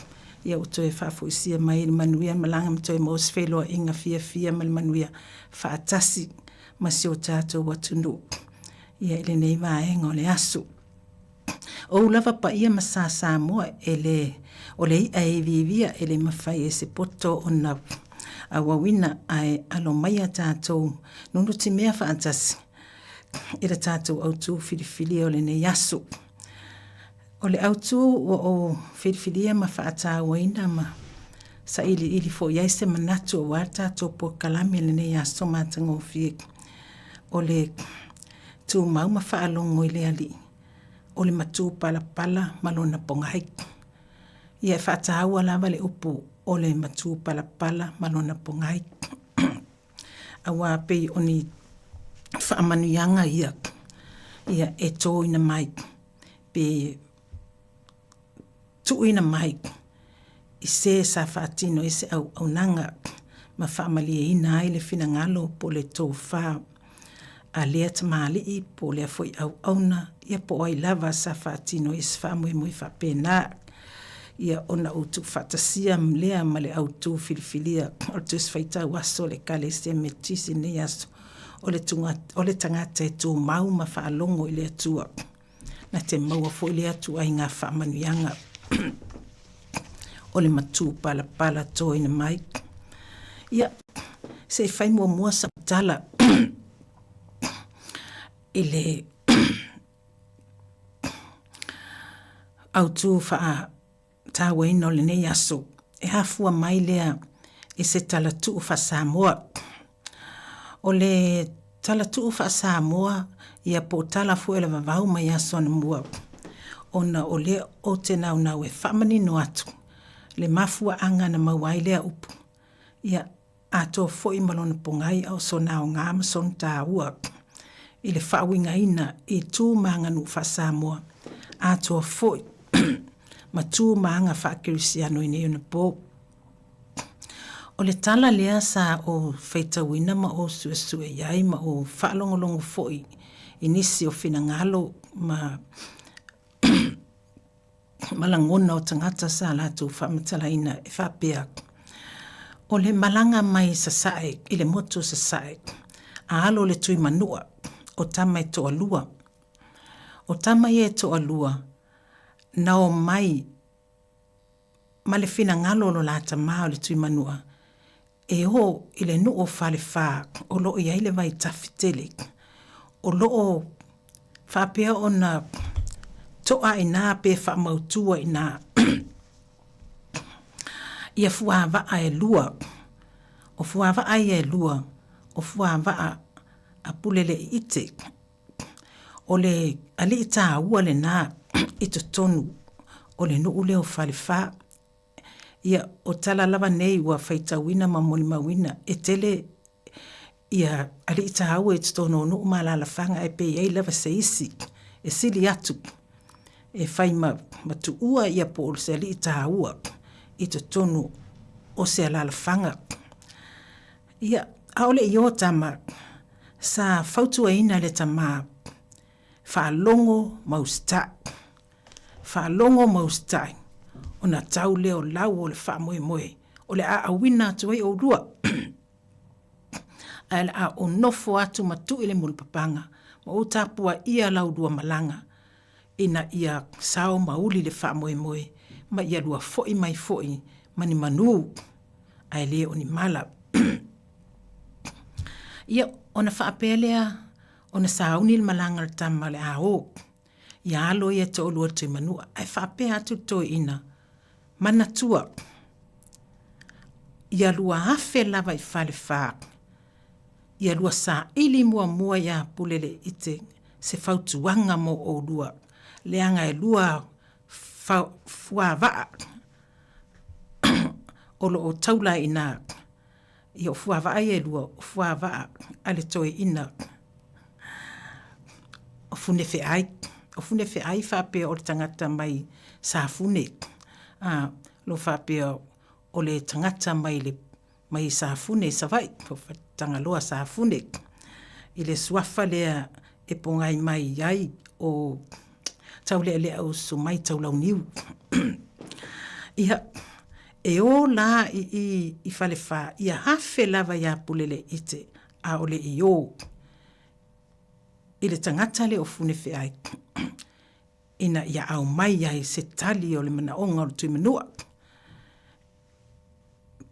ia ua toe faafoisia mai le manuia malaga ma toe maua se feiloaiga fiafia ma le manuia faatasi ma si o tatou atunuu ia i lenei vaega o le aso. O ou lava paia ma sa Samoa e le o le i'a e iviivia e le mafai e se poto ona auauina ae alo maia tatou nunutimea faatasi i le tatou autū filifilia o lenei aso. O le autū ua ou filifilia ma faatauaina ma sailiili foi i ai se manatu aua le tatou polokalame i lenei aso matagofie, o le tumau ma faalogo i le Alii, o le matupalapala ma lona pogai. Ia e faataua lava le upu o le matupalapala ma lona pogai, aua pei o ni faamanuiaga ia, ia e toina mai pe tuuina mai i se sa faatino ai se auaunaga ma faamalieina ai le finagalo po o le tofa a lea tamalii po o lea foi auauna, ia po o ai lava sa faatino ai se faamoemoe faapena. Ia ona ou tuufaatasia lea ma le autu filifilia o le Tusi Faitau Aso o le Ekalesia Metotisi i lenei aso, o le o le tagata e tumau ma faalogo i le Atua. Na te maua foi lea ituaiga faamanuiaga o le matupalapala toina mai. Ia, se i fai muamua sau tala i le autu faatauaina o lenei aso. E afua mai lea i se talatuu faa-Samoa. O le talatuu faa-Samoa, ia po o tala foi o le vavau mai aso anamua, ona o lea ou te naunau e faamanino atu le mafuaaga na maua ai lea upu, ia atoa foi ma lona pogai a o sona aoga ma sona taua i le faauigaina i tu ma aganuu faa-Samoa, atoa foi ma tu ma aga faa-Kerisiano i nei ona po. O le tala lea sa ou faitauina ma ou suesue i ai ma ou faalogologo foi i nisi o finagalo ma ma lagona o tagata sa latou faamatalaina e faapea, O le malaga mai Sasae i le motu o Sasae, a alo le tui manua, o tama e toalua. O tama ia e toalua, na omai ma le finagalo o lo la tama o le Tuimanua e o i le nuu o Falefa o lo o i ai le vai tafi tele, o lo o faapea ona to'a i ina pe faamautu ai i ina ia fuavaa e lua. O fuavaa ia e lua, o fuavaa a Pulele'iite. O le alii taua lena i totonu o le nuu lea o Falefa. Ia, o tala lava nei ua faitauina ma molimauina, e tele ia alii taua i totonu o nuu ma alaalafaga ae pe i ai lava se isi e sili atu. E fai ma, ma tuua ia po o se alii taua i totonu o se alaalafaga. Ia, ʻaʻole i ō tama, sa fautuaina le tamā, Faalogo ma usitai. Faalogo ma usitai, ona tau lea o lau o le faamoemoe o le a auina atu ai oulua. Ae o le a ou nofo atu ma tui le mulipapaga ma ou tapuaia la ulua malaga, ina ia sao ma uli le faamoemoe ma ia lua foi mai foi ma ni manū, ae le o ni mala. Ia, ona faapea lea ona sauni le malaga a le tama o le a o. Ia alo ia e toalua le Tuimanua, ae faapea atu le toeaina, Manatua, ia 2000 lava i Falefa, ia lua saili muamua iā Puleleiite se fautuaga mo oulua, leaga e lua fuavaa o lo o taula ai inā. Ia o fuavaa ia e lua, o fuavaa a le toeaina o Funefeai. O Funefeai faapea o le tagata mai Safune, a, lo faapea o le tagata mai le mai Safune i Savaii, po o Tagaloa Safune, i le suafa lea e pogai mai ai o Taulealea-usu mai Taulauniu. Ia, e o la i i i Falefa, ia afe lava iā Puleleiite, ʻaʻole i ō i le tagata lea o Funefeai ina ia aumai ai se tali o le manaoga o le Tuimanua,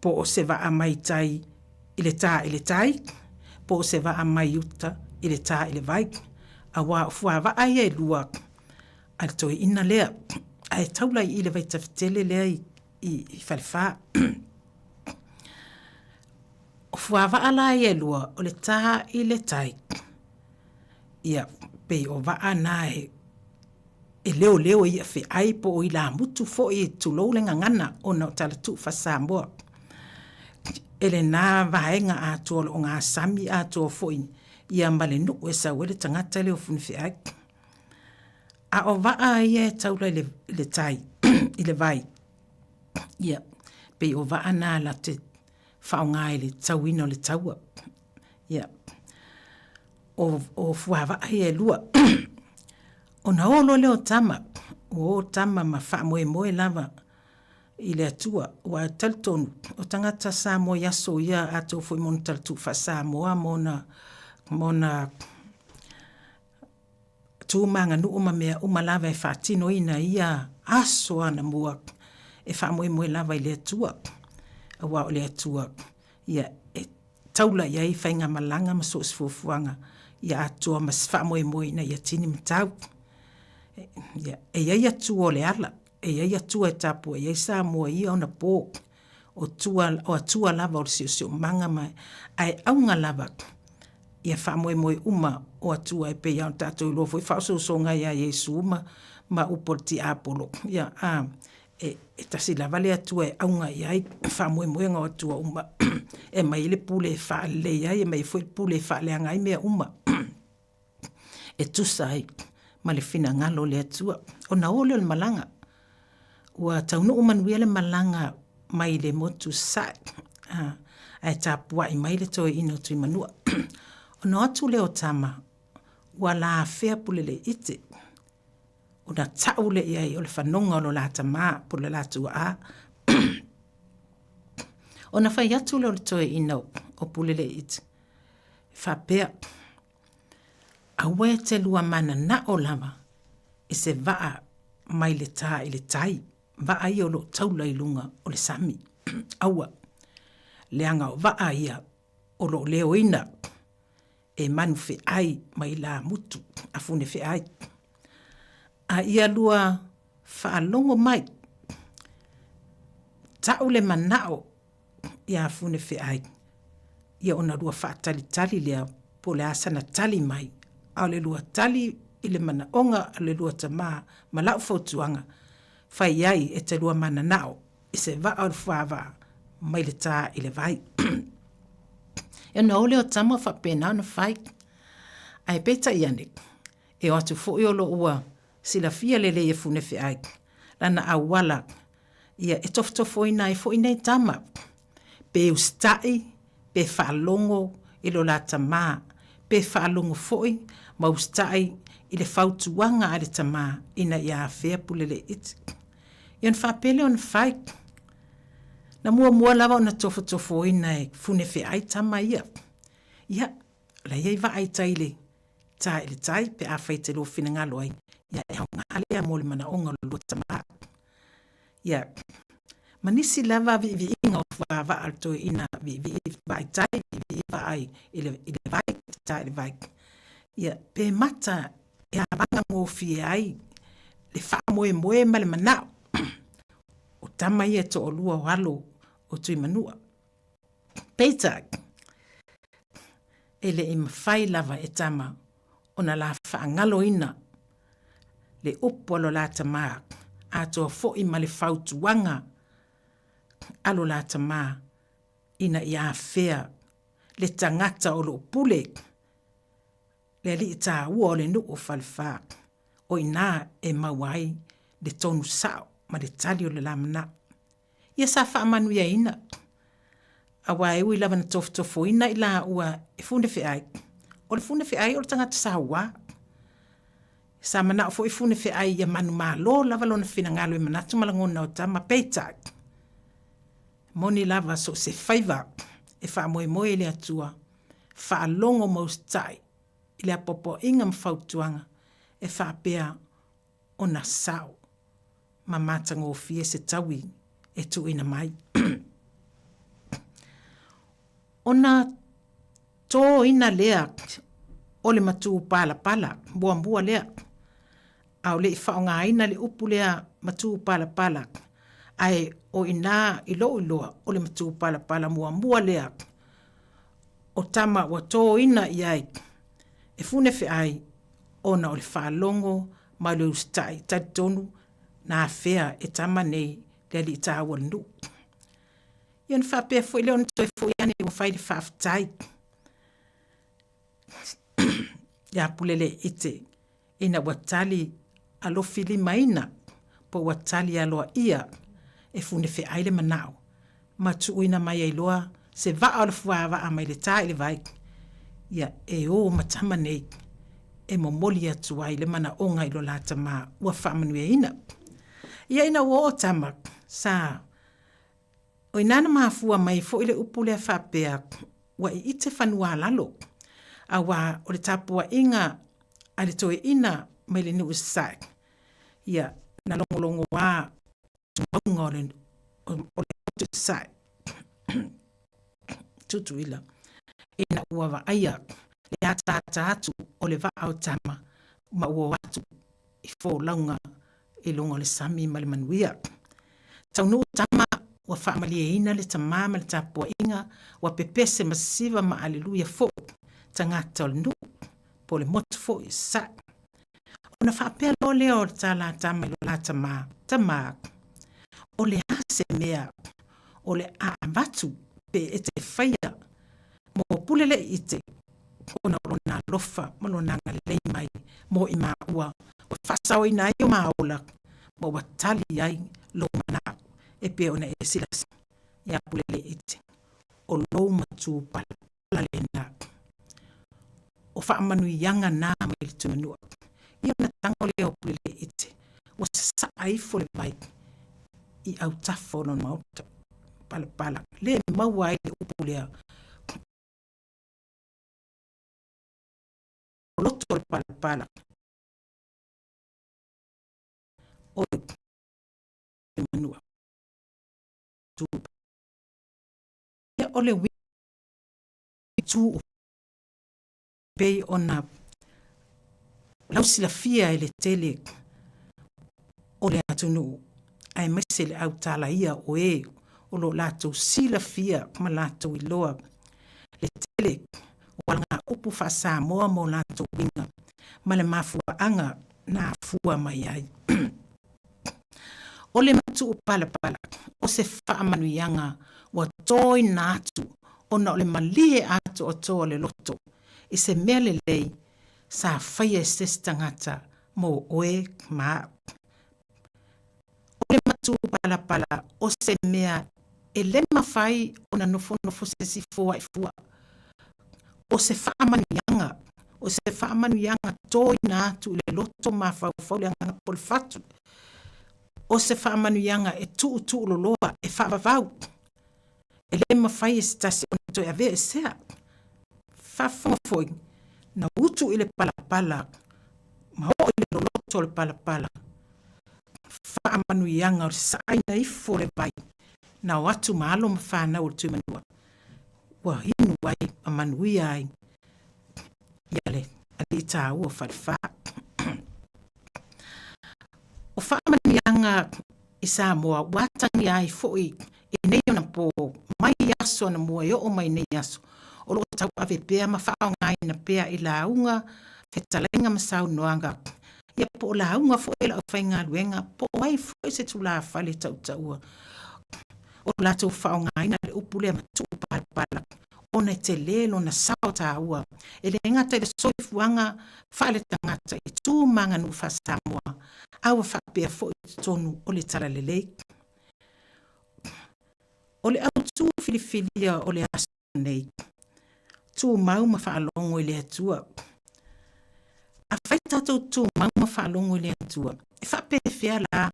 po o se vaa mai tai i le tā i le tai, po o se vaa mai uta i le tā i le vai, auā o fuavaa ia e lua a le toeaina lea, ae taula i i le vaitafitele lea i, i, i Falefa. O fuavaa la ia e lua, o le tā i le tai, ia, pei o vaa na e, e leoleo e ia feai po o ilamutu foi tulou le gagana ona o tala tuufa Samoa. E lena vaega atoa o lo o gasami atoa foi ia ma le nuu e sau ai le tagata lea o Funifeai. A o vaa ia e taula i le, i le tai, i le vai, ia, pei o vaa na la te faaaoga i le tauina o le taua. Ia, o, o fuavaa ia e lua. Ona o loa lea o tama, ua o tama ma faamoemoe lava i le Atua, aua e talitonu, o tagata Samoa i aso ia atoa foi ma ona talatuu faa-Samoa ma ona, ma ona tu ma aganuu ma mea uma lava e faatinoina i ia aso anamua e faamoemoe lava i le Atua, aua o le Atua ia e taula i ai faigamalaga ma so o se fuafuaga ia atoa ma se faamoemoe ina ia tini ma tau. Ia, e i ai Atua o le ala, e i ai Atua e tapuai ai Samoa i ia ona po, o tua, o Atua lava o le siosiomaga ma, ae auga lava ia faamoemoe uma o Atua e pei lava ona tatou iloa foi faaosoosoga ia Iesu ma, ma upu o le tiapolo. Ia, a, e, e tasi lava le Atua e auga i ai faamoemoega o Atua uma e aumai ai le pule e faalelei ai, e aumai ai foi le pule e faaleaga ai mea uma e tusa ai ma le finagalo o le Atua. Ona o lea o le malaga, ua taunuu manuia le malaga mai le motu Sasae, ae tapuai mai le toeaina o Tuimanua. Ona o atu lea o tama, ua lafea Puleleiite, ona tau lea i ai o le fanoga o lo la tamā po o le la tuaa. Ona fai atu lea o le toeaina o Puleleiite, e faapea, Aua e te lua mananao lava i se vaa mai le tā i le tai, vaa ia o lo o taula i luga o le sami. Aua, leaga o vaa ia o lo o leoina e manu feai mai lamutu a fune feai. A ia lua faalogo mai, tau le manao iā Funefeai, ia ona lua faatalitali lea po o le a sana tali mai, a o le lua tali i le manaoga a le lua tamā ma la'u fautuaga, fai i ai e te lua mananao i se vaa o le fuavaa mai le tā i le vai. E ona o lea o tama faapena ona fai. Ae peitai ane, e o atu foi o lo o ua. silafia lelei e Funefeai lana auala ia e tofotofoina ai foi nei tama, pe usitai, pe faalogo i lo la tamā, pe faalogo foi ma usitai i le fautuaga a le tamā ina ia afea Puleleiti. Ia ona faapea lea ona fai. Na muamua lava ona tofotofoina e Funefeai tama ia. Ia, la ia i vaai tai le ta i le tai pe afai te lua finagalo ai, ia e aoga lea mo le manaoga o le lua tamā. Ia, ma nisi lava viiviiga o fuavaa o le toeaina viivii vaai tai, viivii vaai i le, i le vai, ta i le vai. Ia, pe mata e avaga gofie ai le faamoemoe ma le manao o tama ia e toalua o alo o Tuimanua. Peitai, e le i mafai lava e tama ona la faagaloina le upu a lo la tamā, atoa foi ma le fautuaga a lo la tamā ina ia afea le tagata o lo o pule le alii taua o le nuu o Falefa, o i ina e maua ai le tonu sao ma le tali o le la manao. Ia sa faamanuiaina, aua e ui lava na tofotofoina i laua e Funefeai, o le Funefeai o le tagata saua. Sa manao foi Funefeai ia manumalo lava lona finagalo i manatu ma lagona o tama, peitai, moni lava so o se faiva e faamoemoe i le Atua, faalogo ma usitai i le apoapoaiga ma fautuaga e faapea ona sao ma matagofie se taui e tuuina mai. Ona tōina lea o le matū palapala muamua lea, a o le i faaaogaina le upu lea matū palapala, ae o i ina i lou iloa o le matū palapala muamua lea o tama ua tōina i ai e Funefeai ona o le faalogo ma le usitai talitonu na afea e tama nei le alii taua o le nuu. Ia ona faapea foi lea ona toe foi ane ua fai le faafetai ia Puleleite ina ua tali alofilimaina po ua tali aloaia e Funefeai le manao ma tuuina mai ai loa se vaa o le fuavaa mai le ta i le vai, ia e o ma tama nei e momoli atu ai le manaoga i lo la tamā ua faamanuiaina. Ia ina ua oo tama, sa o ina na mafua mai foi le upu lea faapea ua iite fanua a lalo, auā o le tapuaiga a le toeaina mai le nuu i Sasae, ia na logologoā mauga o le o le motu i Sasae, Tutuila, ina ua vaaia le ataata atu o le vaa o Tama ma ua o atu i folauga i luga o le sami ma le manuia. Taunuu Tama ua faamalieina le tamā ma le tapuaiga, ua pepese ma siva ma aleluia foi tagata o le nuu po o le motu foi i Sasae. Ona faapea loa lea o le tala a Tama i lo la tamā, Tamā, o le a se mea o le a avatu pe e te faia mo Puleleite ona o lona alofa ma lona agalelei mai mo i maua ua faasaoina ai o ma ola ma ua tali ai lou manao e pei ona e silasila iā Puleleite o lou matū palapala lena o faamanuiaga na mai le Tuimanua. Ia ona tago lea o Puleleite ua sasaa ifo le vai i autafa o lona maota palapala le maua ai le upu lea o loto o le palapala o le manua tu o le tu pei ona lausilafia e le tele o le atunuu aemaise le autalaia o e o lo o latou silafia ma latou iloa le tele o alagaupu faa-Samoa ma o latou uiga ma le mafuaaga na afua mai ai. O le matuu palapala o se faamanuiaga ua toina atu ona o le malie atoatoa o le loto i se mea lelei sa faia e se isi tagata. mo oe ma a'u. O le matupalapala o se mea e le mafai ona nofonofo se isi foa'i fua. O se faamanuiaga, o se faamanuiaga toina atu i le loto mafaufau le agaga po o le fatu. O se faamanuiaga e tuutuuloloa, e faavavau. E le mafai e se tasi ona toe avea esea. Faafofoga foi, na utu i le palapala ma oo i le loloto o le palapala. Faamanuiaga o le saaina ifo o le vai na o atu ma alo ma fanau o le Tuimanua ua inu ai ma manuia ai ia le alii taua o Falefa. O faamanuiaga i Samoa ua atagia ai foi i nei ona po mai aso anamua e oo mai nei aso, o lo o tauave pea ma faaaogaina pea i lauga, fetalaiga ma saunoaga, ia po o lauga foi a le aufaigaluega po o ai foi se tulafale tautaua o latou faaaogaina le upu lea matuu palapala ona e tele lona sao taua e le gata i le soifuaga faaletagata i tu ma aganuu faa-Samoa a ua faapea foi i totonu o le Talalelei. O le autu filifilia o le aso nei, tumau ma faalogo i le Atua. Afai tatou tumau ma faalogo i le Atua, e faapefea la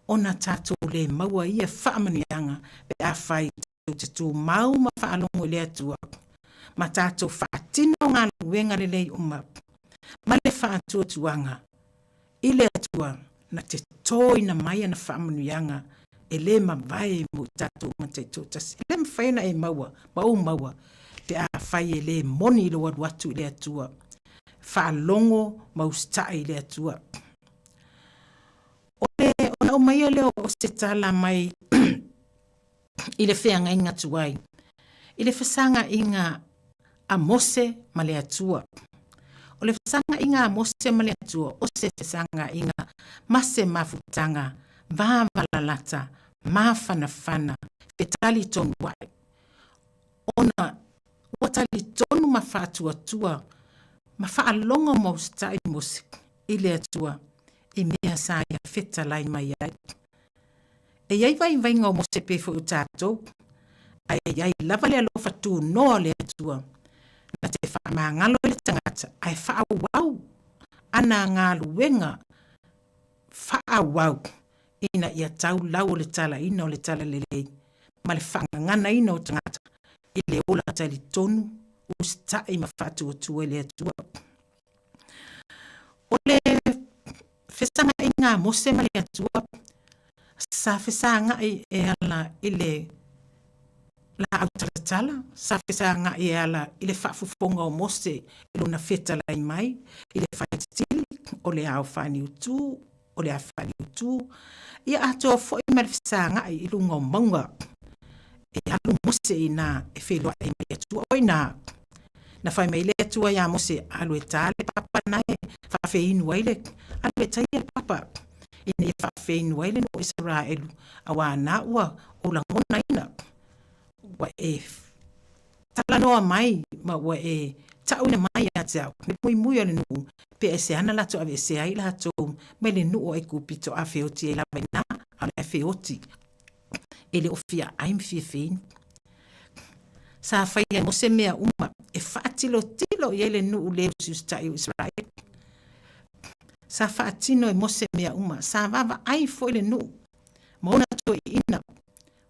ona tatou le maua ia faamanuiaga pe afai tatou te tumau ma faalogo i le Atua ma tatou faatino galuega lelei uma ma le faatuatuaga i le Atua na te toina mai ana faamanuiaga e le mavae mo i tatou uma taitoatasi. E le mafai ona e maua ma ou maua pe afai e le moni lou alu atu i le Atua. Faalogo ma usitai i le Atua. O le ona aumaia lea o se tala mai i le feagaiga tuai, i le fesagaiga a Mose ma le Atua. O le fesagaiga a Mose ma le Atua o se fesagaiga ma se mafutaga vavalalata, mafanafana, fetalitonu ai, ona ua talitonu ma faatuatua ma faalogo ma usitai Mose i le Atua i mea sa ia fetalai mai ai. E i ai vaivaiga o Mose pei foi o tatou, ae e i ai lava le alofa tunoa o le Atua, na te faamagalo i le tagata ae faaauau ana galuega faaauau ina ia tau lau o le talaina o le talalelei ma le faagaganaina o tagata i le ola talitonu, usitai ma faatuatua i le Atua. O le fesagaiga a Mose ma le Atua, sa fesagai e ala i le laau talatala, sa fesagai e ala i le faafofoga o Mose i lona fetalai mai, i le faititili o le ao faaniutu, o le afaaliutu, ia atoa foi ma le fesagai i luga o mauga. E alu Mose i ina e feiloai ma le Atua. O ina, na fai mai le Atua iā Mose, Alu e tā le papa na e faafeinu ai le, alu e taia le papa, ina ia faafeinu ai le nuu o Isaraelu, auā na ua ou lagonaina, ua e talanoa mai ma ua e ta'uina mai ia te au le muimui o le nuu, pe aisea na latou aveesea ai latou mai le nuu o Aikupito a feoti ai lava i ina, a o la e feoti e le o fia ai ma fia feinu. Sa faia e Mose mea uma e faatilotilo i ai le nuu le usiusita'i o Isaraelu. Sa faatino e Mose mea uma, sa vaavaai foi le nuu ma ona toeaiina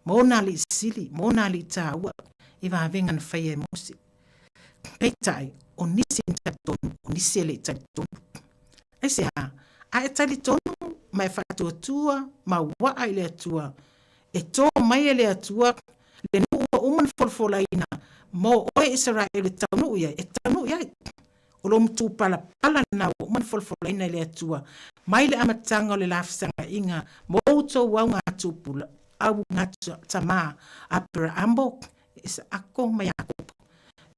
ma ona alii sili, ma ona alii taua i vavega na faia e Mose. Peitai, o nisi na talitonu, o nisi e le i talitonu. Aisea? A e talitonu ma e faatuatua ma uaa i le Atua, e tō mai e le Atua le nuu ua uma ona folafolaina mo oe Isaraelu e taunuu i ai, e taunuu i ai. O lou matupalapala lena ua uma ona folafolaina e le Atua mai le amataga o le la fesagaiga ma outou augatupula, augatama, Aperaamo, Isaako ma Iakopo,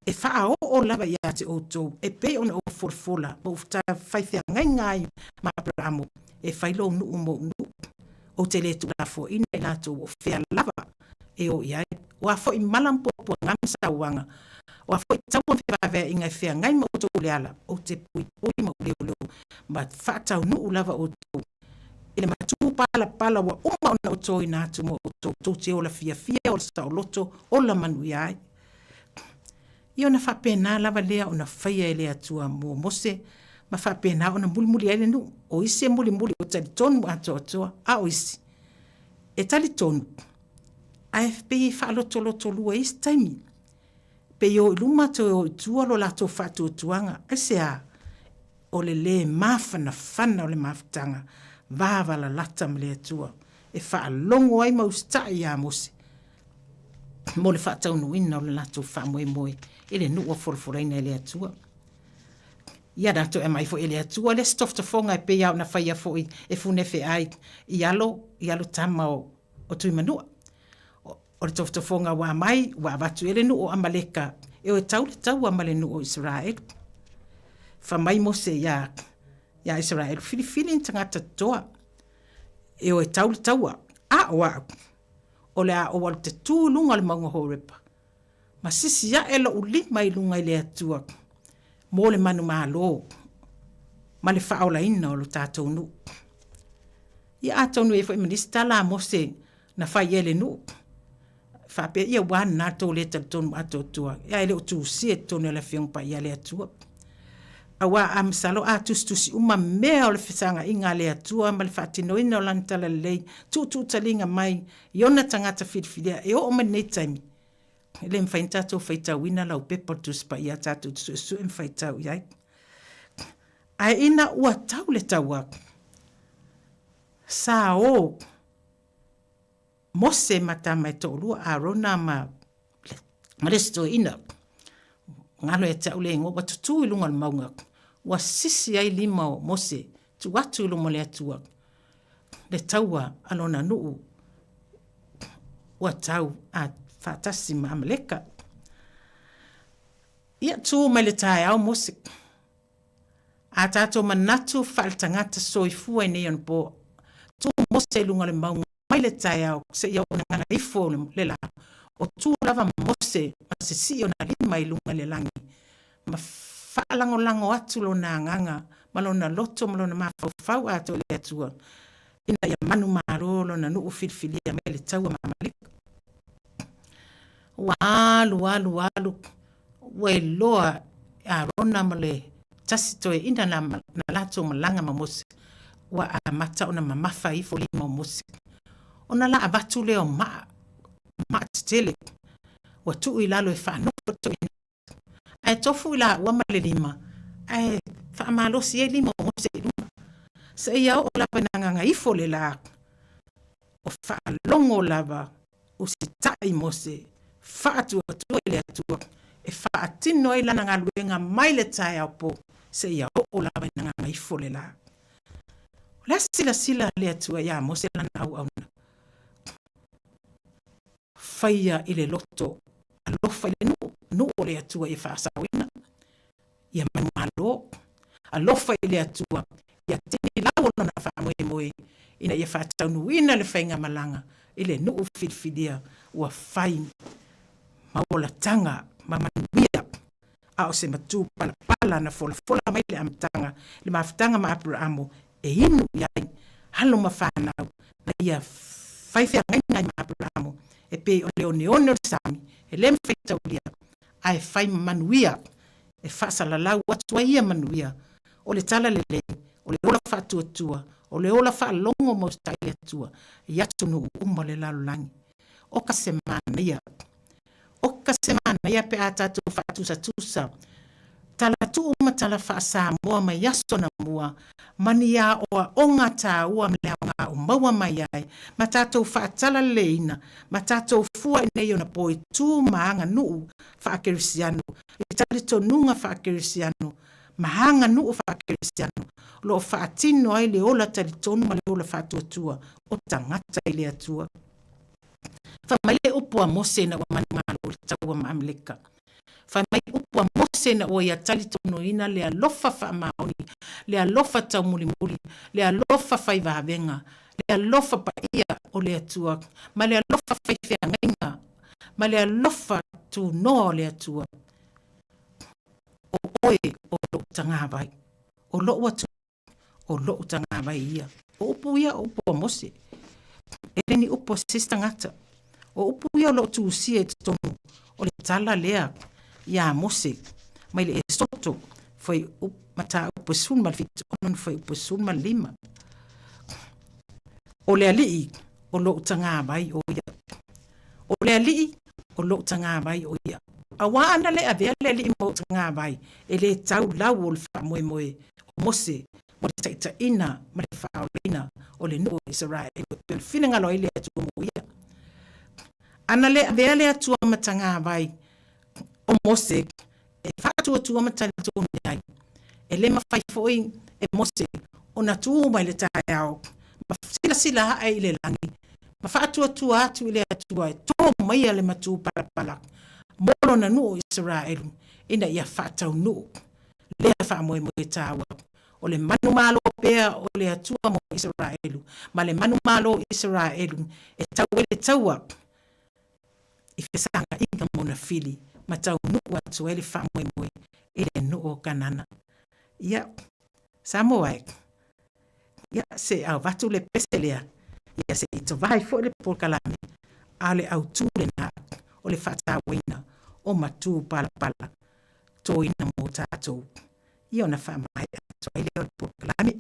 e faaoo lava ia te outou e pei ona ou folafola ma ou faifeagaiga ai ma Aperaamo, e fai lou nuu mou nuu. Ou te le tuulafoaina i latou o fea lava e o i ai. O a foi mala ma puapuaga ma sauaga. O a foi taua ma fevaevaeaiga e feagai ma outou i le ala, ou te puipui ma ou leoleo ma faataunuu lava outou i le matupalapala ua uma ona ou toina atu mo outou, tou te ola fiafia, ola saoloto, ola manuia ai. Ia ona faapena lava lea ona faia e le Atua mo Mose, ma faapena ona mulimuli ai le nuu. O isi e mulimuli ua talitonu atoatoa, a o isi e talitonu ae pei e faalotolotolua i isi taimi. Pei o i luma toe o i tua lo latou faatuatuaga. Aisea? O le lē mafanafana o le mafutaga vavalalata ma le Atua e faalogo ai ma usitai iā Mose mo le faataunuuina o le latou faamoemoe i le nuu ua folafolaina e le Atua. Ia na toe aumai foi e le Atua le isi tofotofoga e pei lava ona faia foi e Funefeai i alo i alo tama o o Tuimanua. O le tofotofoga ua aumai ua avatu i ai le nuu o Amaleka e o e tau le taua ma le nuu o Isaraelu. Fai mai Mose iā iā Isaraelu, Filifili ni tagata toa e o e tau le taua, a o a'u, o le a ou alu te tū i luga o le mauga Horepa, ma sisi aʻe loʻu lima i luga i le Atua mo le manumalo ma le faaolaina o lo tatou nuu. Ia atonu e i ai foi ma nisi tala a Mose na fai i ai le nuu, faapea, Ia ua lena le tou le talitonu atoatoa, ae le o tusia i totonu o le Afioga Paia a le Atua. Auā a masalo a tusitusi uma mea o le fesagaiga a le Atua ma le faatinoina o Lana talalelei tuutuutaliga mai i ona tagata filifilia e oo mai lenei taimi, e le mafai ona tatou faitauina lau pepa o le Tusi Paia tatou te suesue ma faitau i ai. Ae ina ua tau le taua, sa o Mose ma tama e toalua, Arona ma ma le isi toeaina, galo ia te au le igoa, ua tutū i luga o le mauga, ua sisi ai lima o Mose, tuu atu i luma o le Atua, le taua a lona nuu ua tau a faatasi ma Amaleka. Ia tu mai le taeao Mose. A tatou manatu faaletagata soifua i nei onapo, tu Mose i luga o le mauga mai le taeao seia oo ina gagaifo le la, o tu lava Mose ma sisii ona lima i luga i le lagi, ma faalagolago atu lona agaga ma lona loto ma lona mafaufau atoa i le Atua, ina ia manumalo lona nuu filifilia mai le taua ma Amaleka. Ua alu alu alu, ua iloa e Arona ma le tasi toeaina na, na latou malaga ma Mose, ua amata ona mamafa ifo lima o Mose. Ona la avatu lea o maa, maa tetele, ua tuu i lalo e faanofo le toeaina. Ae tofu i laua ma le lima, ae faamalosi ai lima o Mose i luga. Seia oo lava ina gagaifo le la, o faalogo lava usitai Mose, faatuatua i le Atua e faatino ai lana galuega mai le taeao po seia oo lava ina gagaifo le la. O le a silasila a le Atua iā Mose lana auauna? Faia i le loto alofa i le nuu, nuu o le Atua ia faasaoina, ia manumalo, alofa i le Atua ia tini lau o lona faamoemoe ina ia faataunuuina le faigamalaga i le nuu filifilia ua fai ma olataga ma manuia, a o se matupalapala na folafola mai le amataga i le mafutaga ma Aperaamo e inu i ai alo ma fanau na ia fai feagaiga ai ma Aperaamo e pei o le oneone o le sami e le mafai taulia ae fai ma manuia e faasalalau atu ai ia manuia o le talalelei, o le ola faatuatua, o le ola faalogo ma usitai le Atua i atunuu uma o le lalolagi. O ka se manaia! O ka se manaia pe a tatou faatusatusa talatuu ma tala faa-Samoa mai aso anamua ma ni aoaoga taua ma le aoga o maua mai ai ma tatou faatalaleleiina ma tatou fua i nei ona po i tu ma aganuu faakerisiano, i talitonuga faakerisiano ma aganuu faakerisiano o lo o faatino ai le ola talitonu ma le ola faatuatua o tagata i le Atua. Fai mai le upu a Mose ina ua manumalo i le taua ma Amaleka. Fai mai upu a Mose ina ua ia talitonuina le alofa faamaoni, le alofa taumulimuli, le alofa fai vavega, le alofa paia o le Atua, ma le alofa fai feagaiga, ma le alofa tunoa o le Atua. O oe o loʻu tagawai, o loʻu atunuu, o loʻu tagawai ia. O upu ia o upu a Mose. E le ni upu a se isi tagata. O upu ia o lo o tusia i totonu o le tala lea iā Mose mai le Esoto fuaiupu mataupu e 16 fuaiupu e 15. O le Alii o loʻu tagawai o ia. O le Alii o loʻu tagawai o ia. Auā ana le avea le Alii ma ou tagawai e lē tau lau o le faamoemoe o Mose mo le taitaiina ma le faaolaina o le nuu o Isaraelu e pei o le finagalo ai le Atua mo ia. Ana le avea le Atua ma tagawai o Mose e faatuatua ma talitonu ai, e le mafai foi e Mose ona tu mai le taeao ma silasila ae i le lagi ma faatuatua atu i le Atua e tō maia le matū palapala mo lona nuu o Isaraelu ina ia faataunuu lea faamoemoe taua o le manumalo pea o le Atua mo Isaraelu ma le manumalo o Isaraelu e tau ai le taua i fesagaina ma ona fili ma taunuu atu ai le faamoemoe i le nuu o Kanana. Ia, Samoa e, ia, se i avatu le pese lea, ia se i tovai foi le polokalame, a o le autū lena o le faatauaina o matū palapala toina mo tatou. Ia ona faamaea atu ai lea o le polokalame.